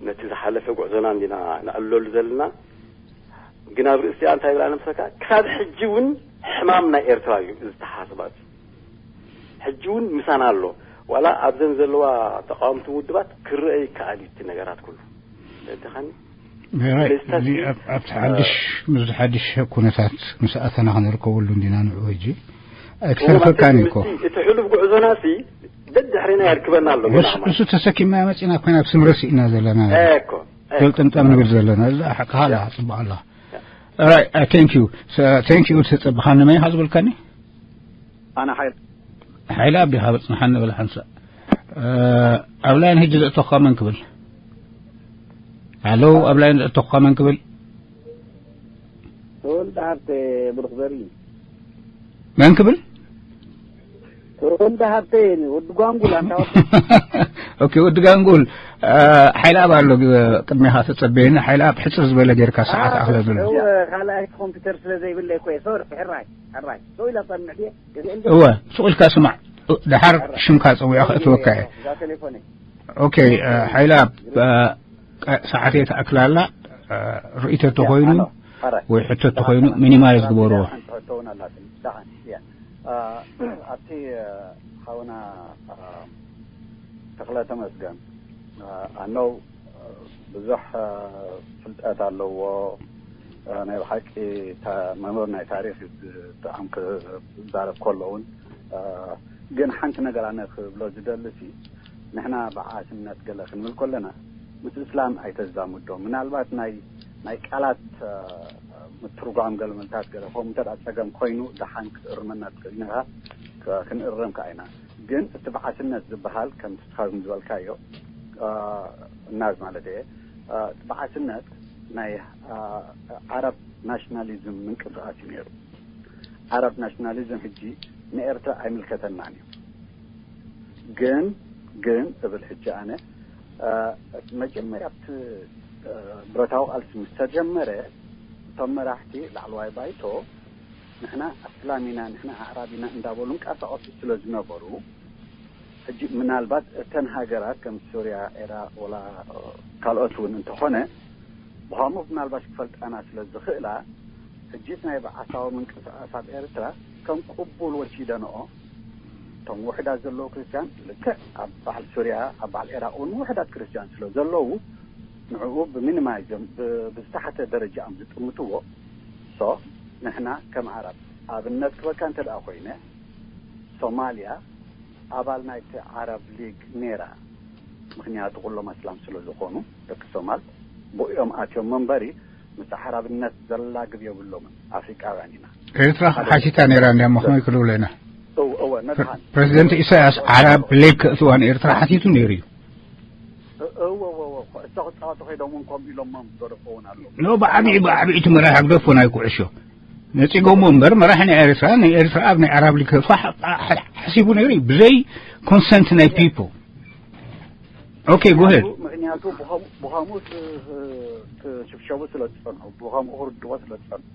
ነቲ ዝሓለፈ ጉዕዞና እንዲና ንዕለሉ ዘለና ግን ኣብ ርእሲኣ እንታይ ይብላ ነምሰካ ክሳብ ሕጂ እውን ሕማም ናይ ኤርትራ እዩ እዚ ተሓሳስባ እዚ ሕጂ እውን ምሳና ኣሎ ዋላ ኣብዘን ዘለዋ ተቃወምቲ ውድባት ክረአ ይከኣል እዩ እቲ ነገራት ኩሉ ተኻኒ ኣብቲ ሓድሽ ምስ ሓድሽ ኩነታት ምስ ኣተና ክንርከበሉ እንዲና ንዑ ሕጂ ኣይክተርፈካን እዩ እኮ እቲ ሕሉፍ ጉዕዞና ሲ ደድሕሬና የርክበና ኣሎ እሱ ተሰኪማ መፂና ኮይና ኣብ ስምረ ስኢና ዘለና እኮ ገልጥምጠም ንብል ዘለና እዛ ሓቅኻ ኣላ ፅቡቅ ኣላ thank you thank you ተፀብኻኒ መይ ኢኻ ዝበልካኒ ኣነ ሓይል ሓይለ ኣብዲኻ በፅንሓኒ በል ሓንሳእ ኣብ ላይን ሕጂ ዘእተኹኻ መን ክብል ኣሎ ኣብ ላይን ዘእተኹኻ መን ክብል ተወልደ ሃብተ ብሩኽ ዘርኢ መን ክብል ተወልደ ሃብተ ወዲ ጓንጉል ኣንታ ኦኬ፣ ወዲ ጋንጉል፣ ሓይለ ኣብ ኣሎ። ቅድሜኻ ተጸበየኒ። ሓይለ ኣብ ሕጽር ዝበለ ጌርካ፣ ሰዓት ኣኽለ ብሎ። ካልኣይ ኮምፒውተር ስለ ዘይብለ እኮ። ሶሪ፣ ሕራይ ሕራይ። እወ፣ ሱቕ ኢልካ ስማዕ። ደሓር ሽምካ ጸዊዖ ከእትወካ እየ። ኦኬ፣ ሓይለ ኣብ ሰዓተይ ትኣክላላ። ርእይቶ ተኾይኑ ወይ ሕቶ ተኾይኑ፣ ሚኒማይዝ ግበርዎ። ኣብቲ ሓውና ተኽለ ተመስገን ኣነው ብዙሕ ፍልጠት ኣለዎ። ናይ ብሓቂ መምህር ናይ ታሪክ ብጣዕሚ ክዛረብ ከሎ እውን። ግን ሓንቲ ነገር ኣነ ክብሎ ዝደሊ ሲ፣ ንሕና ብዓስነት ገለ ክንብል ከለና ምስ እስላም ኣይተዛምዶ። ምናልባት ናይ ናይ ቃላት ምትርጓም ገለ መልታት ገለ ከምኡ እንተ ጸገም ኮይኑ፣ ደሓን ክትእርመና ትኽእል ኢኻ። ክንእረም ከኣ ኢና። ግን እቲ ብዓስነት ዝበሃል ከም ትስኻዝም ዝበልካዮ፣ እናዝ ማለት እየ። እቲ ብዓስነት ናይ ዓረብ ናሽናሊዝም ምንቅስቃስ እዩ ነይሩ። ዓረብ ናሽናሊዝም ሕጂ ንኤርትራ ኣይምልከተናን እዩ። ግን ግን እብል ሕጂ ኣነ፣ መጀመርያ ኣብቲ ብረታዊ ቃልሲ ምስ ተጀመረ፣ እቶም መራሕቲ ላዕለዋይ ባይቶ ንሕና ኣስላም ኢና፣ ንሕና ኣዕራብ ኢና እንዳበሉ እንቀሳቐሱ ስለ ዝነበሩ፣ ሕጂ ምናልባት እተን ሃገራት ከም ሱርያ፣ ዒራቕ፣ ወላ ካልኦት እውን እንተኾነ፣ ብኸምኡ ምናልባሽ ክፈልጣና ስለ ዝኽእላ፣ ሕጂስ ናይ ብዓሳዊ ምንቅስቃስ ኣብ ኤርትራ ከም ቅቡል ወሲደንኦ። እቶም ውሕዳት ዘለዉ ክርስትያን ልክዕ ኣብ በዓል ሱርያ፣ ኣብ በዓል ዒራቕ እውን ውሕዳት ክርስትያን ስለ ዘለዉ፣ ንዕኡ ብሚኒማይዝም፣ ብዝተሓተ ደረጃ እዮም ዝጥምትዎ። ሶ ንሕና ከም ዓረብ ኣብነት ክበካ እንተ ደኣ ኮይነ፣ ሶማልያ ኣባል ናይቲ ዓረብ ሊግ ነይራ። ምኽንያቱ ኩሎም ኣስላም ስለ ዝኾኑ ደቂ ሶማል ብኦም ኣትዮም መንበሪ ምስ ኣሕራብነት ዘላግብ የብሎምን። ኣፍሪቃውያን ኢና። ኤርትራ ሓቲታ ነይራ እንዲያ መኽኖይ ክልብለና። እወ እወ ነድሓን ፕሬዚደንት ኢሳያስ ዓረብ ሊግ ክእትዋ ንኤርትራ ሓቲቱ ነይሩ እዩ። እወ እወ እወ እኮ እሳ ክጻወቱ ከይዶም እውን ከምኡ ኢሎሞም ዝገደፎ እውን ኣሎ። ኖ ብዓቢኡ ብዓቢኡ እቲ መራሒ ግደፎ ናይ ኩዕሾ ነጺጎሞ እምበር መራሒ ናይ ኤርትራ ንኤርትራ ኣብ ናይ ዓረብ ሊግ ክእትዋ ሓሲቡ ነይሩ እዩ ብዘይ ኮንሰንት ናይ ፒፕል። ኦኬ ጎሄድ። ምክንያቱ ብኸምኡ ክሽብሸቡ ስለ ዝጸንሑ ብኸምኡ ክርድዎ ስለ ዝጸንሑ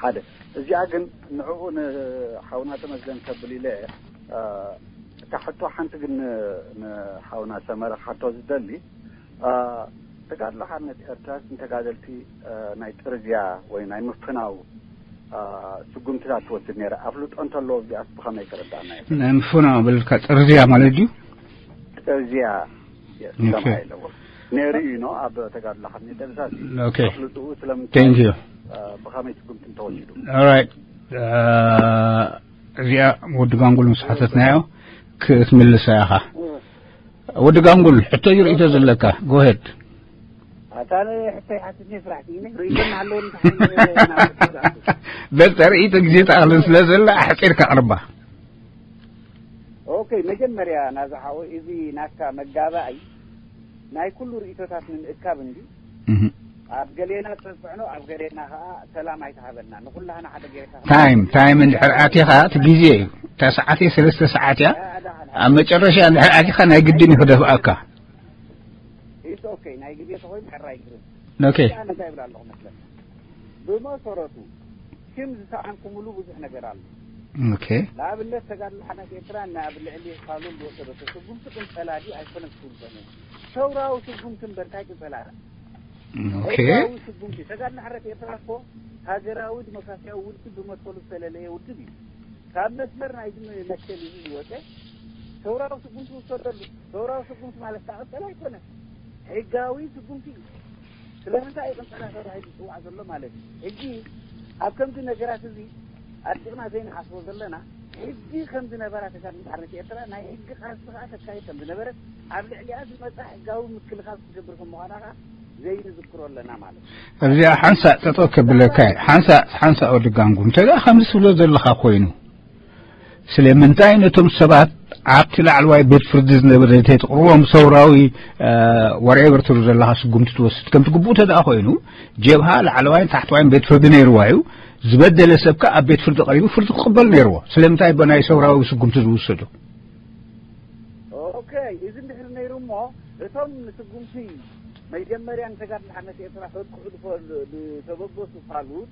ሓደ እዚኣ ግን ንዕኡ ንሓውና ተመስገን ከብል ኢለ እታ ሕቶ ሓንቲ ግን ንሓውና ሰመረ ክሓቶ ዝደሊ ተጋድሎ ሓርነት ኤርትራስ ንተጋደልቲ ናይ ጥርዝያ ወይ ናይ ምፍናው ስጉምትታት ትወስድ ነይራ ኣፍልጦ እንተለዎ እዚኣስ ብኸመይ ተረዳእና ናይ ምፍናው በልካ ጥርዝያ ማለት ድዩ ጥርዝያ ሰማይ ኣለዎ ነይሩ እዩ ኖ ኣብ ተጋድሎ ሓርነት ኤርትራስ ኣፍልጥኡ ስለምንታይ ብኸመይ ስጉምቲ እንተወሲዱ እዚኣ ወዲ ጋንጉል ምስ ሓተትናዮ ክትምልሳ ኢኻ ወዲ ጋንጉል ሕቶ እዩ ርእይቶ ዘለካ ጎሄድ ኣታ ሕቶ ይሓትት ስራሕ ርእይቶን ኣለዎ በል ርእይቶ ግዜ ተኣልን ስለ ዘላ ኣሕፂርካ ኣቕርባ ኦኬ መጀመርያ ናዛ ሓወይ እዚ ናትካ መጋባኣይ ናይ ኩሉ ርእይቶታት ንምእካብ እንዲ ኣብ ገሌና ጸጽዕኖ ኣብ ገሌና ከኣ ሰላም ኣይትሃበና ንኩላህና ሓደ ጌርካ time time እንድሕር ኣቲኻ እቲ ግዜ እዩ እታ ሰዓት እየ ሰለስተ ሰዓት እያ ኣብ መጨረሻ እንድሕር ኣቲኻ ናይ ግድን እዩ ክደፍኣካ it's okay ናይ ግዜ ተኾይኑ ሕራይ ግርም okay እንታይ ይብላ ኣለኹ መስለካ ብመሰረቱ ሽም ዝሰኣንኩምሉ ብዙሕ ነገር ኣሎ okay ንኣብነት ተጋድሎ ሓርነት ኤርትራ ናብ ልዕሊ ፋሉል ዝወሰደቶ ስጉምቲ ቅንጸላ ድዩ ኣይኮነን ክትብል ኮነ ሰውራዊ ስጉምቲ እምበር እንታይ ቅንጸላ okay ስጉምቲ ተጋድሎ ሓርነት ኤርትራ እኮ ሃገራዊ ዲሞክራሲያዊ ውድብ ብመትከሉ ዝተለለየ ውድብ እዩ ካብ መስመር ናይዚ መትከል እዚ ዝወፀ ሰውራዊ ስጉምቲ ዝወሰደሉ ሰውራዊ ስጉምቲ ማለት ከዓ ቅንጸላ ኣይኮነን ሕጋዊ ስጉምቲ እዩ ስለምንታይ እዩ ቅንጸላ ተባሂሉ ዝፅዋዕ ዘሎ ማለት እዩ ሕጂ ኣብ ከምዚ ነገራት እዚ ኣድቂቕና ዘይንሓስቦ ዘለና ሕጂ ከም ዝነበራ ተጋድሎ ሓርነት ኤርትራ ናይ ሕጊ ቃልሲ ከዓ ተካይድ ከም ዝነበረት ኣብ ልዕሊኣ ዝመፃ ሕጋዊ ምክልኻል ክትገብር ከም ምዃና ከዓ ዘይንዝክሮ ኣለና ማለት እዩ ኣብዚኣ ሓንሳእ ጠጠው ከብለካ ሓንሳእ ሓንሳእ ወዲ ጋንጉ እንተ ከምዚ ትብሎ ዘለኻ ኮይኑ ስለምንታይ ነቶም ሰባት ኣብቲ ላዕለዋይ ቤት ፍርዲ ዝነበረ ተይትቕርቦም ሰውራዊ whatever ትብሎ ዘለኻ ስጉምቲ ትወስድ ከምቲ ግቡእ ተደኣ ኮይኑ ጀብሃ ላዕለዋይን ታሕተዋይን ቤት ፍርዲ ነይርዋ እዩ ዝበደለ ሰብካ ኣብ ቤት ፍርዲ ቀሪቡ ፍርዲ ክቕበል ነይርዎ ስለምንታይ በናይ ሰውራዊ ስጉምቲ ዝውሰዱ ኦኬ፣ እዚ እንድሕር ነይሩ እሞ፣ እቶም ንስጉምቲ መጀመርያ ንተጋድሎ ሓርነት ኤርትራ ከጥቅዑ ዝፈ-፣ ዝተበገሱ ፋሉት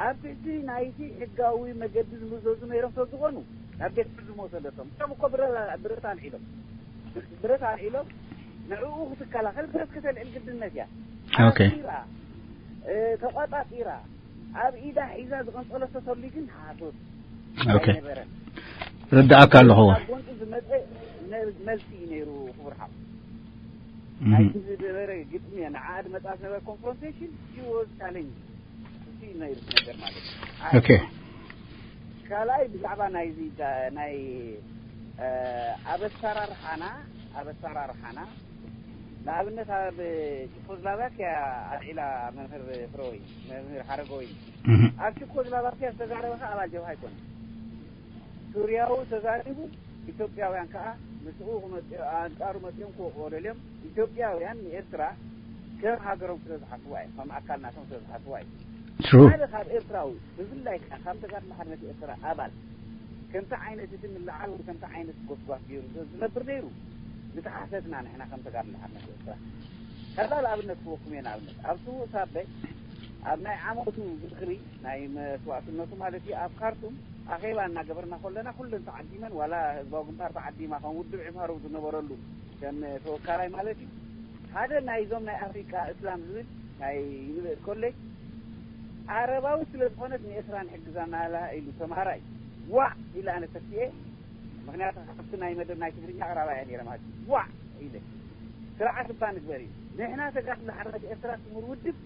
ኣብ ትሕቲ ናይቲ ሕጋዊ መገዲ ዝምዘዙ ነይሮም ስለ ዝኾኑ ናብ ቤት ፍርዲ መውሰደቶም። እቶም እኮ ብረ-፣ ብረት ኣልዒሎም፣ ብረት ኣልዒሎም ንዕኡ ክትከላኸል ብረት ከተልዕል ግድነት እያ። ኦኬ። ኣሲራ፣ እ፣ ተቋጻጺራ፣ ኣብ ኢዳ ሒዛ ዝቐንጸለቶ ተልዩ ግን ሓሶት ኦኬ። ኣይነበረን። ርዳኣካ ኣለኹ። ካብ ጎንፂ ዝመፀ መ-፣ መልሲ እዩ ነይሩ። ክቡር ሓው፣ እህ። ናይቲ ዝነበረ ግጥሚ ንዓ ዝመፅኣ ዝነበረ ኮንፍሮንቴሽን፣ ሂ ዋዝ ቻሌንጅ። እሱ እዩ ነይሩ ነገር ማለት እዩ። ኦኬ። ካልኣይ ብዛዕባ ናይዚ ዳ-፣ ናይ፣ እ፣ ኣብ ኣሰራርሓና፣ ኣብ ኣሰራርሓና ንኣብነት ኣብ ቸኮስሎቫኪያ ኣልዒላ መምህር ፍረወይ፣ መምህር ሓረገወይ፣ እህ። ኣብ ቸኮስሎቫኪያ ዝተዛረበ ከኣ ኣባል ጀብሃ ኣይኮነን። ሱርያዊ ተዛሪቡ፣ ኢትዮጵያውያን ከኣ ምስኡ ክመጽኡ፣ ኣንጻሩ መጺኦም ክወቕዑ ደልዮም። ኢትዮጵያውያን ንኤርትራ ከም ሃገሮም ስለ ዝሓስቡ እዮም፣ ከም ኣካል ናቶም ስለ ዝሓስቡ እዮም። ትሩ። ሓደ ካብ ኤርትራዊ፣ ብፍላይ ከኣ ካብ ተጋድሎ ሓርነት ኤርትራ ኣባል፣ ከምቲ ዓይነት እቲ ንላዓል ወይ ከምቲ ዓይነት ጎስጓስ ገይሩ ስለ ዝነብር ነይሩ፣ ዝተሓሰትና ንሕና ከም ተጋድሎ ሓርነት ኤርትራ። ከዛ ንኣብነት ክወኩም እየ፣ ንኣብነት ኣብ ስዉእ ሳበ ኣብ ናይ ዓመቱ ዝኽሪ ናይ መስዋእትነቱ ማለት እዩ፣ ኣብ ካርቱም ኣኼባ እናገበርና ከለና፣ ኩለን ተዓዲመን፣ ዋላ ህዝባዊ ግንባር ተዓዲማ፣ ከም ውድብ ዒፋሩ ዝነበረሉ፣ ከም ተወካላይ ማለት እዩ። ሓደ ናይዞም ናይ ኣፍሪቃ እስላም ዝብል ናይ ዩኒቨርሲቲ ኮሌጅ፣ ዓረባዊ ስለ ዝኾነት ንኤርትራ ንሕግዛና ኣላ ኢሉ ተምሃራይ ዋዕ ኢለ ኣነ ተኪኤ። ምኽንያቱ ካብቲ ናይ መደብ ናይ ትግርኛ ኣቕራባ እያ ነይረ ማለት እዩ። ዋዕ ኢለ ስርዓት እባ ንግበር እዩ። ንሕና ተጋድሎ ሓርነት ኤርትራ ስሙር ውድብ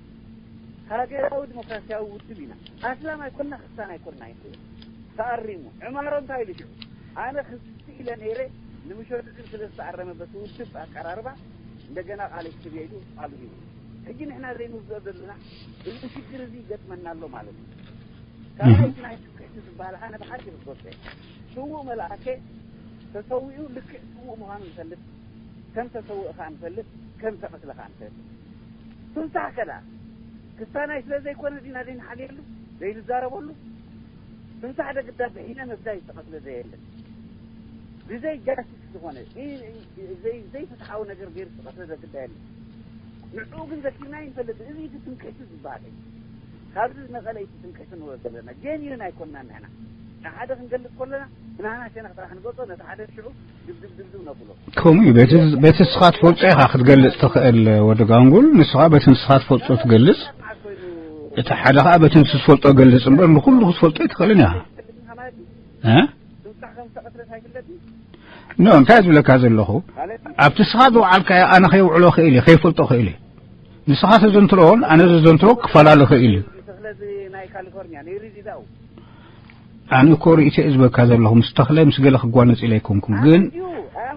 ሃገራዊ ዲሞክራሲያዊ ውድብ ኢና። ኣስላም ኣይኮንና፣ ክርስታን ኣይኮንና፣ ይኽእል ተኣሪሙ። ዕማሮ እንታይ ኢሉ ሽዑ? ኣነ ክስቲ ኢለ ነይረ፣ ንምሸቱ ግን ስለ ዝተኣረመ በቲ ውድብ ኣቀራርባ እንደገና ቃል ክህብ ኢሉ ቃሉ ሂቡ። ሕጂ ንሕና ዘይንርድኦ ዘለና እዚ ሽግር እዚ ይገጥመና ኣሎ ማለት እዩ። ካልኣይ እቲ ናይ ትምክሕቲ ዝበሃል ኣነ ብሓቂ ዝጎሰ ስዉእ መልኣከ ተሰዊኡ ልክዕ ስዉእ ምዃኑ ንፈልጥ፣ ከም ተሰውእ ከኣ ንፈልጥ፣ ከም ተቐትለ ከኣ ንፈልጥ። ፍንሳሕ ከዳ ክስታናይ ስለ ዘይኮነ ዲና ዘይንሓልየሉ፣ ዘይንዛረበሉ? ፍንሳሕ ደግዳ ብሒነ መፍዳይ ዝተቐትለ ዘየለ። ብዘይ ጃስቲስ ዝኾነ፣ ኢ-፣ ኢ-፣ ዘይ-፣ ዘይፍትሓዊ ነገር ገይሩ ዝተቐትለ ደግዳ የለ። ንዕኡ ግን ዘኪርና ይንፈልጥ። እዚ እቲ ትምክሕቲ ዝበሃል እዩ። ካብዚ ዝነቐለ እዩ ትምክሕቲ ንብሎ ዘለና። ጀንዩን ኣይኮንና ንሕና። ንሓደ ክንገልጽ ከለና፣ ብናህና ሸነኽ ጥራሕ ንገልጾ፣ ነቲ ሓደ ሽዑ ድብድብ ድብድብ ነብሎ። ከምኡ እዩ። በቲ፣ በቲ ንስኻ ትፈልጦ ኢኻ ክትገልጽ ትኽእል ወዲ ጋንጉል። ንስኻ በቲ ንስኻ ትፈልጦ ትገልጽ። እቲ ሓደ ኸኣ በቲ ንሱ ዝፈልጦ ገልጽ እምበር ንኹሉ ክትፈልጦ ኣይትኽእልን ኢኻ። እ? ኖ፣ እንታይ ዝብለካ ዘለኹ፣ ኣብቲ ንስኻ ዝወዓልካዮ ኣነ ከይውዕሎ ክእል እየ፣ ከይፈልጦ ክእል እየ። ንስኻ ተዘንትሮን ኣነ ዘዘንትሮ ክፈላለ ክእል እዩ። ስለዚ ናይ ካሊፎርኒያ ነይሩ ዲዳኡ። ኣነ እኮ ርእይቶ እየ ዝበካ ዘለኹ፣ ምስ ተኽለ ምስ ገለ ክጓነጽ ኢለ ኣይኮንኩን፣ ግን ኣዩ፣ ኣዩ፣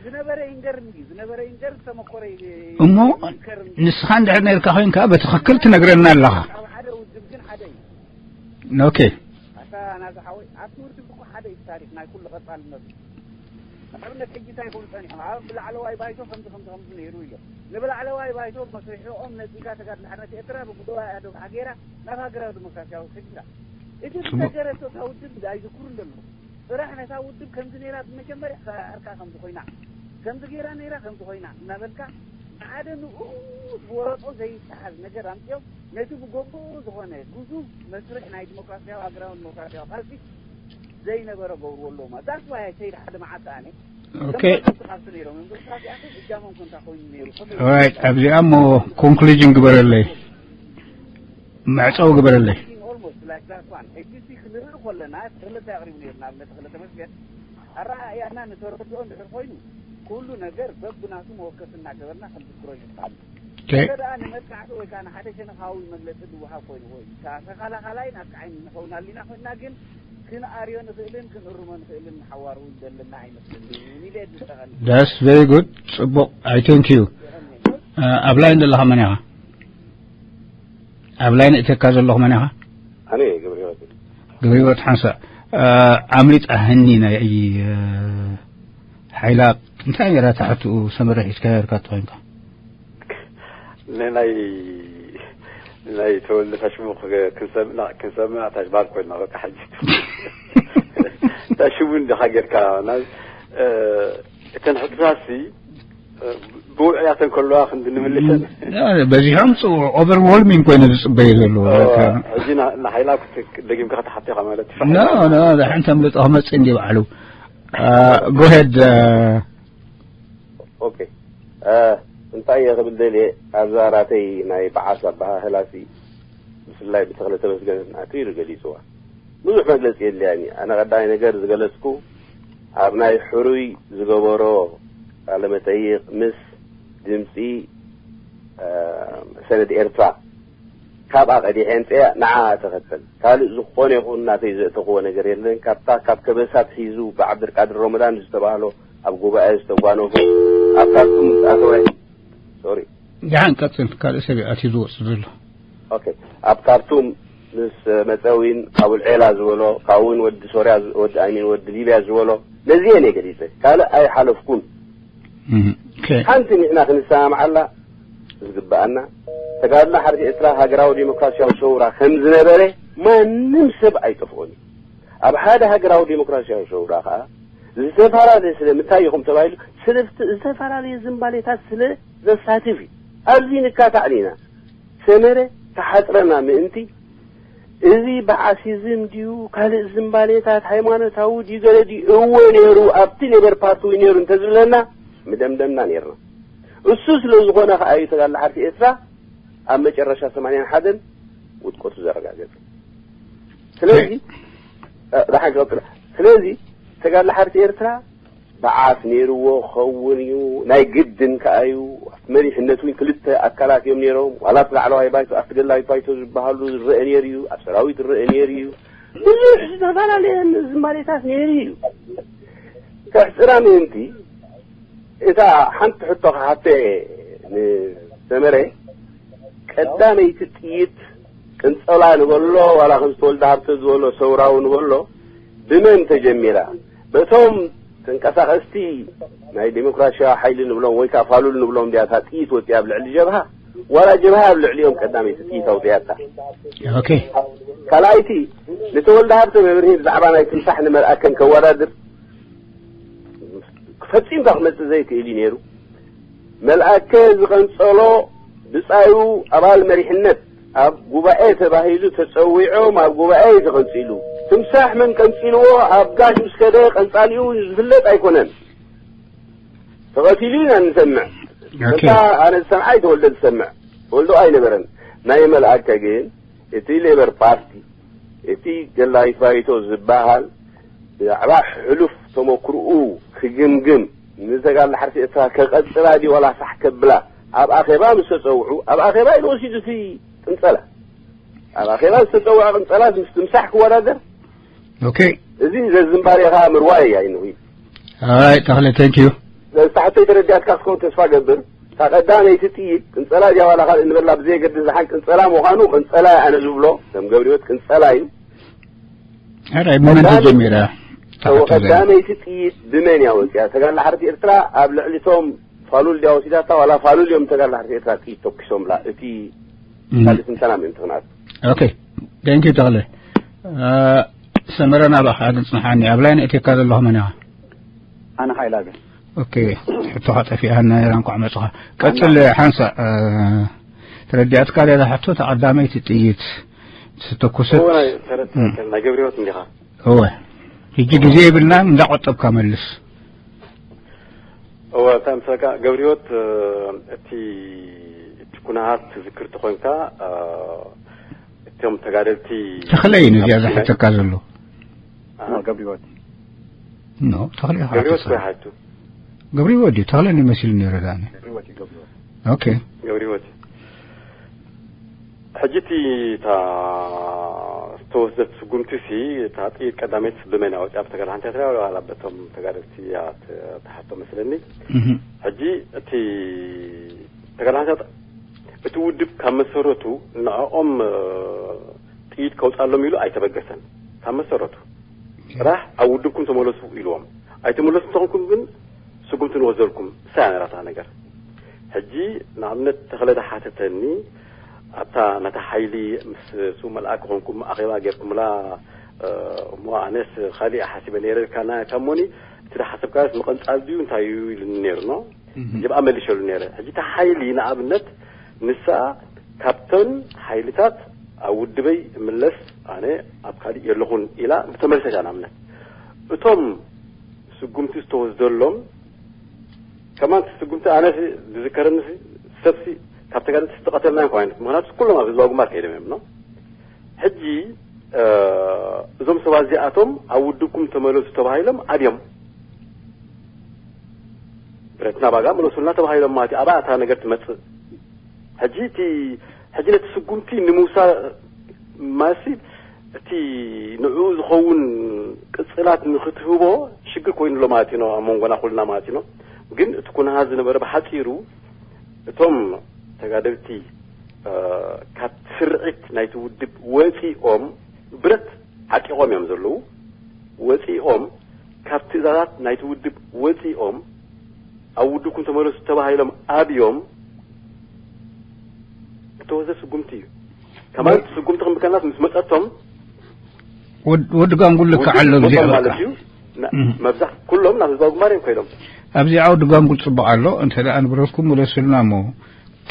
ዝነበረ ይንገር እንዲ፣ ዝነበረ ይንገር፣ ዝተመኮረ ይ-፣ እሞ ይንገር እንዲ። ንስኻ እንድሕር ነርካ ኮይንካ በትኽክል ትነግረና ኣለኻ። ኣብ ሓደ ውድብ ግን ሓደ እዩ። ኦኬ። ኣታ ናዚ ሓወይ፣ ኣብቲ ውድብ እኮ ሓደ እዩ ታሪኽ ናይ ኩሉ ቀጻልነቱ። ንኣብነት ሕጂ እንታይ ይኾኑ ጸኒሖም? ኣብ ላዕለዋይ ባይቶ ከምዚ፣ ከምዚ፣ ከምዚ ነይሩ ኢሎም። ንብላዕለዋይ ባይቶ መስሪሕኦም ነጺጋ ተጋድሎ ሓርነት ኤርትራ ብጉባኤ ኣዶ ሓጌራ ናብ ሃገራዊ ዲሞክራሲያዊ ስግራ። እቲ ጽቡቅ። ዝተገረሰ እታ ውድብ ኣይዝክሩን ዘለዉ። ጽራሕ ነታ ውድብ ከምዚ ነይራ ብመጀመርያ ከ-፣ ኣርካ ከምዚ ኮይና፣ ከምዚ ገይራ ነይራ ከምዚ ኮይና እናበልካ ብሓደ ንኡስ ብወረጦ ዘይተሓዝ ነገር ኣምጽኦም ነቲ ብጎቦ ዝኾነ ግዙፍ መስርሕ ናይ ዲሞክራሲያዊ ሃገራዊ ዲሞክራሲያዊ ቃልሲ ዘይነበረ ገብርዎ ኣለዉ ማለት። That's why I said ሓደ መዓልቲ ኣነ ኦኬ። ተመረጽቲ ካብቲ ነይሮም እዮም። ዲሞክራሲ ኣኽል እጃሞም ኮንታ ኮይኑ ነይሩ። ከመይ ኦራይት፣ ኣብዚኣ እሞ ኮንክሉዥን ግበረለይ፣ መዕጸዊ ግበረለይ። Almost like that one። ሕጂ እዚ ክንርኢ ከለና፣ ተኽለ እንታይ ኣቕሪቡ ነይሩ? ንኣብነት ተኽለ ተመስገን ኣረኣእያና ንተረድኦ እንድሕር ኮይኑ፣ ኩሉ ነገር በብናቱ መወከሲ እናገበርና ክንዝክሮ ይግባእ። ኦኬ። እንተ ደኣ ንመጥቃዕቲ ወይ ከኣ ንሓደ ሸነኻዊ መግለጺ ዝወሃብ ኮይኑ ወይ ከኣ ተኸላኻላይን ኣጥቃዓይን ንኸውን ኣሊና ኮይንና ግን ክንኣርዮ ንኽእልን ክንእርሞ ንኽእልን ንሓዋሩ ዘለና ኣይመስለንን ኢለ ዝጠቐኒ። That's very good። ጽቡቕ። I thank you። እ፣ ኣብ ላይን ዘለኻ መን ኢኻ? ኣብ ላይን እተካ ዘለኹ መን ኢኻ? ኣነ እየ ገብረ ህይወት። ገብረ ህይወት ሓንሳእ፣ እ፣ ኣምሊጣ ህኒ ናይ፣ እ፣ ሓይላ እንታይ ነይራ ትሓትኡ ሰመረ ሒዝካ ነርካ ተኾይንካ? ንናይ፣ ንናይ ተወልደ ታሽሙ ክገ-፣ ክንሰምዕ፣ ክንሰምዕ ታሽባር ኮይንና በቃ ሕጂ። ታሽሙ እንዲኻ ጌርካ፣ ናብ፣ እ፣ እተን ሕቶታትሲ ብውዕያተን ከለዋ ክንዲ ንምልሰን በዚሖም ኦቨርወልሚንግ ኮይነ ዝፅበዩ ዘለዎ ሕጂ ንሓይላ ደጊምካ ከተሓትኻ ማለት ሓንቲ ኣምልጦ ክመፅእ እንዲ ባዕሉ ጎሄድ ኦኬ እንታይ እየ ክብል ደልየ ኣብዛ ራተይ ናይ በዓስ ኣበሃህላሲ ብፍላይ ብተኽለ ተመስገን ኣትሪሩ ገሊፅዋ ብዙሕ መግለፂ የድልያኒ ኣነ ቀዳማይ ነገር ዝገለፅኩ ኣብ ናይ ሕሩይ ዝገበሮ ቃለ መጠይቅ ምስ ድምፂ ሰነድ ኤርትራ ካብኣ ቀዲሐ ኣምፅአ ንዓ ተኸተል ካልእ ዝኾነ ይኹን ናተይ ዘእተኽዎ ነገር የለን ካብታ ካብ ከበሳ ኣትሒዙ ብዓብደልቃድር ረመዳን ዝተባህሎ ኣብ ጉባኤ ዝተጓነፎ ኣብ ካርቱም ምስ ኣተወ ሶሪ ደሓን ቀፅል ካልእ ሰብ ኣትዩ ዝወፅእ ዘሎ ኦኬ ኣብ ካርቱም ምስ መፀ እውን ኣቡልዔላ ዝበሎ ካብኡ እውን ወዲ ሶርያ ወዲ ኣይሚን ወዲ ሊብያ ዝበሎ ነዚኤን እየ ገሊፀ ካልእ ኣይሓለፍኩን ሓንቲ ንሕና ክንሰማምዓላ ዝግበኣና ተጋድሎ ሓርነት ኤርትራ ሃገራዊ ዴሞክራሲያዊ ሰውራ ከም ዝነበረ ማንም ሰብ ኣይጠፍኦን እዩ ኣብ ሓደ ሃገራዊ ዴሞክራሲያዊ ሰውራ ከዓ ዝተፈላለየ ስለምንታይ ኢኹም ተባሂሉ ስለ ዝተፈላለየ ዝንባሌታት ስለ ዘሳትፍ እዩ ኣብዚ ንካታዕ ኢና ሰመረ ተሓፅረና ምእንቲ እዚ ብዓሲዝም ድዩ ካልእ ዝንባሌታት ሃይማኖታዊ ድዩ ገለ ድዩ እወ ነይሩ ኣብቲ ሌበር ፓርቲ እውን ነይሩ እንተዝብለና ምደምደምና ነይርና እሱ ስለ ዝኾነ ከዓ እዩ ተጋድሎ ሓርነት ኤርትራ ኣብ መጨረሻ ሰማንያን ሓደን ውድቀቱ ዘረጋገፀ ስለዚ ደሓን ክቐፅል ስለዚ ተጋድሎ ሓርነት ኤርትራ በዓት ነይርዎ ክኸውን እዩ ናይ ግድን ከኣ እዩ ኣብቲ መሪሕነት እውን ክልተ ኣካላት እዮም ነይሮም ዋላ ኣብቲ ላዕለዋይ ባይቶ ኣብቲ ገላዊት ባይቶ ዝበሃሉ ዝረአ ነይሩ እዩ ኣብ ሰራዊት ዝረአ ነይሩ እዩ ብዙሕ ዝተፈላለየ ዝማሬታት ነይሩ እዩ ከሕፅራ ምእንቲ እታ ሓንቲ ሕቶ ክሓተ ንሰመረ ቀዳመይቲ ጥይት ቅንፀላ ንበሎ ዋላ ከም ዝተወልደ ሃብተ ዝበሎ ሰውራዊ ንበሎ ብመን ተጀሚራ በቶም ተንቀሳቀስቲ ናይ ዴሞክራሲያዊ ሓይሊ ንብሎም ወይ ከዓ ፋሉል ንብሎም ድያ እታ ጥይት ወፂኣ ኣብ ልዕሊ ጀብሃ ዋላ ጀብሃ ኣብ ልዕሊኦም ቀዳመይቲ ጥይት ኣውፅኣታ ኦኬ ካልኣይቲ ንተወልደ ሃብተ መብርሂ ብዛዕባ ናይ ትምሳሕ ንመልኣከን ከወዳድር ፈፂምካ ክመፅእ ዘይክእል እዩ ነይሩ መልኣከ ዝቐንፀሎ ብፃዩ ኣባል መሪሕነት ኣብ ጉባኤ ተባሂሉ ተፀዊዖም ኣብ ጉባኤ እዩ ተቐንፂሉ ትምሳሕ መን ቀንፂልዎ ኣብ ጋሽ ምስ ከደ ቀንፃሊኡ ዝፍለጥ ኣይኮነን ተቐቲሉ ኢና ንሰምዕ እንታ ኣነ ዝሰምዓ ኣይተወልደ ዝሰምዕ ተወልዶ ኣይነበረን ናይ መልኣከ ግን እቲ ሌበር ፓርቲ እቲ ገላይት ባይቶ ዝበሃል ብዛዕባ ሕሉፍ ተመክርኡ ክግምግም ንተጋድሎ ሓርነት ኤርትራ ከቐጽላ ድዩ ዋላ ሳሕ ከብላ ኣብ ኣኼባ ምስ ተጸውዑ ኣብ ኣኼባ ኢሉ ወሲዱ እቲ ቅንጸላ ኣብ ኣኼባ ዝተጸውዐ ቅንጸላ ምስ ትምሳሕ ክወዳደር ኦኬ እዚ ዘዝንባሌኻ ምርዋይ እያ ይንኺ ኣይ ተኽለ thank you ታሕተይ ተረዲኣትካ ክትከውን ተስፋ ገብር እታ ቀዳመይቲ ጥይት ቅንጸላ ድያ ዋላ ካልእ ንበላ ብዘየገድስ ዝሓን ቅንጸላ ምዃኑ ቅንጸላ እየ ኣነ ዝብሎ ከም ገብሪወት ቅንጸላ እዩ ሕራይ ብመን ተጀሚራ ቀዳመይቲ ጥይት ብመን እያ ወፂኣ ተጋድሎ ሓርነት ኤርትራ ኣብ ልዕሊ እቶም ፋሉል ድያ ወሲዳታ ዋላ ፋሉል እዮም ተጋድሎ ሓርነት ኤርትራ ጥይት ተኩሶምላ እቲ ካልእ ትንተና ምእንቲ ክንኣቱ okay thank you ተኽለ ሰመረ ናባኻ ግን ጽንሓኒ ኣብ ላይን እቲካ ዘለኹ መን ኢኻ ኣነ ሓይላ ግን okay ሕቶኻ ጠፊኣና ነራ እንኳዕ መጽኻ ቀጽል ሓንሳ ተረዲኣትካ ሌላ ሕቶ ተቐዳመይቲ ጥይት ዝተኩሰት ናይ ገብሪዎት እንዲኻ እወ ሕጂ ግዜ ይብልና እንዳቆጠብካ መልስ እወ ከምሰካ ገብሪዎት እቲ እቲ ኩናሃት ትዝክርቲ ኮይንካ እቶም ተጋደልቲ ተኽለይ ነዚኣ ዝሓተካ ዘሎ ገብሪዎት ኖ ተኽለ ገብሪዎት ኮይሓቱ ገብሪዎት ድዩ ተኽለ ይመስል ነይረ ዳኒ ገብሪዎት ገብሪዎት okay ገብሪዎት ሕጂ እቲ እታ ዝተወስደት ስጉምቲ ሲ እታ ጥይት ቀዳመይት ብመን ኣውፅያ ብተጋዳሓንቲ ትሪያ ዋላ በቶም ተጋደልቲ ተሓቶ መስለኒ ሕጂ እቲ ተጋዳሓንቲ እቲ ውድብ ካብ መሰረቱ ንዕኦም ጥይት ከውፃሎም ኢሉ ኣይተበገሰን ካብ መሰረቱ ራሕ ኣብ ውድብኩም ተመለሱ ኢልዎም ኣይተመለሱ እንተኾንኩም ግን ስጉምቲ ንወስደልኩም እሳ ነራታ ነገር ሕጂ ንኣብነት ተኽለ ተሓተተኒ ኣብታ ነታ ሓይሊ ምስ ሱ መልኣክ ኮንኩም ኣኼባ ጌርኩምላ እሞ ኣነስ ካሊእ ሓሲበ ነይረ ኢልካ ና ታሞኒ፣ እቲ ሓሰብካስ ምቕንጻል ድዩ እንታይ እዩ ኢሉኒ ነይሩ ኖ። ጀብኣ መሊሸሉ ነይረ። ሕጂ እቲ ሓይሊ ንኣብነት ንሳ ካብተን ሓይልታት ኣብ ውድበይ እምለስ፣ ኣነ ኣብ ካሊእ የለኹን ኢላ ዝተመልሰት እያ። ንኣብነት እቶም ስጉምቲ ዝተወስደሎም ከማን እቲ ስጉምቲ ኣነ ዝዝከረኒ፣ ሰብሲ ካብ ተጋደልቲ ዝተቐተልና እዮም ከማን፣ ምክንያቱ ኩሎም ኣብ ህዝባዊ ግንባር ከይዶም እዮም ኖ። ሕጂ እዞም ሰባት እዚኣቶም ኣብ ውድብኩም ተመለሱ ተባሂሎም ኣብዮም። ብረትና ባጋ መለሱልና ተባሂሎም ማለት እዩ። ኣብኣ እታ ነገር ትመጽእ። ሕጂ እቲ ሕጂ ነቲ ስጉምቲ ንምውሳድ ማሲ እቲ ንዕኡ ዝኸውን ቅጽላት ንክትህቦ ሽግር ኮይኑሎ ማለት እዩ ኣብ መንጎና ኩልና ማለት እዩ። ግን እቲ ኩነታት ዝነበረ ብሓጺሩ እቶም ተጋደልቲ ካብ ስርዒት ናይቲ ውድብ ወጺኦም ብረት ዓጢቖም እዮም ዘለዉ። ወጺኦም ካብ ትእዛዛት ናይቲ ውድብ ወጺኦም ኣብ ውድብኩም ተመለሱ ተባሂሎም ኣብዮም ዝተወሰደ ስጉምቲ እዩ። ከማን ስጉምቲ ክንብከናት ምስ መጸቶም ወዲ ጋንጉል ልክዓሎም እዚኣ ማለት እዩ። መብዛሕ ኩሎም ናብ ህዝባዊ ግንባር እዮም ከይዶም። ኣብዚኣ ወዲ ጋንጉል ጽቡቕ ኣሎ። እንተ ደኣ ንብረትኩም መለሱልና እሞ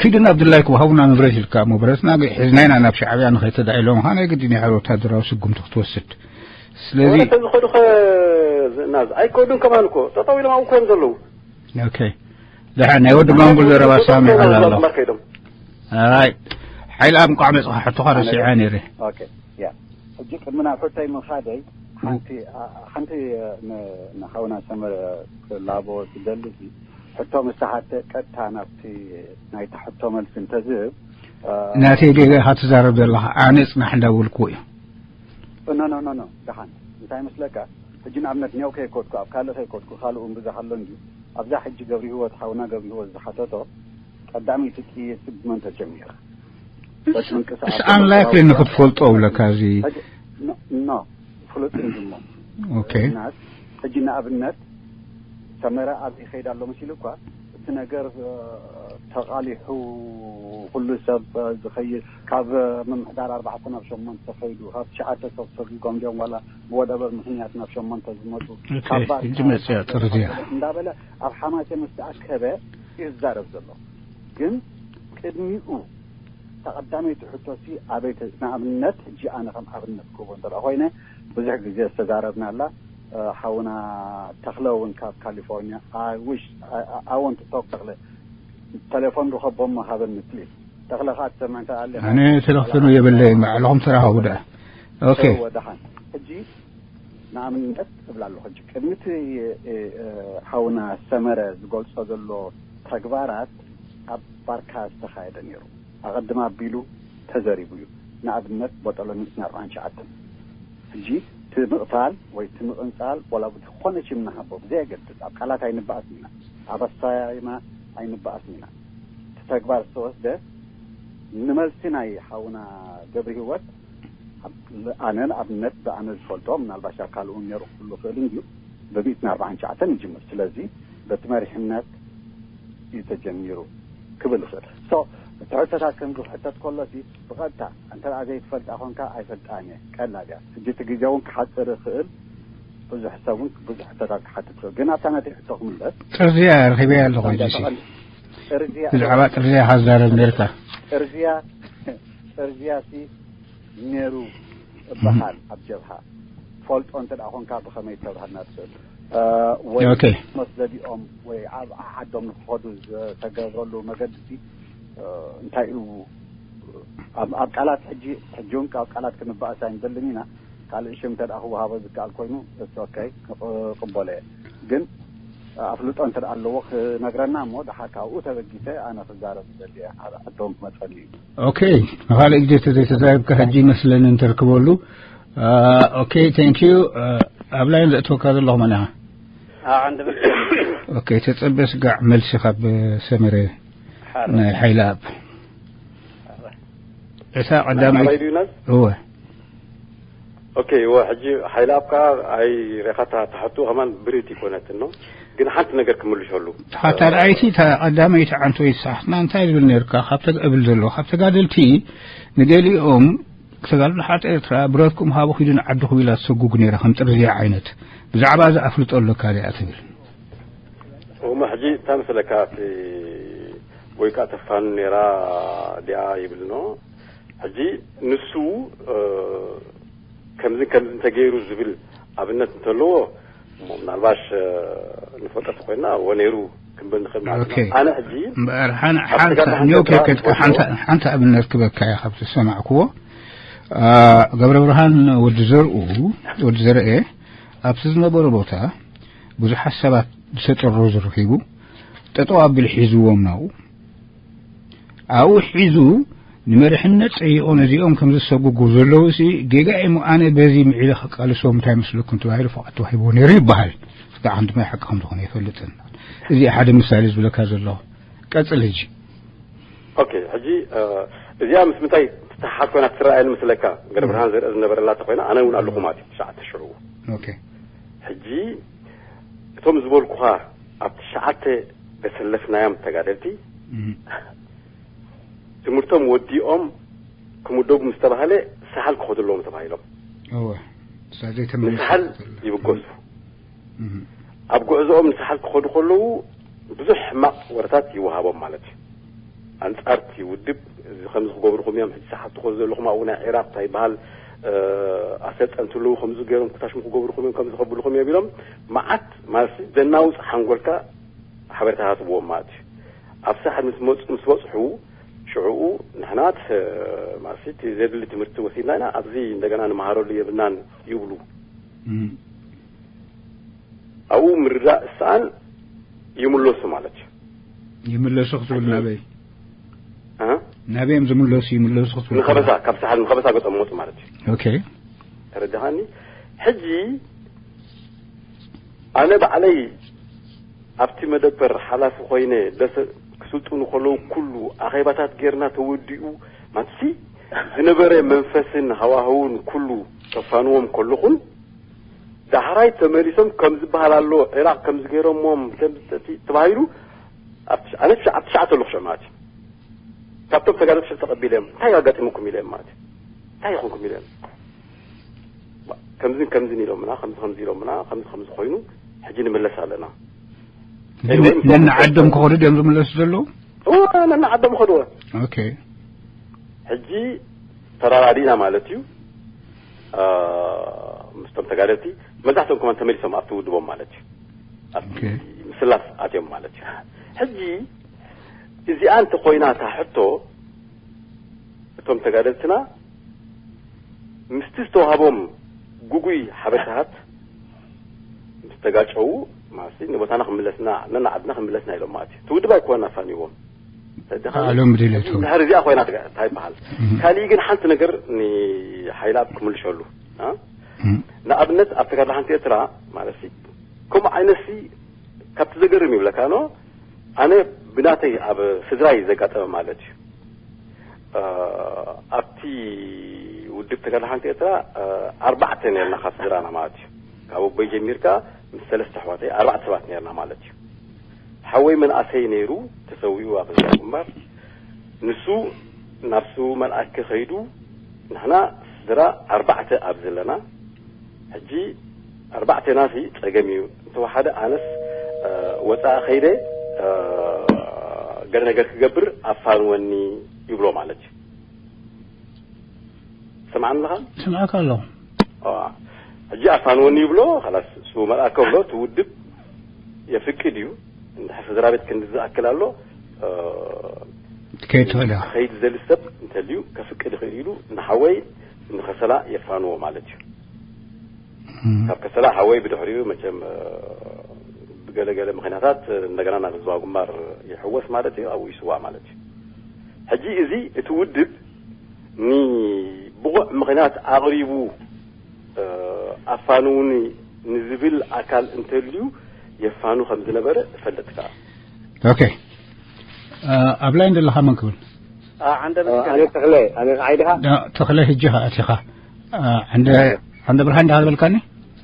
ኪዱ ናብ ድላይኩም ሃቡና ንብረት ኢልካ እሞ ብረትና ሒዝና ኢና ናብ ሻዕብያ ንኸይድ ተዳኢሎም ኸዓ ናይ ግድን እዩ ሓደ ወታደራዊ ስጉምቲ ክትወስድ። ስለዚ ወረተ ዝኸዱ ኸ ዝእናዝ ኣይከዱን ከማን እኮ ጠጠው ኢሎም ኣብኡ እኮ እዮም ዘለዉ። ኦኬ። ደሓን ናይ ወዲ ጋንጉል ዘረባ ሳሚዕ ኣሎ። ኣራይ ሓይል ኣብ እንቋዕ መጽኻ ሕቶኻ ረሲዐ ነይረ። ኦኬ። ያ ሕጂ ቅድሚ ናብ ሕቶይ ምኻደይ ሓንቲ ሓንቲ ንሓውና ሰመረ ክላቦ ትደሊ ሕቶ ምስ ተሓተ ቀጥታ ናብቲ ናይታ ሕቶ መልሲ እንተዝህብ ናተይ ጌጋ ኢኻ ትዛረብ ዘለኻ ኣነ ጽናሕ እንዳበልኩዎ እዩ። ኖ ኖ ኖ ደሓን እንታይ መስለካ ሕጂ ንኣብነት ኔው ከይኮድኩ ኣብ ካልእ ከይኮድኩ ካልኡ እምብዛ ከሎ እንጂ ኣብዛ ሕጂ ገብሪ ህይወት ሓውና ገብሪ ህይወት ዝሓተቶ ቀዳመይቲ ጥይት ብመን ተጀሚራ? It's unlikely ንክትፈልጦ ብለካ እዚ ኖ ፍሉጥ እንድሞ ኦኬ ሕጂ ንኣብነት ሰመረ ኣብዚ ይኸይድ ኣሎ መሲሉ እኳ እቲ ነገር ተቓሊሑ ኩሉ ሰብ ዝኸይድ ካብ ምምሕዳር ኣርባዕተ ናብ ሸሞንተ ከይዱ ካብ ትሽዓተ ሰብ ሰጊጎም ድዮም ዋላ ብወደበር ምክንያት ናብ ሸሞንተ ዝመፁ ሕጂ መፅያ ጥርዝያ እንዳበለ ኣብ ሓማሴ ምስ ተኣከበ ይዛረብ ዘሎ ግን ቅድሚኡ ተቐዳመይቲ ሕቶሲ ኣበይ ንኣብነት ሕጂ ኣነ ከም ኣብነት ክቦ እንተ ኮይነ ብዙሕ ግዜ ዝተዛረብናላ ሓውና ተኽለ እውን ካብ ካሊፎርኒያ I wish I want to talk ተኽለ ተሌፎን ርኸቦ ሃበኒ ፕሊዝ ተኽለ ከዓ ትሰምዕ እንተ ኣለኻ ኣነ ተለኽፈኑ የብለይን ባዕልኹም ተራኸቡ ደኣ ኦኬ ደሓን ሕጂ ንኣብነት እብላ ኣለኹ ሕጂ ቅድሚቲ ሓውና ሰመረ ዝገልጾ ዘሎ ተግባራት ኣብ ባርካ ዝተኻየደ ነይሩ ኣቐድም ኣቢሉ ተዘሪቡ እዩ ንኣብነት ቦጠሎኒ ስነ ኣርባዓን ትሽዓተን ሕጂ እቲ ምቕታል ወይ እቲ ምቕንጻል ዋላ ብዝኾነ ሽም ንሃቦ ብዘየገድስ ኣብ ቃላት ኣይንበኣስን ኢና ኣብ ኣሰያይማ ኣይንበኣስን ኢና እቲ ተግባር ዝተወስደ ንመልሲ ናይ ሓውና ገብሪ ህይወት ኣነ ንኣብነት ብኣነ ዝፈልጦ ምናልባሽ ኣብ ካልእ እውን ነይሩ ክህሉ ይኽእል እንድዩ ብሚእትን ኣርባዓን ትሽዓተን ይጅምር ስለዚ በቲ መሪሕነት እዩ ተጀሚሩ ክብል ይኽእል so እቲ ሕቶታት ከምዚ ክሕተት ከሎ ሲ ብቐጥታ እንተ ደኣ ዘይትፈልጣ ኮንካ ኣይፈልጣን እየ ቀላል እያ ሕጂ እቲ ግዜ እውን ክሓፅር ይኽእል ብዙሕ ሰብ እውን ብዙሕ ሕቶታት ክሓትት ይኽእል ግን ኣብታ ናተይ ሕቶ ክምለስ ጥርዝያ ረኺበያ ኣለኹ ሕጂ ሲ ጥርዝያ ብዛዕባ ጥርዝያ ኢኻ ዝዛረብ ነርካ ጥርዝያ ጥርዝያ ሲ ነይሩ እበሃል ኣብ ጀብሃ ትፈልጦ እንተ ደኣ ኮንካ ብኸመይ ተብሃልና ትኽእል ወይ ኦኬ መስ ዘዲኦም ወይ ኣብ ዓዶም ንክኸዱ ዝተገብረሉ መገዲ ሲ እንታይ እዩ ኣብ ቃላት ሕጂ ሕጂ እውን ካብ ቃላት ክንበኣስ ኣይንደልን ኢና ካልእ ሽም እንተ ደኣ ክወሃቦ ዝከኣል ኮይኑ it's okay ክቕበሎ እየ ግን ኣፍልጦ እንተ ኣለዎ ክነግረና እሞ ደሓር ካብኡ ተበጊሰ ኣነ ክዛረብ ዝደሊ እየ ሓደ ዓዶም ክመፀኒ እዩ ኦኬ ንኻልእ ግዜ ተዘይተዛሪብካ ሕጂ ይመስለኒ እንተርክበሉ ኦኬ thank you ኣብ ላይን ዘእትወካ ዘለኹ መን ኢኻ ዓንደበት ኦኬ ተጸበ ስጋዕ መልሲ ካብ ሰመረ ናይ ሓይለ ኣብ እታ ቀዳማይ እወ ኦኬ ወ ሕጂ ሓይለ ኣብ ከዓ ኣይ ሬኻታ ተሕቱ ከማን ብሪት ይኮነትን ነው ግን ሓንቲ ነገር ክምልሸሉ ተሓታርኣይቲ ቀዳመይቲ ዓንቶ ይሳሕትና እንታይ ዝብል ነርካ ካብ እብል ዘሎ ካብ ተጋደልቲ ንገሊኦም ተጋድሎ ሓርነት ኤርትራ ብረትኩም ሃቡ ኪዱ ንዓድኹም ኢላ ትሰጉግ ነይራ፣ ከም ጥርዝያ ዓይነት። ብዛዕባ እዚ ኣፍልጦ ኣለካ ድኣ ትብል? እሞ ሕጂ እንታይ መሰለካ፣ እቲ ወይ ከዓ ተፋኑ ነይራ ድኣ ይብል ነው። ሕጂ ንሱ፣ እ፣ ከምዚ ከምዚ እንተገይሩ ዝብል ኣብነት እንተለዎ፣ እሞ ምናልባሽ፣ እ፣ ንፈልጦ ተኮይና፣ እወ ነይሩ ክንብል ንኽእል ማለት ኦኬ። ነው። ኣነ ሕጂ እምበኣር ሓን-፣ ኣብ ሓንታ፣ ተጋድሎ ኒው ሓርነት ኤርትራ ኬከት-፣ ዝፈልጦ ሓንታ፣ ሓንታ ኣብነት ክበካ እያ ካብቲ ዝሰማዕክዎ። አ፣ ገብረ ብርሃን ወዲ ዘርኡ፣ ወዲ ዘርኤ፣ ኣብቲ ዝነበረ ቦታ ብዙሓት ሰባት ዝተጠረዙ ረኺቡ፣ ጠጠው ኣቢሉ ሒዝዎም ናብኡ። ኣብኡ ሒዙ ንመሪሕነት ጸይቖ ነዚኦም ከም ዘሰጉጉ ዘለዉ ሲ ጌጋ እሞ ኣነ በዚ ምዒለ ከቃልሶም እንታይ መስለኩም ተባሂሉ ፍቓድ ተዋሂብዎ ነይሩ ይበሃል። እስካዕ ክንዲ ማይ ሓቂ ከም ዝኾነ ኣይፈልጥን። እዚ ሓደ ምሳሌ ዝብለካ ዘለኹ። ቀጽል ሕጂ። ኦኬ፣ ሕጂ፣ እ፣ እዚኣ ምስ ምንታይ ትተሓሓዝ ኮይና ትረኣየኒ መስለካ? ገረ ብርሃን ዘርአ ዝነበረላ ተኮይና ኣነ እውን ኣለኹ ማለት እዩ፣ ትሽዓተ ሽዑ። ኦኬ። ሕጂ እቶም ዝበልኩኻ ኣብ ትሽዓተ ዘሰለፍናዮም ተጋደልቲ እም። ትምህርቶም ወዲኦም ክምደቡ ምስ ተባህለ ሳሕል ክኸዱ ኣለዎም ተባሂሎም። እወ። ሳሕል ዘይተመለሱ ንሳሕል ይብገሱ። እም። ኣብ ጉዕዞኦም ንሳሕል ክኸዱ ከለዉ ብዙሕ ሕማቕ ወረታት ይወሃቦም ማለት እዩ። ኣንጻርቲ ውድብ እዚ ከምዚ ክገብሩኹም እዮም፣ ሕጂ ሳሕል ትኸዱ ዘለኹም ኣብኡ ናይ ዒራቕ እንታይ ይበሃል፣ እ፣ ኣሰልጠንቲ ኣለዉ፣ ከምዚ ገይሮም ክታሽሙ ክገብሩኹም እዮም፣ ከምዚ ከብሉኹም እዮም ኢሎም መዓት ማለት ዘናውጽ ሓንጎልካ ሓበሬታ ሃብዎም ማለት እዩ። ኣብ ሳሕል ምስ መጹ፣ ምስ በጽሑ ሽዕኡ ንሕና ት-፣ ማለት እቲ ዘድሊ ትምህርቲ ወሲድና ኢና፣ ኣብዚ እንደገና ንመሃረሉ የብልናን ይብሉ። እም። ኣብኡ ምርዳእ ዝሰኣን ይምለሱ ማለት እዩ። ይምለሱ ክትብል ናበይ? እ? ናበይ እዮም ዝምለሱ? ይምለሱ ክትብል ንኸበሳ፣ ካብ ሳሕል ንኸበሳ ገጾም መጹ ማለት እዩ። ኦኬ። ተረዳኻኒ? ሕጂ ኣነ ባዕለይ ኣብቲ መደበር ሓላፊ ኮይነ ደሰ-፣ ክስልጥኑ ከለዉ ኩሉ ኣኼባታት ጌርና ተወዲኡ ማትሲ ዝነበረ መንፈስን ሃዋህውን ኩሉ ተፋንዎም ከለኹን ዳሕራይ ተመሊሶም ከም ዝበሃል ኣሎ ዒራቕ ከም ዝገይሮሞም ከም ዝጠፊ-፣ ተባሂሉ ኣብ ትሽ-፣ ኣነ ትሽ-፣ ኣብ ትሽዓተ ኣለኹ ሽዑ ማለት እዩ። ካብቶም ተጋደልቲ ሽዑ ተቐቢለ እዮም። እንታይ ኣጋጢሙኩም ኢለ እዮም ማለት እዩ። እንታይ ይኹንኩም ኢለ እዮም። ከምዝን ከምዝን ኢሎምና፣ ከምዚ ከምዚ ኢሎምና፣ ከምዚ ከምዚ ኮይኑ ሕጂ ንምለስ ኣለና። ግን ኤኒዌይ፣ ነንዓዶም ክኸዱ ድዮም ዝምለሱ ዘለዉ? እወ፣ ነንዓዶም ይኸድዎ። ኦኬ። ሕጂ ተራዳዲእና ማለት እዩ። አ፣ ምስቶም ተጋደልቲ መብዛሕትኦም ከማን ተመሊሶም ኣብቲ ውድቦም ማለት እዩ። ኣብቲ ኦኬ። ምስላፍ ኣትዮም ማለት እዩ። ሕጂ እዚኣ እንተኾይና እታ ሕቶ፣ እቶም ተጋደልትና ምስቲ ዝተዋህቦም ጉጉይ ሓበሬታታት ምስ ተጋጨዉ፣ ማለት ንቦታና ክምለስና፣ ነናዓድና ክምለስና ኢሎም ማለት እዩ። እቲ ውድብ ኣይኮነን ኣፋንይዎም። ተደኻ-፣ ባዕሎም ብድሌቶም። እንድሕር እዚኣ ኮይና ትጋ-፣ እንታይ ይበሃል? እም። ካሊእ ግን ሓንቲ ነገር ንሓይልኣብ ክምልሸሉ፣ አ? እም። ንኣብነት ኣብ ተጋድሎ ሓንቲ ኤርትራ ማለት ከምኡ ዓይነት ሲ ካብቲ ዘገርም ይብለካ ኖ፣ ኣነ ብናተይ ኣብ ስድራይ ዘጋጠመ ማለት እዩ። እ፣ ኣብቲ ውድብ ተጋድሎ ሓንቲ ኤርትራ፣ እ፣ ኣርባዕተ ነርና ካብ ስድራና ማለት እዩ። ካብ ኣቦይ ጀሚርካ ምስ ሰለስተ ኣሕዋተይ ኣርባዕተ ሰባት ነርና ማለት እዩ። ሓወይ መንእሰይ ነይሩ ተሰዊኡ ኣብ ህዝባዊ ግንባር። ንሱ ናብ ስውእ መልኣከ ከይዱ፣ ንሕና ስድራ ኣርባዕተ ኣብ ዘለና፣ ሕጂ ኣርባዕቴና ሲ ጸገም እዩ። እንተወሓደ ኣነስ፣ እ፣ ወጻኢ ከይደ፣ እ፣ ገለ ነገር ክገብር ኣፋንወኒ ይብሎ ማለት እዩ። ትሰምዓኒ ኣለኻ? ስምዓካ ኣለኹ። ዋ። ሕጂ ኣፋንወኒ ይብሎ፣ ኻላስ ስውእ መልኣከ ብሎ፣ እቲ ውድብ የፍቅድ እዩ። እንድሕር ስድራ ቤት ክንዲ ዝኣክል ኣሎ፣ እ፣ ክትከይድ ትኽእል ኢኻ። ክኸይድ ዝደሊ ሰብ እንተልዩ ከፍቅድ ይኽእል ኢሉ ንሓወይ ንኸሰላ የፋንዎ ማለት እዩ። እም። ካብ ከሰላ ሓወይ ብድሕሪኡ መቸም፣ እ፣ ብገለገለ ምኽንያታት እንደገና ናብ ህዝባዊ ግንባር ይሕወስ ማለት እዩ፣ ኣብኡ ይስዋእ ማለት እዩ። ሕጂ እዚ እቲ ውድብ ንብቑዕ ምኽንያት ኣቕሪቡ፣ እ፣ ኣፋንውኒ ንዝብል ኣካል እንተልዩ የፋኑ ከም ዝነበረ እፈልጥ ከኣ። ኦኬ። እ፣ ኣብ ላይን ዘለኻ መን ክብል? እ፣ ዓንደ እ፣ መስቀል። ኣነ ተኽለ፣ ኣነ ንዓይ ድኻ? እ፣ ተኽለ፣ ሕጂ ኸኣ ኣቲኻ። እ፣ ዓንደ፣ ዓንደ ብርሃን ድኻ ዝበልካኒ?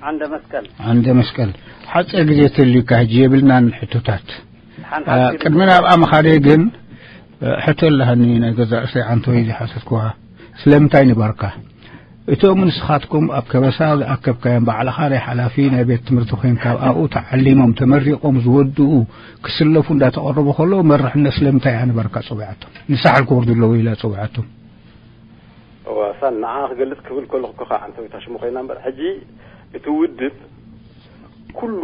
ዓንደ መስቀል። ዓንደ መስቀል። ሓጺር ግዜ ተልዩካ፣ ሕጂ የብልናን ሕቶታት። ሓንቲ እ፣ ሓጺር ቅድሚ ግዜ። ናብኣ ምኻደይ ግን፣ እ፣ ሕቶ ኣለሃኒ ናይ ገዛእ ርእሰይ ዓንተወይ ዝሓተትኩኻ። ስለምንታይ ንበርካ? እቶም ንስኻትኩም ኣብ ከበሳ ዝኣከብካዮም፣ ባዕልኻ ናይ ሓላፊ ናይ ቤት ትምህርቲ ኮይንካ ኣብኡ ተዓሊሞም ተመሪቖም ዝወድኡ ክስለፉ እንዳተቐረቡ ከለዉ መርሕነት ስለምንታይ እያ ንበርካ ጸዊዓቶም? ንሳሕል ክወርዱ ኣለዉ ኢላ ጸዊዓቶም። እዋ ሳን ንዓ ክገልጽ ክብል ከለኹ እኮ ከዓ ዓንተዊታ ሽሙ ኮይና እምበር፣ ሕጂ እቲ ውድብ ኩሉ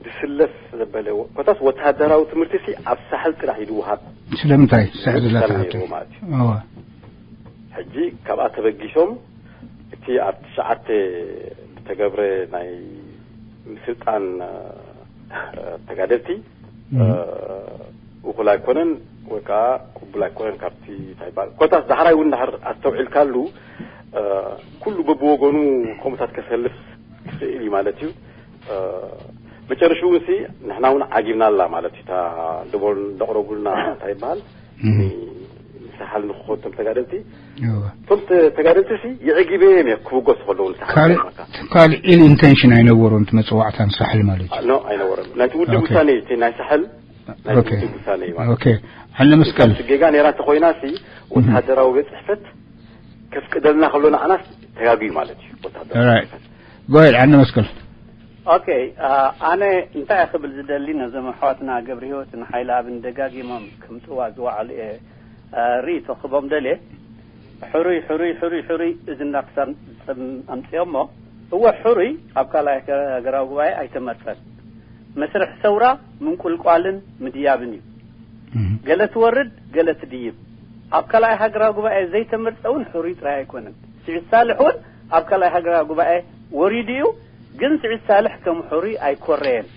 ዝስለፍ ዘበለ ኮታስ ወተሃደራዊ ትምህርቲ ሲ ኣብ ሳሕል ጥራሕ እዩ ዝወሃብ። ስለምንታይ? ስሕር ዝላ ምሳሌ ተሓቱ። ነይርዎ ማለት እዩ። እዋ። ሕጂ ካብኣ ተበጊሶም እቲ ኣብ ትሽዓተ ዝተገብረ ናይ ምስልጣን እ፣ ተጋደልቲ እ፣ እም። እኹል ኣይኮነን ወይ ከዓ ቅቡል ኣይኮነን። ካብቲ እንታይ ይበሃል ኮታስ ዳሕራይ እውን ድሓር ኣስተውዒልካሉ እ፣ ኩሉ በብወገኑ ከምኡታት ከሰልፍ ክኽእል እዩ ማለት እዩ። እ፣ መጨረሽኡ ሲ ንሕና እውን ዓጊብና ኣላ ማለት እዩ። እታ ደቦል ደቕረቡልና እንታይ ይበሃል እም። ንሳሓል ንክኾቶም ተጋደልቲ እዋ። እቶም ተ- ተጋደልቲ ሲ የዕጊበ እዮም ክብገሱ ከለዉ ንሳሓል ካልእ ይገርመካ። ካልእ ኢል ኢንቴንሽን ኣይነበሮም እቲ መጽዋዕታ ንሳሕል ማለት እዩ። ኖ ኣይነበረም። ናይቲ ውድብ ኦኬ። ውሳነ እዩ። እቲ ናይ ሳሕል ናይ ኦኬ። ውድብ ውሳነ እዩ ማለት ኦኬ። ዓንደ መስቀል። እቲ ጌጋ ነይራ እንተኮይና ሲ ወተሃደራዊ ቤት ጽሕፈት ከፍቅደልና ከሎ ንዓናስ ተጋግዩ ማለት እዩ። ወተሃደራዊ ራይት። ጽሕፈት ጎይድ ዓንደ መስቀል። ኦኬ፣ አ፣ ኣነ እንታይ ክብል ዝደሊ ነዞም ኣሕዋትና ገብረ ህይወትን ሓይለ ኣብን ደጋጊሞም ከምፅዋ ዝወዓሉ እየ፣ አ፣ ርእይቶ ክቦም ደልየ። ሕሩይ ሕሩይ ሕሩይ ሕሩይ እዚ እንዳክሳር ኣምፅኦሞ። እወ፣ ሕሩይ ኣብ ካልኣይ ሃገራዊ ጉባኤ ኣይተመርፀን። መስርሕ ሰውራ ምንቁልቋልን ምድያብን እዩ። እም። ገለ ትወርድ ገለ ትድይብ። ኣብ ካልኣይ ሃገራዊ ጉባኤ ዘይተመርፀ እውን ሕሩይ ጥራይ ኣይኮነን። ስዒድ ሳልሕ እውን ኣብ ካልኣይ ሃገራዊ ጉባኤ ወሪዱ እዩ፣ ግን ስዒድ ሳልሕ ከም ሕሩይ ኣይኮረየን።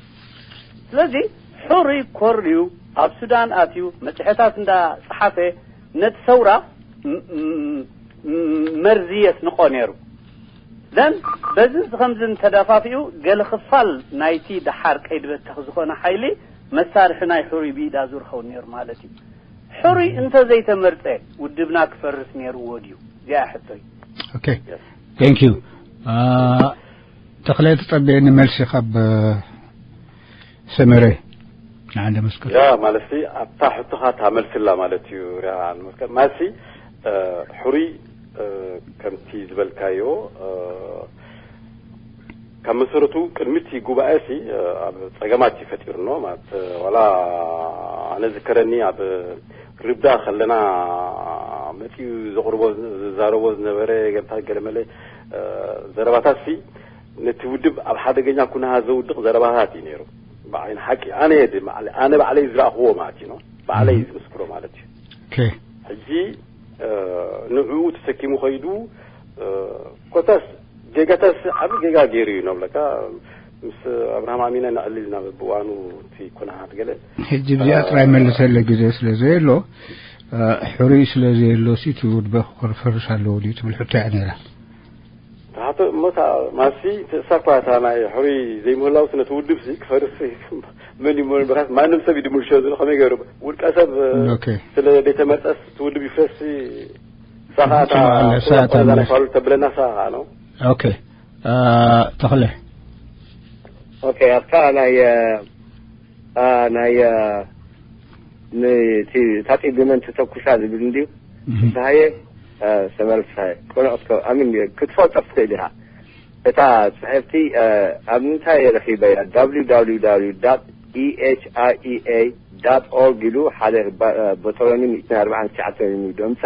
ስለዚ ሕሩይ ኮርዩ ኣብ ሱዳን ኣትዩ መፅሔታት እንዳፀሓፈ ነቲ ሰውራ ም- ም- ም- መርዚ የስንቆ ነይሩ። ደን በዚ ከምዚ እንተደፋፊኡ ገለ ክፋል ናይቲ ደሓር ቀይዲ በተኽ ዝኾነ ሓይሊ መሳርሒ ናይ ሕሩይ ብኢድ ኣዙር ኸውን ነይሩ ማለት እዩ። ሕሩይ እንተዘይተመርፀ ውድብና ክፈርስ ነይርዎ ድዩ? እዚኣ ሕቶይ። ኦኬ። Thank you። አ፣ ተኽለ ተጸበየኒ መልሲ ካብ ሰመረ ንዓንደ መስቀል። ያ ማለት ሲ ኣብታ ሕቶኻ እታ መልስላ ማለት እዩ። ያ መስቀል ማለት ሲ እ፣ ሕሩይ እ፣ ከምቲ ዝበልካዮ እ፣ ካብ መሰረቱ ቅድሚ እቲ ጉባኤ ሲ እ፣ ኣብ ጸገማት እዩ ፈጢሩኖ ማለት እ፣ ዋላ ኣነ ዝከረኒ ኣብ ርብዳ ከለና መጺኡ ዘቕርቦ ዝዛረቦ ዝነበረ ገምታት ገለመለ እ፣ ዘረባታት ሲ ነቲ ውድብ ኣብ ሓደገኛ ኩነታት ዘውድቕ ዘረባታት እዩ ነይሩ። ብዓይኒ ሓቂ ኣነ እየ ድማ ኣነ ባዕለይ ዝረእኽዎ ማለት እዩ ነው። ባዕለይ እዩ ዝምስክሮ ማለት እዩ። ኦኬ። ሕጂ እ፣ ንዕኡ ተሰኪሙ ከይዱ እ፣ ኮታስ ጌጋታስ ዓቢ ጌጋ ገይሩ እዩ ነብለካ ምስ ኣብርሃም ኣሚነ ንዕልልና በብዋኑ እቲ ኩነታት ገለ ሕጂ ብዚኣ ጥራይ መልሰለ ግዜ ስለ ዘየሎ እ፣ ሕሩይ ስለ ዘየሎ ሲ እቲ ውድበ ክፈርስ ኣለዎ ድዩ ትብል ሕቶ እያ ነይራ። ታሓቶ እሞ እታ ማሲ እሳ እኳ እታ ናይ ሕሩይ ዘይምህላው ነቲ ውድብ ሲ ክፈርስ መን እዩ መን በኻስ ማንም ሰብ ይድምርሾ ዝሎ ከመይ ገይሩ ውልቀ ሰብ እ፣ ኦኬ። ስለ ዘይተመርጠስ እቲ ውድብ ይፍረስ ሳኻ እታ ትሰምዓለ፣ ሳታ ቁረጣ መልስ። ፋሉ ተብለና ሳኻ ነው። ኦኬ። አ፣ ተኽለ። ኦኬ፣ ኣብታ ናይ አ፣ ናይ አ፣ ን- እቲ- እታ ጢብመን ተተኩሳ ዝብል እንድዩ። እህ። ፍስሃየ አ፣ ሰመረ ፍስሃየ ቅኑዕ ክትከ- ኣሚን ክትፈልጦ ክትኽእል ኢኻ። እታ ጽሕፍቲ አ፣ ኣብ ምንታይ ረኺበያ? www ኢኤችኣይኢኤ ኦርግ ኢሉ ሓደ ባ- አ፣ ቦጦሎኒ ሚእትን ኣርባዓን ትሽዓተን እዩ ደምጻ።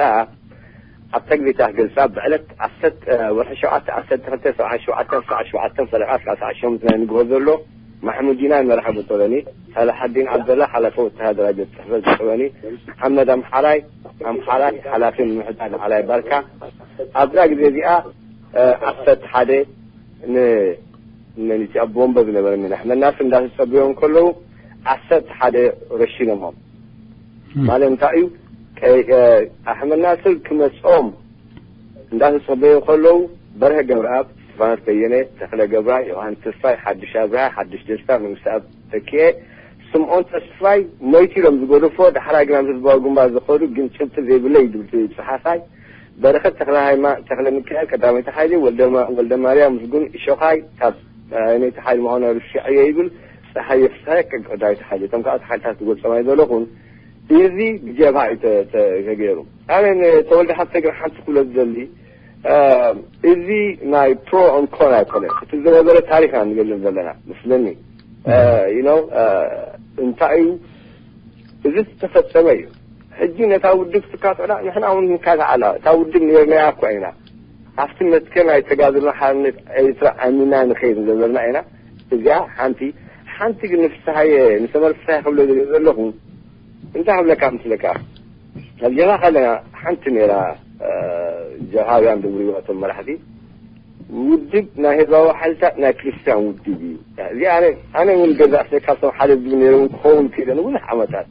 ኣብ ተግቢታ ክገልጻ ብዕለት ዓሰርተ ወርሒ ሸውዓተ ዓሰርተ ክልተ ሰብዓ ሸውዓተ ሰብዓ ሸውዓተ ፈረቓ ሰዓት ሸሞንተ ናይ ንግሆ ዘሎ ማሕሙድ ዲናን መራሒ ቦጦሎኒ፣ ሳላሓዲን ዓብደላ ሓላፊ ወተሃደራዊ ቤት ጽሕፈት ቦጦሎኒ፣ ሓመድ ኣምሓራይ ኣምሓራይ ሓላፊ ምምሕዳር ላዕላይ ባርካ ኣብዛ ግዜ እዚኣ ዓሰርተ ሓደ ን መን እቲ ኣብ ቦምበ ዝነበረ ምን ኣሕመድ ናስር እንዳተጸበዮም ከለዉ ዓሰርተ ሓደ ረሺኖሞም። ማለት እንታይ እዩ? ቀይ- እ፣ ኣሕመድ ናስር ክመጽኦም እንዳተጸበዩ ከለዉ በርሀ ገብረኣብ፣ ስቲፋኖስ በየነ፣ ተኽለ ገብራ፣ ዮሃንስ ተስፋይ፣ ሓድሽ ኣብርሃ፣ ሓድሽ ደስታ፣ መንግስቲ ኣብ ተኪኤ፣ ስምዖን ተስፋይ ሞይቱ ኢሎም ዝገደፎ፣ ዳሕራይ ግና ምስ ህዝባዊ ግንባር ዝኸዱ ግን ጭብጢ ዘይብለይ ዝብል ጸሓፋይ፣ በረኸት ተኽለ ሃይማ- ተኽለ ሚካኤል ቀዳማይቲ ሓይሊ፣ ወልደ ማ- ወልደ ማርያም ምስጉን እሾኻይ ካብ ራያነይቲ ሓይሊ ምዃኑ ርሽዐዮ ይብል፣ ጸሃየ ፍስሃየ ቀዳማይቲ ሓይሊ። እቶም ካልኦት ሓይልታት ዝገልጾም ኣይዘለኹን። እዚ ብጀብሃ እዩ ተ- ተ- ተገይሩ። ኣነ ንተወልደ ሃብተ ግን ሓንቲ ክብሎ ዝደሊ፣ እ፣ እዚ ናይ ፕሮ ኦን ኮን ኣይኮነን። እቲ ዝነበረ ታሪኽ ኢና ንገልጽ ዘለና መስለኒ። እ፣ you know፣ እ፣ እንታይ እዩ እዚ ዝተፈጸመ እዩ። ሕጂ ነታ ውድብ ክትካትዑላ ንሕና እውን ንካትዓላ። እታ ውድብ ነርናያ እኳ ኢና። ኣብቲ መትከል ናይ ተጋድሎ ሓርነት ኤርትራ ኣሚና ንኸይድ ዝነበርና ኢና። እዚኣ ሓንቲ፣ ሓንቲ ግን ንፍስሃየ፣ ንሰመር ፍስሃየ ክብሎ ዝርኢ ዘለኹ፣ እንታይ ክብለካ ምስለካ? ኣብ ጀብሃ ከለና ሓንቲ ነይራ፣ እ፣ ጀብሃውያን ዝብልዎ እቶም መራሕቲ፣ ውድብ ናይ ህዝባዊ ሓይልታት ናይ ክርስትያን ውድብ እዩ። እዚ ኣነ፣ ኣነ እውን ገዛእ ስለ ካብቶም ሓደ ዝብል ነይረ እውን ክኸውን ክኢለ ንብዙሕ ዓመታት።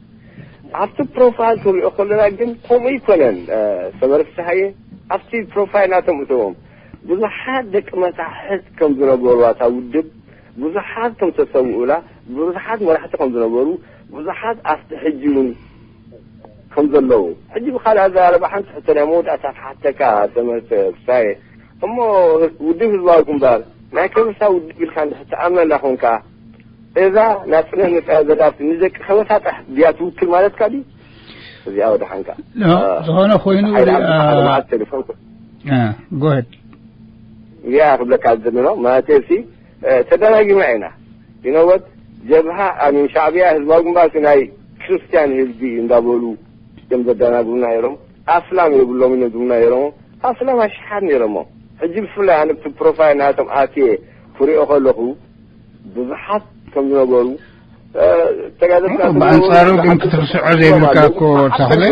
ኣብቲ ፕሮፋይል ክሪኦ ከለና ግን ከምኡ ኣይኮነን። እ፣ ሰመረ ፍስሃየ ኣብቲ ፕሮፋይል ናቶም እተዎም ብዙሓት ደቂ መታሕት ከም ዝነበሩ ኣታ ውድብ ብዙሓት ከም ተሰውኡላ፣ ብዙሓት መራሕቲ ከም ዝነበሩ፣ ብዙሓት ኣብቲ ሕጂ እውን ከም ዘለዉ። ሕጂ ብኻልእ ኣዘራርባ ሓንቲ ሕቶ ናይ መወዳእታ ክሓተካ ሰመረ ፍስሃየ። እሞ ውድብ ህዝባዊ ግንባር ናይ ከበሳ ውድብ ኢልካ እንድሕር ትኣምነላ ኮንካ፣ እዛ ናጽነት መጽኣ ዘላ ንደቂ ከበሳ ጥራሕ ድያ ትውክል ማለትካ ድዩ? እዚኣ ወደሓንካ። ኖ፣ እ፣ ዝኾነ ኮይኑ ሓይሊ ርኣ-፣ ኣብዚ ሓደ መዓልቲ ቴሌፎን ኮ-፣ እ፣ ጎ ኣሄድ። እዚኣ ክብለካ ዝደሊ ነው። ማለት ሲ፣ እ፣ ተደናጊና ኢና። You know what? ጀብሃ፣ ኣሚን፣ ሻዕብያ፣ ህዝባዊ ግንባር ሲ ናይ ክርስትያን ህዝቢ እዩ እንዳበሉ እዮም ዘደናግሩና ነይሮም። ኣስላም የብሎም እዮም ዝብሉና ነይሮም። ኣስላም ኣሽሓት ነይሮሞ። ሕጂ ብፍላይ ኣነ ብቲ ፕሮፋይል ናቶም ኣትየ ክሪኦ ከለኹ ብዙሓት ከም ዝነበሩ፣ እ፣ ተጋደልቲ ኦ፣ ብኣንጻሩ ግን ክትርስዖ ዘይብልካ እኮ፣ ተኽለ፣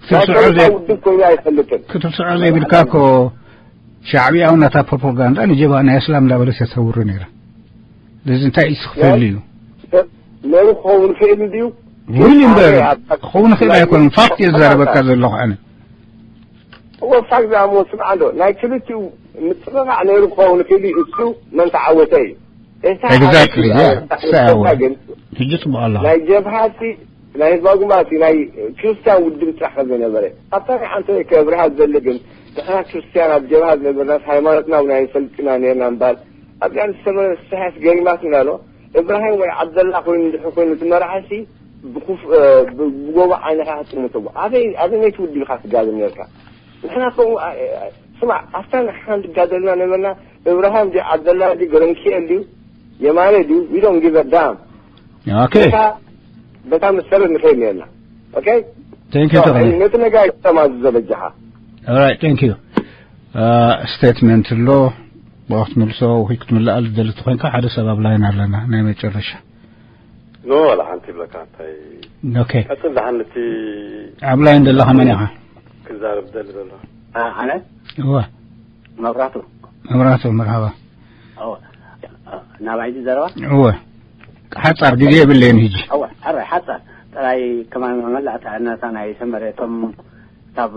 ክትርስዖ ዘይ-፣ ውድብ ኮይኑ ኣይፈልጥን። ክትርስዖ ዘይብልካ እኮ፣ ሻዕብያ እውን ነታ ፕሮፓጋንዳ ንጀብሃ ናይ እስላም እንዳበለት እያ ተውሪ ነይራ። ስለዚ እንታይ እዩ ዝኽፈል እዩ? ነሩ ክኸውን ይኽእል ድዩ? ውል እምበር፣ ኣነ ኣብ ክኸውን ይኽእል ኣይኮነን። ፋክት እየ ዝዛረበካ ዘለኹ ኣነ። እወ፣ ፋክ ዝኣምዎ ስምዓ ኣሎ። ናይ ክልቲኡ ምጽቕቓዕ ነይሩ ክኸውን ይኽእል እዩ። እሱ መን ተዓወተ እዩ። ኤግዛክትሊ፣ ያ። ግን ሕጂ ጽቡቕ ኣለኻ። ናይ ጀብሃ ሲ፣ ናይ ህዝባዊ ግንባር ሲ፣ ናይ ክርስትያን ውድብ ጥራሕ ከም ዝነበረ። ኣብታ ናይ ዓንተ ከብርሃ ዝደሊ ግን፣ ንሕና ክርስትያን ኣብ ጀብሃ ዝነበርናስ ሃይማኖትና እውን ኣይንፈልጥና ነርና እምበር፣ ኣብዚኣ ንዝሰመረ ንስሓስ ገሪማትና ኣሎ። እብራሂም ወይ ዓብደላ ኮይኑ እንድሕር ኮይኑ፣ እቲ መራሒ ሲ፣ ብኩፍ-፣ እ፣ ብ-፣ ብጎቦ ዓይንኻ ክትጥምቶ። ኣበይ፣ ኣበይ ነይቲ ውድብ ኢኻ ትጋደል ነርካ? ንሕና ከምኡ፣ ኣ-፣ ኣ-፣ ስማዕ፣ ኣብታ ንሕና ንጋደልና ነበርና፣ እብራሃም ድዩ፣ ዓብደላ ድዩ፣ ገረምኪኤል ድዩ፣ የማነ ድዩ፣ we don't give a damn። ኦኬ። በታ፣ በታ መሰረት ንኸይድ ነርና። ኦኬ? Thank you፣ So፣ ተኽለ። ነቲ ነጋይ ክተማዝዞ በጃኻ። All right፣ thank you። እ፣ ስቴትመንት ኣሎ፣ ብኣኽ ትምልሶ ወይ ክትምልኣሉ ዝደሊ ተኾይንካ፣ ሓደ ሰብ ኣብ ላይን ኣለና፣ ናይ መጨረሻ። ኖ፣ ዋላ ሓንቲ ይብለካ፣ እንታይ ኦኬ። ቀጽል ደሓን፣ እቲ ኣብ ላይን ዘለኻ መን ኢኻ? ክዛረብ ደሊ ዘሎ። ኣ-፣ ኣነ? እወ። መብራቱ። መብራቱ፣ መርሃባ። እወ። ናባይ ድዩ ዘረባ? እወ። ሓጻር ግዜ የብለይን ሕጂ። እወ፣ ሕራይ ሓጻር። ጥራይ ከማን መመላእታ እናታ ናይ ሰመረ እቶም ካብ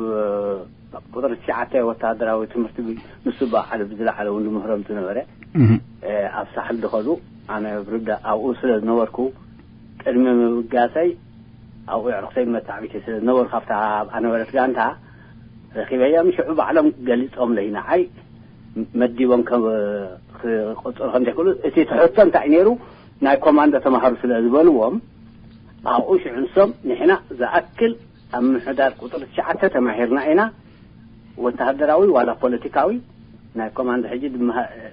ቁጽሪ ትሽዓተ ወተሃደራዊ ትምህርቲ ብ-፣ ምስ በዓል ብዝለዓለ እውን ዝምህሮም ዝነበረ፣ እህ። እ፣ ኣብ ሳሕል ዝኸዱ ኣነ ብርዳ ኣብኡ ስለ ዝነበርኩ፣ ቅድሚ ምብጋሰይ ኣብኡ የዕርኽተይ መታዕቢተይ ስለ ዝነበሩ፣ ካብታ ኣብኣ ነበረት ጋንታ ረኺበዮም፣ ሽዑ ባዕሎም ገሊጾምለይ፣ ንዓይ መዲቦም ከም፣ ክቆጽሩ ከም ዘይክእሉ፣ እቲ ትሕቶ እንታይ ነይሩ፣ ናይ ኮማንዶ ተማሃሩ ስለ ዝበልዎም፣ ኣብኡ ሽዑ ንሶም፣ ንሕና ዝኣክል ኣብ ምሕዳር ቁጽሪ ትሽዓተ ተማሂርና ኢና፣ ወተሃደራዊ ዋላ ፖለቲካዊ ናይ ኮማንዶ ሕጂ ድማ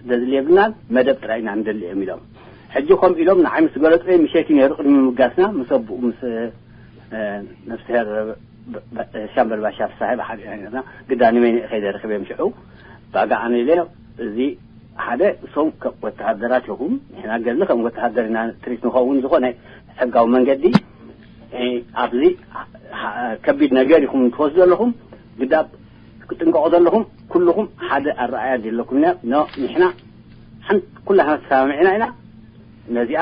ዘድሊ የብልናን፣ መደብ ጥራይ ኢና ንደሊ እዮም ኢሎም። ሕጂ ከምኡ ኢሎም ንዓይ ምስ ገለጹለይ፣ ምሸት እዩ ነይሩ ቅድሚ ምብጋስና፣ ምስ ኣቦኡ ምስ፣ እ፣ ነፍስሄር ብ-፣ ብ-፣ ሻምበል ባሻ ፍሳሐ ብሓደ ኢና ነርና። ግዳ ንበይነ እየ ከይደ ረኺበዮም ሽዑ። ባጋ ኣነ ኢለ፣ እዚ ሓደ እሶም ከም ወተሃደራት ኢኹም፣ ንሕና ገድሊ ከም ወተሃደር ኢና ትሪት ንኸውን፣ ዝኾነ ሕጋዊ መንገዲ፣ እ፣ ኣብዚ፣ እ፣ ከቢድ ነገር ኢኹም ትወስዱ ዘለኹም፣ ግዳ ክትጥንቀቑ ዘለኹም፣ ኩልኹም ሓደ ኣረኣእያ ዘለኩም ኢና። ኖ፣ ንሕና ሓንቲ ኩላህና ተሰማሚዕና ኢና። ነዚኣ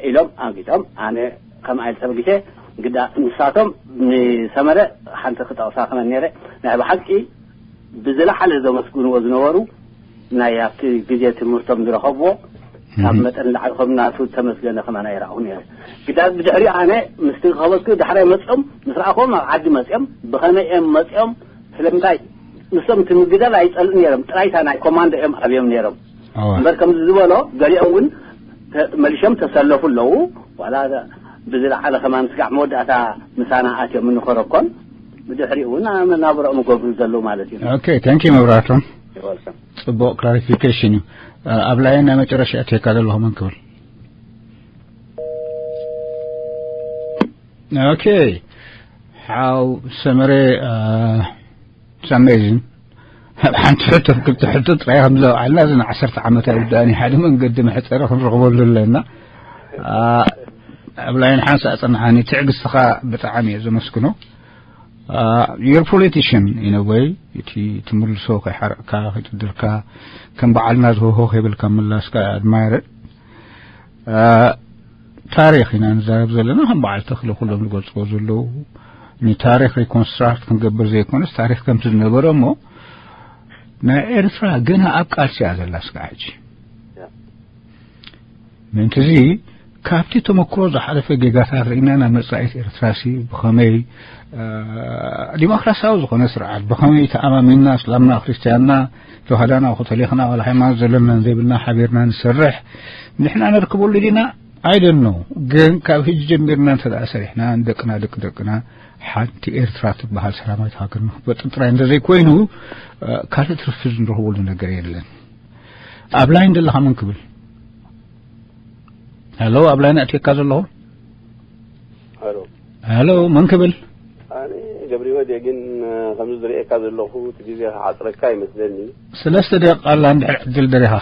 ኢሎም ኣምጊጦም፣ ኣነ ከም ኣይል ተበጊሰ፣ ግዳ ንሳቶም ንሰመረ ሓንቲ ክጠቕሳ ከመን ነይረ፣ ናይ ብሓቂ ብዝለዓለ ዘመስግንዎ ዝነበሩ ናይ ኣብቲ ግዜ ትምህርቶም ዝረኸብዎ፣ ካብ እህ። መጠን ላዕሊ ከም ናቱ ተመስገነ ከማን ኣይረኣኹ ነይረ። ግዳ ብድሕሪኡ ኣነ ምስቲ ከበዝኩ ዳሕራይ መጺኦም፣ ምስ ረኣኹዎም ኣብ ዓዲ መጺኦም፣ ብኸመይ እዮም መጺኦም? ስለምንታይ? ንሶም እቲ ምግዳል ኣይጸልእን ነይሮም፣ ጥራይ እታ ናይ ኮማንዶ እዮም ኣብዮም ነይሮም። እወ። እምበር ከምዚ ዝበሎ፣ ገሊኦም እውን ተ-፣ መሊሾም ተሰለፉ ኣለዉ። ዋላ ብዝለዓለ ከማን ስጋዕ መወዳእታ ምሳና ኣትዮም እንኾረኮን። ብድሕሪኡ እውን መናብሮኦም ይገብሩ ዘለዉ ማለት እዩ። ኦኬ፣ ታንኪ መብራህቶም። You're welcome። ጽቡቕ ክላሪፊኬሽን እዩ። ኣብ ላይን ናይ መጨረሻ እትካ ዘለኹ መን ክብል? ኦኬ፣ ሓው ሰመረ፣ ኣሜዚን። ኣብ ሓንቲ ሕቶ ክልተ ሕቶ ጥራይ ከም ዘውዓልና፣ እዚ ንዓሰርተ ዓመት ኣይውዳእን እዩ። ሓደ መንገዲ መሕጸሪ ክንረኽበሉ ኣለና። ኣብ ላይን ሓንሳእ ኣጸናሓኒ፣ ትዕግስትኻ ብጣዕሚ እየ ዘመስግኖ። You're politician in a way፣ እቲ ትምልሶ ከይሓረቕካ ከይጥድርካ፣ ከም በዓልና ዝሆሆ ከይብልካ ምላስካ ኣድማይረ። ታሪኽ ኢና ንዛረብ ዘለና፣ ከም በዓል ተኽሊ ኩሎም ዝገልጽዎ ዘለዉ፣ ንታሪኽ ሪኮንስትራክት ክንገብር ዘይኮነስ፣ ታሪኽ ከምቲ ዝነበረ እሞ፣ ናይ ኤርትራ ገና ኣብ ቃልሲ እያ ዘላ እስካዕ ሕጂ። ምእንቲ እዚ፣ ካብቲ ተመክሮ ዝሓለፈ ጌጋታት ርኢና፣ ናብ መጻኢት ኤርትራሲ ብኸመይ፣ እ፣ ዲሞክራሲያዊ ዝኾነ ስርዓት ብኸመይ ተኣማሚንና፣ እስላምና፣ ክርስትያንና፣ ተዋህዳና፣ ኮቶሊኽና፣ ዋላ ሃይማኖት ዘለናን ዘይብልና ሓቢርና ንሰርሕ፣ ንሕና ነርክበሉ ዲና? I don't know። ግን ካብ ሕጂ ጀሚርና እንተ ደኣ ሰሪሕና፣ ንደቅና፣ ደቂ ደቅና፣ ሓንቲ ኤርትራ ትበሃል ሰላማዊት ሃገር ንኽትፈጥር ጥራይ እንተዘይኮይኑ፣ እ፣ ካልእ ትርፊ ንረኽበሉ ነገር የለን። ኣብ ላይን ዘለኻ መን ክብል? ሄሎ፣ ኣብ ላይን ኣእትየካ ዘለኹ። ሄሎ። ሄሎ፣ መን ክብል? ኣነ ገብረ ህይወት እየ፣ ግን ከምዚ ዝርእየካ ዘለኹ እቲ ግዜ ክዓጽረካ ይመስለኒ። ሰለስተ ደቂቃ ኣላ፣ እንድሕር ዕድል ደሪኻ።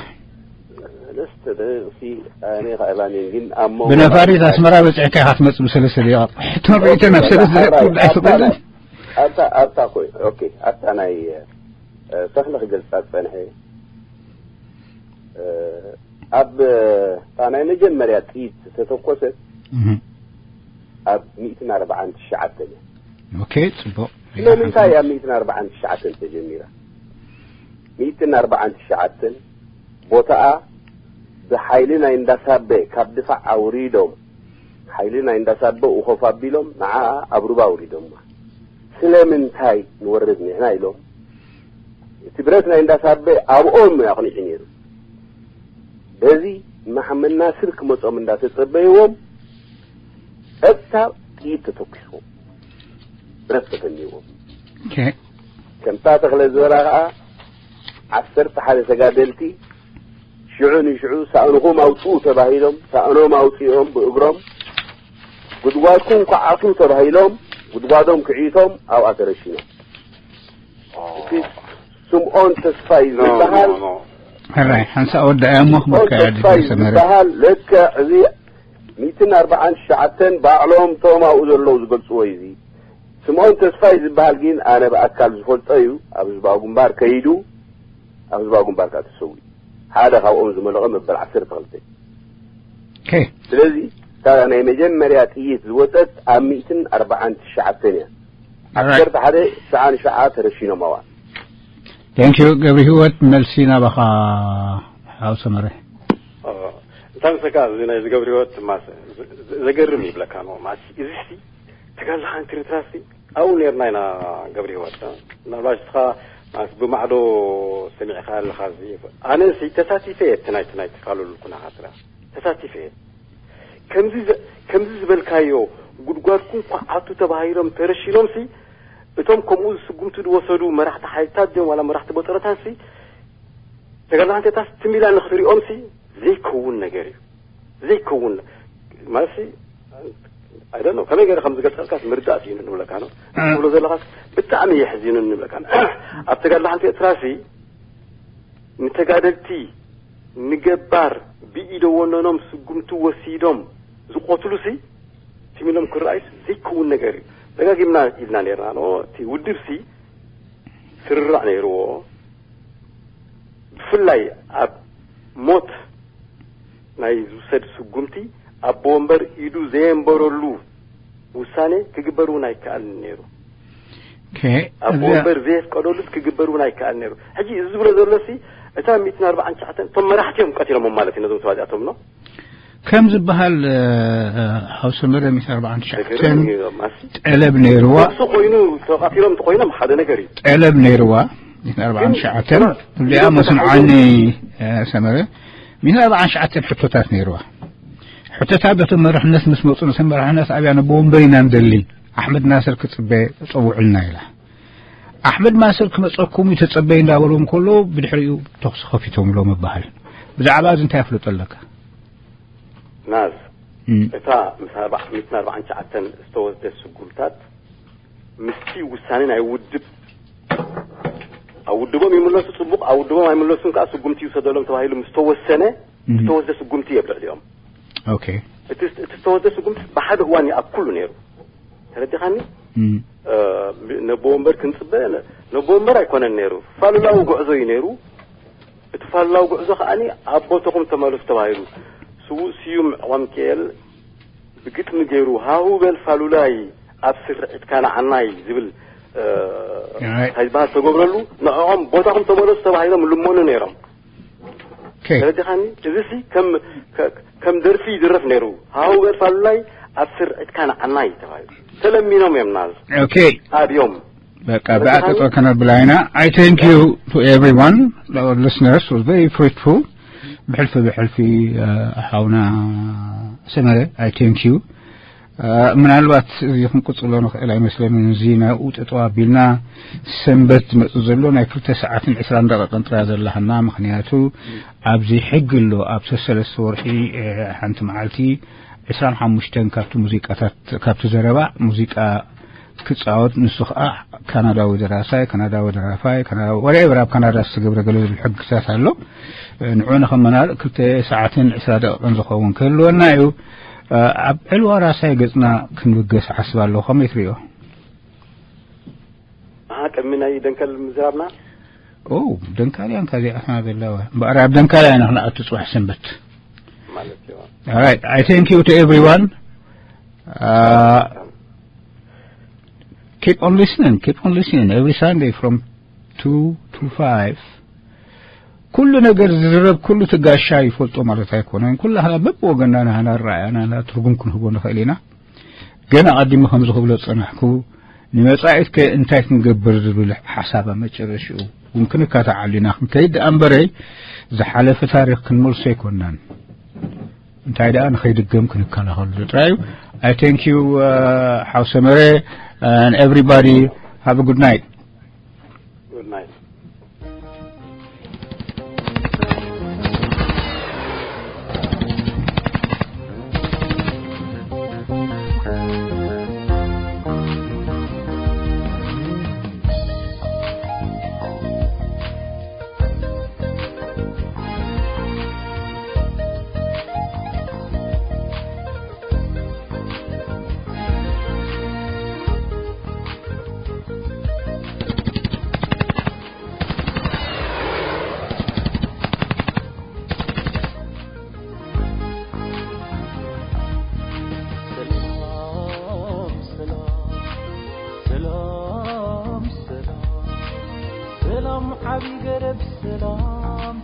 ሰለስተ ደቂቕሲ ኣነ ይኽእላን እየን፣ ግን ኣብ መንጎ ብነፋሪት ኣስመራ በጺሕካ ኢኻ ትመጽእ ብሰለስተ ደቂቃ። ሕቶ ርኢቶ ናብ ሰለስተ ደቂቃ ክውዳእ ኣይትኽእልን። ኣብታ፣ ኣብታ ኮይ፣ ኦኬ፣ ኣብታ ናይ፣ እ፣ ተኽለ ክገልጻ ዝጸንሐ፣ እ፣ ኣብ፣ እታ ናይ መጀመርያ ጥይት ዝተተኮሰት እህ። ኣብ ሚእትን ኣርባዓን ትሽዓተን እያ። ኦኬ፣ ጽቡቕ። ስለምንታይ እያ ሚእትን ኣርባዓን ትሽዓተን ተጀሚራ? ሚእትን ኣርባዓን ትሽዓተን ቦታኣ ብሓይሊ ናይ እንዳሳበ ካብ ድፋዕ ኣውሪዶም፣ ሓይሊ ናይ እንዳሳበ ውኸፍ ኣቢሎም ንዓኣ ኣብ ሩባ ኣውሪዶማ። ስለምንታይ ንወርድ ንሕና ኢሎም፣ እቲ ብረት ናይ እንዳሳበ ኣብኦም ኣቕኒዑ ነይሩ። በዚ ንመሓመድ ናስር ክመጾም እንዳተጸበይዎም፣ ቀጥታ ጥይት ተተኩስዎም፣ ብረት ተፈንይዎም። ኦኬ። ከምታ ተኽለ ዝበላ ኸኣ፣ ዓሰርተ ሓደ ተጋደልቲ ሽዑ ንሽዑ ሳእንኹም ኣውጽኡ ተባሂሎም፣ ሳእኖም ኣውጺኦም ብእግሮም፣ ጉድጓድኩም ኳዓቱ ተባሂሎም፣ ጉድጓዶም ክዒቶም ኣብኣ ተረሺኖም። እቲ ስምኦን ተስፋይ ኖ፣ ዝበሃል ኖ፣ ኖ። ሕራይ፣ ሓንሳእ ወዳእያ እሞ ስምኦን ክበካ እያ ተስፋይ ዝሰመረ። ዝበሃል ልክዕ እዚ ሚእትን ኣርባዓን ትሽዓተን ባዕሎም እቶም ኣብኡ ዘለዉ ዝገልጽዎ እዩ። እዚ ስምኦን ተስፋይ ዝበሃል ግን ኣነ ብኣካል ዝፈልጦ እዩ። ኣብ ህዝባዊ ግንባር ከይዱ፣ ኣብ ህዝባዊ ግንባር ከኣ ተሰዊኡ። ሓደ ካብኦም ዝመለቐ መበል ዓሰርተ ክልተ። ኦኬ። ስለዚ እታ ናይ መጀመርያ ጥይት ዝወጸት ኣብ ሚእትን ኣርባዓን ትሽዓተን እያ። ኦራይት። ዓሰርተ ሓደ ሽዓ ንሽዓ ተረሺኖም ኣዋ። ታንክ ዩ ገብረ ህይወት፣ መልሲ ናባኻ ሓው ሰመረ። ኦ፣ እንታይ መሰካ፣ እዚ ናይ ገብረ ህይወት ማስ-፣ ዘ-፣ ዘ-፣ ዘገርም ይብለካ ነው። ማስ-፣ እዚ ሲ ተጋላሓንቲ ኤርትራ ሲ ኣብኡ ነርና ኢና ገብረ ህይወት። ምናልባት እስኻ ማስ-፣ ብማዕዶ ሰሚዕካ ኣለኻ። እዚ ኣነ ሲ ተሳቲፈ እየ፣ እቲ ናይ፣ እቲ ናይ ተካሉል ኩነታት ተሳቲፈ እየ። ከምዚ ዘ-፣ ከምዚ ዝበልካዮ ጉድጓድኩም ኳዓቱ ተባሂሎም ተረሺኖም ሲ፣ እቶም ከምኡ ስጉምቲ ዝወሰዱ መራሕቲ ሓይልታት ድዮም ዋላ መራሕቲ ቦጠረታት ሲ፣ ተጋላሓንቴታት ትም ኢላ ንኽትሪኦም ሲ ዘይከውን ነገር እዩ። ዘይከውን ማለት ሲ፣ I don't know፣ ከመይ ገይረ ከም ዝገልጸልካ ምርዳእ ስኢኑ ንብለካ ነው። እ። ትብሎ ዘለኻስ ብጣዕሚ የሕዚኑኒ ንብለካ። ኣብ ተጋላሓንቲ ኤርትራ ሲ፣ ንተጋደልቲ፣ ንገባር ብኢደ ወነኖም ስጉምቲ ወሲዶም ዝቆትሉ ሲ፣ ትም ኢሎም ክረኣዩ ዘይከውን ነገር እዩ። ደጋጊምና ኢልና ነርና ነው። እቲ ውድብ ሲ፣ ስርርዕ ነይርዎ። ብፍላይ ኣብ ሞት ናይ ዝውሰድ ስጉምቲ ኣቦ ወንበር ኢዱ ዘየንበረሉ ውሳኔ ክግበር እውን ኣይከኣልን ነይሩ። ኦኬ፣ ኣቦ እዚኣ ወንበር ዘየፍቀደሉስ ክግበር እውን ኣይከኣልን ነይሩ። ሕጂ እዚ ዝብሎ ዘሎ ሲ፣ እታ ሚእትን ኣርባዓን ትሽዓተን እቶም መራሕቲ እዮም ቀቲሎሞም ማለት እዩ፣ ነዞም ሰባት እዚኣቶም ነው። ከም ዝበሃል፣ እ፣ ሓው ሰመረ ሚእትን ኣርባዓን ትሽዓተን ዘገርም እዩ፣ ማስ-፣ ጠለብ ነይርዋ። ነብሱ ኮይኑ ተቐቲሎም እንተኾይኖም ሓደ ነገር እዩ። ጠለብ ነይርዋ፣ ሚእትን ኣርባዓን ትሽዓተን። ግን እዚኣ መስንዓኒ፣ እ፣ ሰመረ፣ ሚእትን ኣርባዓን ትሽዓተን ሕቶታት ነይርዋ። ሕቶታት በቶም መራሕነት ምስ መፁ፣ ነቶም መራሕነት ኣብያ ነቦ ወንበር ኢና ንደሊ። ኣሕመድ ናስር ክጽበ ጸውዑልና ኢላ። ኣሕመድ ናስር ክመጸኩም እዩ ተጸበይ እንዳበሎም ከሎ ብድሕሪኡ ተኹሲ ከፊቶም ኢሎም ይበሃል። ብዛዕባ እዚ እንታይ ኣፍልጦ ኣለካ? ናዝ እታ ምስ ኣርባዓ ሚእትን ኣርባዓን ትሽዓተን ዝተወስደ ስጉምታት ምስቲ ውሳነ ናይ ውድብ ኣብ ውድቦም ይምለሱ ጽቡቕ፣ ኣብ ውድቦም ኣይምለሱን ከዓ ስጉምቲ ይውሰደሎም ተባሂሉ ምስ ተወሰነ ዝተወስደ ስጉምቲ የብልዕ ዲኦም። ኦኬ። እቲ እቲ ዝተወስደ ስጉምቲ ብሓደ እዋን ይኣክሉ ነይሩ። ተረዲኻኒ? ነቦ ወንበር ክንጽበ ነቦ ወንበር ኣይኮነን ነይሩ፣ ፋሉላዊ ጉዕዞ እዩ ነይሩ። እቲ ፋሉላዊ ጉዕዞ ከዓኒ ኣብ ቦታኹም ተመለሱ ተባሂሉ። ስዉእ ስዩም ዕቋም ኬል ብግጥሚ ገይሩ ሃሁ በል ፋሉላይ ኣብ ስርዒትካ ንዓናይ ዝብል እንታይ ዝበሃል ተገብረሉ፣ ንዕኦም ቦታኹም ተመለሱ ተባሂሎም ልመኑ ነይሮም። ተረዲኻኒ? እዚሲ ከም ከም ደርፊ ይድረፍ ነይሩ። ሃሁ በል ፋሉላይ ኣብ ስርዒትካ ንዓናይ ተባሂሉ ተለሚኖም እዮም ናዝ። ኦኬ። ኣብዮም በቃ ብኣጠጠ ከነብላ ኢና። I thank you to everyone, our listeners was very fruitful. ብሕልፊ ብሕልፊ ሓውና ሰመረ I thank you. ምናልባት እዚ ክንቅጽሎ ንኽእል ኣይመስለንን። እዚ ናይ ውጥጦ ኣቢልና ሰንበት ዝመጽእ ዘሎ ናይ ክልተ ሰዓትን ዕስራን ደቂቕን ጥራይ ዘለሃና፣ ምኽንያቱ ኣብዚ ሕጊ ኣሎ። ኣብ ሰለስተ ወርሒ ሓንቲ መዓልቲ ዕስራን ሓሙሽተን ካብቲ ሙዚቃታት ካብቲ ዘረባ ሙዚቃ ክጻወት፣ ንሱ ኸኣ ካናዳዊ ደራሳይ፣ ካናዳዊ ደራፋይ፣ ካናዳዊ ወሬቨር ኣብ ካናዳ ዝተገብረ ገለ ዝብል ሕግታት ኣሎ። ንዑ ንኸመናል ክልተ ሰዓትን ዕስራ ደቂቕን ዝኸውን ክህልወና እዩ። ኣብ ዕልዋ ራሳይ ገጽና ክንብገስ ሓስብ ኣለኹ። ከመይ ትርእዮ? ኣሃ ቅድሚ ናይ ደንከል ምዝራብና ኦ ደንካልያን ካዚኣትና ዘለዋ እምበኣር ኣብ ደንካልያ ኢና ክንኣቱ ጽባሕ ሰንበት። ማለት እዩ። All right, I thank you to everyone. Uh, keep on listening, keep on listening every Sunday from two to five. ኩሉ ነገር ዝዝረብ ኩሉ ትጋሻ ይፈልጦ ማለት ኣይኮነን። ኩላህና በብወገንና ናህና ራእያና ናህና ትርጉም ክንህቦ ንኽእል ኢና። ግን ኣቐዲሙ ከምዚ ክብሎ ዝጸናሕኩ ንመጻኢት ከ እንታይ ክንገብር ዝብል ሓሳብ ኣብ መጨረሽኡ እውን ክንካታዓሉ ኢና ክንከይድ ደኣ እምበረይ ዝሓለፈ ታሪኽ ክንመልሶ ኣይኮንናን። እንታይ ደኣ ንኸይድገም ክንከላኸሉ ጥራይ እዩ። I thank you, uh, ሓው ሰመረ, and everybody have a good night. Good night. ሰላም ዓቢ ገረብ ሰላም፣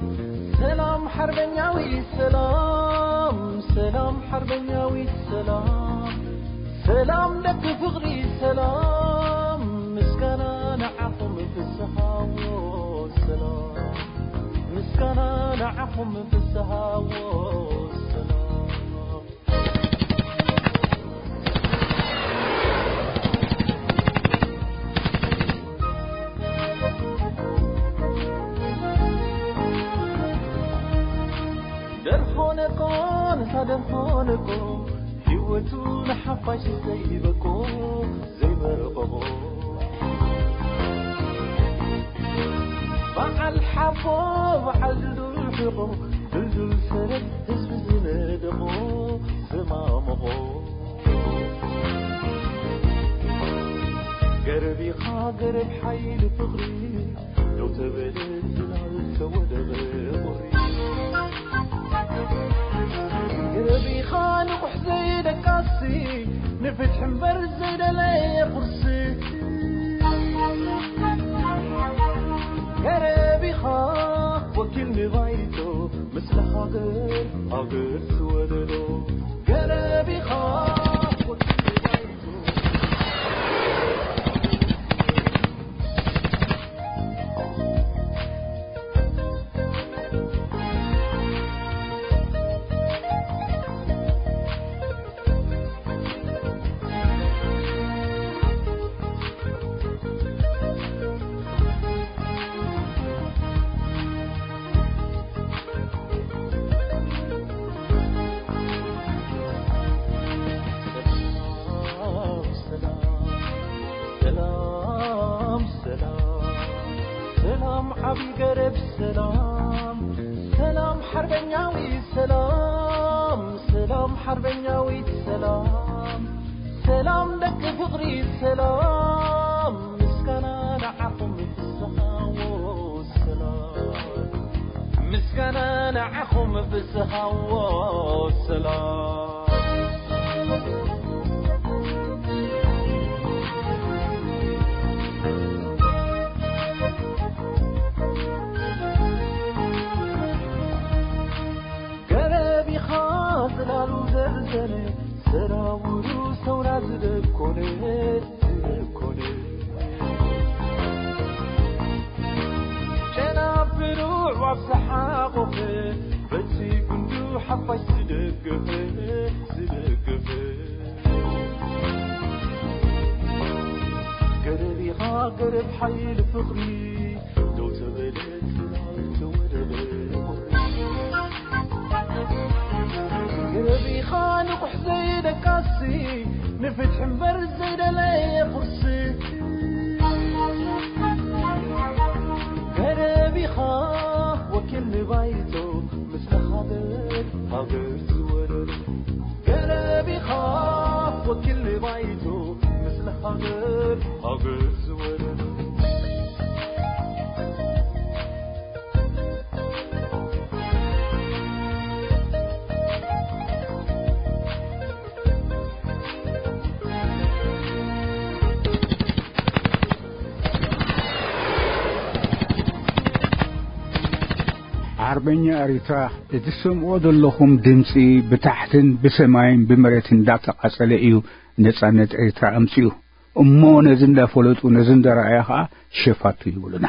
ሰላም ሓርበኛዊ ሰላም፣ ሰላም ሓርበኛዊ ሰላም፣ ሰላም ደቂ ፍቕሪ ሰላም፣ ምስጋና ንዓኹም ፍስሃዎ ሰላም፣ ምስጋና ንዓኹም ፍስሃዎ ሰላም። ደርሆ ነቆ ነታ ደርሆ ነቆ፣ ህይወቱ ንሓፋሽ ዘይበቆ ዘይመረቐቆ፣ በዓል ሓቦ በዓል ድልዱል ሕቖ፣ ድልዱል ሰረት ህዝቢ ዝነደቖ ዝማመቖ፣ ገረብ ኢኻ ገረብ ሓይሊ ፍቕሪ፣ ደው ተበለ ዝላል ተወደበ ቁሪ። ገረብ ኢኻ ንቑሕ ዘይደቃሲ፣ ንፍትሒ እምበር ዘይደለየ ቁርሲ። ገረብ ኢኻ ወኪል ንባይቶ፣ ምስሊ ሃገር ሃገር ዝወለዶ። ገረብ ኢኻ ወኪል ንባይቶ። ሰላም ሰላም ሓርበኛዊት ሰላም ሰላም ሓርበኛዊት ሰላም ሰላም ደቂ ፍቕሪ ሰላም ምስጋና ንዓኹም ብዝሃዎ ሰላም ምስጋና ንዓኹም ብዝሃዎ ሰላም ገረብ ኢኻ ጽላሉ ዘዘነ ሰራውሩ ሰውራ ዝደኮነ ዝደኮነ ጨናፍሩ ዋብ ሰሓቑኸ በቲ ጉንዱ ሓፋሽ ዝደገፈ ዝደገፈ ገረብ ኢኻ ገረብ ሓይሊ ፍቕሪ ደው ተበለ ተወደበ ቁሪ ገረብ ኢኻ ንቑሕ ዘይደቃሲ ንፍትሒ እምበር ዘይደለየ ቁርሲ ገረብ ኢኻ ወኪል ንባይቶ ምስለ ሃገር ሃገር ዝወረረ ገረብ ኢኻ ወኪል ንባይቶ ምስለ ሃገር ሃገር ዝወረረ ዓርበኛ ኤሪትራ፣ እቲ ትሰምዕዎ ዘለኹም ድምጺ ብታሕትን ብሰማይን ብመሬትን እንዳተቓጸለ እዩ ነጻነት ኤሪትራ ኣምጺኡ። እሞ ነዚ እንዳፈለጡ ነዚ እንዳረኣዩ ኸኣ ሸፋቱ ይብሉና።